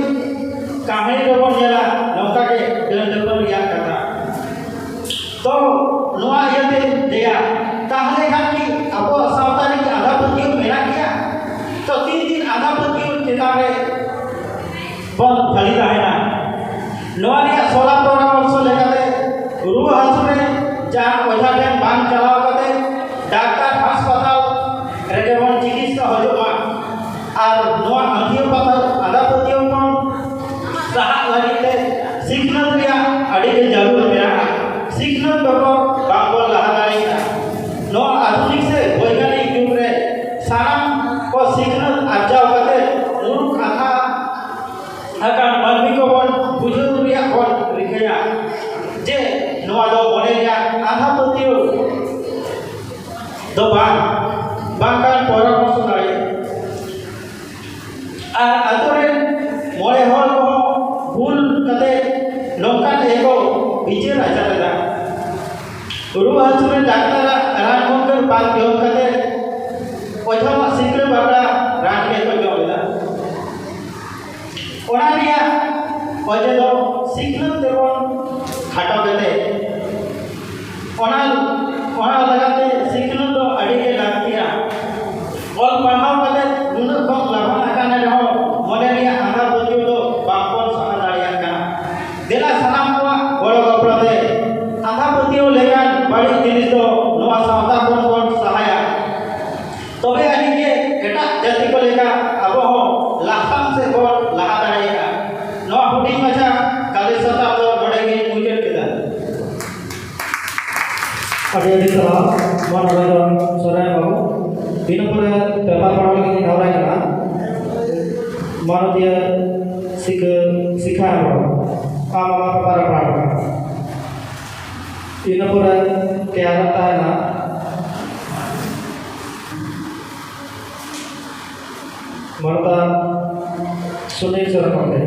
ᱠᱟᱹᱦᱱᱤ ᱨᱮᱵᱚᱱ ᱧᱮᱞᱟ ᱱᱚᱝᱠᱟ ᱜᱮ ᱰᱟᱹᱱ ᱰᱟᱹᱯᱟᱹᱱ ᱨᱮᱭᱟᱜ ᱠᱟᱛᱷᱟ᱾ ᱛᱚ ᱱᱚᱣᱟ ᱤᱭᱟᱹᱛᱮ ᱞᱟᱹᱭᱟ, ᱛᱟᱦᱞᱮ ᱠᱷᱟᱱ ᱠᱤ ᱟᱵᱚᱣᱟᱜ ᱥᱟᱶᱛᱟ ᱨᱮ ᱠᱤ ᱟᱸᱫᱷᱟ ᱯᱟᱹᱛᱭᱟᱹᱣ ᱢᱮᱱᱟᱜ ᱜᱮᱭᱟ? ᱛᱚ ᱛᱤᱱ ᱫᱤᱱ ᱟᱸᱫᱷᱟ ᱯᱟᱹᱛᱭᱟᱹᱣ ᱪᱮᱛᱟᱱ ᱨᱮ ᱵᱚᱱ ᱠᱷᱟᱹᱞᱤ ᱛᱟᱦᱮᱱᱟ? ᱱᱚᱣᱟ ᱨᱮᱭᱟᱜ ᱥᱚᱞᱟᱯ ᱯᱚᱨᱟᱢᱚᱨᱥᱚ ᱟᱠᱟᱱ ᱢᱟᱹᱱᱢᱤ ᱠᱚᱵᱚᱱ ᱵᱩᱡᱷᱟᱹᱣ ᱨᱮᱭᱟᱜ ᱵᱚᱱ ᱨᱤᱠᱟᱹᱭᱟ ᱡᱮ ᱱᱚᱣᱟ ᱫᱚ ᱢᱚᱱᱮ ᱨᱮᱭᱟᱜ ᱟᱸᱫᱷᱟ ᱯᱟᱹᱛᱭᱟᱹᱣ ᱫᱚ ᱵᱟᱝ, ᱵᱟᱝᱠᱷᱟᱱ ᱯᱚᱨᱟᱢᱚᱨᱥᱚ ᱫᱟᱲᱮ᱾ ᱟᱨ ᱟᱛᱳ ᱨᱮᱱ ᱢᱚᱬᱮ ᱦᱚᱲ ᱠᱚᱦᱚᱸ ᱵᱷᱩᱞ ᱠᱟᱛᱮ ᱱᱚᱝᱠᱟᱱ ᱜᱮᱠᱚ ᱵᱤᱪᱟᱹᱨ ᱟᱪᱟᱨ ᱮᱫᱟ᱾ ᱨᱩᱣᱟᱹ ᱦᱟᱹᱥᱩ ᱨᱮ ᱰᱟᱠᱛᱟᱨᱟᱜ ᱨᱟᱱ ᱢᱩᱨᱜᱟᱹᱱ ᱵᱟᱝ ᱡᱚᱢ ᱠᱟᱛᱮ ᱚᱡᱷᱟᱣᱟᱜ ᱥᱤᱠᱲᱟᱹ ᱵᱟᱠᱲᱟ ᱨᱟᱱ ᱜᱮᱠᱚ ᱡᱚᱢ ᱮᱫᱟ᱾ ᱚᱱᱟ ᱨᱮᱭᱟᱜ ᱚᱡᱮ ᱫᱚ ᱥᱤᱠᱷᱱᱟᱹᱛ ᱛᱮᱵᱚᱱ ᱠᱷᱟᱴᱚ ᱠᱟᱛᱮ, ᱚᱱᱟ, ᱚᱱᱟ ᱞᱟᱹᱜᱤᱫ ᱛᱮ ᱥᱤᱠᱷᱱᱟᱹᱛ ᱫᱚ ᱟᱹᱰᱤ ᱜᱮ ᱞᱟᱹᱠᱛᱤᱭᱟ᱾ ᱚᱞ ᱯᱟᱲᱦᱟᱣ ᱠᱟᱛᱮ ᱱᱩᱱᱟᱹᱜ ᱵᱚᱱ ᱞᱟᱯᱷᱟᱝ ᱟᱠᱟᱱ ᱨᱮᱦᱚᱸ ᱢᱚᱱᱮ ᱨᱮᱭᱟᱜ ᱟᱸᱫᱷᱟ ᱯᱟᱹᱛᱭᱟᱹᱣ ᱫᱚ ᱵᱟᱝᱵᱚᱱ ᱥᱟᱦᱟ ᱫᱟᱲᱮᱭᱟᱜ ᱠᱟᱱᱟ᱾ ᱫᱮᱞᱟ ᱥᱟᱱᱟᱢ ᱠᱚᱣᱟᱜ ᱜᱚᱲᱚ ᱜᱚᱯᱚᱲᱚ ᱛᱮ ᱟᱸᱫᱷᱟ ᱯᱟᱹᱛᱭᱟᱹᱣ ᱞᱮᱠᱟᱱ ᱵᱟᱹᱲᱤᱡ ᱡᱤᱱᱤᱥ ᱫᱚ ᱱᱚᱣᱟ ᱥᱟᱶᱛᱟ ᱠᱷᱚᱱ ᱵᱚᱱ ᱥᱟᱦᱟᱭᱟ᱾ ᱛᱚᱵᱮ ᱟᱹᱱᱤᱡ ᱜᱮ ᱮᱴᱟᱜ ᱡᱟᱹᱛᱤ ᱠᱚ ᱞᱮᱠᱟ ᱟᱵᱚ ᱦᱚᱸ ᱞᱟᱯᱷᱟᱝ ᱥᱮᱫ ᱵᱚᱱ ᱞᱟᱦᱟ ᱫᱟᱲᱮᱭᱟᱜᱼᱟ᱾ ᱱᱚᱣᱟ ᱦᱩᱰᱤᱧ ᱢᱟᱪᱷᱟ ᱜᱟᱞᱚᱪ ᱥᱟᱛᱟᱢ ᱫᱚ ᱱᱚᱰᱮ ᱜᱮᱧ ᱢᱩᱪᱟᱹᱫ ᱠᱮᱫᱟ᱾ ᱟᱹᱰᱤ ᱟᱹᱰᱤ ᱥᱟᱨᱦᱟᱣ ᱢᱟᱱᱚᱛᱟᱱ ᱥᱚᱨᱮᱱ ᱵᱟᱹᱵᱩ᱾ ᱤᱱᱟᱹ ᱯᱚᱨᱮ ᱯᱮᱯᱟᱨ ᱯᱟᱲᱦᱟᱣ ᱞᱟᱹᱜᱤᱫ ᱤᱧ ᱱᱮᱦᱚᱨᱟᱭ ᱠᱟᱱᱟ ᱢᱟᱱᱚᱛᱤᱭᱟᱹ ᱥᱤᱠᱷᱟᱹ, ᱥᱤᱠᱷᱟ ᱦᱮᱢᱵᱨᱚᱢ᱾ ᱟᱢ ᱟᱢᱟᱜ ᱯᱮᱯᱟᱨ ᱮᱢ ᱯᱟᱲᱦᱟᱣ ᱠᱟᱱᱟ᱾ ᱤᱱᱟᱹ ᱯᱚᱨᱮ ᱛᱮᱭᱟᱨ ᱛᱟᱦᱮᱱᱟ ᱢᱟᱱᱚᱛᱟᱱ ᱥᱩᱱᱤᱞ ᱥᱚᱨᱮᱱ ᱜᱚᱢᱠᱮ᱾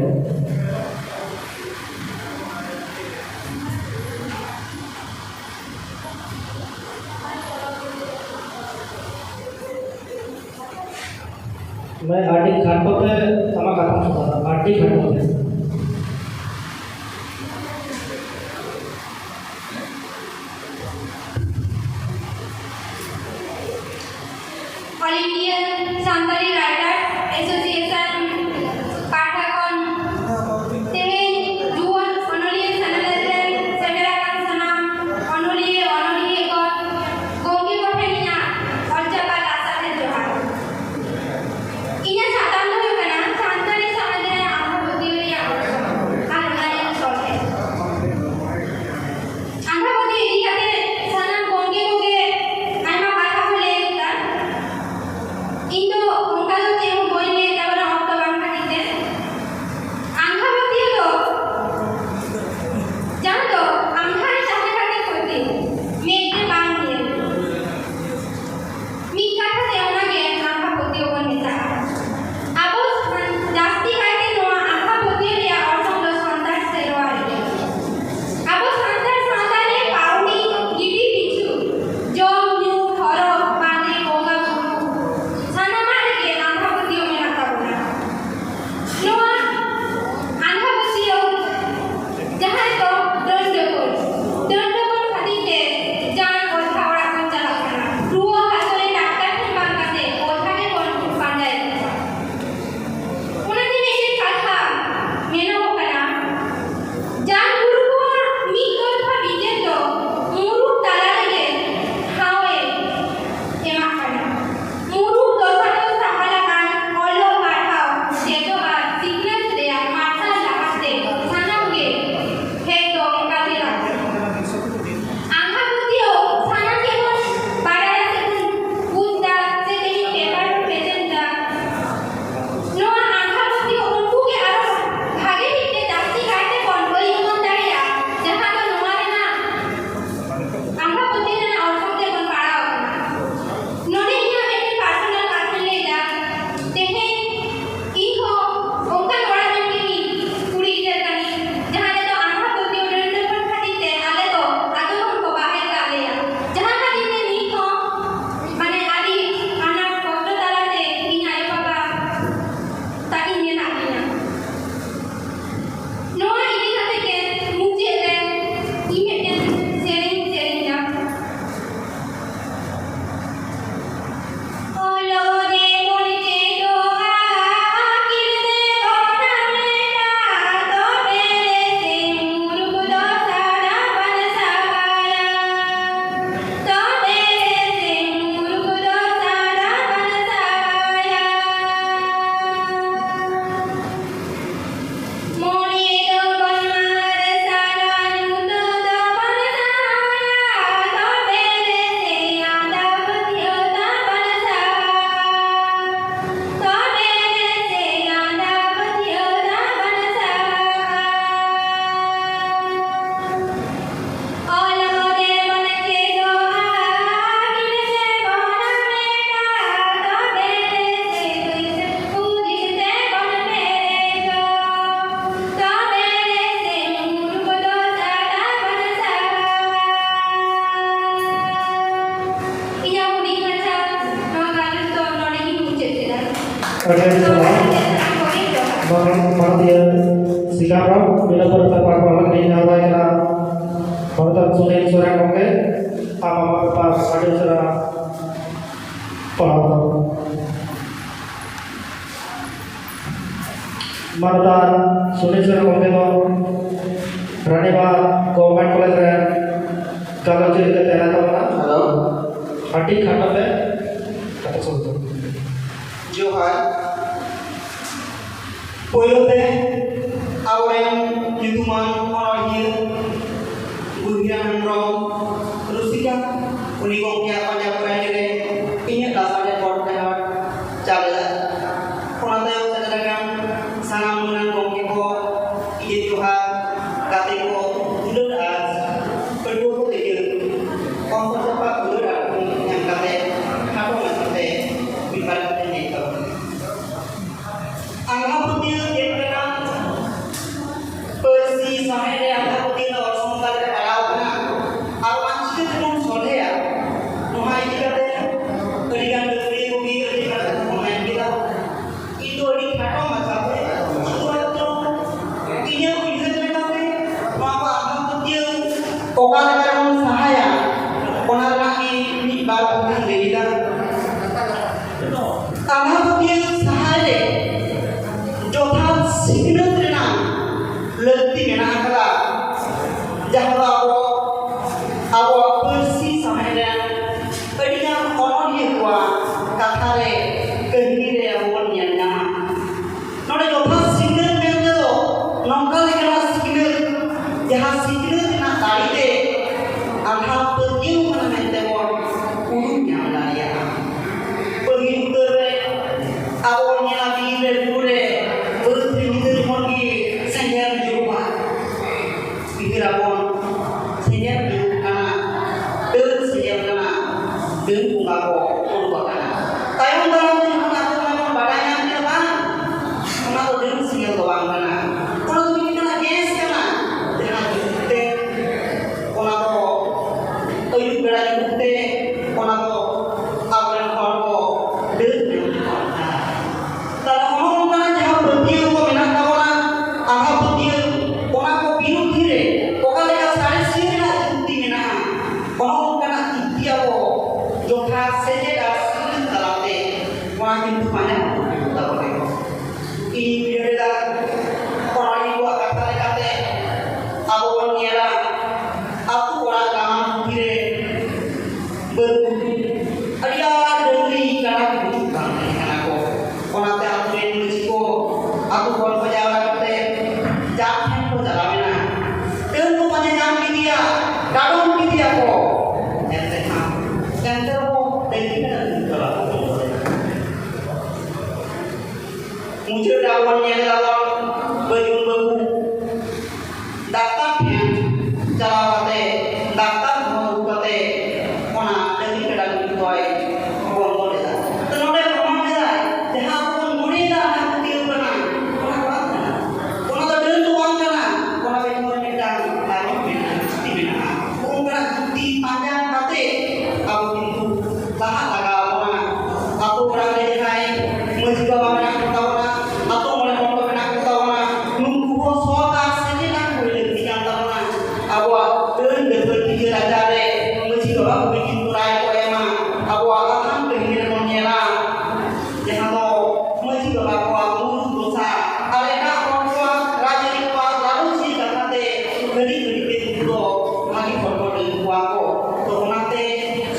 ᱢᱟᱱᱮ ᱟᱹᱰᱤ ᱠᱷᱟᱴᱚ ᱛᱮ ᱟᱢᱟᱜ ᱠᱟᱛᱷᱟᱢ ᱥᱚᱫᱚᱨᱟ, ᱟᱹᱰᱤ ᱠᱷᱟᱴᱚ ᱛᱮ᱾ All India Santali Writers Association ᱯᱟᱦᱴᱟ ᱠᱷᱚᱱ ᱛᱮᱦᱮᱧ ᱡᱩᱣᱟᱹᱱ ᱚᱱᱚᱞᱤᱭᱟᱹ ᱥᱮᱢᱞᱮᱫ ᱨᱮ ᱥᱮᱴᱮᱨ ᱟᱠᱟᱱ ᱥᱟᱱᱟᱢ ᱚᱱᱚᱞᱤᱭᱟᱹ, ᱚᱱᱚᱞᱤᱭᱟᱹ ᱠᱚ, ᱜᱚᱢᱠᱮ ᱠᱚᱴᱷᱮᱱ ᱤᱧᱟᱹᱜ ᱚᱞ ᱪᱟᱯᱟᱫ ᱞᱟᱥᱟᱲᱦᱮᱫ ᱡᱚᱦᱟᱨ᱾ ᱤᱧᱟᱹᱜ ᱥᱟᱛᱟᱢ ᱫᱚ ᱦᱩᱭᱩᱜ ᱠᱟᱱᱟ ᱥᱟᱱᱛᱟᱲᱤ ᱥᱚᱢᱟᱡᱽ ᱨᱮᱱᱟᱜ ᱟᱸᱫᱷᱟ ᱢᱟᱱᱚᱛᱤᱭᱟᱹ ᱥᱤᱠᱷᱟᱢ ᱨᱟᱣ, ᱤᱱᱟᱹ ᱯᱚᱨᱮ ᱛᱮ ᱯᱟᱴ ᱯᱟᱲᱦᱟᱣ ᱞᱟᱹᱜᱤᱫ ᱤᱧ ᱱᱮᱦᱚᱨᱟᱭ ᱠᱟᱱᱟ ᱢᱟᱱᱚᱛᱟᱱ ᱥᱩᱱᱤᱞ ᱥᱚᱨᱮᱱ ᱜᱚᱢᱠᱮ, ᱟᱢ ᱟᱢᱟᱜ ᱵᱮᱯᱟᱨ ᱟᱹᱰᱤ ᱩᱥᱟᱹᱨᱟ ᱯᱟᱲᱦᱟᱣ ᱛᱟᱵᱚᱱ᱾ ᱢᱟᱱᱚᱛᱟᱱ ᱥᱩᱱᱤᱞ ᱥᱚᱨᱮᱱ ᱜᱚᱢᱠᱮ ᱫᱚ ᱨᱟᱱᱤᱵᱟᱸᱫᱷ ᱜᱚᱵᱷᱚᱨᱱᱢᱮᱱᱴ ᱠᱚᱞᱮᱡᱽ ᱨᱮᱱ ᱜᱟᱞᱚᱪᱤᱭᱟᱹ ᱞᱮᱠᱟᱛᱮ ᱦᱮᱱᱟᱜ ᱛᱟᱵᱚᱱᱟ᱾ ᱦᱮᱞᱳ᱾ ᱟᱹᱰᱤ ᱠᱷᱟᱴᱚ ᱛᱮ ᱠᱟᱛᱷᱟ ᱥᱚᱫᱚᱨ ᱛᱟᱵᱚᱱ᱾ ᱡᱚᱦᱟᱨ᱾ ᱯᱳᱭᱞᱳ ᱛᱮ ᱟᱵᱚᱨᱮᱱ ᱧᱩᱛᱩᱢᱟᱱ ᱚᱱᱚᱬᱦᱤᱭᱟᱹ ᱜᱩᱦᱤᱨᱟᱢ ᱦᱮᱢᱵᱨᱚᱢ ᱨᱩᱥᱤᱠᱟ, ᱩᱱᱤ ᱜᱚᱢᱠᱮᱭᱟᱜ ᱯᱟᱸᱡᱟ ᱯᱚᱨᱟᱭᱱᱤ ᱨᱮ ᱤᱧᱟᱹᱜ ᱞᱟᱥᱟᱲᱦᱮᱫ ᱜᱚᱰ ᱡᱚᱦᱟᱨ ᱪᱟᱞ ᱮᱫᱟ᱾ ᱚᱱᱟ ᱛᱟᱭᱚᱢ ᱥᱮᱴᱮᱨ ᱟᱠᱟᱱ ᱥᱟᱱᱟᱢ ᱢᱟᱹᱱᱟᱱ ᱜᱚᱢᱠᱮ ᱠᱚ, ᱤᱧᱟᱹᱜ ᱡᱚᱦᱟᱨ, ᱜᱟᱛᱮ ᱠᱚ, ᱫᱩᱞᱟᱹᱲ ᱟᱨ ᱯᱟᱹᱴᱷᱩᱣᱟᱹ ᱠᱚ ᱛᱮᱜᱮ ᱚᱱᱛᱚᱨ ᱡᱟᱯᱟᱜ ᱫᱩᱞᱟᱹᱲ ᱟᱨ ᱮᱢ ᱠᱟᱛᱮ ᱠᱷᱟᱴᱚ ᱢᱟᱪᱷᱟᱛᱮ ᱢᱤᱫ ᱵᱟᱨ ᱠᱟᱛᱷᱟᱧ ᱞᱟᱹᱭ ᱛᱟᱵᱚᱱᱟ᱾ ᱟᱸᱜᱷᱟ ᱯᱟᱹᱛᱭᱟᱹᱣ ᱪᱮᱫ ᱞᱮᱠᱟᱱ ᱯᱟᱹᱨᱥᱤ ᱥᱟᱶᱦᱮᱫ ᱨᱮ ᱟᱸᱜᱷᱟ ᱯᱟᱹᱛᱭᱟᱹᱣ ᱨᱮᱱᱟᱜ ᱚᱨᱥᱚᱝ ᱚᱠᱟ ᱞᱮᱠᱟ ᱯᱟᱲᱟᱣ ᱟᱠᱟᱱᱟ ᱟᱨ ᱚᱱᱟ ᱪᱤᱠᱟᱹ ᱛᱮᱵᱚᱱ ᱥᱚᱞᱦᱮᱭᱟ, ᱱᱚᱣᱟ ᱤᱫᱤ ᱠᱟᱛᱮ ᱟᱹᱰᱤ ᱜᱟᱱ ᱜᱟᱹᱠᱷᱩᱲᱤᱭᱟᱹ ᱠᱚᱜᱮ ᱟᱹᱰᱤ ᱜᱟᱱ ᱠᱟᱛᱷᱟ ᱠᱚ ᱢᱮᱱ ᱠᱮᱫᱟ᱾ ᱤᱧ ᱫᱚ ᱟᱹᱰᱤ ᱠᱷᱟᱴᱚ ᱢᱟᱪᱷᱟᱛᱮ ᱥᱩᱫᱷᱩ ᱢᱟᱛᱨᱚ ᱤᱧᱟᱹᱜ ᱩᱭᱦᱟᱹᱨ ᱞᱮᱠᱟᱛᱮ ᱱᱚᱣᱟ ᱠᱚ ᱟᱸᱜᱷᱟ ᱯᱟᱹᱛᱭᱟᱹᱣ ᱚᱠᱟ ᱞᱮᱠᱟ ᱨᱮᱵᱚᱱ ᱥᱟᱦᱟᱭᱟ, ᱚᱱᱟ ᱨᱮᱱᱟᱜ ᱜᱮ ᱢᱤᱫ ᱵᱟᱨ ᱠᱟᱛᱷᱟᱧ ᱞᱟᱹᱭ ᱮᱫᱟ᱾ ᱟᱸᱜᱷᱟ ᱯᱟᱹᱛᱭᱟᱹᱣ ᱥᱟᱦᱟᱭ ᱨᱮ ᱡᱚᱛᱷᱟᱛ ᱥᱤᱠᱷᱱᱟᱹᱛ ᱨᱮᱱᱟᱜ ᱞᱟᱹᱠᱛᱤ ᱢᱮᱱᱟᱜ ᱟᱠᱟᱫᱟ, ᱡᱟᱦᱟᱸ ᱫᱚ ᱟᱵᱚ ᱟᱵᱚᱣᱟᱜ ᱯᱟᱹᱨᱥᱤ ᱥᱟᱶᱦᱮᱫ ᱨᱮᱱ ᱟᱹᱰᱤᱜᱟᱱ ᱚᱱᱚᱞᱤᱭᱟᱹ ᱠᱚᱣᱟᱜ ᱠᱟᱛᱷᱟ ᱨᱮ, ᱠᱟᱹᱦᱱᱤ ᱨᱮ ᱟᱵᱚ ᱵᱚᱱ ᱧᱮᱞ ᱧᱟᱢᱟ᱾ ᱱᱚᱰᱮ ᱡᱚᱛᱷᱟᱛ ᱥᱤᱠᱷᱱᱟᱹᱛ ᱢᱮᱱᱛᱮ ᱫᱚ ᱱᱚᱝᱠᱟ ᱞᱮᱠᱟᱱᱟᱜ ᱥᱤᱠᱷᱱᱟᱹᱛ, ᱡᱟᱦᱟᱸ ᱥᱤᱠᱷᱱᱟᱹᱛ ᱨᱮᱱᱟᱜ ᱫᱟᱲᱮ ᱛᱮ ᱟᱸᱜᱷᱟ ᱯᱟᱹᱛᱭᱟᱹᱣ ᱠᱟᱱᱟ ᱢᱮᱱᱛᱮ ᱵᱚᱱ ᱩᱨᱩᱢ ᱧᱟᱢ ᱫᱟᱲᱮᱭᱟᱜᱼᱟ᱾ ᱯᱟᱹᱦᱤᱞ ᱩᱛᱟᱹᱨ ᱨᱮ ᱟᱵᱚ ᱵᱚᱱ ᱧᱮᱞᱟ, ᱵᱤᱨ ᱨᱮ, ᱵᱩᱨᱩ ᱨᱮ, ᱵᱟᱹᱫᱽ ᱨᱮ, ᱧᱤᱫᱟᱹ ᱡᱚᱠᱷᱚᱱ ᱜᱮ ᱥᱮᱸᱜᱮᱞ ᱡᱩᱞᱩᱜᱼᱟ, ᱩᱭᱦᱟᱹᱨ ᱟᱵᱚᱱ, ᱥᱮᱸᱜᱮᱞ ᱡᱩᱞᱩᱜ ᱠᱟᱱᱟ, ᱰᱟᱹᱱ ᱥᱮᱸᱜᱮᱞ ᱠᱟᱱᱟ, ᱰᱟᱹᱱ ᱵᱚᱸᱜᱟ ᱠᱚ ᱩᱰᱩᱠ ᱟᱠᱟᱱᱟ᱾ ᱛᱟᱭᱚᱢ ᱫᱟᱨᱟᱢ ᱛᱮ ᱡᱚᱠᱷᱚᱱ ᱟᱵᱚ ᱚᱱᱟ ᱵᱚᱱ ᱵᱟᱰᱟᱭ ᱧᱟᱢ ᱠᱮᱫᱟ, ᱵᱟᱝ, ᱚᱱᱟ ᱫᱚ ᱰᱟᱹᱱ ᱥᱮᱸᱜᱮᱞ ᱫᱚ ᱵᱟᱝ ᱠᱟᱱᱟ, ᱚᱱᱟ ᱫᱚ ᱢᱤᱫ ᱞᱮᱠᱟᱱᱟᱜ ᱜᱮᱥ ᱠᱟᱱᱟ, ᱡᱟᱦᱟᱸ ᱡᱩᱞᱩᱜ ᱛᱮ ᱚᱱᱟ ᱫᱚ ᱟᱹᱭᱩᱵ ᱵᱮᱲᱟ ᱡᱩᱞᱩᱜ ᱛᱮ ᱚᱱᱟ ᱫᱚ ᱟᱵᱚᱨᱮᱱ ᱦᱚᱲ ᱠᱚ ᱰᱟᱹᱱ ᱧᱟᱢ ᱠᱚᱣᱟ᱾ ᱛᱟᱦᱞᱮ ᱱᱚᱜᱼᱚ ᱱᱚᱝᱠᱟᱱᱟᱜ ᱡᱟᱦᱟᱸ ᱯᱟᱹᱛᱭᱟᱹᱣ ᱠᱚ ᱟᱹᱛᱩ ᱦᱚᱲ ᱠᱚ ᱡᱟᱣᱨᱟ ᱠᱟᱛᱮ ᱡᱟᱨ ᱴᱷᱮᱱ ᱠᱚ ᱪᱟᱞᱟᱣ ᱮᱱᱟ᱾ ᱰᱟᱹᱱ ᱠᱚ ᱯᱟᱸᱡᱟ ᱧᱟᱢ ᱠᱮᱫᱮᱭᱟ, ᱰᱟᱰᱚᱢ ᱠᱮᱫᱮᱭᱟ ᱠᱚ᱾ ᱮᱱᱛᱮ ᱦᱚᱸ, ᱮᱱᱛᱮ ᱨᱮᱦᱚᱸ ᱰᱟᱹᱱ ᱠᱤᱱ ᱪᱟᱞᱟᱣ ᱠᱚ ᱵᱚᱞᱚ ᱮᱱᱟ᱾ ᱢᱩᱪᱟᱹᱫ ᱨᱮ ᱟᱵᱚ ᱵᱚᱱ ᱧᱮᱞ ᱮᱫᱟ ᱵᱚᱱ, ᱵᱟᱹᱡᱩᱱ ᱵᱟᱹᱵᱩ ᱰᱟᱠᱛᱟᱨ ᱴᱷᱮᱱ ᱪᱟᱞᱟᱣ ᱠᱟᱛᱮ, ᱰᱟᱠᱛᱟᱨ ᱦᱚᱸ ᱟᱹᱜᱩ ᱠᱟᱛᱮ, ᱚᱱᱟ ᱰᱟᱹᱝᱨᱤ ᱠᱟᱰᱟ ᱜᱩᱯᱤ ᱫᱚᱭ ᱵᱚᱱᱫᱚ ᱞᱮᱫᱟ᱾ ᱛᱚ, ᱱᱚᱰᱮ ᱯᱨᱚᱢᱟᱱ ᱞᱮᱫᱟᱭ, ᱡᱟᱦᱟᱸ ᱟᱵᱚ ᱵᱚᱱ ᱢᱚᱱᱮᱭᱮᱫᱟ ᱚᱱᱟ ᱯᱟᱹᱛᱭᱟᱹᱣ ᱠᱟᱱᱟ, ᱚᱱᱟ ᱫᱚ ᱵᱟᱝ ᱠᱟᱱᱟ᱾ ᱚᱱᱟ ᱫᱚ ᱰᱟᱹᱱ ᱫᱚ ᱵᱟᱝ ᱠᱟᱱᱟ, ᱚᱱᱟ ᱯᱤᱪᱷᱚᱱ ᱨᱮ ᱢᱤᱫᱴᱟᱝ ᱠᱟᱨᱚᱱ ᱢᱮᱱᱟᱜᱼᱟ, ᱡᱩᱠᱛᱤ ᱢᱮᱱᱟᱜᱼᱟ᱾ ᱚᱱᱠᱟᱱᱟᱜ ᱡᱩᱠᱛᱤ ᱯᱟᱸᱡᱟ ᱠᱟᱛᱮ ᱟᱵᱚ ᱠᱤᱱᱛᱩ ᱞᱟᱦᱟᱜ ᱞᱟᱜᱟᱣ ᱵᱚᱱᱟ᱾ ᱟᱛᱳ ᱯᱟᱲᱟ ᱨᱮ ᱡᱟᱦᱟᱸᱭ ᱢᱟᱹᱡᱷᱤ ᱵᱟᱵᱟ ᱢᱮᱱᱟᱜ ᱠᱚ ᱛᱟᱵᱚᱱᱟ, ᱟᱛᱳ ᱢᱚᱬᱮ ᱦᱚᱲ ᱠᱚ ᱢᱮᱱᱟᱜ ᱠᱚ ᱛᱟᱵᱚᱱᱟ, ᱱᱩᱠᱩ ᱦᱚᱸ ᱥᱚᱛ ᱟᱨ ᱥᱮᱪᱮᱫ ᱟᱱ ᱦᱩᱭ ᱞᱟᱹᱠᱛᱤ ᱠᱟᱱ ᱛᱟᱵᱚᱱᱟ᱾ ᱟᱵᱚᱣᱟᱜ ᱟᱹᱱ ᱰᱟᱹᱵᱟᱹ ᱵᱤᱪᱟᱹᱨ ᱟᱪᱟᱨ ᱨᱮ ᱢᱟᱹᱡᱷᱤ ᱵᱟᱵᱟ ᱠᱚᱜᱮ ᱠᱤᱱᱛᱩ ᱨᱟᱭ ᱠᱚ ᱮᱢᱟ᱾ ᱟᱵᱚᱣᱟᱜ ᱜᱟᱛᱷᱟᱱ ᱠᱟᱹᱦᱱᱤ ᱨᱮᱵᱚᱱ ᱧᱮᱞᱟ, ᱡᱟᱦᱟᱸ ᱫᱚ ᱢᱟᱹᱡᱷᱤ ᱵᱟᱵᱟ ᱠᱚᱣᱟᱜ ᱢᱩᱞ ᱫᱚᱥᱟ ᱟᱨ ᱮᱴᱟᱜ ᱦᱚᱲ ᱠᱚᱣᱟᱜ ᱨᱟᱡᱽᱟᱹᱨᱤ ᱠᱚᱣᱟᱜ ᱜᱟᱞᱚᱪ ᱤᱫᱤ ᱠᱟᱛᱷᱟ ᱛᱮ ᱟᱹᱰᱤ ᱜᱷᱟᱹᱲᱤᱡ ᱛᱮ ᱩᱱᱠᱩ ᱫᱚ ᱵᱷᱟᱹᱜᱤ ᱦᱚᱲ ᱠᱚ ᱞᱟᱹᱭ ᱠᱚᱣᱟ ᱠᱚ᱾ ᱛᱚ ᱚᱱᱟᱛᱮ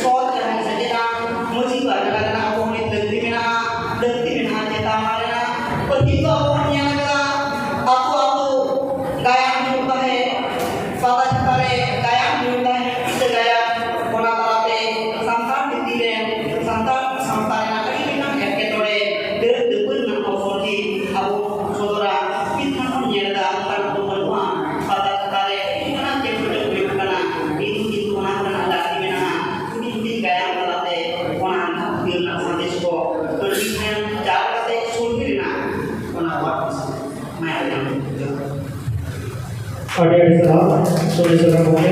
ᱥᱚᱛ ᱮᱵᱚᱝ ᱥᱮᱪᱮᱫ ᱟᱱ ᱢᱟᱹᱡᱷᱤ ᱯᱟᱨᱜᱟᱱᱟ ᱨᱮᱱᱟᱜ ᱟᱵᱚ ᱱᱤᱛ ᱞᱟᱹᱠᱛᱤ ᱢᱮᱱᱟᱜᱼᱟ, ᱞᱟᱹᱠᱛᱤ ᱢᱮᱱᱟᱜᱼᱟ ᱪᱮᱛᱟᱱ ᱨᱮᱱᱟᱜ᱾ ᱯᱟᱹᱦᱤᱞ ᱫᱚ ᱟᱵᱚ ᱵᱚᱱ ᱧᱮᱞ ᱟᱠᱟᱫᱟ, ᱟᱛᱳ ᱟᱛᱳ ᱜᱟᱭᱟᱱ ᱦᱩᱭᱩᱜ ᱛᱟᱦᱮᱸᱫ, ᱯᱟᱛᱟ ᱪᱷᱟᱛᱟ ᱨᱮ ᱜᱟᱭᱟᱱ ᱦᱩᱭᱩᱜ ᱛᱟᱦᱮᱸᱫ, ᱠᱤᱥᱟᱹ ᱜᱟᱭᱟᱱ, ᱚᱱᱟ ᱛᱟᱞᱟᱛᱮ ᱥᱟᱱᱛᱟᱲ ᱵᱷᱤᱛᱤᱨ ᱨᱮ, ᱥᱟᱱᱛᱟᱲ ᱥᱟᱶᱛᱟ ᱨᱮᱱᱟᱜ ᱟᱹᱰᱤ ᱞᱮᱠᱟᱱ ᱮᱴᱠᱮᱴᱚᱬᱮ, ᱰᱟᱹᱱ ᱰᱟᱹᱯᱟᱹᱱ ᱨᱮᱱᱟᱜ ᱦᱚᱸ ᱥᱚᱨᱡᱤ ᱟᱵᱚ ᱥᱚᱫᱚᱨᱟ᱾ ᱢᱮᱱᱠᱷᱟᱱ ᱵᱚᱱ ᱧᱮᱞ ᱮᱫᱟ, ᱚᱱᱠᱟᱱᱟᱜ ᱫᱚ ᱵᱟᱹᱱᱩᱜᱼᱟ᱾ ᱯᱟᱛᱟ ᱪᱷᱟᱛᱟ ᱨᱮ ᱟᱹᱰᱤ ᱞᱮᱠᱟᱱᱟᱜ ᱪᱮᱫ ᱠᱚᱪᱚ ᱦᱩᱭᱩᱜ ᱠᱟᱱᱟ, ᱠᱤᱱᱛᱩ, ᱠᱤᱱᱛᱩ ᱚᱱᱟ ᱠᱚᱨᱮᱱᱟᱜ ᱞᱟᱹᱠᱛᱤ ᱢᱮᱱᱟᱜᱼᱟ᱾ ᱦᱩᱰᱤᱧ ᱦᱩᱰᱤᱧ ᱜᱟᱭᱟᱱ ᱛᱟᱞᱟᱛᱮ ᱚᱱᱟ ᱟᱸᱫᱷᱟ ᱯᱟᱹᱛᱭᱟᱹᱣ ᱨᱮᱱᱟᱜ ᱥᱟᱸᱫᱮᱥ ᱠᱚ ᱟᱹᱰᱤ ᱴᱷᱮᱱ ᱪᱟᱞ ᱠᱟᱛᱮ ᱥᱚᱞᱦᱮ ᱨᱮᱱᱟᱜ ᱚᱱᱟ ᱦᱚᱨ ᱫᱤᱥᱟᱹ᱾ ᱟᱹᱰᱤ ᱟᱹᱰᱤ ᱥᱟᱨᱦᱟᱣ, ᱥᱩᱱᱤ ᱥᱚᱨᱮᱱ ᱜᱚᱢᱠᱮ᱾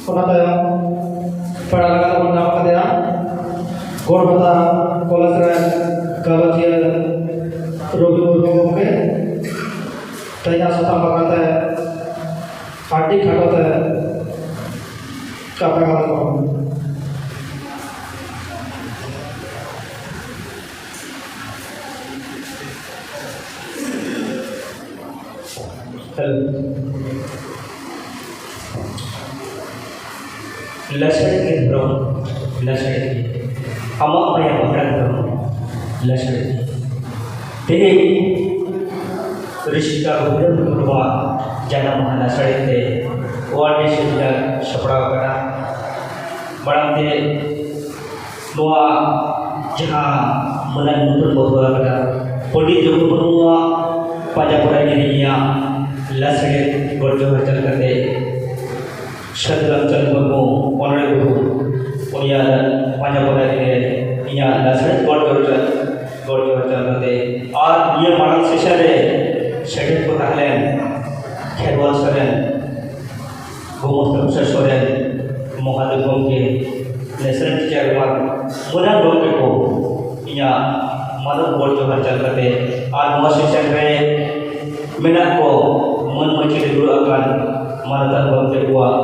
ᱚᱱᱟ ᱛᱟᱭᱚᱢ ᱯᱮᱲᱟ ᱞᱮᱠᱟᱛᱮ ᱵᱚᱱ ᱧᱟᱢ ᱟᱠᱟᱫᱮᱭᱟ ᱜᱚᱲᱵᱷᱟᱛᱟ ᱠᱚᱞᱮᱡᱽ ᱨᱮᱱ ᱜᱟᱞᱚᱪᱤᱭᱟᱹ ᱨᱚᱵᱤ ᱢᱩᱨᱢᱩ ᱜᱚᱢᱠᱮ᱾ ᱛᱮᱦᱮᱧᱟᱜ ᱥᱟᱛᱟᱢ ᱵᱟᱠᱷᱨᱟ ᱛᱮ ᱟᱹᱰᱤ ᱠᱷᱟᱴᱚ ᱛᱮ ᱠᱟᱛᱷᱟ ᱜᱟᱞᱚᱪ ᱠᱚ᱾ ᱦᱮᱞᱳ᱾ ᱞᱟᱹᱥᱲ ᱜᱮ ᱫᱷᱚᱨᱚᱢ, ᱞᱟᱹᱥᱲ ᱜᱮ᱾ ᱟᱢᱟᱜ ᱢᱟᱭᱟ ᱵᱟᱠᱷᱨᱟ ᱫᱷᱚᱨᱚᱢ, ᱞᱟᱹᱥᱲ ᱜᱮ᱾ ᱛᱮᱦᱮᱧ ᱨᱤᱥᱤᱠᱟ ᱜᱳᱵᱤᱱᱫᱚ ᱢᱩᱨᱢᱩᱣᱟᱜ ᱡᱟᱱᱟᱢ ᱢᱟᱦᱟ ᱞᱟᱥᱟᱲᱦᱮᱫ ᱛᱮ ᱚᱣᱟᱨᱱᱮᱥ ᱥᱮᱢᱤᱱᱟᱨ ᱥᱟᱯᱲᱟᱣ ᱟᱠᱟᱱᱟ᱾ ᱢᱟᱲᱟᱝ ᱛᱮ ᱱᱚᱣᱟ ᱡᱟᱦᱟᱸ ᱢᱟᱹᱱᱟᱱ ᱢᱩᱴᱷᱟᱹᱱ ᱵᱚ ᱫᱚᱦᱚ ᱟᱠᱟᱫᱟ, ᱯᱚᱱᱰᱤᱛ ᱨᱚᱜᱷᱩᱱᱟᱛᱷ ᱢᱩᱨᱢᱩᱣᱟᱜ ᱯᱟᱸᱡᱟ ᱯᱚᱨᱟᱭ ᱨᱮ ᱤᱧᱟᱹᱜ ᱞᱟᱥᱟᱲᱦᱮᱫ ᱜᱚᱰ ᱡᱚᱦᱟᱨ ᱪᱟᱞ ᱠᱟᱛᱮ ᱥᱟᱹᱫᱷᱩ ᱨᱟᱢᱪᱟᱸᱫᱽ ᱢᱩᱨᱢᱩ ᱚᱱᱚᱲᱦᱮ ᱜᱩᱨᱩ, ᱩᱱᱤᱭᱟᱜ ᱯᱟᱸᱡᱟ ᱯᱚᱨᱟᱭ ᱨᱮ ᱤᱧᱟᱹᱜ ᱞᱟᱥᱟᱲᱦᱮᱫ ᱜᱚᱰ ᱡᱚᱦᱟᱨ ᱪᱟᱞ, ᱜᱚᱰ ᱡᱚᱦᱟᱨ ᱪᱟᱞ ᱠᱟᱛᱮ ᱟᱨ ᱱᱤᱭᱟᱹ ᱢᱟᱲᱟᱝ ᱥᱮᱥᱚᱱ ᱨᱮ ᱥᱮᱴᱮᱨ ᱠᱚ ᱛᱟᱦᱮᱸ ᱞᱮᱱ ᱠᱷᱮᱨᱣᱟᱞ ᱥᱚᱨᱮᱱ, ᱜᱳᱢᱚᱥᱛᱟ ᱯᱨᱚᱥᱟᱫᱽ ᱥᱚᱨᱮᱱ, ᱢᱚᱦᱟᱫᱮᱵ ᱜᱚᱢᱠᱮ, ᱱᱮᱥᱚᱱᱟᱞ ᱴᱤᱪᱟᱨ ᱮᱣᱟᱨᱰ ᱢᱟᱹᱱᱟᱱ ᱜᱚᱢᱠᱮ ᱠᱚ, ᱤᱧᱟᱹᱜ ᱢᱟᱱᱚᱛ ᱜᱚᱰ ᱡᱚᱦᱟᱨ ᱪᱟᱞ ᱠᱟᱛᱮ ᱟᱨ ᱱᱚᱣᱟ ᱥᱮᱥᱚᱱ ᱨᱮ ᱢᱮᱱᱟᱜ ᱠᱚ ᱢᱟᱹᱱ ᱢᱟᱹᱪᱤ ᱨᱮ ᱫᱩᱲᱩᱵ ᱟᱠᱟᱱ ᱢᱟᱱᱚᱛᱟᱱ ᱜᱚᱢᱠᱮ ᱠᱚᱣᱟᱜ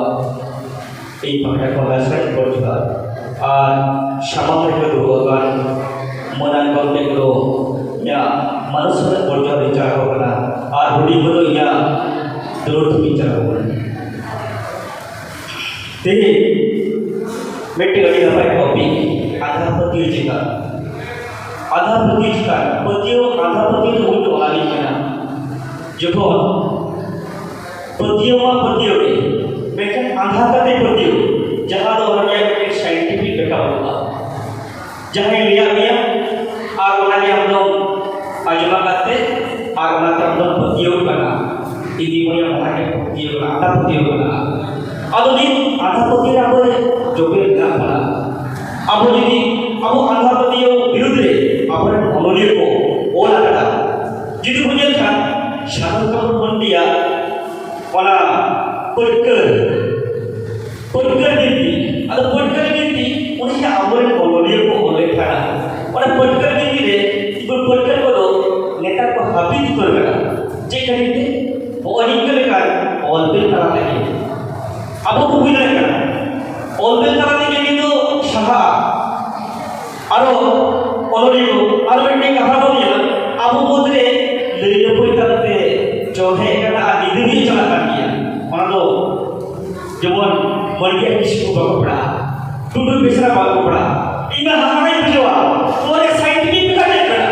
ᱤᱧ ᱯᱟᱦᱴᱟ ᱠᱷᱚᱱ ᱞᱟᱥᱟᱲᱦᱮᱫ ᱜᱚᱰ ᱡᱚᱦᱟᱨ ᱟᱨ ᱥᱟᱢᱟᱝ ᱨᱮ ᱫᱩᱲᱩᱵ ᱟᱠᱟᱱ ᱢᱟᱹᱱᱟᱱ ᱜᱚᱢᱠᱮ ᱠᱚ ᱤᱧᱟᱹᱜ ᱢᱟᱱᱚᱛ ᱥᱟᱞᱟᱜ ᱜᱚᱰ ᱡᱚᱦᱟᱨ ᱤᱧ ᱪᱟᱞ ᱟᱠᱚ ᱠᱟᱱᱟ ᱟᱨ ᱦᱩᱰᱤᱧ ᱠᱚᱫᱚ ᱤᱧᱟᱹᱜ ᱫᱩᱞᱟᱹᱲ ᱛᱷᱩᱢ ᱤᱧ ᱪᱟᱞ ᱟᱠᱚ ᱠᱟᱱᱟ᱾ ᱛᱮᱦᱮᱧ ᱢᱤᱫᱴᱮᱱ ᱟᱹᱰᱤ ᱱᱟᱯᱟᱭ ᱴᱚᱯᱤᱠ, ᱟᱸᱫᱷᱟ ᱯᱟᱹᱛᱭᱟᱹᱣ ᱪᱮᱛᱟᱱ᱾ ᱟᱸᱫᱷᱟ ᱯᱟᱹᱛᱭᱟᱹᱣ ᱪᱮᱛᱟᱱ, ᱯᱟᱹᱛᱭᱟᱹᱣ, ᱟᱸᱫᱷᱟ ᱯᱟᱹᱛᱭᱟᱹᱣ ᱫᱚ ᱩᱱ ᱡᱚᱠᱷᱚᱱ ᱟᱹᱞᱤᱧ ᱠᱟᱱᱟ ᱡᱚᱠᱷᱚᱱ ᱯᱟᱹᱛᱭᱟᱹᱣ ᱢᱟ ᱯᱟᱹᱛᱭᱟᱹᱣ ᱜᱮ, ᱢᱮᱱᱠᱷᱟᱱ ᱟᱸᱫᱷᱟ ᱠᱟᱛᱮ ᱯᱟᱹᱛᱭᱟᱹᱣ, ᱡᱟᱦᱟᱸ ᱫᱚ ᱚᱱᱟ ᱨᱮᱭᱟᱜ ᱢᱤᱫᱴᱮᱱ ᱥᱟᱭᱮᱱᱴᱤᱯᱷᱤᱠ ᱵᱮᱠᱷᱟ ᱵᱟᱹᱱᱩᱜᱼᱟ᱾ ᱡᱟᱦᱟᱸᱭ ᱞᱟᱹᱭᱟᱫ ᱢᱮᱭᱟ ᱟᱨ ᱚᱱᱟ ᱜᱮ ᱟᱢ ᱫᱚᱢ ᱟᱸᱡᱚᱢ ᱟᱠᱟᱫ ᱛᱮ ᱟᱨ ᱚᱱᱟᱛᱮ ᱟᱢ ᱫᱚᱢ ᱯᱟᱹᱛᱭᱟᱹᱣ ᱠᱟᱱᱟ᱾ ᱤᱧ ᱫᱩᱧ ᱢᱚᱱᱮᱭᱟ ᱚᱱᱟ ᱜᱮ ᱯᱟᱹᱛᱭᱟᱹᱣ ᱠᱟᱱᱟ, ᱟᱸᱫᱷᱟ ᱯᱟᱹᱛᱭᱟᱹᱣ ᱠᱟᱱᱟ᱾ ᱟᱫᱚ ᱱᱤᱛ ᱟᱸᱫᱷᱟ ᱯᱟᱹᱛᱭᱟᱹᱣ ᱨᱮ ᱟᱵᱚ ᱡᱚᱵᱮ ᱢᱮᱱᱟᱜ ᱵᱚᱱᱟ᱾ ᱟᱵᱚ ᱡᱩᱫᱤ ᱟᱵᱚ ᱟᱸᱫᱷᱟ ᱯᱟᱹᱛᱭᱟᱹᱣ ᱵᱤᱨᱩᱫᱽ ᱨᱮ ᱟᱵᱚᱨᱮᱱ ᱚᱱᱚᱞᱤᱭᱟᱹ ᱠᱚ ᱚᱞ ᱟᱠᱟᱫᱟ, ᱡᱩᱫᱤ ᱵᱚᱱ ᱧᱮᱞ ᱠᱷᱟᱱ ᱥᱟᱫᱷᱩ ᱠᱟᱹᱱᱦᱩ ᱢᱟᱱᱰᱤᱭᱟᱜ ᱚᱱᱟ ᱯᱟᱹᱴᱠᱟᱹᱨ, ᱯᱟᱹᱴᱠᱟᱹᱨ ᱵᱤᱱᱛᱤ, ᱟᱫᱚ ᱯᱟᱹᱴᱠᱟᱹᱨ ᱵᱤᱱᱛᱤ ᱩᱱᱤ ᱡᱟᱦᱟᱸ ᱟᱵᱚᱨᱮᱱ ᱚᱱᱚᱞᱤᱭᱟᱹ ᱠᱚ ᱚᱞ ᱞᱮᱫ ᱛᱟᱦᱮᱱᱟ, ᱚᱱᱟ ᱯᱟᱹᱴᱠᱟᱹᱨ ᱵᱤᱱᱛᱤ ᱨᱮ ᱩᱱᱠᱩ ᱯᱟᱹᱴᱠᱟᱹᱨ ᱠᱚᱫᱚ ᱱᱮᱛᱟᱨ ᱠᱚ ᱦᱟᱹᱯᱤᱫ ᱩᱛᱟᱹᱨ ᱠᱟᱱᱟ᱾ ᱪᱮᱫ ᱠᱷᱟᱹᱛᱤᱨ ᱛᱮ? ᱱᱚᱜᱼᱚᱭ ᱱᱤᱝᱠᱟᱹ ᱞᱮᱠᱟᱱ ᱚᱞ ᱵᱤᱞ ᱛᱟᱞᱟ ᱛᱮᱜᱮ ᱟᱵᱚ ᱠᱚ ᱵᱩᱡᱽ ᱫᱟᱲᱮᱭᱟᱜ ᱠᱟᱱᱟ, ᱚᱞ ᱵᱤᱞ ᱛᱟᱞᱟ ᱛᱮᱜᱮ ᱱᱤᱛ ᱫᱚ ᱥᱟᱦᱟᱜᱼᱟ᱾ ᱟᱨᱚ ᱚᱱᱚᱞᱤᱭᱟᱹ ᱠᱚ ᱟᱨᱚ ᱢᱤᱫᱴᱮᱱ ᱠᱟᱛᱷᱟ ᱵᱚᱱ ᱧᱮᱞᱟ, ᱟᱵᱚ ᱢᱩᱫᱽᱨᱮ ᱞᱟᱹᱭ ᱞᱟᱹᱯᱟᱹᱭ ᱛᱟᱞᱟᱛᱮ ᱪᱚᱞ ᱦᱮᱡ ᱠᱟᱱᱟ ᱟᱨ ᱱᱤᱛ ᱫᱷᱟᱹᱵᱤᱡ ᱪᱟᱞᱟᱜ ᱠᱟᱱ ᱜᱮᱭᱟ᱾ ᱚᱱᱟ ᱫᱚ ᱡᱮᱢᱚᱱ ᱢᱟᱹᱨᱰᱤ ᱟᱨ ᱠᱤᱥᱠᱩ ᱵᱟᱠᱚ ᱯᱟᱲᱟᱜᱼᱟ, ᱴᱩᱰᱩ ᱵᱮᱥᱨᱟ ᱵᱟᱠᱚ ᱯᱟᱲᱟᱜᱼᱟ᱾ ᱤᱧ ᱢᱟ ᱦᱟᱦᱟᱲᱟᱧ ᱵᱩᱡᱷᱟᱹᱣᱟ, ᱱᱚᱣᱟ ᱨᱮ ᱥᱟᱭᱮᱱᱴᱤᱯᱷᱤᱠ ᱞᱮᱠᱟ ᱪᱮᱫ ᱠᱟᱱᱟ?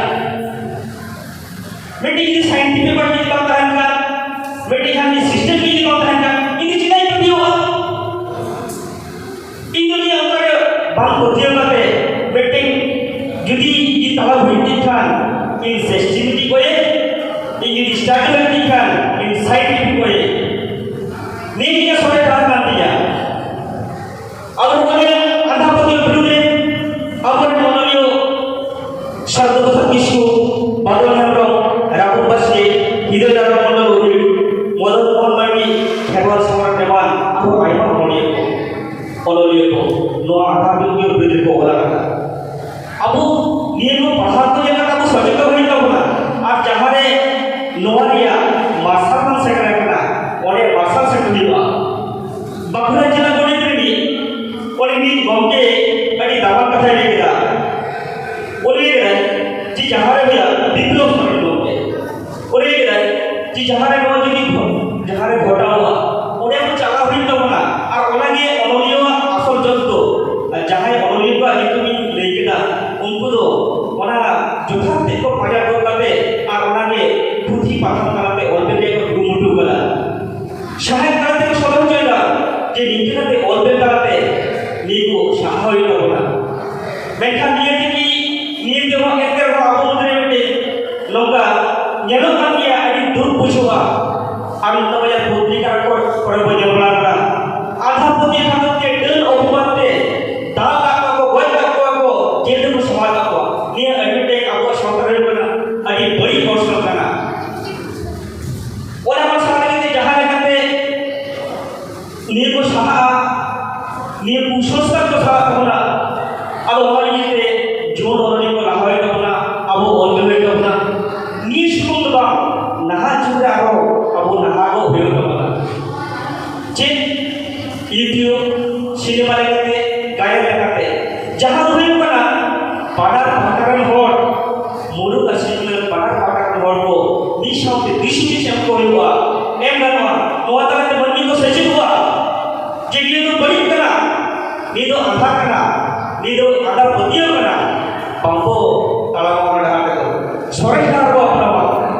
ᱢᱤᱫᱴᱤᱡ ᱡᱩᱫᱤ ᱥᱟᱭᱮᱱᱴᱤᱯᱷᱤᱠ ᱵᱟᱝ ᱡᱩᱫᱤ ᱵᱟᱝ ᱛᱟᱦᱮᱱ ᱠᱷᱟᱱ, ᱢᱤᱫᱴᱤᱡ ᱡᱟᱦᱟᱸ ᱡᱩᱫᱤ ᱥᱤᱥᱴᱮᱢ ᱡᱩᱫᱤ ᱵᱟᱝ ᱛᱟᱦᱮᱱ ᱠᱷᱟᱱ, ᱤᱧ ᱫᱚ ᱪᱮᱫᱟᱜ ᱤᱧ ᱯᱟᱹᱛᱭᱟᱹᱣᱟ? ᱤᱧ ᱫᱚ ᱱᱤᱭᱟᱹ ᱚᱱᱠᱟᱨᱮ ᱵᱟᱝ ᱯᱟᱹᱛᱭᱟᱹᱣ ᱠᱟᱛᱮ ᱢᱤᱫᱴᱮᱱ ᱡᱩᱫᱤ ᱤᱧ ᱛᱟᱲᱟᱢ ᱦᱩᱭᱩᱜ ᱛᱤᱧ ᱠᱷᱟᱱ, ᱤᱧ ᱥᱤᱥᱴᱮᱢᱮᱴᱤᱠ ᱚᱭᱮ, ᱤᱧ ᱡᱩᱫᱤ ᱥᱴᱟᱰᱤ ᱦᱩᱭᱩᱜ ᱛᱤᱧ ᱠᱷᱟᱱ, ᱤᱧ ᱥᱟᱭᱮᱱᱴᱤᱯᱷᱤᱠ ᱚᱭᱮ, ᱱᱤᱭᱟᱹ ᱜᱮ ᱥᱚᱨᱮᱥ ᱰᱟᱦᱟᱨ ᱠᱟᱱ ᱛᱤᱧᱟ᱾ ᱟᱵᱚ ᱱᱚᱜᱼᱚᱭ ᱟᱸᱫᱷᱟ ᱯᱟᱹᱛᱭᱟᱹᱣ ᱵᱤᱨᱩᱫᱷ ᱨᱮ ᱟᱵᱚᱨᱮᱱ ᱚᱱᱚᱞᱤᱭᱟᱹ ᱥᱟᱨᱫᱩ ᱯᱨᱚᱥᱟᱫᱽ ᱠᱤᱥᱠᱩ, ᱵᱟᱫᱚᱞ ᱦᱮᱢᱵᱨᱚᱢ, ᱨᱟᱦᱩᱞ ᱵᱟᱥᱠᱮ, ᱦᱤᱨᱟᱹ ᱨᱟᱢ ᱢᱚᱱᱰᱚᱞ ᱩᱨᱤ, ᱢᱚᱫᱚᱱ ᱢᱳᱦᱚᱱ ᱢᱟᱨᱰᱤ, ᱠᱷᱮᱨᱣᱟᱞ ᱥᱚᱢᱨᱟᱴ ᱮᱢᱟᱱ ᱟᱨᱦᱚᱸ ᱟᱭᱢᱟ ᱚᱱᱚᱞᱤᱭᱟᱹ ᱠᱚ, ᱚᱱᱚᱞᱤᱭᱟᱹ ᱠᱚ ᱱᱚᱣᱟ ᱟᱸᱫᱷᱟ ᱯᱟᱹᱛᱭᱟᱹᱣ ᱵᱤᱨᱩᱫᱷ ᱨᱮᱠᱚ ᱚᱞ ᱟᱠᱟᱫᱟ᱾ ᱟᱵᱚ ᱱᱤᱭᱟᱹ ᱠᱚ ᱯᱟᱲᱦᱟᱣ ᱠᱚ ᱧᱮᱞ ᱠᱟᱛᱮ ᱟᱵᱚ ᱥᱚᱪᱮᱛᱚᱱ ᱦᱩᱭᱩᱜ ᱛᱟᱵᱚᱱᱟ᱾ ᱟᱨ ᱡᱟᱦᱟᱸ ᱨᱮ ᱱᱚᱣᱟ ᱨᱮᱭᱟᱜ ᱢᱟᱨᱥᱟᱞ ᱵᱟᱝ ᱥᱮᱴᱮᱨ ᱟᱠᱟᱱᱟ, ᱚᱸᱰᱮ ᱢᱟᱨᱥᱟᱞ ᱥᱮᱴᱮᱨ ᱦᱩᱭᱩᱜᱼᱟ᱾ ᱵᱟᱸᱠᱩᱲᱟ ᱡᱮᱞᱟ ᱜᱚᱰᱮᱛ ᱨᱤᱱᱤᱡ ᱩᱱᱤ ᱢᱤᱫ ᱜᱚᱢᱠᱮ ᱟᱹᱰᱤ ᱫᱟᱢᱟᱱ ᱠᱟᱛᱷᱟᱭ ᱞᱟᱹᱭ ᱠᱮᱫᱟ᱾ ᱩᱱᱤ ᱞᱟᱹᱭ ᱠᱮᱫᱟᱭ ᱡᱮ ᱡᱟᱦᱟᱸ ᱨᱮ ᱦᱩᱭᱩᱜᱼᱟ ᱵᱤᱯᱞᱚᱵ ᱥᱚᱨᱮᱱ ᱜᱚᱢᱠᱮ, ᱩᱱᱤ ᱞᱟᱹᱭ ᱠᱮᱫᱟᱭ ᱡᱮ ᱡᱟᱦᱟᱸ ᱨᱮ ᱱᱚᱣᱟ ᱡᱩᱫᱤ ᱜᱷᱚ-, ᱡᱟᱦᱟᱸ ᱨᱮ ᱜᱷᱚᱴᱟᱣᱟ, ᱚᱸᱰᱮ ᱦᱚᱸ ᱪᱟᱞᱟᱣ ᱦᱩᱭᱩᱜ ᱛᱟᱵᱚᱱᱟ᱾ ᱟᱨ ᱚᱱᱟᱜᱮ ᱚᱱᱚᱞᱤᱭᱟᱹᱣᱟᱜ ᱟᱥᱚᱞ ᱡᱚᱥ ᱫᱚ᱾ ᱟᱨ ᱡᱟᱦᱟᱸᱭ ᱚᱱᱚᱞᱤᱭᱟᱹ ᱠᱚᱣᱟᱜ ᱧᱩᱛᱩᱢ ᱤᱧ ᱞᱟᱹᱭ ᱠᱮᱫᱟ, ᱩᱱᱠᱩ ᱫᱚ ᱚᱱᱟ ᱡᱚᱛᱷᱟᱛ ᱛᱮᱫ ᱠᱚ ᱯᱟᱸᱡᱟ ᱩᱰᱩᱠ ᱠᱟᱛᱮ ᱟᱨ ᱚᱱᱟᱜᱮ ᱯᱩᱛᱷᱤ ᱯᱟᱛᱷᱟᱢ ᱛᱟᱞᱟᱛᱮ ᱚᱞ ᱠᱟᱛᱮ ᱠᱚ ᱠᱩᱨᱩᱢᱩᱴᱩ ᱠᱟᱫᱟ᱾ ᱥᱟᱶᱦᱮᱫ ᱛᱟᱞᱟ ᱛᱮᱠᱚ ᱥᱚᱫᱚᱨ ᱦᱚᱪᱚᱭᱮᱫᱟ ᱡᱮ ᱱᱤᱝᱠᱟᱹ ᱠᱟᱛᱮ ᱚᱞ ᱵᱮᱞ ᱛᱟᱞᱟᱛᱮ ᱱᱤᱭᱟᱹ ᱠᱚ ᱥᱟᱦᱟ ᱦᱩᱭᱩᱜ ᱛᱟᱵᱚᱱᱟ᱾ ᱢᱮᱱᱠᱷᱟᱱ ᱱᱤᱭᱟᱹ ᱛᱮᱜᱮ, ᱱᱤᱭᱟᱹ ᱛᱮᱦᱚᱸ ᱮᱱᱛᱮ ᱨᱮᱦᱚᱸ ᱟᱵᱚ ᱢᱩᱫᱽᱨᱮ ᱢᱤᱫᱴᱮᱱ ᱱᱚᱝᱠᱟ ᱧᱮᱞᱚᱜ ᱠᱟᱱ ᱜᱮᱭᱟ, ᱟᱹᱰᱤ ᱫᱩᱠ ᱵᱩᱡᱷᱟᱹᱜᱼᱟ᱾ ᱟᱨ ᱱᱚᱝᱠᱟ ᱵᱟᱡᱟᱨ ᱯᱚᱛᱨᱤᱠᱟ ᱠᱚ, ᱠᱚᱨᱮ ᱵᱚᱱ ᱧᱮᱞ ᱵᱟᱲᱟ ᱠᱟᱱᱟ, ᱟᱸᱫᱷᱟ ᱯᱟᱹᱛᱭᱟᱹᱣ ᱠᱷᱟᱹᱛᱤᱨ ᱛᱮ ᱰᱟᱹᱱ ᱚᱯᱚᱵᱟᱫ ᱛᱮ ᱫᱟᱞ ᱠᱟᱜ ᱠᱚᱣᱟ ᱠᱚ, ᱜᱚᱡ ᱠᱟᱜ ᱠᱚᱣᱟ ᱠᱚ, ᱡᱮᱞ ᱨᱮᱠᱚ ᱥᱟᱢᱵᱟᱣ ᱠᱟᱜ ᱠᱚᱣᱟ᱾ ᱱᱤᱭᱟᱹ ᱟᱹᱰᱤ ᱢᱤᱫᱴᱮᱱ ᱟᱵᱚᱣᱟᱜ ᱥᱟᱶᱛᱟ ᱨᱮ ᱦᱩᱭᱩᱜ ᱠᱟᱱᱟ, ᱟᱹᱰᱤ ᱵᱟᱹᱲᱤᱡ ᱚᱨᱥᱚᱝ ᱠᱟᱱᱟ᱾ ᱚᱱᱟ ᱠᱚ ᱥᱟᱶ ᱞᱟᱹᱜᱤᱫ ᱛᱮ ᱡᱟᱦᱟᱸ ᱞᱮᱠᱟᱛᱮ ᱱᱤᱭᱟᱹ ᱠᱚ ᱥᱟᱦᱟᱜᱼᱟ, ᱱᱤᱭᱟᱹ ᱠᱩᱥᱚᱝᱥᱠᱟᱨ ᱠᱚ ᱥᱟᱦᱟᱜ ᱛᱟᱵᱚᱱᱟ, ᱟᱫᱚ ᱚᱱᱟ ᱞᱟᱹᱜᱤᱫ ᱛᱮ ᱡᱩᱣᱟᱹᱱ ᱚᱱᱚᱞᱤᱭᱟᱹ ᱠᱚ ᱞᱟᱦᱟ ᱦᱩᱭᱩᱜ ᱛᱟᱵᱚᱱᱟ, ᱟᱵᱚ ᱚᱞ ᱦᱩᱭᱩᱜ ᱛᱟᱵᱚᱱᱟ᱾ ᱱᱤᱭᱟᱹ ᱥᱩᱢᱩᱝ ᱫᱚ ᱵᱟᱝ, ᱱᱟᱦᱟᱜ ᱡᱩᱜᱽ ᱨᱮ ᱟᱨᱦᱚᱸ ᱟᱵᱚ ᱱᱟᱦᱟᱜᱚᱜ ᱦᱩᱭᱩᱜ ᱛᱟᱵᱚᱱᱟ᱾ ᱪᱮᱫ? YouTube, ᱥᱤᱱᱮᱢᱟ ᱞᱮᱠᱟᱛᱮ, ᱜᱟᱭᱟᱱ ᱞᱮᱠᱟᱛᱮ, ᱡᱟᱦᱟᱸ ᱫᱚ ᱦᱩᱭᱩᱜ ᱠᱟᱱᱟ ᱵᱟᱱᱟᱨ ᱯᱟᱦᱴᱟ ᱨᱮᱱ ᱦᱚᱲ, ᱢᱩᱞᱩᱠ ᱟᱨ ᱥᱤᱠᱱᱟᱹᱛ ᱵᱟᱱᱟᱨ ᱯᱟᱦᱴᱟ ᱨᱮᱱ ᱦᱚᱲ ᱠᱚ ᱢᱤᱫ ᱥᱟᱶᱛᱮ ᱫᱤᱥ ᱦᱩᱫᱤᱥ ᱮᱢ ᱠᱚ ᱦᱩᱭᱩᱜᱼᱟ, ᱮᱢ ᱜᱟᱱᱚᱜᱼᱟ᱾ ᱱᱚᱣᱟ ᱛᱟᱞᱟᱛᱮ ᱢᱟᱹᱱᱢᱤ ᱠᱚ ᱥᱮᱪᱮᱫᱚᱜᱼᱟ ᱡᱮ ᱱᱤᱭᱟᱹ ᱫᱚ ᱵᱟᱹᱲᱤᱡ ᱠᱟᱱᱟ, ᱱᱤᱭᱟᱹ ᱫᱚ ᱟᱸᱫᱷᱟ ᱠᱟᱱᱟ, ᱱᱤᱭᱟᱹ ᱫᱚ ᱟᱸᱫᱷᱟ ᱯᱟᱹᱛᱭᱟᱹᱣ ᱠᱟᱱᱟ᱾ ᱵᱟᱝᱠᱚ ᱛᱟᱲᱟᱢᱟ ᱚᱱᱟ ᱰᱟᱦᱟᱨ ᱛᱮᱫᱚ, ᱥᱚᱨᱮᱥ ᱰᱟᱦᱟᱨ ᱵᱚ ᱟᱯᱱᱟᱨᱟ᱾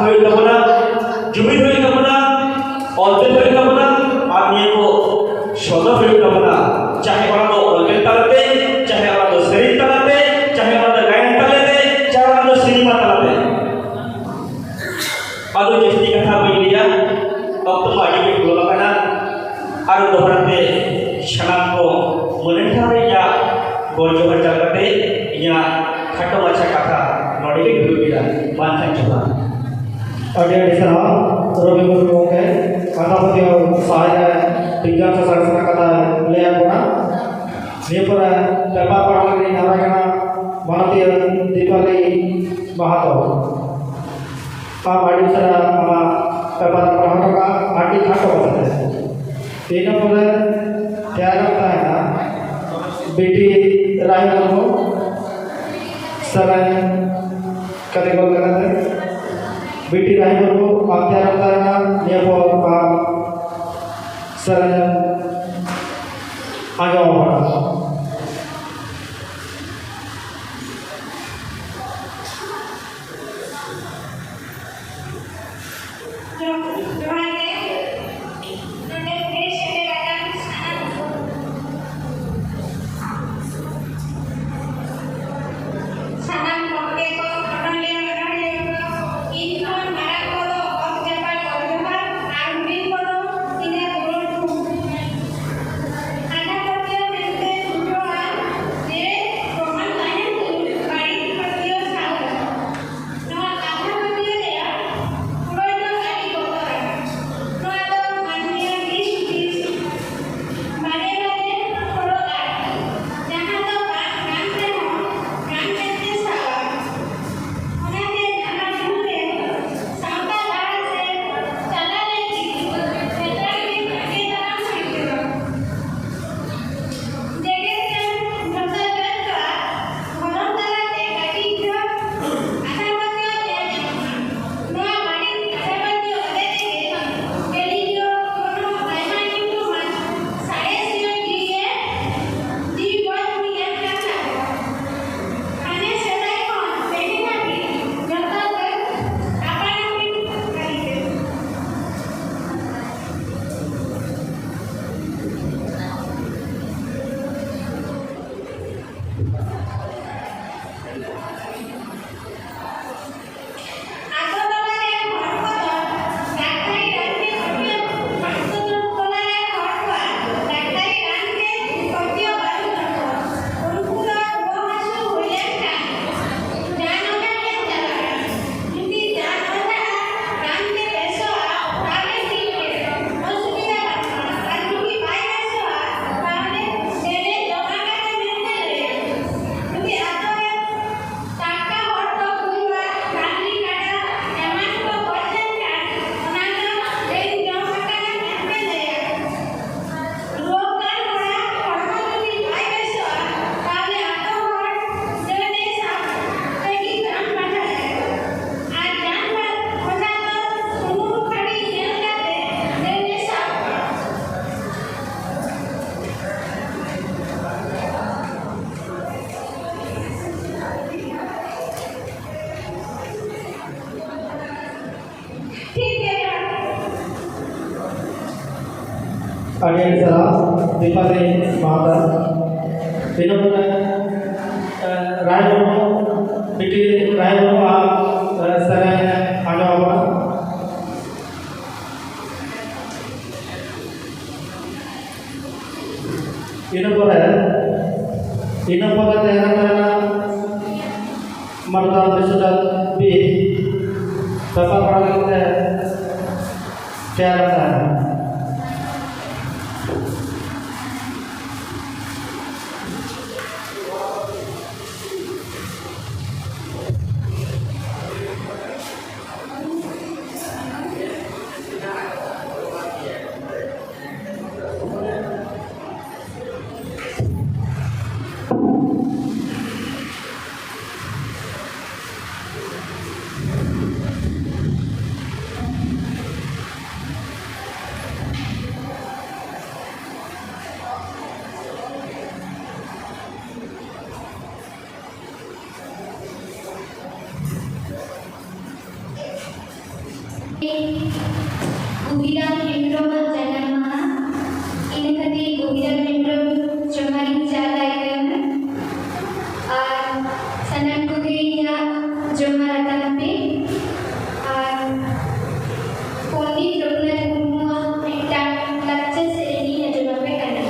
ᱦᱩᱭᱩᱜ ᱛᱟᱵᱚᱱᱟ, ᱡᱩᱢᱤᱫ ᱦᱩᱭᱩᱜ ᱛᱟᱵᱚᱱᱟ, ᱚᱞ ᱵᱮᱞ ᱦᱩᱭᱩᱜ ᱛᱟᱵᱚᱱᱟ, ᱟᱨ ᱱᱤᱭᱟᱹ ᱠᱚ ᱥᱚᱫᱚᱨ ᱦᱩᱭᱩᱜ ᱛᱟᱵᱚᱱᱟ᱾ ᱪᱟᱦᱮ ᱚᱱᱟ ᱫᱚ ᱚᱞ ᱵᱮᱞ ᱛᱟᱞᱟᱛᱮ, ᱪᱟᱦᱮ ᱚᱱᱟ ᱫᱚ ᱥᱮᱨᱮᱧ ᱛᱟᱞᱟᱛᱮ, ᱪᱟᱦᱮ ᱚᱱᱟ ᱫᱚ ᱜᱟᱭᱟᱱ ᱛᱟᱞᱟᱛᱮ, ᱪᱟᱦᱮ ᱚᱱᱟ ᱫᱚ ᱥᱤᱱᱮᱢᱟ ᱛᱟᱞᱟᱛᱮ᱾ ᱟᱫᱚ ᱡᱟᱹᱥᱛᱤ ᱠᱟᱛᱷᱟ ᱵᱟᱹᱧ ᱞᱟᱹᱭᱟ, ᱚᱠᱛᱚ ᱢᱟ ᱟᱹᱰᱤ ᱜᱮ ᱯᱚᱞᱚᱢ ᱟᱠᱟᱱᱟ᱾ ᱟᱨ ᱫᱚᱦᱲᱟ ᱛᱮ ᱥᱟᱱᱟᱢ ᱠᱚ ᱢᱟᱹᱱᱟᱱ ᱴᱷᱟᱶ ᱨᱮ ᱤᱧᱟᱹᱜ ᱜᱚᱰ ᱡᱚᱦᱟᱨ ᱪᱟᱞ ᱠᱟᱛᱮ ᱤᱧᱟᱹᱜ ᱠᱷᱟᱴᱚ ᱢᱟᱪᱷᱟ ᱠᱟᱛᱷᱟ ᱱᱚᱰᱮ ᱜᱮ ᱫᱩᱲᱩᱵ ᱮᱫᱟ᱾ ᱢᱟ ᱮᱱᱠᱷᱟᱱ ᱡᱚᱦᱟᱨ᱾ ᱟᱹᱰᱤ ᱟᱹᱰᱤ ᱥᱟᱨᱦᱟᱣ ᱨᱚᱵᱤ ᱢᱩᱨᱢᱩ ᱜᱚᱢᱠᱮ, ᱠᱟᱛᱷᱟ ᱯᱟᱹᱛᱭᱟᱹᱣ ᱥᱟᱦᱟᱭ ᱨᱮ ᱵᱤᱜᱽᱜᱟᱱ ᱥᱮ ᱥᱟᱬᱮᱥ ᱨᱮᱱᱟᱜ ᱠᱟᱛᱷᱟᱭ ᱞᱟᱹᱭ ᱟᱫ ᱵᱚᱱᱟ᱾ ᱱᱤᱭᱟᱹ ᱯᱚᱨᱮ ᱯᱮᱯᱟᱨ ᱯᱟᱲᱦᱟᱣ ᱞᱟᱹᱜᱤᱫ ᱤᱧ ᱱᱮᱦᱚᱨ ᱠᱟᱱᱟ ᱢᱟᱱᱚᱛᱤᱭᱟᱹ ᱫᱤᱯᱟᱞᱤ ᱢᱟᱦᱟᱛᱚ᱾ ᱟᱢ ᱟᱹᱰᱤ ᱩᱥᱟᱹᱨᱟ ᱟᱢᱟᱜ ᱯᱮᱯᱟᱨ ᱮᱢ ᱯᱟᱲᱦᱟᱣ ᱦᱚᱴᱚ ᱠᱟᱜᱼᱟ, ᱟᱹᱰᱤ ᱠᱷᱟᱴᱚ ᱢᱟᱪᱷᱟᱛᱮ᱾ ᱤᱱᱟᱹ ᱯᱚᱨᱮ ᱛᱮᱭᱟᱨᱚᱜ ᱛᱟᱦᱮᱱᱟ ᱵᱤᱴᱤ ᱨᱟᱭ ᱢᱩᱨᱢᱩ, ᱥᱮᱨᱮᱧ ᱠᱟᱛᱮ ᱜᱚᱞ ᱞᱮᱠᱟᱛᱮ᱾ ᱵᱤᱴᱤ ᱨᱟᱭ ᱢᱩᱨᱢᱩ, ᱟᱢ ᱛᱮᱭᱟᱨᱚᱜ ᱛᱟᱦᱮᱱᱟ, ᱱᱤᱭᱟᱹ ᱯᱚᱨ ᱟᱢ ᱥᱮᱨᱮᱧ ᱟᱸᱡᱚᱢ ᱟᱵᱚᱱᱟ᱾ ᱡᱚᱦᱟᱨ ᱜᱮ᱾ ᱱᱚᱰᱮ ᱯᱮ ᱥᱮᱴᱮᱨ ᱟᱠᱟᱱ ᱥᱟᱱᱟᱢ ᱠᱚ, ᱥᱟᱱᱟᱢ ᱜᱚᱢᱠᱮ ᱠᱚ, ᱚᱱᱚᱞᱤᱭᱟᱹ ᱚᱱᱚᱲᱦᱤᱭᱟᱹ ᱠᱚ, ᱤᱧ ᱠᱷᱚᱱ ᱢᱟᱨᱟᱝ ᱠᱚᱫᱚ ᱚᱛ ᱡᱟᱯᱟᱜ ᱜᱚᱰ ᱡᱚᱦᱟᱨ ᱟᱨ ᱦᱩᱰᱤᱧ ᱠᱚᱫᱚ ᱤᱧᱟᱹᱜ ᱫᱩᱞᱟᱹᱲ ᱛᱷᱩᱢ᱾ ᱟᱸᱫᱷᱟ ᱯᱟᱹᱛᱭᱟᱹᱣ ᱢᱮᱱᱛᱮ ᱵᱩᱡᱷᱟᱹᱜᱼᱟ ᱡᱮ ᱯᱨᱚᱢᱟᱱ ᱛᱟᱦᱮᱱ ᱛᱩᱞᱩᱡ ᱵᱟᱹᱲᱤᱡ ᱯᱟᱹᱛᱭᱟᱹᱣ ᱥᱟᱶ ᱨᱮᱦᱚᱸ᱾ ᱱᱚᱣᱟ ᱟᱸᱫᱷᱟ ᱯᱟᱹᱛᱭᱟᱹᱣ ᱨᱮᱭᱟᱜ ᱠᱩᱲᱟᱹᱭ ᱫᱚ ᱟᱹᱰᱤ ᱵᱚᱛᱚᱨᱟᱱᱟ᱾ ᱟᱹᱰᱤ ᱟᱹᱰᱤ ᱥᱟᱨᱦᱟᱣ ᱫᱤᱯᱟᱞᱤ ᱢᱟᱦᱟᱛᱟ᱾ ᱤᱱᱟᱹ ᱯᱚᱨᱮ, ᱮ, ᱨᱟᱭ ᱢᱩᱨᱢᱩ, ᱵᱤᱴᱤ ᱨᱟᱭ ᱢᱩᱨᱢᱩᱣᱟᱜ, ᱮ, ᱥᱮᱨᱮᱧ ᱟᱸᱡᱚᱢ ᱟᱵᱚᱱᱟ᱾ ᱤᱱᱟᱹ ᱯᱚᱨᱮ, ᱤᱱᱟᱹ ᱯᱚᱨᱮ ᱛᱟᱦᱮᱱᱟ, ᱛᱟᱦᱮᱱᱟ ᱢᱟᱨᱫᱟᱱ ᱵᱤᱥᱩᱫᱟᱛ ᱵᱤ, ᱵᱮᱯᱟᱨ ᱯᱟᱲᱟ ᱞᱟᱹᱜᱤᱫ ᱛᱮ ᱛᱮᱭᱟᱨ ᱟᱠᱟᱱᱟ᱾ ᱜᱩᱵᱤᱨᱟᱢ ᱦᱮᱢᱵᱨᱚᱢᱟᱜ ᱡᱟᱱᱟᱢ ᱢᱟᱦᱟ, ᱤᱱᱟᱹ ᱠᱷᱟᱹᱛᱤᱨ ᱜᱩᱵᱤᱨᱟᱢ ᱦᱮᱢᱵᱨᱚᱢ ᱡᱚᱢᱟᱨᱤᱧ ᱪᱟᱞ ᱟᱭ ᱠᱟᱱᱟ᱾ ᱟᱨ ᱥᱟᱱᱟᱢ ᱠᱚᱜᱮ ᱤᱧᱟᱹᱜ ᱡᱚᱢᱟᱨ ᱟᱛᱟᱝ ᱯᱮ᱾ ᱟᱨ ᱯᱚᱱᱰᱤᱛ ᱨᱚᱜᱷᱩᱱᱟᱛᱷ ᱢᱩᱨᱢᱩᱣᱟᱜ ᱢᱤᱫᱴᱟᱝ ᱞᱟᱠᱪᱟᱨ ᱥᱮᱨᱮᱧ ᱤᱧ ᱟᱸᱡᱚᱢ ᱟᱯᱮ ᱠᱟᱱᱟ᱾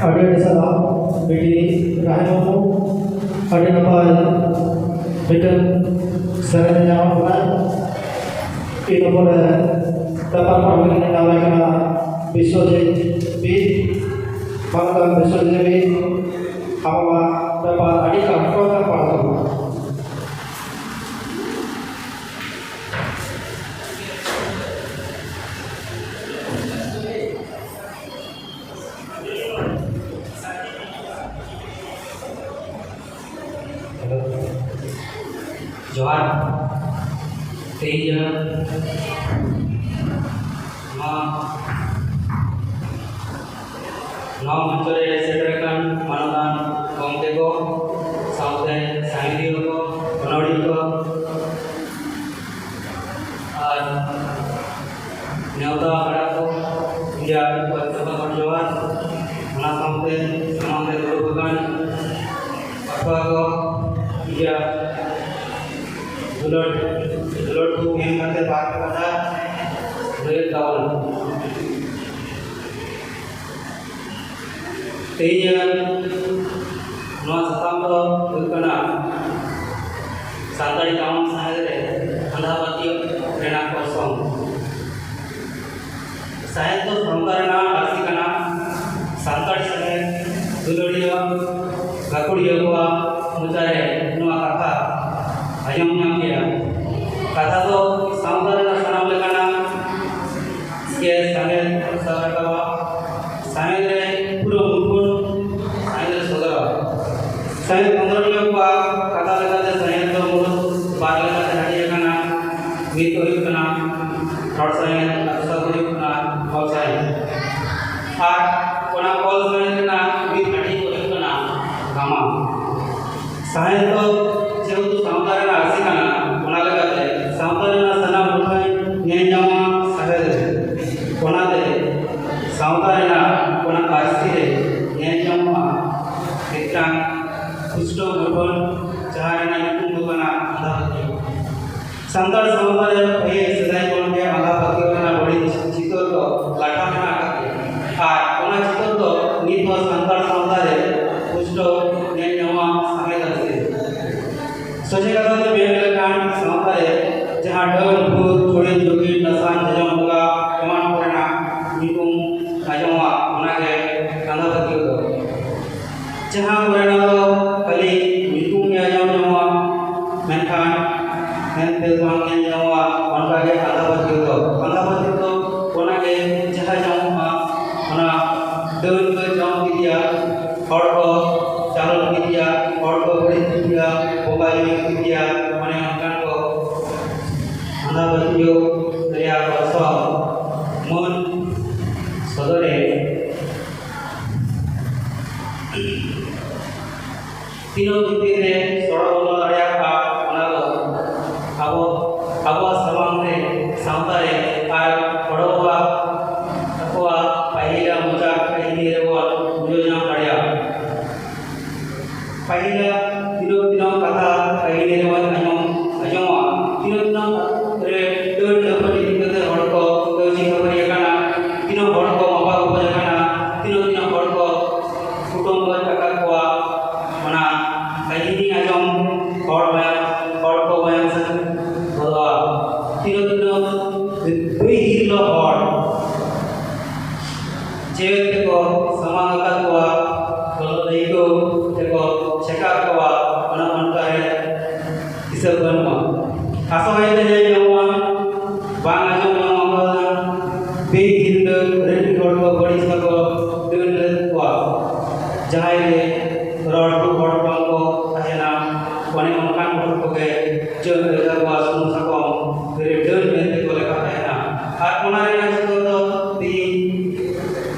ᱟᱹᱰᱤ ᱟᱹᱰᱤ ᱥᱟᱨᱦᱟᱣ ᱵᱤᱴᱤ ᱨᱟᱦᱮᱞ ᱢᱩᱨᱢᱩ, ᱟᱹᱰᱤ ᱱᱟᱯᱟᱭ ᱢᱤᱫᱴᱟᱝ ᱥᱮᱨᱮᱧ ᱧᱟᱢ ᱠᱟᱱᱟ᱾ ᱤᱱᱟᱹ ᱯᱚᱨᱮ ᱵᱮᱯᱟᱨ ᱯᱟᱲᱦᱟᱣ ᱞᱟᱹᱜᱤᱫ ᱱᱮᱣᱛᱟ ᱠᱟᱱᱟ ᱵᱤᱥᱣᱚᱡᱤᱛ ᱵᱤ, ᱵᱟᱝᱞᱟ ᱵᱤᱥᱣᱚᱡᱤᱛ ᱵᱤ, ᱟᱵᱚᱣᱟᱜ ᱵᱮᱯᱟᱨ ᱟᱹᱰᱤ ᱠᱟᱴᱠᱚ ᱯᱟᱲᱦᱟᱣ ᱛᱟᱵᱚᱱᱟ᱾ ᱡᱚᱦᱟᱨ᱾ ᱛᱮᱦᱮᱧ ᱱᱚᱣᱟ, ᱱᱚᱣᱟ ᱢᱚᱧᱪᱚ ᱨᱮ ᱥᱮᱴᱮᱨ ᱟᱠᱟᱱ ᱢᱟᱱᱚᱛᱟᱱ ᱜᱚᱢᱠᱮ ᱠᱚ, ᱥᱟᱶᱛᱮ ᱥᱟᱸᱜᱷᱟᱨᱤᱭᱟᱹ ᱠᱚ, ᱚᱱᱚᱲᱤᱭᱟᱹ ᱠᱚ, ᱟᱨ ᱱᱮᱣᱛᱟ ᱯᱮᱲᱟ ᱠᱚ, ᱤᱧᱟᱹᱜ ᱟᱹᱰᱤ ᱠᱚ ᱡᱚᱦᱟᱨ᱾ ᱚᱱᱟ ᱥᱟᱶᱛᱮ ᱥᱟᱢᱟᱝ ᱨᱮ ᱫᱩᱲᱩᱵ ᱟᱠᱟᱱ ᱯᱟᱹᱴᱷᱩᱣᱟᱹ ᱠᱚ, ᱤᱧᱟᱹᱜ ᱫᱩᱞᱟᱹᱲ, ᱫᱩᱞᱟᱹᱲ ᱠᱚ ᱢᱮᱱ ᱠᱟᱛᱮ ᱵᱟᱨ ᱠᱟᱛᱷᱟ ᱞᱟᱹᱭᱮᱫ ᱛᱟᱵᱚᱱᱟ᱾ ᱛᱮᱦᱮᱧᱟᱜ ᱱᱚᱣᱟ ᱥᱟᱛᱟᱢ ᱫᱚ ᱦᱩᱭᱩᱜ ᱠᱟᱱᱟ ᱥᱟᱱᱛᱟᱲᱤ ᱜᱟᱢᱟᱢ ᱥᱟᱶᱦᱮᱫ ᱨᱮ ᱟᱸᱫᱷᱟ ᱯᱟᱹᱛᱭᱟᱹᱣ ᱨᱮᱱᱟᱜ ᱚᱨᱥᱚᱝ᱾ ᱥᱟᱶᱦᱮᱫ ᱫᱚ ᱥᱟᱶᱛᱟ ᱨᱮᱱᱟᱜ ᱟᱹᱨᱥᱤ ᱠᱟᱱᱟ᱾ ᱥᱟᱱᱛᱟᱲᱤ ᱥᱟᱶᱦᱮᱫ ᱫᱩᱞᱟᱹᱲᱤᱭᱟᱹ ᱜᱟᱹᱠᱷᱩᱲᱤᱭᱟᱹ ᱠᱚᱣᱟᱜ ᱢᱚᱪᱟ ᱨᱮ ᱱᱚᱣᱟ ᱠᱟᱛᱷᱟ ᱟᱸᱡᱚᱢ ᱧᱟᱢ ᱜᱮᱭᱟ᱾ ᱠᱟᱛᱷᱟ ᱫᱚ ᱥᱟᱶᱛᱟ ᱨᱮᱱᱟᱜ ᱥᱟᱱᱟᱢ ᱞᱮᱠᱟᱱᱟᱜ ᱜᱮ ᱥᱟᱶᱦᱮᱫ ᱥᱟᱵ ᱨᱟᱠᱟᱵᱟ᱾ ᱥᱟᱶᱦᱮᱫ ᱨᱮ ᱯᱩᱨᱟᱹ ᱢᱩᱴᱷᱟᱹᱱ ᱥᱟᱶᱦᱮᱫ ᱨᱮ ᱥᱚᱫᱚᱨᱟ᱾ ᱥᱟᱶᱦᱮᱫ ᱠᱷᱚᱸᱫᱽᱨᱚᱱᱤᱭᱟᱹ ᱠᱚᱣᱟᱜ ᱠᱟᱛᱷᱟ ᱞᱮᱠᱟᱛᱮ ᱥᱟᱶᱦᱮᱫ ᱫᱚ ᱢᱩᱬᱩᱫ ᱵᱟᱨ ᱞᱮᱠᱟᱛᱮ ᱦᱟᱹᱴᱤᱧ ᱟᱠᱟᱱᱟ᱾ ᱢᱤᱫ ᱫᱚ ᱦᱩᱭᱩᱜ ᱠᱟᱱᱟ ᱨᱚᱲ ᱥᱟᱶᱦᱮᱫ ᱟᱨ ᱫᱚᱥᱟᱨ ᱫᱚ ᱦᱩᱭᱩᱜ ᱠᱟᱱᱟ ᱚᱞ ᱥᱟᱶᱦᱮᱫ᱾ ᱟᱨ ᱚᱱᱟ ᱚᱞ ᱥᱟᱶᱦᱮᱫ ᱨᱮᱱᱟᱜ ᱢᱤᱫ ᱦᱟᱹᱴᱤᱧ ᱫᱚ ᱦᱩᱭᱩᱜ ᱠᱟᱱᱟ ᱜᱟᱢᱟᱢ᱾ ᱥᱟᱶᱦᱮᱫ ᱫᱚ ᱡᱮᱦᱮᱛᱩ ᱥᱟᱶᱛᱟ ᱨᱮᱱᱟᱜ ᱟᱹᱨᱥᱤ ᱠᱟᱱᱟ, ᱚᱱᱟ ᱞᱮᱠᱟᱛᱮ ᱥᱟᱶᱛᱟ ᱨᱮᱱᱟᱜ ᱥᱟᱱᱟᱢ ᱢᱩᱴᱷᱟᱹᱱ ᱧᱮᱞ ᱧᱟᱢᱚᱜᱼᱟ ᱥᱟᱶᱦᱮᱫ ᱨᱮ᱾ ᱚᱱᱟᱛᱮ ᱥᱟᱶᱛᱟ ᱨᱮᱱᱟᱜ ᱚᱱᱟ ᱟᱹᱨᱥᱤ ᱨᱮ ᱧᱮᱞ ᱧᱟᱢᱚᱜᱼᱟ ᱢᱤᱫᱴᱟᱝ ᱯᱩᱥᱴᱟᱹᱣ ᱜᱚᱴᱷᱚᱱ, ᱡᱟᱦᱟᱸ ᱨᱮᱱᱟᱜ ᱧᱩᱛᱩᱢ ᱫᱚ ᱠᱟᱱᱟ ᱟᱸᱫᱷᱟ ᱯᱟᱹᱛᱭᱟᱹᱣ᱾ ᱥᱟᱱᱛᱟᱲ ᱥᱟᱶᱛᱟ ᱨᱮ ᱯᱟᱹᱦᱤᱞ ᱥᱮᱫᱟᱭ ᱠᱷᱚᱱ ᱜᱮ ᱟᱸᱫᱷᱟ ᱯᱟᱹᱛᱭᱟᱹᱣ ᱨᱮᱱᱟᱜ ᱵᱟᱹᱲᱤᱡ ᱪᱤᱛᱟᱹᱨ ᱫᱚ ᱞᱟᱴᱷᱟ ᱢᱮᱱᱟᱜ ᱟᱠᱟᱫ ᱜᱮᱭᱟ, ᱟᱨ ᱚᱱᱟ ᱪᱤᱛᱟᱹᱨ ᱫᱚ ᱱᱤᱛ ᱦᱚᱸ ᱥᱚᱡᱷᱮ ᱠᱟᱛᱷᱟ ᱛᱮ ᱢᱮᱱ ᱞᱮᱠᱷᱟᱱ, ᱥᱟᱶᱛᱟ ᱨᱮ ᱡᱟᱦᱟᱸ ᱰᱟᱹᱱ, ᱵᱷᱩᱛ, ᱪᱩᱲᱤᱱ, ᱡᱳᱜᱤᱱ, ᱱᱟᱥᱟᱱ, ᱡᱚᱡᱚᱢ ᱵᱚᱸᱜᱟ ᱮᱢᱟᱱ ᱠᱚᱨᱮᱱᱟᱜ ᱧᱩᱛᱩᱢ ᱟᱸᱡᱚᱢᱚᱜᱼᱟ, ᱚᱱᱟᱜᱮ ᱟᱸᱫᱷᱟ ᱯᱟᱹᱛᱭᱟᱹᱣ ᱫᱚ᱾ ᱡᱟᱦᱟᱸ ᱠᱚᱨᱮᱱᱟᱜ ᱫᱚ ᱠᱷᱟᱹᱞᱤ ᱧᱩᱛᱩᱢ ᱜᱮ ᱟᱸᱡᱚᱢ ᱧᱟᱢᱚᱜᱼᱟ, ᱢᱮᱱᱠᱷᱟᱱ ᱢᱮᱱᱛᱮ ᱵᱟᱝ ᱧᱮᱞ ᱧᱟᱢᱚᱜᱼᱟ, ᱚᱱᱠᱟᱜᱮ ᱟᱸᱫᱷᱟ ᱯᱟᱹᱛᱭᱟᱹᱣ ᱫᱚ᱾ ᱟᱸᱫᱷᱟ ᱯᱟᱹᱛᱭᱟᱹᱣ ᱫᱚ ᱚᱱᱟᱜᱮ, ᱡᱟᱦᱟᱸ ᱧᱟᱢᱚᱜᱼᱟ, ᱚᱱᱟ ᱰᱟᱹᱱ ᱠᱚ ᱡᱚᱢ ᱠᱮᱫᱮᱭᱟ, ᱦᱚᱲ ᱠᱚ ᱪᱟᱞᱚᱱ ᱠᱮᱫᱮᱭᱟ, ᱦᱚᱲ ᱠᱚ ᱵᱟᱹᱲᱤᱡ ᱠᱮᱫᱮᱭᱟ, ᱵᱚᱸᱜᱟ ᱧᱩ ᱠᱮᱫᱮᱭᱟ, ᱢᱟᱱᱮ ᱚᱱᱠᱟᱱ ᱠᱚ ᱟᱸᱫᱷᱟ ᱯᱟᱹᱛᱭᱟᱹᱣ ᱨᱮᱭᱟᱜ ᱚᱨᱥᱚᱝ ᱢᱟᱹᱱ ᱥᱚᱫᱚᱨᱮ᱾ ᱛᱤᱱᱟᱹᱜ ᱵᱷᱤᱛᱤᱨ ᱨᱮ ᱥᱚᱲᱚ ᱵᱚᱞᱚ ᱫᱟᱲᱮᱭᱟᱜᱼᱟ, ᱚᱱᱟ ᱫᱚ ᱟᱵᱚ, ᱟᱵᱚᱣᱟᱜ ᱥᱟᱢᱟᱝ ᱨᱮ, ᱥᱟᱶᱛᱟ ᱨᱮ ᱟᱨ ᱦᱚᱲ ᱠᱚᱣᱟᱜ, ᱟᱠᱚᱣᱟᱜ ᱯᱟᱹᱦᱤᱞᱟᱜ ᱢᱚᱪᱟ ᱠᱟᱹᱦᱱᱤ ᱨᱮᱵᱚᱱ ᱵᱩᱡᱷᱟᱹᱣ ᱧᱟᱢ ᱫᱟᱲᱮᱭᱟᱜᱼᱟ᱾ ᱯᱟᱹᱦᱤᱞᱟᱜ ᱛᱤᱱᱟᱹᱜ ᱛᱤᱱᱟᱹᱜ ᱠᱟᱛᱷᱟ ᱠᱟᱹᱦᱱᱤ ᱨᱮᱵᱚᱱ ᱟᱸᱡᱚᱢ, ᱟᱸᱡᱚᱢᱚᱜᱼᱟ, ᱛᱤᱱᱟᱹᱜ ᱛᱤᱱᱟᱹᱜ ᱨᱮ ᱰᱟᱹᱱ ᱰᱟᱹᱯᱟᱹᱱ ᱤᱫᱤ ᱠᱟᱛᱮ ᱦᱚᱲ ᱠᱚ ᱠᱟᱹᱣᱡᱤ ᱠᱷᱟᱹᱯᱟᱹᱨᱤ ᱟᱠᱟᱱᱟ, ᱛᱤᱱᱟᱹᱜ ᱦᱚᱲ ᱠᱚ ᱢᱟᱯᱟ ᱜᱚᱯᱚᱡ ᱟᱠᱟᱱᱟ, ᱛᱤᱱᱟᱹᱜ ᱛᱤᱱᱟᱹᱜ ᱦᱚᱲ ᱠᱚ ᱠᱩᱴᱟᱹᱢ ᱜᱚᱡ ᱟᱠᱟᱫ ᱠᱚᱣᱟ, ᱚᱱᱟ ᱠᱟᱹᱦᱱᱤ ᱟᱸᱡᱚᱢ ᱦᱚᱲ ᱢᱟᱭᱟᱢ, ᱦᱚᱲ ᱠᱚ ᱢᱟᱭᱟᱢ ᱥᱟᱹᱛ ᱜᱚᱫᱚᱜᱼᱟ᱾ ᱛᱤᱱᱟᱹᱜ ᱛᱤᱱᱟᱹᱜ ᱫᱟᱹᱭ ᱦᱤᱨᱞᱟᱹ ᱦᱚᱲ ᱡᱮᱣᱮᱫ ᱛᱮᱠᱚ ᱥᱟᱢᱟᱝ ᱟᱠᱟᱫ ᱠᱚᱣᱟ, ᱞᱚᱞᱚ ᱟᱹᱭᱠᱟᱹᱣ ᱛᱮᱠᱚ ᱪᱮᱠᱟᱜ ᱠᱚᱣᱟ, ᱚᱱᱟ ᱚᱱᱠᱟ ᱨᱮ ᱦᱤᱥᱟᱹᱵ ᱵᱟᱹᱱᱩᱜᱼᱟ᱾ ᱟᱥᱚᱠᱟᱭᱛᱮ ᱧᱮᱞ ᱧᱟᱢᱚᱜᱼᱟ, ᱵᱟᱝ ᱟᱸᱡᱚᱢ ᱧᱟᱢᱚᱜ ᱠᱟᱱᱟ, ᱵᱤᱨ ᱦᱤᱨᱞᱟᱹ ᱨᱮᱱ ᱦᱚᱲ ᱠᱚ ᱵᱟᱹᱲᱤᱡ ᱛᱮᱠᱚ ᱰᱟᱹᱱ ᱞᱮᱫ ᱠᱚᱣᱟ, ᱡᱟᱦᱟᱸᱭ ᱨᱮ ᱨᱚᱲ ᱦᱚᱲ ᱵᱟᱝ ᱠᱚ ᱛᱟᱦᱮᱱᱟ, ᱚᱱᱮ ᱚᱱᱠᱟᱱ ᱦᱚᱲ ᱠᱚᱜᱮ ᱪᱟᱹᱛ ᱨᱮ ᱛᱟᱠᱚᱣᱟ ᱥᱩᱱᱩᱢ ᱥᱟᱠᱚᱢ ᱨᱮ ᱰᱟᱹᱱ ᱢᱮᱱᱛᱮ ᱠᱚ ᱞᱮᱠᱷᱟ ᱛᱟᱦᱮᱱᱟ᱾ ᱟᱨ ᱚᱱᱟ ᱨᱮᱱᱟᱜ ᱪᱤᱛᱟᱹᱨ ᱫᱚ ᱛᱮᱦᱮᱧ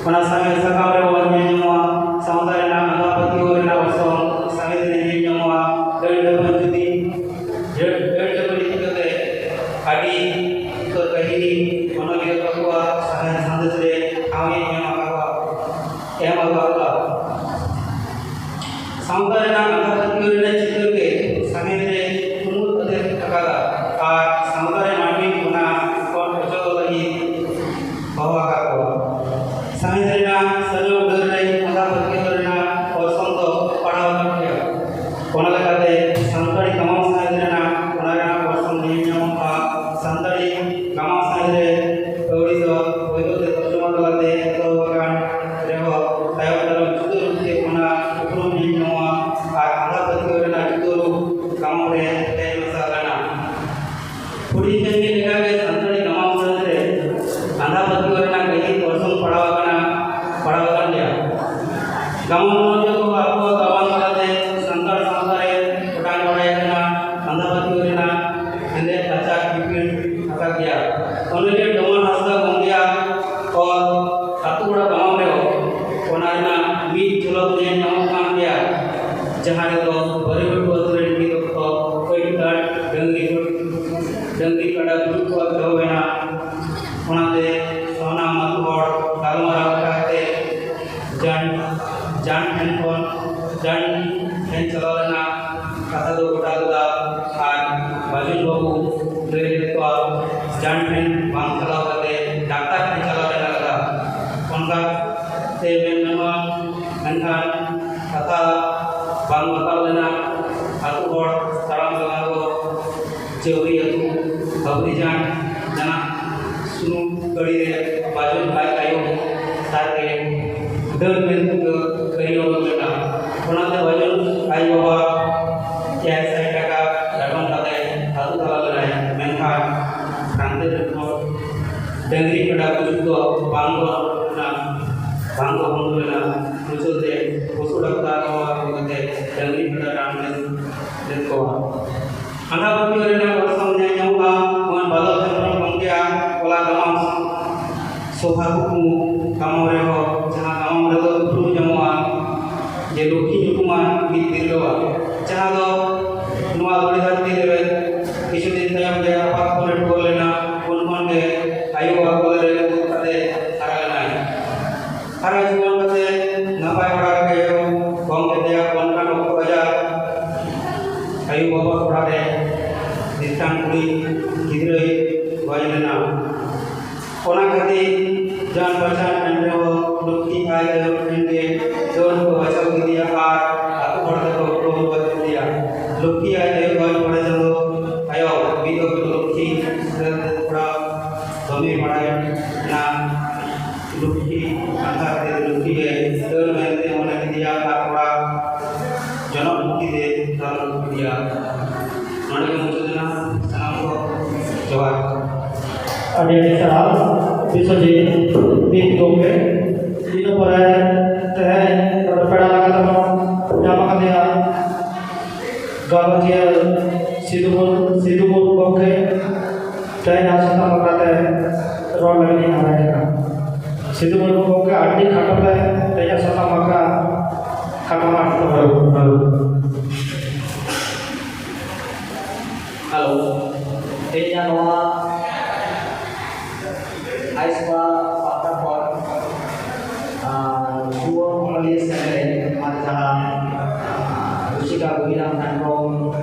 ᱚᱱᱟ ᱥᱟᱶᱦᱮᱫ ᱥᱟᱠᱟᱢ ᱨᱮ ᱵᱚᱱ ᱧᱮᱞ ᱧᱟᱢᱚᱜᱼᱟ᱾ ᱥᱟᱶᱛᱟ ᱨᱮᱱᱟᱜ ᱟᱸᱫᱷᱟ ᱯᱟᱹᱛᱭᱟᱹᱣ ᱨᱮᱱᱟᱜ ᱚᱨᱥᱚᱝ ᱥᱟᱶᱦᱮᱫ ᱨᱮ ᱧᱮᱞ ᱧᱟᱢᱚᱜᱼᱟ᱾ ᱰᱟᱹᱱ ᱰᱟᱹᱯᱟᱹᱱ ᱡᱩᱫᱤ, ᱰᱟᱹᱱ, ᱰᱟᱹᱱ ᱰᱟᱹᱯᱟᱹᱱ ᱤᱫᱤ ᱠᱟᱛᱮ ᱟᱹᱰᱤ ᱩᱛᱟᱹᱨ ᱠᱟᱹᱦᱱᱤ ᱚᱱᱚᱞᱤᱭᱟᱹ ᱠᱚᱣᱟᱜ ᱥᱟᱶᱦᱮᱫ ᱥᱟᱸᱫᱮᱥ ᱨᱮ ᱴᱷᱟᱶ ᱮ ᱧᱟᱢ ᱟᱠᱟᱫᱟ, ᱮᱢ ᱟᱠᱟᱫᱟ᱾ ᱥᱟᱶᱛᱟ ᱨᱮᱱᱟᱜ ᱟᱸᱫᱷᱟ ᱯᱟᱹᱛᱭᱟᱹᱣ ᱨᱮᱱᱟᱜ ᱪᱤᱛᱟᱹᱨ ᱜᱮ ᱥᱟᱶᱦᱮᱫ ᱨᱮ ᱩᱢᱩᱞ ᱠᱟᱛᱮ ᱟᱠᱟᱫᱟ ᱟᱨ ᱥᱟᱶᱛᱟ ᱨᱮ ᱢᱟᱹᱱᱢᱤ ᱚᱱᱟ ᱠᱷᱚᱱ ᱚᱪᱚᱜ ᱞᱟᱹᱜᱤᱫ ᱜᱚᱴᱟ ᱞᱮᱫᱟ ᱟᱨ ᱵᱟᱹᱡᱩᱱ ᱵᱟᱹᱵᱩ ᱞᱟᱹᱭ ᱞᱮᱫ ᱠᱚᱣᱟ ᱡᱟᱱ ᱴᱷᱮᱱ ᱵᱟᱝ ᱪᱟᱞᱟᱣ ᱠᱟᱛᱮ ᱰᱟᱠᱛᱟᱨ ᱴᱷᱮᱱ ᱪᱟᱞᱟᱣ ᱞᱮᱱᱟ ᱠᱟᱛᱷᱟ᱾ ᱚᱱᱠᱟ ᱛᱮ ᱢᱮᱱ ᱜᱟᱱᱚᱜᱼᱟ, ᱢᱮᱱᱠᱷᱟᱱ ᱠᱟᱛᱷᱟ ᱵᱟᱝ ᱵᱟᱛᱟᱣ ᱞᱮᱱᱟ᱾ ᱟᱹᱛᱩ ᱦᱚᱲ ᱛᱟᱲᱟᱢ ᱛᱟᱲᱟᱢ ᱠᱚ ᱪᱟᱹᱣᱨᱤ ᱟᱹᱛᱩ ᱵᱟᱵᱽᱨᱤ ᱡᱟᱱ ᱡᱟᱱᱟᱜ ᱥᱩᱱᱩᱢ ᱜᱟᱹᱰᱤ ᱨᱮ ᱵᱟᱡᱚᱱ ᱟᱡ ᱟᱭᱳ ᱥᱟᱶᱛᱮ ᱫᱟᱹᱲ ᱢᱮᱱ ᱠᱟᱹᱨᱤ ᱚᱰᱚᱠ ᱞᱮᱱᱟ᱾ ᱚᱱᱟᱛᱮ ᱵᱟᱡᱚᱱ ᱟᱡ ᱵᱟᱵᱟ ᱮᱭᱟᱭ ᱥᱟᱭ ᱴᱟᱠᱟ ᱰᱟᱰᱚᱢ ᱠᱟᱛᱮ ᱟᱹᱛᱩ ᱛᱟᱞᱟ ᱞᱮᱱᱟᱭ, ᱢᱮᱱᱠᱷᱟᱱ ᱥᱟᱱᱛᱮ ᱨᱮᱦᱚᱸ ᱰᱟᱹᱝᱨᱤ ᱠᱟᱰᱟ ᱜᱩᱡᱩᱜ ᱫᱚ ᱵᱟᱝ ᱫᱚ ᱞᱮᱱᱟ, ᱵᱟᱝ ᱫᱚ ᱵᱚᱱᱫᱚ ᱞᱮᱱᱟ᱾ ᱢᱩᱪᱟᱹᱫ ᱨᱮ ᱯᱚᱥᱩ ᱰᱟᱠᱛᱟᱨ ᱦᱚᱸ ᱟᱹᱜᱩ ᱠᱟᱛᱮ ᱰᱟᱹᱝᱨᱤ ᱠᱟᱰᱟ ᱨᱟᱱ ᱞᱮᱫ ᱠᱚᱣᱟ᱾ ᱟᱸᱫᱷᱟ ᱯᱟᱹᱛᱭᱟᱹᱣ ᱨᱮᱱᱟᱜ ᱚᱨᱥᱚᱝ ᱧᱮᱞ ᱧᱟᱢᱚᱜᱼᱟ᱾ ᱢᱟᱹᱱ ᱵᱟᱫᱚᱞ ᱦᱮᱢᱵᱨᱚᱢ ᱜᱚᱢᱠᱮᱭᱟᱜ ᱚᱞ ᱜᱟᱢᱟᱢ ᱥᱚᱵᱷᱟ ᱠᱩᱠᱢᱩ ᱜᱟᱢᱟᱢ ᱨᱮᱦᱚᱸ, ᱡᱟᱦᱟᱸ ᱜᱟᱢᱟᱢ ᱨᱮᱫᱚ ᱩᱯᱨᱩᱢ ᱧᱟᱢᱚᱜᱼᱟ ᱡᱮ ᱞᱚᱠᱠᱷᱤ ᱧᱩᱛᱩᱢᱟᱱ ᱢᱤᱫ ᱛᱤᱨᱞᱟᱹᱣᱟᱜ, ᱡᱟᱦᱟᱸ ᱫᱚ ᱱᱚᱣᱟ ᱫᱷᱩᱲᱤ ᱫᱷᱟᱹᱨᱛᱤ ᱨᱮ ᱠᱤᱪᱷᱩ ᱫᱤᱱ ᱛᱟᱭᱚᱢ ᱜᱮ ᱟᱯᱟᱛ ᱠᱷᱚᱱᱮ ᱴᱩᱣᱟᱹᱨ ᱞᱮᱱᱟ᱾ ᱩᱱ ᱠᱷᱚᱱ ᱜᱮ ᱟᱭᱳ ᱵᱟᱵᱟ ᱠᱚᱞᱮ ᱨᱮ ᱠᱟᱛᱮ ᱦᱟᱨᱟ ᱞᱮᱱᱟᱭ᱾ ᱦᱟᱨᱟ ᱡᱩᱣᱟᱹᱱ ᱠᱟᱛᱮ ᱱᱟᱯᱟᱭ ᱚᱲᱟᱜ ᱨᱮ ᱜᱚᱝ ᱠᱮᱫᱮᱭᱟ᱾ ᱚᱱᱠᱟᱱ ᱚᱠᱛᱚ ᱟᱡᱟᱜ ᱟᱭᱳ ᱵᱟᱵᱟ ᱚᱲᱟᱜ ᱨᱮ ᱢᱤᱫᱴᱟᱝ ᱠᱩᱲᱤ ᱜᱤᱫᱽᱨᱟᱹᱭ ᱜᱚᱡ ᱞᱮᱱᱟ᱾ ᱚᱱᱟ ᱠᱷᱟᱹᱛᱤᱨ ᱡᱟᱱ ᱵᱟᱪᱟᱱ ᱮᱱ ᱨᱮᱦᱚᱸ ᱞᱚᱠᱠᱷᱤ ᱟᱡ ᱟᱭᱳ ᱴᱷᱮᱱ ᱜᱮ ᱡᱟᱹᱱ ᱠᱚ ᱵᱟᱪᱟᱣ ᱠᱮᱫᱮᱭᱟ ᱟᱨ ᱟᱹᱛᱩ ᱦᱚᱲ ᱛᱮᱠᱚ ᱩᱯᱨᱩᱢ ᱜᱚᱡ ᱠᱮᱫᱮᱭᱟ᱾ ᱞᱚᱠᱠᱷᱤ ᱟᱡ ᱟᱭᱳ ᱜᱚᱡ ᱢᱚᱬᱮ ᱪᱟᱸᱫᱚ ᱛᱟᱭᱚᱢ ᱢᱤᱫ ᱚᱠᱛᱚ ᱞᱚᱠᱠᱷᱤ ᱥᱮ ᱠᱚᱲᱟ ᱫᱚᱢᱮ ᱵᱟᱲᱟᱭ ᱮᱱᱟ᱾ ᱞᱩᱠᱷᱤ ᱠᱟᱛᱷᱟ ᱛᱮ ᱞᱩᱠᱷᱤ ᱜᱮ ᱫᱟᱹᱲ ᱢᱮᱱᱛᱮ ᱢᱚᱱᱮ ᱠᱮᱫᱮᱭᱟ ᱟᱨ ᱠᱚᱲᱟ ᱡᱚᱱᱚᱜ ᱞᱩᱠᱷᱤ ᱛᱮ ᱫᱟᱞ ᱠᱮᱫᱮᱭᱟ᱾ ᱱᱚᱰᱮ ᱜᱮ ᱢᱩᱪᱟᱹᱫ ᱮᱱᱟ᱾ ᱥᱟᱱᱟᱢ ᱠᱚ ᱡᱚᱦᱟᱨ᱾ ᱟᱹᱰᱤ ᱟᱹᱰᱤ ᱥᱟᱨᱦᱟᱣ ᱵᱤᱥᱣᱚᱡᱤᱛ ᱵᱤᱫ ᱜᱚᱢᱠᱮ᱾ ᱤᱱᱟᱹ ᱯᱚᱨᱮ ᱛᱮᱦᱮᱧ ᱱᱚᱰᱮ ᱯᱮᱲᱟ ᱞᱮᱠᱟᱛᱮ ᱵᱚᱱ ᱧᱟᱢ ᱟᱠᱟᱫᱮᱭᱟ ᱜᱟᱞᱚᱪᱤᱭᱟᱹ ᱥᱤᱫᱩ ᱢᱩᱨᱢᱩ, ᱥᱤᱫᱩ ᱢᱩᱨᱢᱩ ᱜᱚᱢᱠᱮ᱾ ᱛᱮᱦᱮᱧᱟᱜ ᱥᱟᱛᱟᱢ ᱵᱟᱠᱷᱨᱟ ᱛᱮ ᱨᱚᱲ ᱞᱟᱹᱜᱤᱫ ᱤᱧ ᱱᱮᱦᱚᱨᱟᱭ ᱠᱟᱱᱟ᱾ ᱥᱤᱫᱩ ᱢᱩᱨᱢᱩ ᱜᱚᱢᱠᱮ, ᱟᱹᱰᱤ ᱠᱷᱟᱴᱚ ᱛᱮ ᱛᱮᱦᱮᱧᱟᱜ ᱥᱟᱛᱟᱢ ᱵᱟᱠᱷᱨᱟ ᱠᱟᱛᱷᱟ ᱢᱟ ᱦᱮᱞᱳ, ᱛᱮᱦᱮᱧᱟᱜ ᱱᱚᱣᱟ ᱟᱭᱥᱯᱟ ᱯᱟᱦᱴᱟ ᱠᱷᱚᱱ, ᱟᱨ ᱡᱩᱣᱟᱹᱱ ᱚᱱᱚᱞᱤᱭᱟᱹ ᱥᱮᱢᱞᱮᱫ ᱟᱨ ᱡᱟᱦᱟᱸ, ᱟᱨ ᱨᱩᱪᱤᱠᱟ ᱜᱩᱦᱤᱨᱟᱢ ᱦᱮᱢᱵᱨᱚᱢ,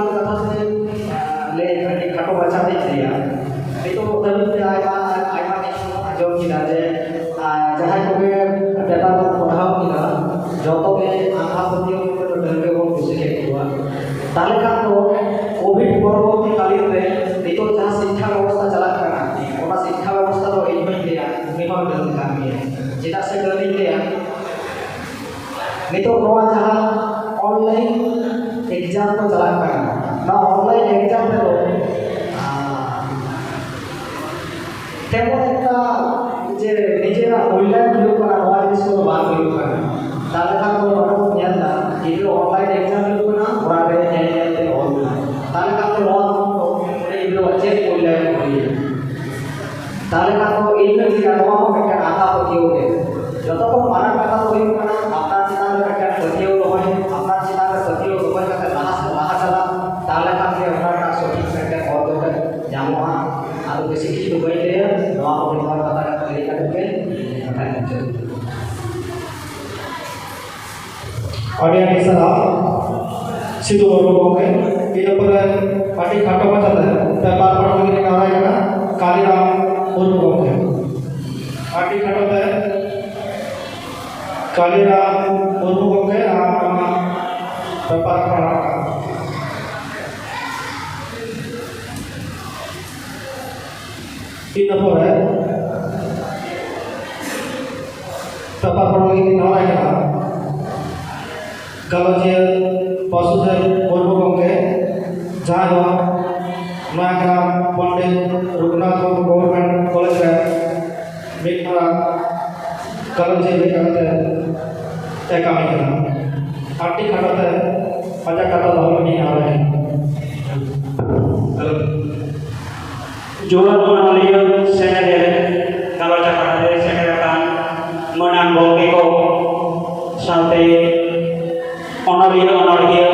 ᱠᱟᱛᱷᱟ ᱛᱮ, ᱟᱸ, ᱞᱟᱹᱭ ᱟᱹᱰᱤ ᱠᱷᱟᱴᱚ ᱢᱟᱪᱷᱟ ᱛᱮᱧ ᱞᱟᱹᱭᱟ᱾ ᱱᱤᱛᱚᱜ ᱫᱷᱟᱹᱵᱤᱡ ᱛᱮ ᱟᱭᱢᱟ, ᱟᱭᱢᱟ ᱠᱤᱪᱷᱩ ᱵᱚᱱ ᱟᱸᱡᱚᱢ ᱠᱮᱫᱟ ᱡᱮ, ᱟᱸ, ᱡᱟᱦᱟᱸᱭ ᱠᱚᱜᱮ ᱯᱮᱯᱟᱨ ᱵᱚᱱ ᱯᱟᱲᱦᱟᱣ ᱠᱮᱫᱟ, ᱡᱚᱛᱚ ᱜᱮ ᱟᱸᱫᱷᱟ ᱯᱟᱹᱛᱭᱟᱹᱣ ᱠᱟᱛᱮ ᱰᱟᱹᱱ ᱜᱮᱵᱚᱱ ᱠᱩᱥᱤ ᱠᱮᱫ ᱠᱚᱣᱟ᱾ ᱛᱟᱦᱞᱮ ᱠᱷᱟᱱ ᱫᱚ ᱠᱳᱵᱷᱤᱰ ᱯᱚᱨᱚᱵᱚᱨᱛᱤ ᱠᱟᱞᱤᱱ ᱨᱮ ᱱᱤᱛᱚᱜ ᱡᱟᱦᱟᱸ ᱥᱤᱠᱠᱷᱟ ᱵᱮᱵᱚᱥᱛᱷᱟ ᱪᱟᱞᱟᱜ ᱠᱟᱱᱟ, ᱚᱱᱟ ᱥᱤᱠᱠᱷᱟ ᱵᱮᱵᱚᱥᱛᱷᱟ ᱫᱚ ᱤᱧ ᱦᱚᱸᱧ ᱞᱟᱹᱭᱟ, ᱩᱱᱤ ᱦᱚᱸ ᱰᱟᱹᱱ ᱠᱟᱱ ᱜᱮᱭᱟ᱾ ᱪᱮᱫᱟᱜ ᱥᱮ ᱰᱟᱹᱱᱤᱧ ᱞᱟᱹᱭᱟ? ᱱᱤᱛᱚᱜ ᱱᱚᱣᱟ ᱡᱟᱦᱟᱸ online exam ᱠᱚ ᱪᱟᱞᱟᱜ ᱠᱟᱱᱟ, ᱱᱚᱣᱟ online exam ᱨᱮᱫᱚ, ᱟᱨ, ᱛᱮᱢᱚᱱ ᱮᱠᱴᱟ ᱡᱮ ᱱᱤᱡᱮᱨᱟᱜ ᱢᱩᱞᱞᱟᱭᱚᱱ ᱦᱩᱭᱩᱜ ᱠᱟᱱᱟ, ᱱᱚᱣᱟ ᱡᱤᱱᱤᱥ ᱠᱚᱫᱚ ᱵᱟᱝ ᱦᱩᱭᱩᱜ ᱠᱟᱱᱟ᱾ ᱛᱟᱦᱞᱮ ᱠᱷᱟᱱ ᱫᱚ ᱱᱚᱰᱮ ᱵᱚᱱ ᱧᱮᱞ ᱮᱫᱟ, ᱜᱤᱫᱽᱨᱟᱹ online exam ᱦᱩᱭᱩᱜ ᱠᱟᱱᱟ, ᱚᱲᱟᱜ ᱨᱮ ᱧᱮᱞ ᱧᱮᱞ ᱛᱮ ᱚᱞ ᱮᱫᱟ᱾ ᱛᱟᱦᱞᱮ ᱠᱷᱟᱱ ᱫᱚ ᱱᱚᱣᱟ ᱠᱷᱚᱱ ᱫᱚ ᱩᱱᱤ ᱜᱤᱫᱽᱨᱟᱹᱣᱟᱜ ᱪᱮᱫ ᱢᱩᱞᱞᱟᱭᱚᱱ ᱦᱩᱭᱩᱜᱼᱟ? ᱛᱟᱦᱞᱮ ᱠᱷᱟᱱ ᱫᱚ ᱤᱧ ᱫᱚᱧ ᱞᱟᱹᱭᱟ, ᱱᱚᱣᱟ ᱦᱚᱸ ᱢᱤᱫᱴᱮᱱ ᱟᱸᱫᱷᱟ ᱯᱟᱹᱛᱭᱟᱹᱣ ᱜᱮ᱾ ᱡᱚᱛᱚ ᱠᱷᱚᱱ ᱢᱟᱨᱟᱝ ᱠᱟᱛᱷᱟ ᱫᱚ ᱦᱩᱭᱩᱜ ᱠᱟᱱᱟ, ᱟᱯᱱᱟᱨ ᱪᱮᱛᱟᱱ ᱨᱮ ᱢᱤᱫᱴᱮᱱ ᱯᱟᱹᱛᱭᱟᱹᱣ ᱫᱚᱦᱚᱭ ᱢᱮ, ᱟᱯᱱᱟᱨ ᱪᱮᱛᱟᱱ ᱨᱮ ᱯᱟᱹᱛᱭᱟᱹᱣ ᱫᱚᱦᱚᱭ ᱠᱟᱛᱮ ᱞᱟᱦᱟ ᱥᱮᱫ ᱞᱟᱦᱟ ᱪᱟᱞᱟᱜ, ᱛᱟᱦᱞᱮ ᱠᱷᱟᱱ ᱜᱮ ᱚᱱᱟ ᱨᱮᱱᱟᱜ ᱥᱚᱴᱷᱤᱠ ᱢᱤᱫᱴᱮᱱ ᱚᱨᱡᱚ ᱛᱮ ᱧᱟᱢᱚᱜᱼᱟ᱾ ᱟᱫᱚ ᱵᱮᱥᱤ ᱠᱤᱪᱷᱩ ᱫᱚ ᱵᱟᱹᱧ ᱞᱟᱹᱭᱟ, ᱱᱚᱣᱟ ᱠᱚ ᱢᱤᱫ ᱵᱟᱨ ᱠᱟᱛᱷᱟ ᱞᱟᱹᱭ ᱠᱟᱛᱮ ᱜᱮ ᱠᱟᱛᱷᱟᱧ ᱢᱩᱪᱟᱹᱫ᱾ ᱟᱹᱰᱤ ᱟᱹᱰᱤ ᱥᱟᱨᱦᱟᱣ ᱥᱤᱫᱩ ᱢᱩᱨᱢᱩ ᱜᱚᱢᱠᱮ᱾ ᱤᱱᱟᱹ ᱯᱚᱨᱮ ᱟᱹᱰᱤ ᱠᱷᱟᱴᱚ ᱢᱟᱪᱷᱟᱛᱮ ᱯᱮᱯᱟᱨ ᱯᱟᱲᱦᱟᱣ ᱞᱟᱹᱜᱤᱫ ᱱᱮᱣᱛᱟᱭ ᱠᱟᱱᱟ ᱠᱟᱞᱤᱨᱟᱢ ᱢᱩᱨᱢᱩ ᱜᱚᱢᱠᱮ᱾ ᱟᱹᱰᱤ ᱠᱷᱟᱴᱚ ᱛᱮ ᱠᱟᱞᱤᱨᱟᱢ ᱢᱩᱨᱢᱩ ᱜᱚᱢᱠᱮ ᱟᱢ ᱟᱢᱟᱜ ᱯᱮᱯᱟᱨ ᱯᱟᱲᱦᱟᱣ ᱠᱟᱜ᱾ ᱤᱱᱟᱹ ᱯᱚᱨᱮ ᱯᱮᱯᱟᱨ ᱯᱟᱲᱦᱟᱣ ᱞᱟᱹᱜᱤᱫ ᱤᱧ ᱱᱮᱦᱚᱨᱟᱭ ᱠᱟᱱᱟ ᱜᱟᱞᱚᱪᱤᱭᱟᱹ ᱵᱟᱥᱩᱫᱮᱵ ᱢᱩᱨᱢᱩ ᱜᱚᱢᱠᱮ, ᱡᱟᱦᱟᱸᱭ ᱫᱚ ᱱᱚᱭᱟᱜᱨᱟᱢ ᱯᱚᱱᱰᱤᱛ ᱨᱚᱜᱷᱩᱱᱟᱛᱷ ᱢᱩᱨᱢᱩ ᱜᱚᱵᱷᱚᱨᱱᱢᱮᱱᱴ ᱠᱚᱞᱮᱡᱽ ᱨᱮ ᱢᱤᱫ ᱢᱟᱨᱟᱝ ᱜᱟᱞᱚᱪᱤᱭᱟᱹ ᱞᱮᱠᱟᱛᱮ ᱮ ᱠᱟᱹᱢᱤ ᱠᱟᱱᱟ᱾ ᱟᱹᱰᱤ ᱠᱷᱟᱴᱚ ᱛᱮ ᱟᱡᱟᱜ ᱠᱟᱛᱷᱟ ᱫᱚᱦᱚ ᱞᱟᱹᱜᱤᱫ ᱤᱧ ᱱᱮᱦᱚᱨᱟᱭ ᱠᱟᱱᱟ᱾ ᱡᱚᱦᱟᱨ ᱚᱱᱚᱞᱤᱭᱟᱹ ᱥᱮᱱᱮᱞ ᱨᱮ ᱜᱟᱞᱚᱪ ᱟᱠᱷᱲᱟ ᱨᱮ ᱥᱮᱴᱮᱨ ᱟᱠᱟᱱ ᱢᱟᱹᱱᱟᱱ ᱜᱚᱢᱠᱮ ᱠᱚ ᱥᱟᱶᱛᱮ ᱚᱱᱚᱞᱤᱭᱟᱹ ᱚᱱᱚᱲᱦᱤᱭᱟᱹ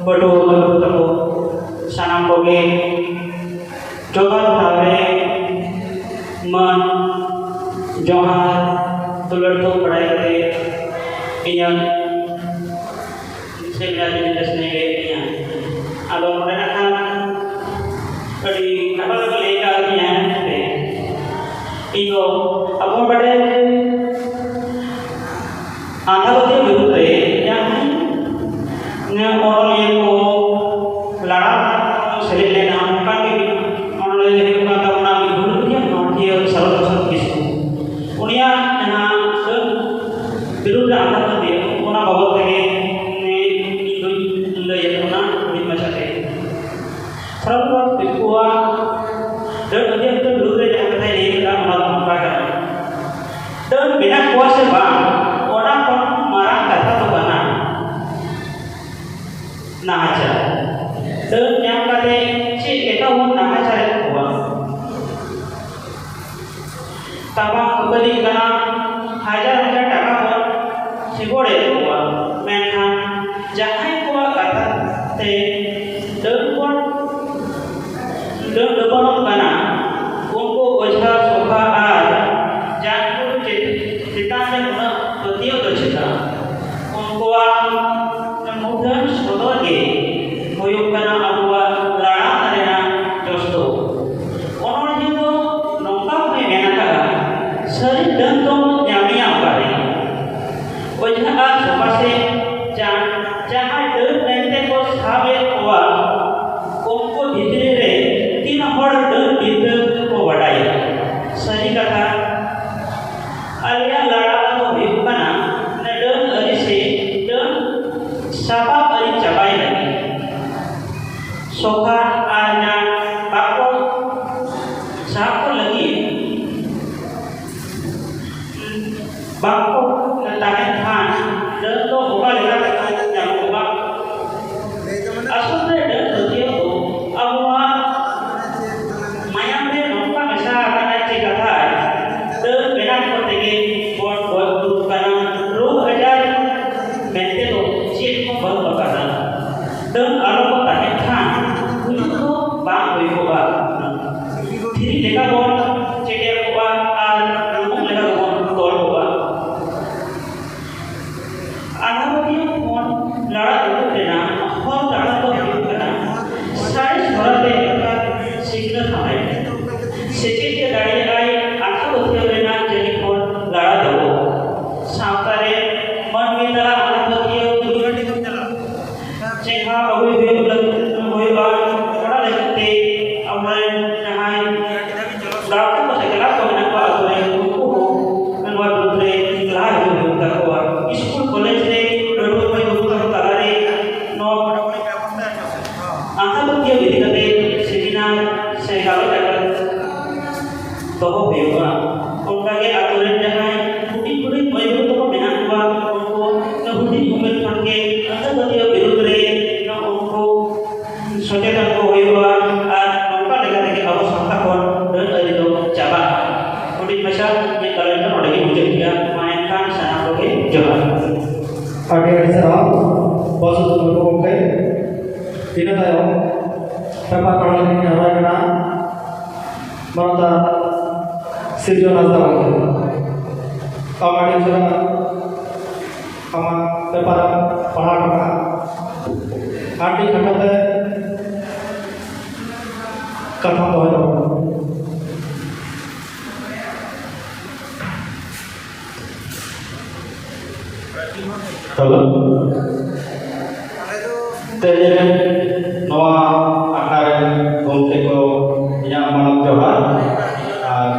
ᱯᱟᱹᱴᱷᱩᱣᱟᱹ ᱢᱟᱹᱱ ᱛᱟᱠᱚ ᱥᱟᱱᱟᱢ ᱠᱚᱜᱮ ᱡᱚᱦᱟᱨ ᱴᱷᱟᱶ ᱨᱮ ᱢᱟᱹᱱ ᱡᱚᱦᱟᱨ ᱫᱩᱞᱟᱹᱲ ᱛᱷᱩᱢ ᱵᱟᱲᱟᱭ ᱠᱟᱛᱮ ᱤᱧᱟᱹᱜ ᱥᱮᱢᱤᱱᱟᱨ ᱤᱧ ᱵᱮᱥ ᱧᱚᱜ ᱜᱮ ᱤᱧᱟᱹᱜ ᱟᱫᱚ ᱱᱚᱰᱮ ᱱᱟᱜ ᱠᱷᱟᱱ ᱟᱹᱰᱤ ᱱᱟᱯᱟᱭ ᱠᱚ ᱞᱟᱹᱭ ᱠᱟᱜ ᱞᱤᱧᱟ᱾ ᱤᱧ ᱫᱚ ᱟᱵᱚ ᱵᱟᱰᱟᱭ ᱟᱸᱫᱷᱟ ᱯᱟᱹᱛᱭᱟᱹᱣ ᱵᱤᱨᱩᱫᱷ ᱨᱮ ᱡᱟᱦᱟᱸᱭ ᱚᱱᱚᱞᱤᱭᱟᱹ ᱠᱚ ᱞᱟᱲᱟ ᱥᱮᱞᱮᱫ ᱞᱮᱱᱟ, ᱚᱱᱠᱟᱱ ᱜᱮ ᱢᱤᱫ ᱚᱱᱚᱞᱤᱭᱟᱹ ᱦᱩᱭᱩᱜ ᱠᱟᱱ ᱛᱟᱵᱚᱱᱟ ᱢᱤᱫ ᱦᱩᱞᱜᱟᱹᱨᱤᱭᱟᱹ ᱱᱚᱱᱚᱞᱤᱭᱟᱹ ᱥᱟᱨᱚᱫᱟ ᱯᱨᱚᱥᱟᱫᱽ ᱠᱤᱥᱠᱩ᱾ ᱩᱱᱤᱭᱟᱜ ᱡᱟᱦᱟᱸ ᱵᱤᱨᱩᱫᱷ ᱨᱮ ᱟᱸᱫᱷᱟ ᱯᱟᱹᱛᱭᱟᱹᱣ, ᱚᱱᱟ ᱵᱟᱵᱚᱫ ᱛᱮᱜᱮ ᱤᱧ ᱫᱚᱧ ᱞᱟᱹᱭ ᱟᱵᱚᱱᱟ ᱦᱩᱰᱤᱧ ᱢᱟᱪᱷᱟᱛᱮ᱾ ᱥᱟᱨᱚᱫᱟ ᱯᱨᱚᱥᱟᱫᱽ ᱠᱤᱥᱠᱩᱣᱟᱜ ᱰᱟᱹᱱ ᱯᱟᱹᱛᱭᱟᱹᱣ ᱵᱤᱨᱩᱫᱷ ᱨᱮ ᱡᱟᱦᱟᱸ ᱠᱟᱛᱷᱟᱭ ᱞᱟᱹᱭ ᱠᱮᱫᱟ, ᱚᱱᱟ ᱫᱚ ᱱᱚᱝᱠᱟ ᱠᱟᱱᱟ, ᱰᱟᱹᱱ ᱢᱮᱱᱟᱜ ᱠᱚᱣᱟ ᱥᱮ ᱵᱟᱝ, ᱚᱱᱟ ᱠᱷᱚᱱ ᱦᱚᱸ ᱢᱟᱨᱟᱝ ᱠᱟᱛᱷᱟ ᱫᱚ ᱠᱟᱱᱟ ᱱᱟᱦᱟᱪᱟᱨ᱾ ᱰᱟᱹᱱ ᱧᱟᱢ ᱠᱟᱛᱮ ᱪᱮᱫ ᱞᱮᱠᱟ ᱵᱚᱱ ᱱᱟᱦᱟᱪᱟᱨᱮᱫ ᱠᱚᱣᱟ? ᱛᱟᱯᱟᱢ ᱠᱷᱟᱹᱯᱟᱹᱨᱤᱜ ᱠᱟᱱᱟ, ᱦᱟᱡᱟᱨ ᱦᱟᱡᱟᱨ ᱴᱟᱠᱟ ᱵᱚᱱ ᱥᱤᱵᱚᱲᱮᱫ ᱠᱚᱣᱟ, ᱢᱮᱱᱠᱷᱟᱱ ᱡᱟᱦᱟᱸᱭ ᱠᱚᱣᱟᱜ ᱠᱟᱛᱷᱟ ᱛᱮ ᱰᱟᱹᱱ ᱵᱚᱱ ᱰᱟᱹᱱ ᱰᱟᱹᱯᱟᱹᱱᱚᱜ ᱠᱟᱱᱟ, ᱩᱱᱠᱩ ᱚᱡᱷᱟ, ᱥᱚᱠᱷᱟ ᱟᱨ ᱡᱟᱱ ᱠᱚ ᱪᱮᱛ-, ᱪᱮᱛᱟᱱ ᱨᱮ ᱩᱱᱟᱹᱜ ᱯᱟᱹᱛᱭᱟᱹᱣ ᱫᱚ ᱪᱮᱫᱟᱜ? ᱩᱱᱠᱩᱣᱟᱜ ᱢᱩᱴᱷᱟᱹᱱ ᱥᱚᱫᱚᱨ ᱜᱮ ᱦᱩᱭᱩᱜ ᱠᱟᱱᱟ ᱟᱵᱚᱣᱟᱜ ᱞᱟᱲᱟ ᱨᱮᱱᱟᱜ ᱡᱚᱥ ᱫᱚ᱾ ᱚᱱᱚᱬᱦᱮ ᱫᱚ ᱱᱚᱝᱠᱟ ᱦᱚᱸᱭ ᱢᱮᱱ ᱟᱠᱟᱫᱼᱟ, ᱥᱟᱹᱨᱤ ᱰᱟᱹᱱ ᱫᱚᱢ ᱧᱟᱢᱮᱭᱟ ᱚᱠᱟᱨᱮ? ᱚᱡᱷᱟ ᱟᱨ ᱥᱚᱠᱷᱟ ᱥᱮ ᱡᱟᱦᱟᱸ, ᱡᱟᱦᱟᱸᱭ ᱰᱟᱹᱱ ᱢᱮᱱᱛᱮ ᱠᱚ ᱥᱟᱵ ᱮᱫ ᱠᱚᱣᱟ, ᱩᱱᱠᱩ ᱵᱷᱤᱛᱨᱤ ᱨᱮ ᱛᱤᱱ ᱦᱚᱲ ᱰᱟᱹᱱ ᱵᱤᱫᱽᱫᱟᱹ ᱠᱚ ᱵᱟᱰᱟᱭᱟ? ᱥᱟᱹᱨᱤ ᱠᱟᱛᱷᱟ, ᱟᱞᱮᱭᱟᱜ ᱞᱟᱲᱟ ᱫᱚ ᱦᱩᱭᱩᱜ ᱠᱟᱱᱟ, ᱰᱟᱹᱱ ᱟᱹᱨᱤ ᱥᱮ ᱰᱟᱹᱱ ᱥᱟᱯᱟᱵ ᱟᱹᱨᱤ ᱪᱟᱵᱟᱭ ᱞᱟᱹᱜᱤᱫ᱾ ᱥᱚᱠᱷᱟ ᱟᱨ ᱡᱟᱦᱟᱸ ᱵᱟᱠᱚ ᱥᱟᱵ ᱠᱚ ᱞᱟᱹᱜᱤᱫ ᱵᱟᱠᱚ ᱛᱟᱦᱮᱱ ᱠᱷᱟᱱ, ᱰᱟᱹᱱ ᱫᱚ ᱚᱠᱟ ᱞᱮᱠᱟ ᱛᱮᱠᱚ ᱧᱟᱢᱚᱜᱼᱟ? ᱟᱥᱚᱞ ᱨᱮ ᱰᱟᱹᱱ ᱯᱟᱹᱛᱭᱟᱹᱣ ᱫᱚ ᱟᱵᱚᱣᱟᱜ ᱢᱟᱭᱟᱢ ᱨᱮ ᱱᱚᱝᱠᱟ ᱢᱮᱥᱟ ᱟᱠᱟᱱᱟ ᱡᱮ ᱠᱟᱛᱷᱟ, ᱰᱟᱹᱱ ᱢᱮᱱᱟᱜ ᱠᱚ ᱛᱮᱜᱮ ᱵᱚᱱ ᱜᱚᱡ ᱜᱩᱨᱩᱜ ᱠᱟᱱᱟ, ᱨᱳᱜᱽ ᱟᱡᱟᱨ ᱢᱮᱱᱛᱮ ᱫᱚ ᱪᱮᱫ ᱦᱚᱸ ᱵᱟᱹᱱᱩᱜ ᱟᱠᱟᱫᱟ᱾ ᱰᱟᱹᱱ ᱟᱞᱚ ᱠᱚ ᱛᱟᱦᱮᱱ ᱠᱷᱟᱱ ᱜᱩᱡᱩᱜ ᱫᱚ ᱵᱟᱝ ᱦᱩᱭ ᱠᱚᱜᱼᱟ᱾ ᱫᱷᱤᱨᱤ ᱞᱮᱠᱟ ᱵᱚᱱ ᱪᱮᱴᱮᱡ ᱠᱚᱜᱼᱟ ᱟᱨ ᱰᱩᱢᱵᱩᱜ ᱞᱮᱠᱟ ᱵᱚᱱ ᱛᱚᱞ ᱠᱚᱜᱼᱟ᱾ ᱟᱸᱫᱷᱟ ᱯᱟᱹᱛᱭᱟᱹᱣ ᱠᱷᱚᱱ ᱤᱱᱟᱹ ᱛᱟᱭᱚᱢ ᱯᱮᱯᱟᱨ ᱯᱟᱲᱦᱟᱣ ᱞᱟᱹᱜᱤᱫ ᱱᱮᱦᱚᱨ ᱠᱟᱱᱟ ᱢᱟᱱᱚᱛᱟᱱ ᱥᱤᱨᱡᱚᱱ ᱦᱟᱸᱥᱫᱟ ᱜᱚᱢᱠᱮ᱾ ᱟᱢ ᱟᱹᱰᱤ ᱩᱥᱟᱹᱨᱟ ᱟᱢᱟᱜ ᱯᱮᱯᱟᱨ ᱮᱢ ᱯᱟᱲᱦᱟᱣ ᱦᱚᱴᱚ ᱠᱟᱜᱼᱟ᱾ ᱟᱹᱰᱤ ᱠᱷᱟᱴᱚ ᱛᱮ ᱠᱟᱛᱷᱟ ᱫᱚᱦᱚᱭ ᱛᱟᱵᱚᱱ᱾ ᱦᱮᱞᱳ᱾ ᱛᱮᱦᱮᱧ ᱱᱚᱣᱟ ᱟᱠᱷᱲᱟ ᱨᱮᱱ ᱜᱚᱢᱠᱮ ᱠᱚ, ᱤᱧᱟᱹᱜ ᱢᱟᱱᱚᱛ ᱡᱚᱦᱟᱨ, ᱟᱨ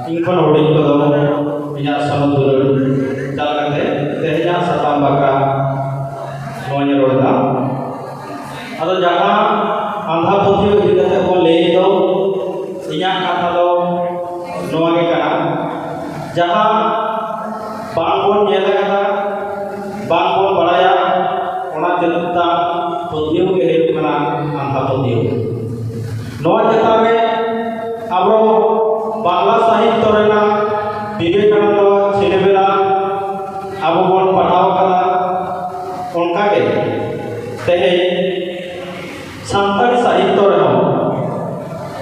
ᱤᱧ ᱠᱷᱚᱱ ᱦᱩᱰᱤᱧ ᱠᱚᱫᱚ ᱤᱧᱟᱹᱜ ᱥᱟᱹᱜᱩᱱ ᱫᱩᱞᱟᱹᱲ᱾ ᱪᱟᱞ ᱠᱟᱛᱮ ᱛᱮᱦᱮᱧᱟᱜ ᱥᱟᱛᱟᱢ ᱵᱟᱠᱷᱨᱟ ᱱᱚᱣᱟᱧ ᱨᱚᱲ ᱮᱫᱟ᱾ ᱟᱫᱚ ᱡᱟᱦᱟᱸ ᱟᱸᱫᱷᱟ ᱯᱟᱹᱛᱭᱟᱹᱣ ᱤᱫᱤ ᱠᱟᱛᱮ ᱵᱚᱱ ᱞᱟᱹᱭ ᱫᱚ, ᱤᱧᱟᱹᱜ ᱠᱟᱛᱷᱟ ᱫᱚ ᱱᱚᱣᱟ ᱜᱮ ᱠᱟᱱᱟ, ᱡᱟᱦᱟᱸ ᱵᱟᱝ ᱵᱚᱱ ᱧᱮᱞ ᱟᱠᱟᱫᱟ, ᱵᱟᱝ ᱵᱚᱱ ᱵᱟᱲᱟᱭᱟ, ᱚᱱᱟ ᱪᱮᱛᱟᱱ ᱯᱟᱹᱛᱭᱟᱹᱣ ᱜᱮ ᱦᱩᱭᱩᱜ ᱠᱟᱱᱟ ᱟᱸᱫᱷᱟ ᱯᱟᱹᱛᱭᱟᱹᱣ᱾ ᱱᱚᱣᱟ ᱪᱮᱛᱟᱱ ᱨᱮ ᱟᱵᱚ ᱵᱟᱝᱞᱟ ᱥᱟᱦᱤᱛᱛᱚ ᱨᱮᱱᱟᱜ ᱵᱤᱵᱮᱠᱟᱱᱚᱱᱫᱚ ᱪᱷᱤᱱᱮᱵᱮᱞᱟ ᱟᱵᱚ ᱵᱚᱱ ᱯᱟᱲᱦᱟᱣ ᱟᱠᱟᱫᱟ, ᱚᱱᱠᱟᱜᱮ ᱛᱮᱦᱮᱧ ᱥᱟᱱᱛᱟᱲᱤ ᱥᱟᱦᱤᱛᱛᱚ ᱨᱮᱦᱚᱸ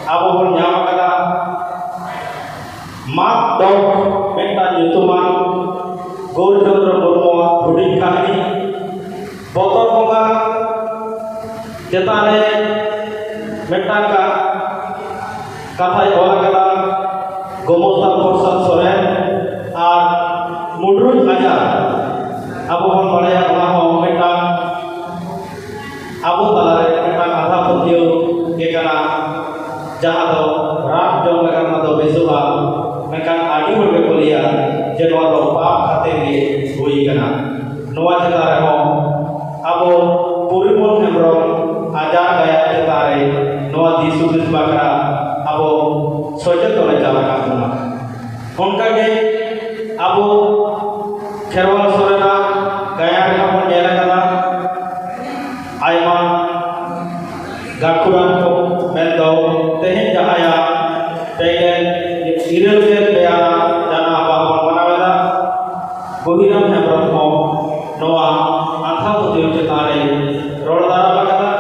ᱟᱵᱚ ᱵᱚᱱ ᱧᱟᱢ ᱟᱠᱟᱫᱟ ᱢᱟᱫ ᱰᱚᱜᱽ ᱢᱤᱫᱴᱟᱝ ᱧᱩᱛᱩᱢᱟᱱ ᱜᱳᱣᱨ ᱪᱚᱱᱫᱨᱚ ᱢᱩᱨᱢᱩᱣᱟᱜ ᱦᱩᱰᱤᱧ ᱠᱟᱹᱦᱱᱤ᱾ ᱵᱚᱛᱚᱨ ᱵᱚᱸᱜᱟ ᱪᱮᱛᱟᱱ ᱨᱮ ᱢᱤᱫᱴᱟᱝ ᱠᱟ-, ᱠᱟᱛᱷᱟᱭ ᱚᱞ ᱟᱠᱟᱫᱟ ᱜᱳᱢᱚᱥᱛᱟ ᱯᱨᱚᱥᱟᱫᱽ ᱥᱚᱨᱮᱱ᱾ ᱟᱨ ᱢᱩᱰᱨᱩᱡ ᱟᱡᱟᱨ, ᱟᱵᱚ ᱵᱚᱱ ᱵᱟᱲᱟᱭᱟ, ᱚᱱᱟ ᱦᱚᱸ ᱢᱤᱫᱴᱟᱝ ᱟᱵᱚ ᱛᱟᱞᱟᱨᱮ ᱢᱤᱫᱴᱟᱝ ᱟᱸᱫᱷᱟ ᱯᱟᱹᱛᱭᱟᱹᱣ ᱜᱮ ᱠᱟᱱᱟ, ᱡᱟᱦᱟᱸ ᱫᱚ ᱨᱟᱱ ᱡᱚᱢ ᱞᱮᱠᱷᱟᱱ ᱚᱱᱟ ᱫᱚ ᱵᱮᱥᱚᱜᱼᱟ, ᱢᱮᱱᱠᱷᱟᱱ ᱟᱹᱰᱤ ᱦᱚᱲ ᱜᱮᱠᱚ ᱞᱟᱹᱭᱟ ᱡᱮ ᱱᱚᱣᱟ ᱫᱚ ᱯᱟᱯ ᱠᱷᱟᱹᱛᱤᱨ ᱜᱮ ᱦᱩᱭ ᱠᱟᱱᱟ᱾ ᱱᱚᱣᱟ ᱪᱮᱛᱟᱱ ᱨᱮᱦᱚᱸ ᱟᱵᱚ ᱯᱚᱨᱤᱢᱚᱞ ᱦᱮᱢᱵᱨᱚᱢ ᱟᱡᱟᱜ ᱜᱟᱭᱟᱱ ᱪᱮᱛᱟᱱ ᱨᱮ ᱱᱚᱣᱟ ᱫᱤᱥ ᱦᱩᱫᱤᱥ ᱵᱟᱠᱷᱨᱟ ᱟᱵᱚ ᱥᱚᱪᱮᱛᱚᱱ ᱮ ᱪᱟᱞ ᱟᱠᱟᱫ ᱵᱚᱱᱟ᱾ ᱚᱱᱠᱟᱜᱮ ᱟᱵᱚ ᱠᱷᱮᱨᱣᱟᱞ ᱥᱚᱨᱮᱱᱟᱜ ᱜᱟᱭᱟᱱ ᱨᱮᱦᱚᱸ ᱵᱚᱱ ᱧᱮᱞ ᱟᱠᱟᱫᱟ ᱟᱭᱢᱟ ᱜᱟᱹᱠᱷᱩᱲᱟᱱ ᱠᱚ, ᱢᱮᱱᱫᱚ ᱛᱮᱦᱮᱧ ᱡᱟᱦᱟᱸᱭᱟᱜ ᱯᱮᱜᱮᱞ ᱤᱨᱟᱹᱞ ᱜᱮᱞ ᱯᱮ ᱟᱱᱟᱜ ᱡᱟᱱᱟᱢ ᱢᱟᱦᱟ ᱵᱚᱱ ᱢᱟᱱᱟᱣ ᱮᱫᱟ, ᱜᱚᱦᱤᱨᱟᱢ ᱦᱮᱢᱵᱨᱚᱢ ᱦᱚᱸ ᱱᱚᱣᱟ ᱟᱸᱫᱷᱟ ᱯᱟᱹᱛᱭᱟᱹᱣ ᱪᱮᱛᱟᱱ ᱨᱮ ᱨᱚᱲ ᱫᱟᱨᱟᱢ ᱟᱠᱟᱫᱟ᱾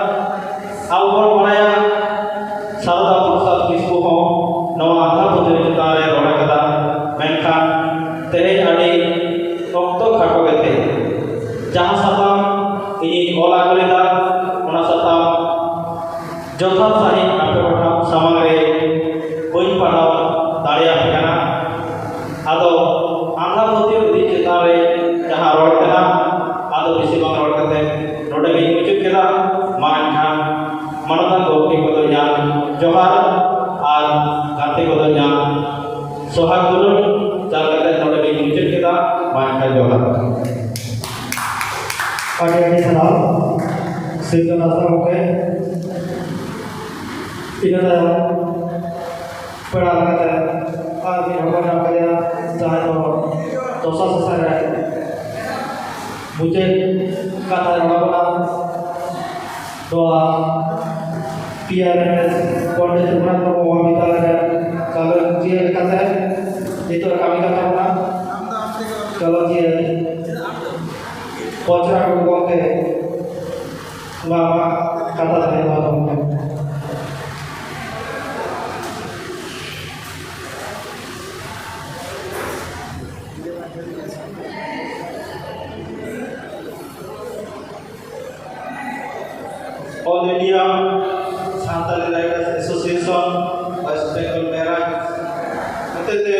ᱡᱚᱦᱟᱨ ᱫᱩᱞᱟᱹᱲ ᱪᱟᱞ ᱠᱟᱛᱮ ᱱᱚᱰᱮ ᱜᱮᱧ ᱢᱩᱪᱟᱹᱫ ᱠᱮᱫᱟ᱾ ᱢᱟ ᱮᱱᱠᱷᱟᱱ ᱡᱚᱦᱟᱨ᱾ ᱟᱹᱰᱤ ᱟᱹᱰᱤ ᱥᱟᱨᱦᱟᱣ ᱥᱤᱨᱡᱚᱱ ᱦᱟᱸᱥᱫᱟ ᱜᱚᱢᱠᱮ᱾ ᱤᱱᱟᱹ ᱛᱟᱭᱚᱢ ᱯᱮᱲᱟ ᱞᱮᱠᱟᱛᱮ ᱟᱨ ᱢᱤᱫ ᱦᱚᱲ ᱵᱚᱱ ᱧᱟᱢ ᱠᱮᱫᱮᱭᱟ, ᱡᱟᱦᱟᱸᱭ ᱫᱚ ᱫᱚᱥᱟᱨ ᱥᱮᱥᱮᱱ ᱨᱮ ᱢᱩᱪᱟᱹᱫ ᱠᱟᱛᱷᱟ ᱨᱚᱲ ᱟᱵᱚᱱᱟ᱾ ᱱᱚᱣᱟ P R M S Pandit Raghunath Murmu Mahavidyalaya ᱨᱮ ᱜᱟᱞᱚᱪᱤᱭᱟᱹ ᱞᱮᱠᱟᱛᱮ ᱱᱤᱛᱚᱜ ᱠᱟᱹᱢᱤ ᱠᱟᱱ ᱛᱟᱵᱚᱱᱟ᱾ ᱜᱟᱞᱚᱪᱤᱭᱟᱹ ᱯᱚᱪᱨᱟ ᱴᱩᱰᱩ ᱜᱚᱢᱠᱮ, ᱱᱚᱣᱟ ᱠᱟᱛᱷᱟ ᱞᱟᱹᱭ ᱱᱚᱣᱟ ᱫᱚ All India Santali Writers Association, West Bengal branch ᱦᱚᱛᱮᱛᱮ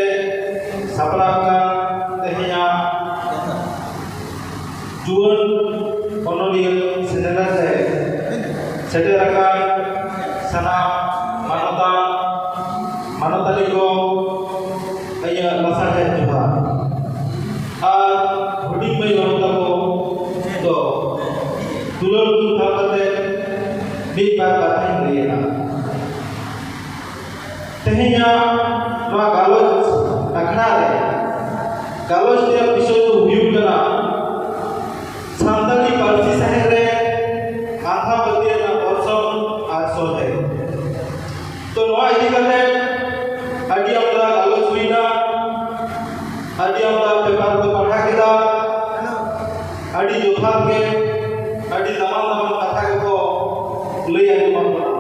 ᱥᱟᱯᱲᱟᱣ ᱟᱠᱟᱱ ᱛᱮᱦᱮᱧᱟᱜ ᱡᱩᱣᱟᱹᱱ ᱚᱱᱚᱞᱤᱭᱟᱹ ᱥᱮᱸᱫᱽᱨᱟ ᱨᱮ ᱥᱮᱴᱮᱨ ᱟᱠᱟᱱ ᱥᱟᱱᱟᱢ ᱢᱟᱱᱚᱛᱟᱱ ᱢᱟᱱᱚᱛᱟᱱᱤ ᱠᱚ, ᱤᱧᱟᱹᱜ ᱞᱟᱥᱟᱲᱦᱮᱫ ᱡᱚᱦᱟᱨ᱾ ᱟᱨ ᱦᱩᱰᱤᱧ ᱢᱟᱹᱭ ᱵᱟᱹᱵᱩ ᱛᱟᱠᱚ ᱫᱚ ᱫᱩᱞᱟᱹᱲ ᱫᱩᱞ ᱴᱷᱟᱶ ᱠᱟᱛᱮ ᱢᱤᱫ ᱵᱟᱨ ᱠᱟᱛᱷᱟᱧ ᱞᱟᱹᱭᱮᱫᱼᱟ᱾ ᱛᱮᱦᱮᱧᱟᱜ ᱱᱚᱣᱟ ᱜᱟᱞᱚᱪ ᱟᱠᱷᱲᱟ ᱨᱮ ᱜᱟᱞᱚᱪ ᱨᱮᱭᱟᱜ ᱵᱤᱥᱚᱭ ᱫᱚ ᱦᱩᱭᱩᱜ ᱠᱟᱱᱟ ᱥᱟᱱᱛᱟᱲᱤ ᱯᱟᱹᱨᱥᱤ ᱥᱟᱶᱦᱮᱫ ᱨᱮ ᱟᱸᱫᱷᱟ ᱯᱟᱹᱛᱭᱟᱹᱣ ᱨᱮᱱᱟᱜ ᱚᱨᱥᱚᱝ ᱟᱨ ᱥᱚᱞᱦᱮ᱾ ᱛᱚ ᱱᱚᱣᱟ ᱤᱫᱤ ᱠᱟᱛᱮ ᱟᱹᱰᱤ ᱟᱢᱫᱟ ᱜᱟᱞᱚᱪ ᱦᱩᱭᱱᱟ, ᱟᱹᱰᱤ ᱟᱢᱫᱟ ᱯᱮᱯᱟᱨ ᱠᱚ ᱯᱟᱲᱦᱟᱣ ᱠᱮᱫᱟ, ᱟᱹᱰᱤ ᱡᱚᱛᱷᱟᱛ ᱜᱮ ᱟᱹᱰᱤ ᱫᱟᱢᱟᱱ ᱫᱟᱢᱟᱱ ᱠᱟᱛᱷᱟ ᱜᱮᱠᱚ ᱞᱟᱹᱭ ᱟᱸᱡᱚᱢᱟᱫ ᱵᱚᱱᱟ᱾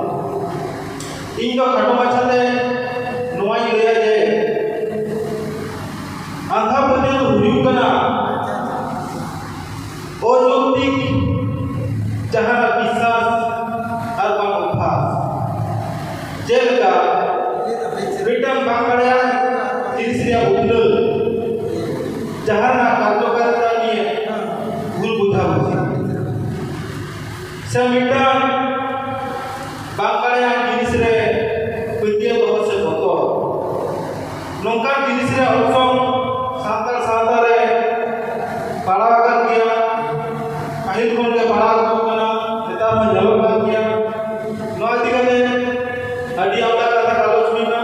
ᱤᱧ ᱫᱚ ᱠᱷᱟᱴᱚ ᱢᱟᱪᱷᱟᱛᱮ ᱱᱚᱣᱟᱧ ᱞᱟᱹᱭᱟ ᱡᱮ ᱟᱸᱫᱷᱟ ᱯᱟᱹᱛᱭᱟᱹᱣ ᱫᱚ ᱦᱩᱭᱩᱜ ᱠᱟᱱᱟ ᱚᱡᱩᱠᱛᱤᱠ ᱡᱟᱦᱟᱱᱟᱜ ᱵᱤᱥᱥᱟᱥ ᱟᱨ ᱵᱟᱝ ᱚᱵᱷᱟᱥ᱾ ᱡᱮᱞᱮᱠᱟ ᱢᱤᱫᱴᱟᱝ ᱵᱟᱝ ᱵᱟᱲᱟᱭᱟᱱ ᱡᱤᱱᱤᱥ ᱨᱮᱭᱟᱜ ᱩᱯᱞᱟᱹ, ᱡᱟᱦᱟᱱᱟᱜ ᱠᱟᱨᱡᱚᱠᱟᱨᱤᱛᱟ ᱱᱤᱭᱮ ᱵᱷᱩᱞ ᱵᱩᱡᱷᱟᱹᱣ ᱥᱮ ᱢᱤᱫᱴᱟᱝ ᱵᱟᱝ ᱵᱟᱲᱟᱭᱟᱱ ᱡᱤᱱᱤᱥ ᱨᱮ ᱯᱟᱹᱛᱭᱟᱹᱣ ᱫᱚᱦᱚ ᱥᱮ ᱵᱚᱛᱚᱨ, ᱱᱚᱝᱠᱟ ᱚᱨᱥᱚᱝ ᱥᱟᱱᱛᱟᱲ ᱥᱟᱶᱛᱟ ᱨᱮ ᱯᱟᱲᱟᱣ ᱟᱠᱟᱱ ᱜᱮᱭᱟ᱾ ᱯᱟᱹᱦᱤᱞ ᱠᱷᱚᱱ ᱜᱮ ᱯᱟᱲᱟᱣ ᱟᱹᱜᱩ ᱠᱟᱱᱟ, ᱱᱮᱛᱟᱨ ᱦᱚᱸ ᱧᱮᱞᱚᱜ ᱠᱟᱱ ᱜᱮᱭᱟ᱾ ᱱᱚᱣᱟ ᱤᱫᱤ ᱠᱟᱛᱮ ᱟᱹᱰᱤ ᱟᱢᱫᱟ ᱠᱟᱛᱷᱟ ᱜᱟᱞᱚᱪ ᱦᱩᱭᱱᱟ,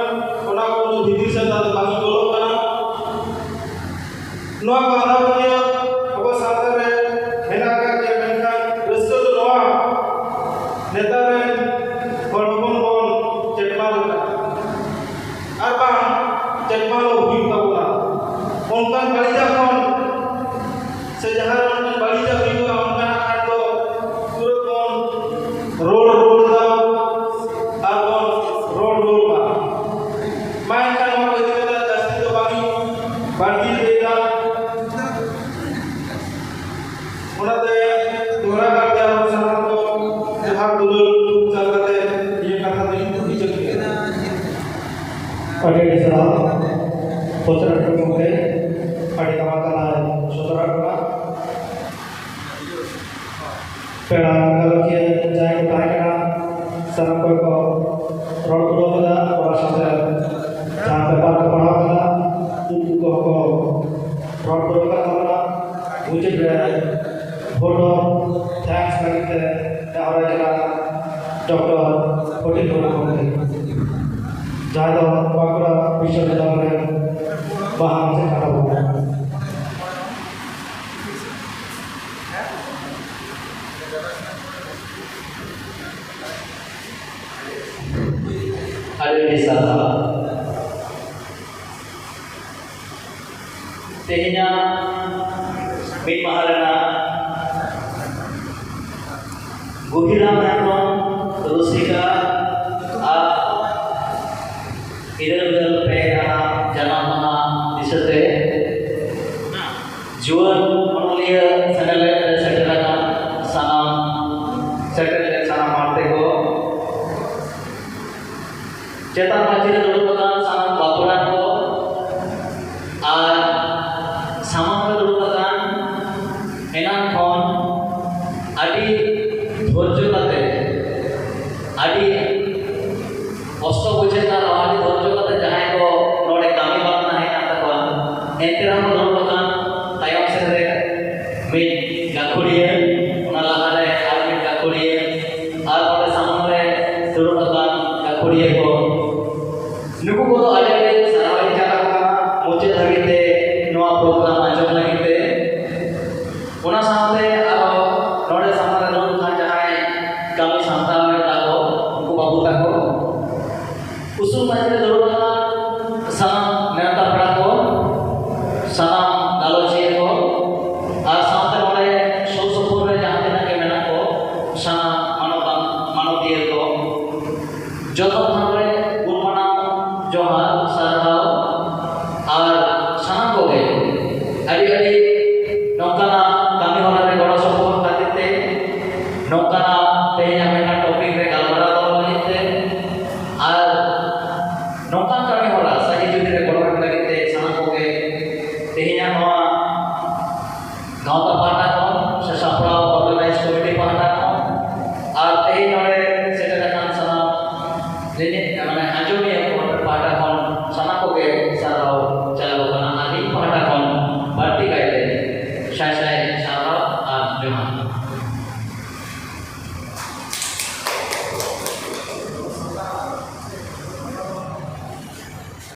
ᱚᱱᱟ ᱠᱚ ᱩᱱᱟᱹᱜ ᱵᱷᱤᱛᱤᱨ ᱥᱮᱫ ᱫᱚ ᱵᱟᱝ ᱵᱚᱞᱚᱜ ᱠᱟᱱᱟ᱾ ᱱᱚᱣᱟ ᱠᱚ ᱟᱸᱫᱷᱟ ᱯᱟᱹᱛᱭᱟᱹᱣ ᱟᱵᱚ ᱥᱟᱶᱛᱟ ᱨᱮ ᱢᱮᱱᱟᱜ ᱟᱠᱟᱫ ᱜᱮᱭᱟ, ᱢᱮᱱᱠᱷᱟᱱ ᱨᱟᱹᱥᱠᱟᱹ ᱫᱚ ᱱᱚᱣᱟ, ᱱᱮᱛᱟᱨ ᱨᱮᱱ ᱦᱚᱲ ᱦᱚᱯᱚᱱ ᱵᱚᱱ ᱪᱮᱴᱢᱟᱨ ᱟᱠᱟᱫ ᱟᱨ ᱵᱟᱝ ᱪᱮᱴᱢᱟᱨᱚᱜ ᱦᱩᱭᱩᱜ ᱛᱟᱵᱚᱱᱟ᱾ ᱚᱱᱠᱟᱱ ᱵᱟᱹᱲᱤᱡᱟᱜ ᱠᱷᱚᱱ ᱥᱮ ᱡᱟᱦᱟᱸ ᱨᱮ ᱢᱤᱫᱴᱟᱝ ᱵᱟᱹᱲᱤᱡᱟᱜ ᱦᱩᱭᱩᱜᱼᱟ, ᱚᱱᱠᱟᱱᱟᱜ ᱠᱷᱟᱱ ᱫᱚ ᱛᱩᱨᱟᱹᱛ ᱵᱚᱱ ᱨᱚᱲ ᱨᱩᱣᱟᱹᱲ ᱫᱟ ᱟᱨ ᱵᱚᱱ ᱨᱚᱲ ᱨᱩᱣᱟᱹᱲ ᱢᱟ᱾ ᱢᱟ ᱮᱱᱠᱷᱟᱱ ᱱᱚᱣᱟ ᱠᱚ ᱤᱫᱤ ᱠᱟᱛᱮ ᱡᱟᱹᱥᱛᱤ ᱫᱚ ᱵᱟᱝ ᱤᱧ ᱵᱟᱹᱲᱛᱤ ᱞᱟᱹᱭᱫᱟ᱾ ᱚᱱᱟᱛᱮ ᱫᱚᱦᱲᱟ ᱠᱟᱨᱛᱮ ᱟᱵᱚ ᱥᱟᱱᱟᱢ ᱠᱚ ᱡᱚᱦᱟᱨ ᱫᱩᱞᱟᱹᱲ ᱪᱟᱞ ᱠᱟᱛᱮ ᱱᱤᱭᱟᱹ ᱠᱟᱛᱷᱟ ᱫᱚ ᱤᱧ ᱫᱚ ᱢᱩᱪᱟᱹᱫ ᱠᱮᱫᱟ᱾ ᱟᱹᱰᱤ ᱟᱹᱰᱤ ᱥᱟᱨᱦᱟᱣ᱾ ᱯᱚᱛᱨᱚ ᱜᱚᱢᱠᱮ ᱟᱹᱰᱤ ᱫᱟᱢᱟᱱ ᱠᱟᱛᱷᱟᱭ ᱥᱚᱫᱚᱨᱟᱜ ᱵᱚᱱᱟ᱾ ᱯᱮᱲᱟ ᱜᱟᱞᱚᱪᱤᱭᱟᱹ ᱡᱟᱦᱟᱸᱭ ᱠᱚ ᱛᱟᱦᱮᱸ ᱠᱟᱱᱟ, ᱥᱟᱱᱟᱢ ᱠᱚᱜᱮ ᱠᱚ ᱨᱚᱲ ᱯᱩᱨᱟᱹᱣ ᱠᱮᱫᱟ᱾ ᱚᱱᱟ ᱥᱟᱶᱛᱮ ᱡᱟᱦᱟᱸ ᱯᱮᱯᱟᱨ ᱠᱚ ᱯᱟᱲᱦᱟᱣ ᱠᱮᱫᱟ, ᱩᱱᱠᱩ ᱠᱚᱦᱚᱸ ᱠᱚ ᱨᱚᱲ ᱯᱩᱨᱟᱹᱣ ᱠᱟᱫ ᱛᱟᱵᱚᱱᱟ᱾ ᱢᱩᱪᱟᱹᱫ ᱨᱮ vote of thanks ᱞᱟᱹᱜᱤᱫ ᱛᱮ ᱱᱮᱦᱚᱨ ᱠᱟᱱᱟ ᱰᱚᱠᱴᱚᱨ ᱯᱷᱚᱴᱤᱠ ᱢᱩᱨᱢᱩ ᱜᱚᱢᱠᱮ, ᱡᱟᱦᱟᱸᱭ ᱫᱚ ᱵᱟᱸᱠᱩᱲᱟ ᱵᱤᱥᱥᱚᱵᱤᱫᱽᱫᱟᱞᱚᱭ ᱨᱮᱱ ᱢᱟᱦᱟ ᱢᱟᱪᱮᱫ ᱠᱟᱱ ᱛᱟᱵᱚᱱᱟ᱾ ᱟᱹᱰᱤ ᱟᱹᱰᱤ ᱥᱟᱨᱦᱟᱣ᱾ ᱛᱮᱦᱮᱧᱟᱜ ᱢᱤᱫ ᱢᱟᱦᱟ ᱨᱮᱱᱟᱜ ᱜᱩᱦᱤᱨᱟᱢ ᱦᱮᱢᱵᱨᱚᱢ ᱨᱩᱥᱤᱠᱟ ᱟᱜ ᱤᱨᱟᱹᱞ ᱜᱮᱞ ᱯᱮ ᱟᱱᱟᱜ ᱡᱟᱱᱟᱢ ᱢᱟᱦᱟ ᱫᱤᱥᱟᱹᱛᱮ ᱡᱩᱣᱟᱹᱱ ᱚᱱᱚᱞᱤᱭᱟᱹ ᱥᱮᱱᱮᱞᱮᱫ ᱨᱮ ᱥᱮᱴᱮᱨ ᱟᱠᱟᱱ ᱥᱟᱱᱟᱢ, ᱥᱮᱴᱮᱨ ᱞᱮᱱ ᱥᱟᱱᱟᱢ ᱢᱟᱬᱛᱮ ᱠᱚ, ᱪᱮᱛᱟᱱ ᱯᱟᱹᱪᱤᱨ ᱨᱮ ᱫᱩᱲᱩᱵ ᱟᱠᱟᱱ ᱥᱟᱱᱟᱢ ᱵᱟᱹᱠᱷᱩᱲᱟᱱ ᱠᱚ ᱟᱨ ᱥᱟᱢᱟᱝ ᱨᱮ ᱫᱩᱲᱩᱵ ᱟᱠᱟᱱ ᱮᱱᱟᱝ ᱠᱷᱚᱱ ᱟᱹᱰᱤ ᱫᱷᱳᱨᱡᱚ ᱠᱟᱛᱮ, ᱟᱹᱰᱤ ᱠᱚᱥᱴᱚ ᱵᱩᱡᱷᱟᱹᱜ ᱠᱟᱱ ᱨᱮᱦᱚᱸ, ᱟᱹᱰᱤ ᱫᱷᱳᱨᱡᱚ ᱠᱟᱛᱮ ᱡᱟᱦᱟᱸᱭ ᱠᱚ ᱱᱚᱰᱮ ᱠᱟᱹᱢᱤ ᱵᱟᱝ ᱛᱟᱦᱮᱸ ᱠᱟᱱ ᱜᱟᱞᱚᱪᱤᱭᱟᱹ ᱠᱚ ᱟᱨ ᱥᱟᱶᱛᱮ ᱱᱚᱰᱮ ᱥᱩᱨ ᱥᱩᱯᱩᱨ ᱨᱮ ᱡᱟᱦᱟᱸ ᱛᱤᱱᱟᱹᱜ ᱜᱮ ᱢᱮᱱᱟᱜ ᱠᱚ ᱥᱟᱱᱟᱢ ᱢᱟᱱᱚᱛᱟᱱ ᱢᱟᱱᱚᱛᱤᱭᱟᱹ ᱠᱚ, ᱡᱚᱛᱚ ᱴᱷᱟᱶ ᱨᱮ ᱜᱩᱱ ᱢᱟᱱᱟᱣ ᱡᱚᱦᱟᱨ, ᱥᱟᱨᱦᱟᱣ ᱟᱨ ᱥᱟᱱᱟᱢ ᱠᱚᱜᱮ ᱟᱹᱰᱤ ᱟᱹᱰᱤ ᱱᱚᱝᱠᱟᱱᱟᱜ ᱠᱟᱹᱢᱤ ᱦᱚᱨᱟ ᱨᱮ ᱜᱚᱲᱚ ᱥᱚᱯᱚᱦᱚᱫ ᱠᱷᱟᱹᱛᱤᱨ ᱛᱮ, ᱱᱚᱝᱠᱟᱱᱟᱜ ᱛᱮᱦᱮᱧᱟᱜ ᱢᱤᱫᱴᱟᱝ ᱴᱚᱯᱤᱠ ᱨᱮ ᱜᱟᱞᱢᱟᱨᱟᱣ ᱫᱚᱦᱚ ᱞᱟᱹᱜᱤᱫ ᱛᱮ ᱟᱨ ᱱᱚᱝᱠᱟᱱ ᱠᱟᱹᱢᱤ ᱦᱚᱨᱟ ᱥᱟᱹᱦᱤ ᱡᱩᱦᱤ ᱨᱮ ᱜᱚᱲᱚ ᱮᱢ ᱞᱟᱹᱜᱤᱫ ᱛᱮ ᱥᱟᱱᱟᱢ ᱠᱚᱜᱮ ᱛᱮᱦᱮᱧᱟᱜ ᱱᱚᱣᱟ ᱜᱟᱶᱛᱟ ᱯᱟᱦᱴᱟ ᱠᱷᱚᱱ ᱥᱮ ᱥᱟᱯᱲᱟᱣ ᱚᱨᱜᱟᱱᱟᱭᱤᱡ ᱠᱚᱢᱤᱴᱤ ᱯᱟᱦᱴᱟ ᱠᱷᱚᱱ ᱟᱨ ᱛᱮᱦᱮᱧ ᱱᱚᱰᱮ ᱥᱮᱴᱮᱨ ᱟᱠᱟᱱ ᱥᱟᱱᱟᱢ ᱨᱤᱱᱤᱡ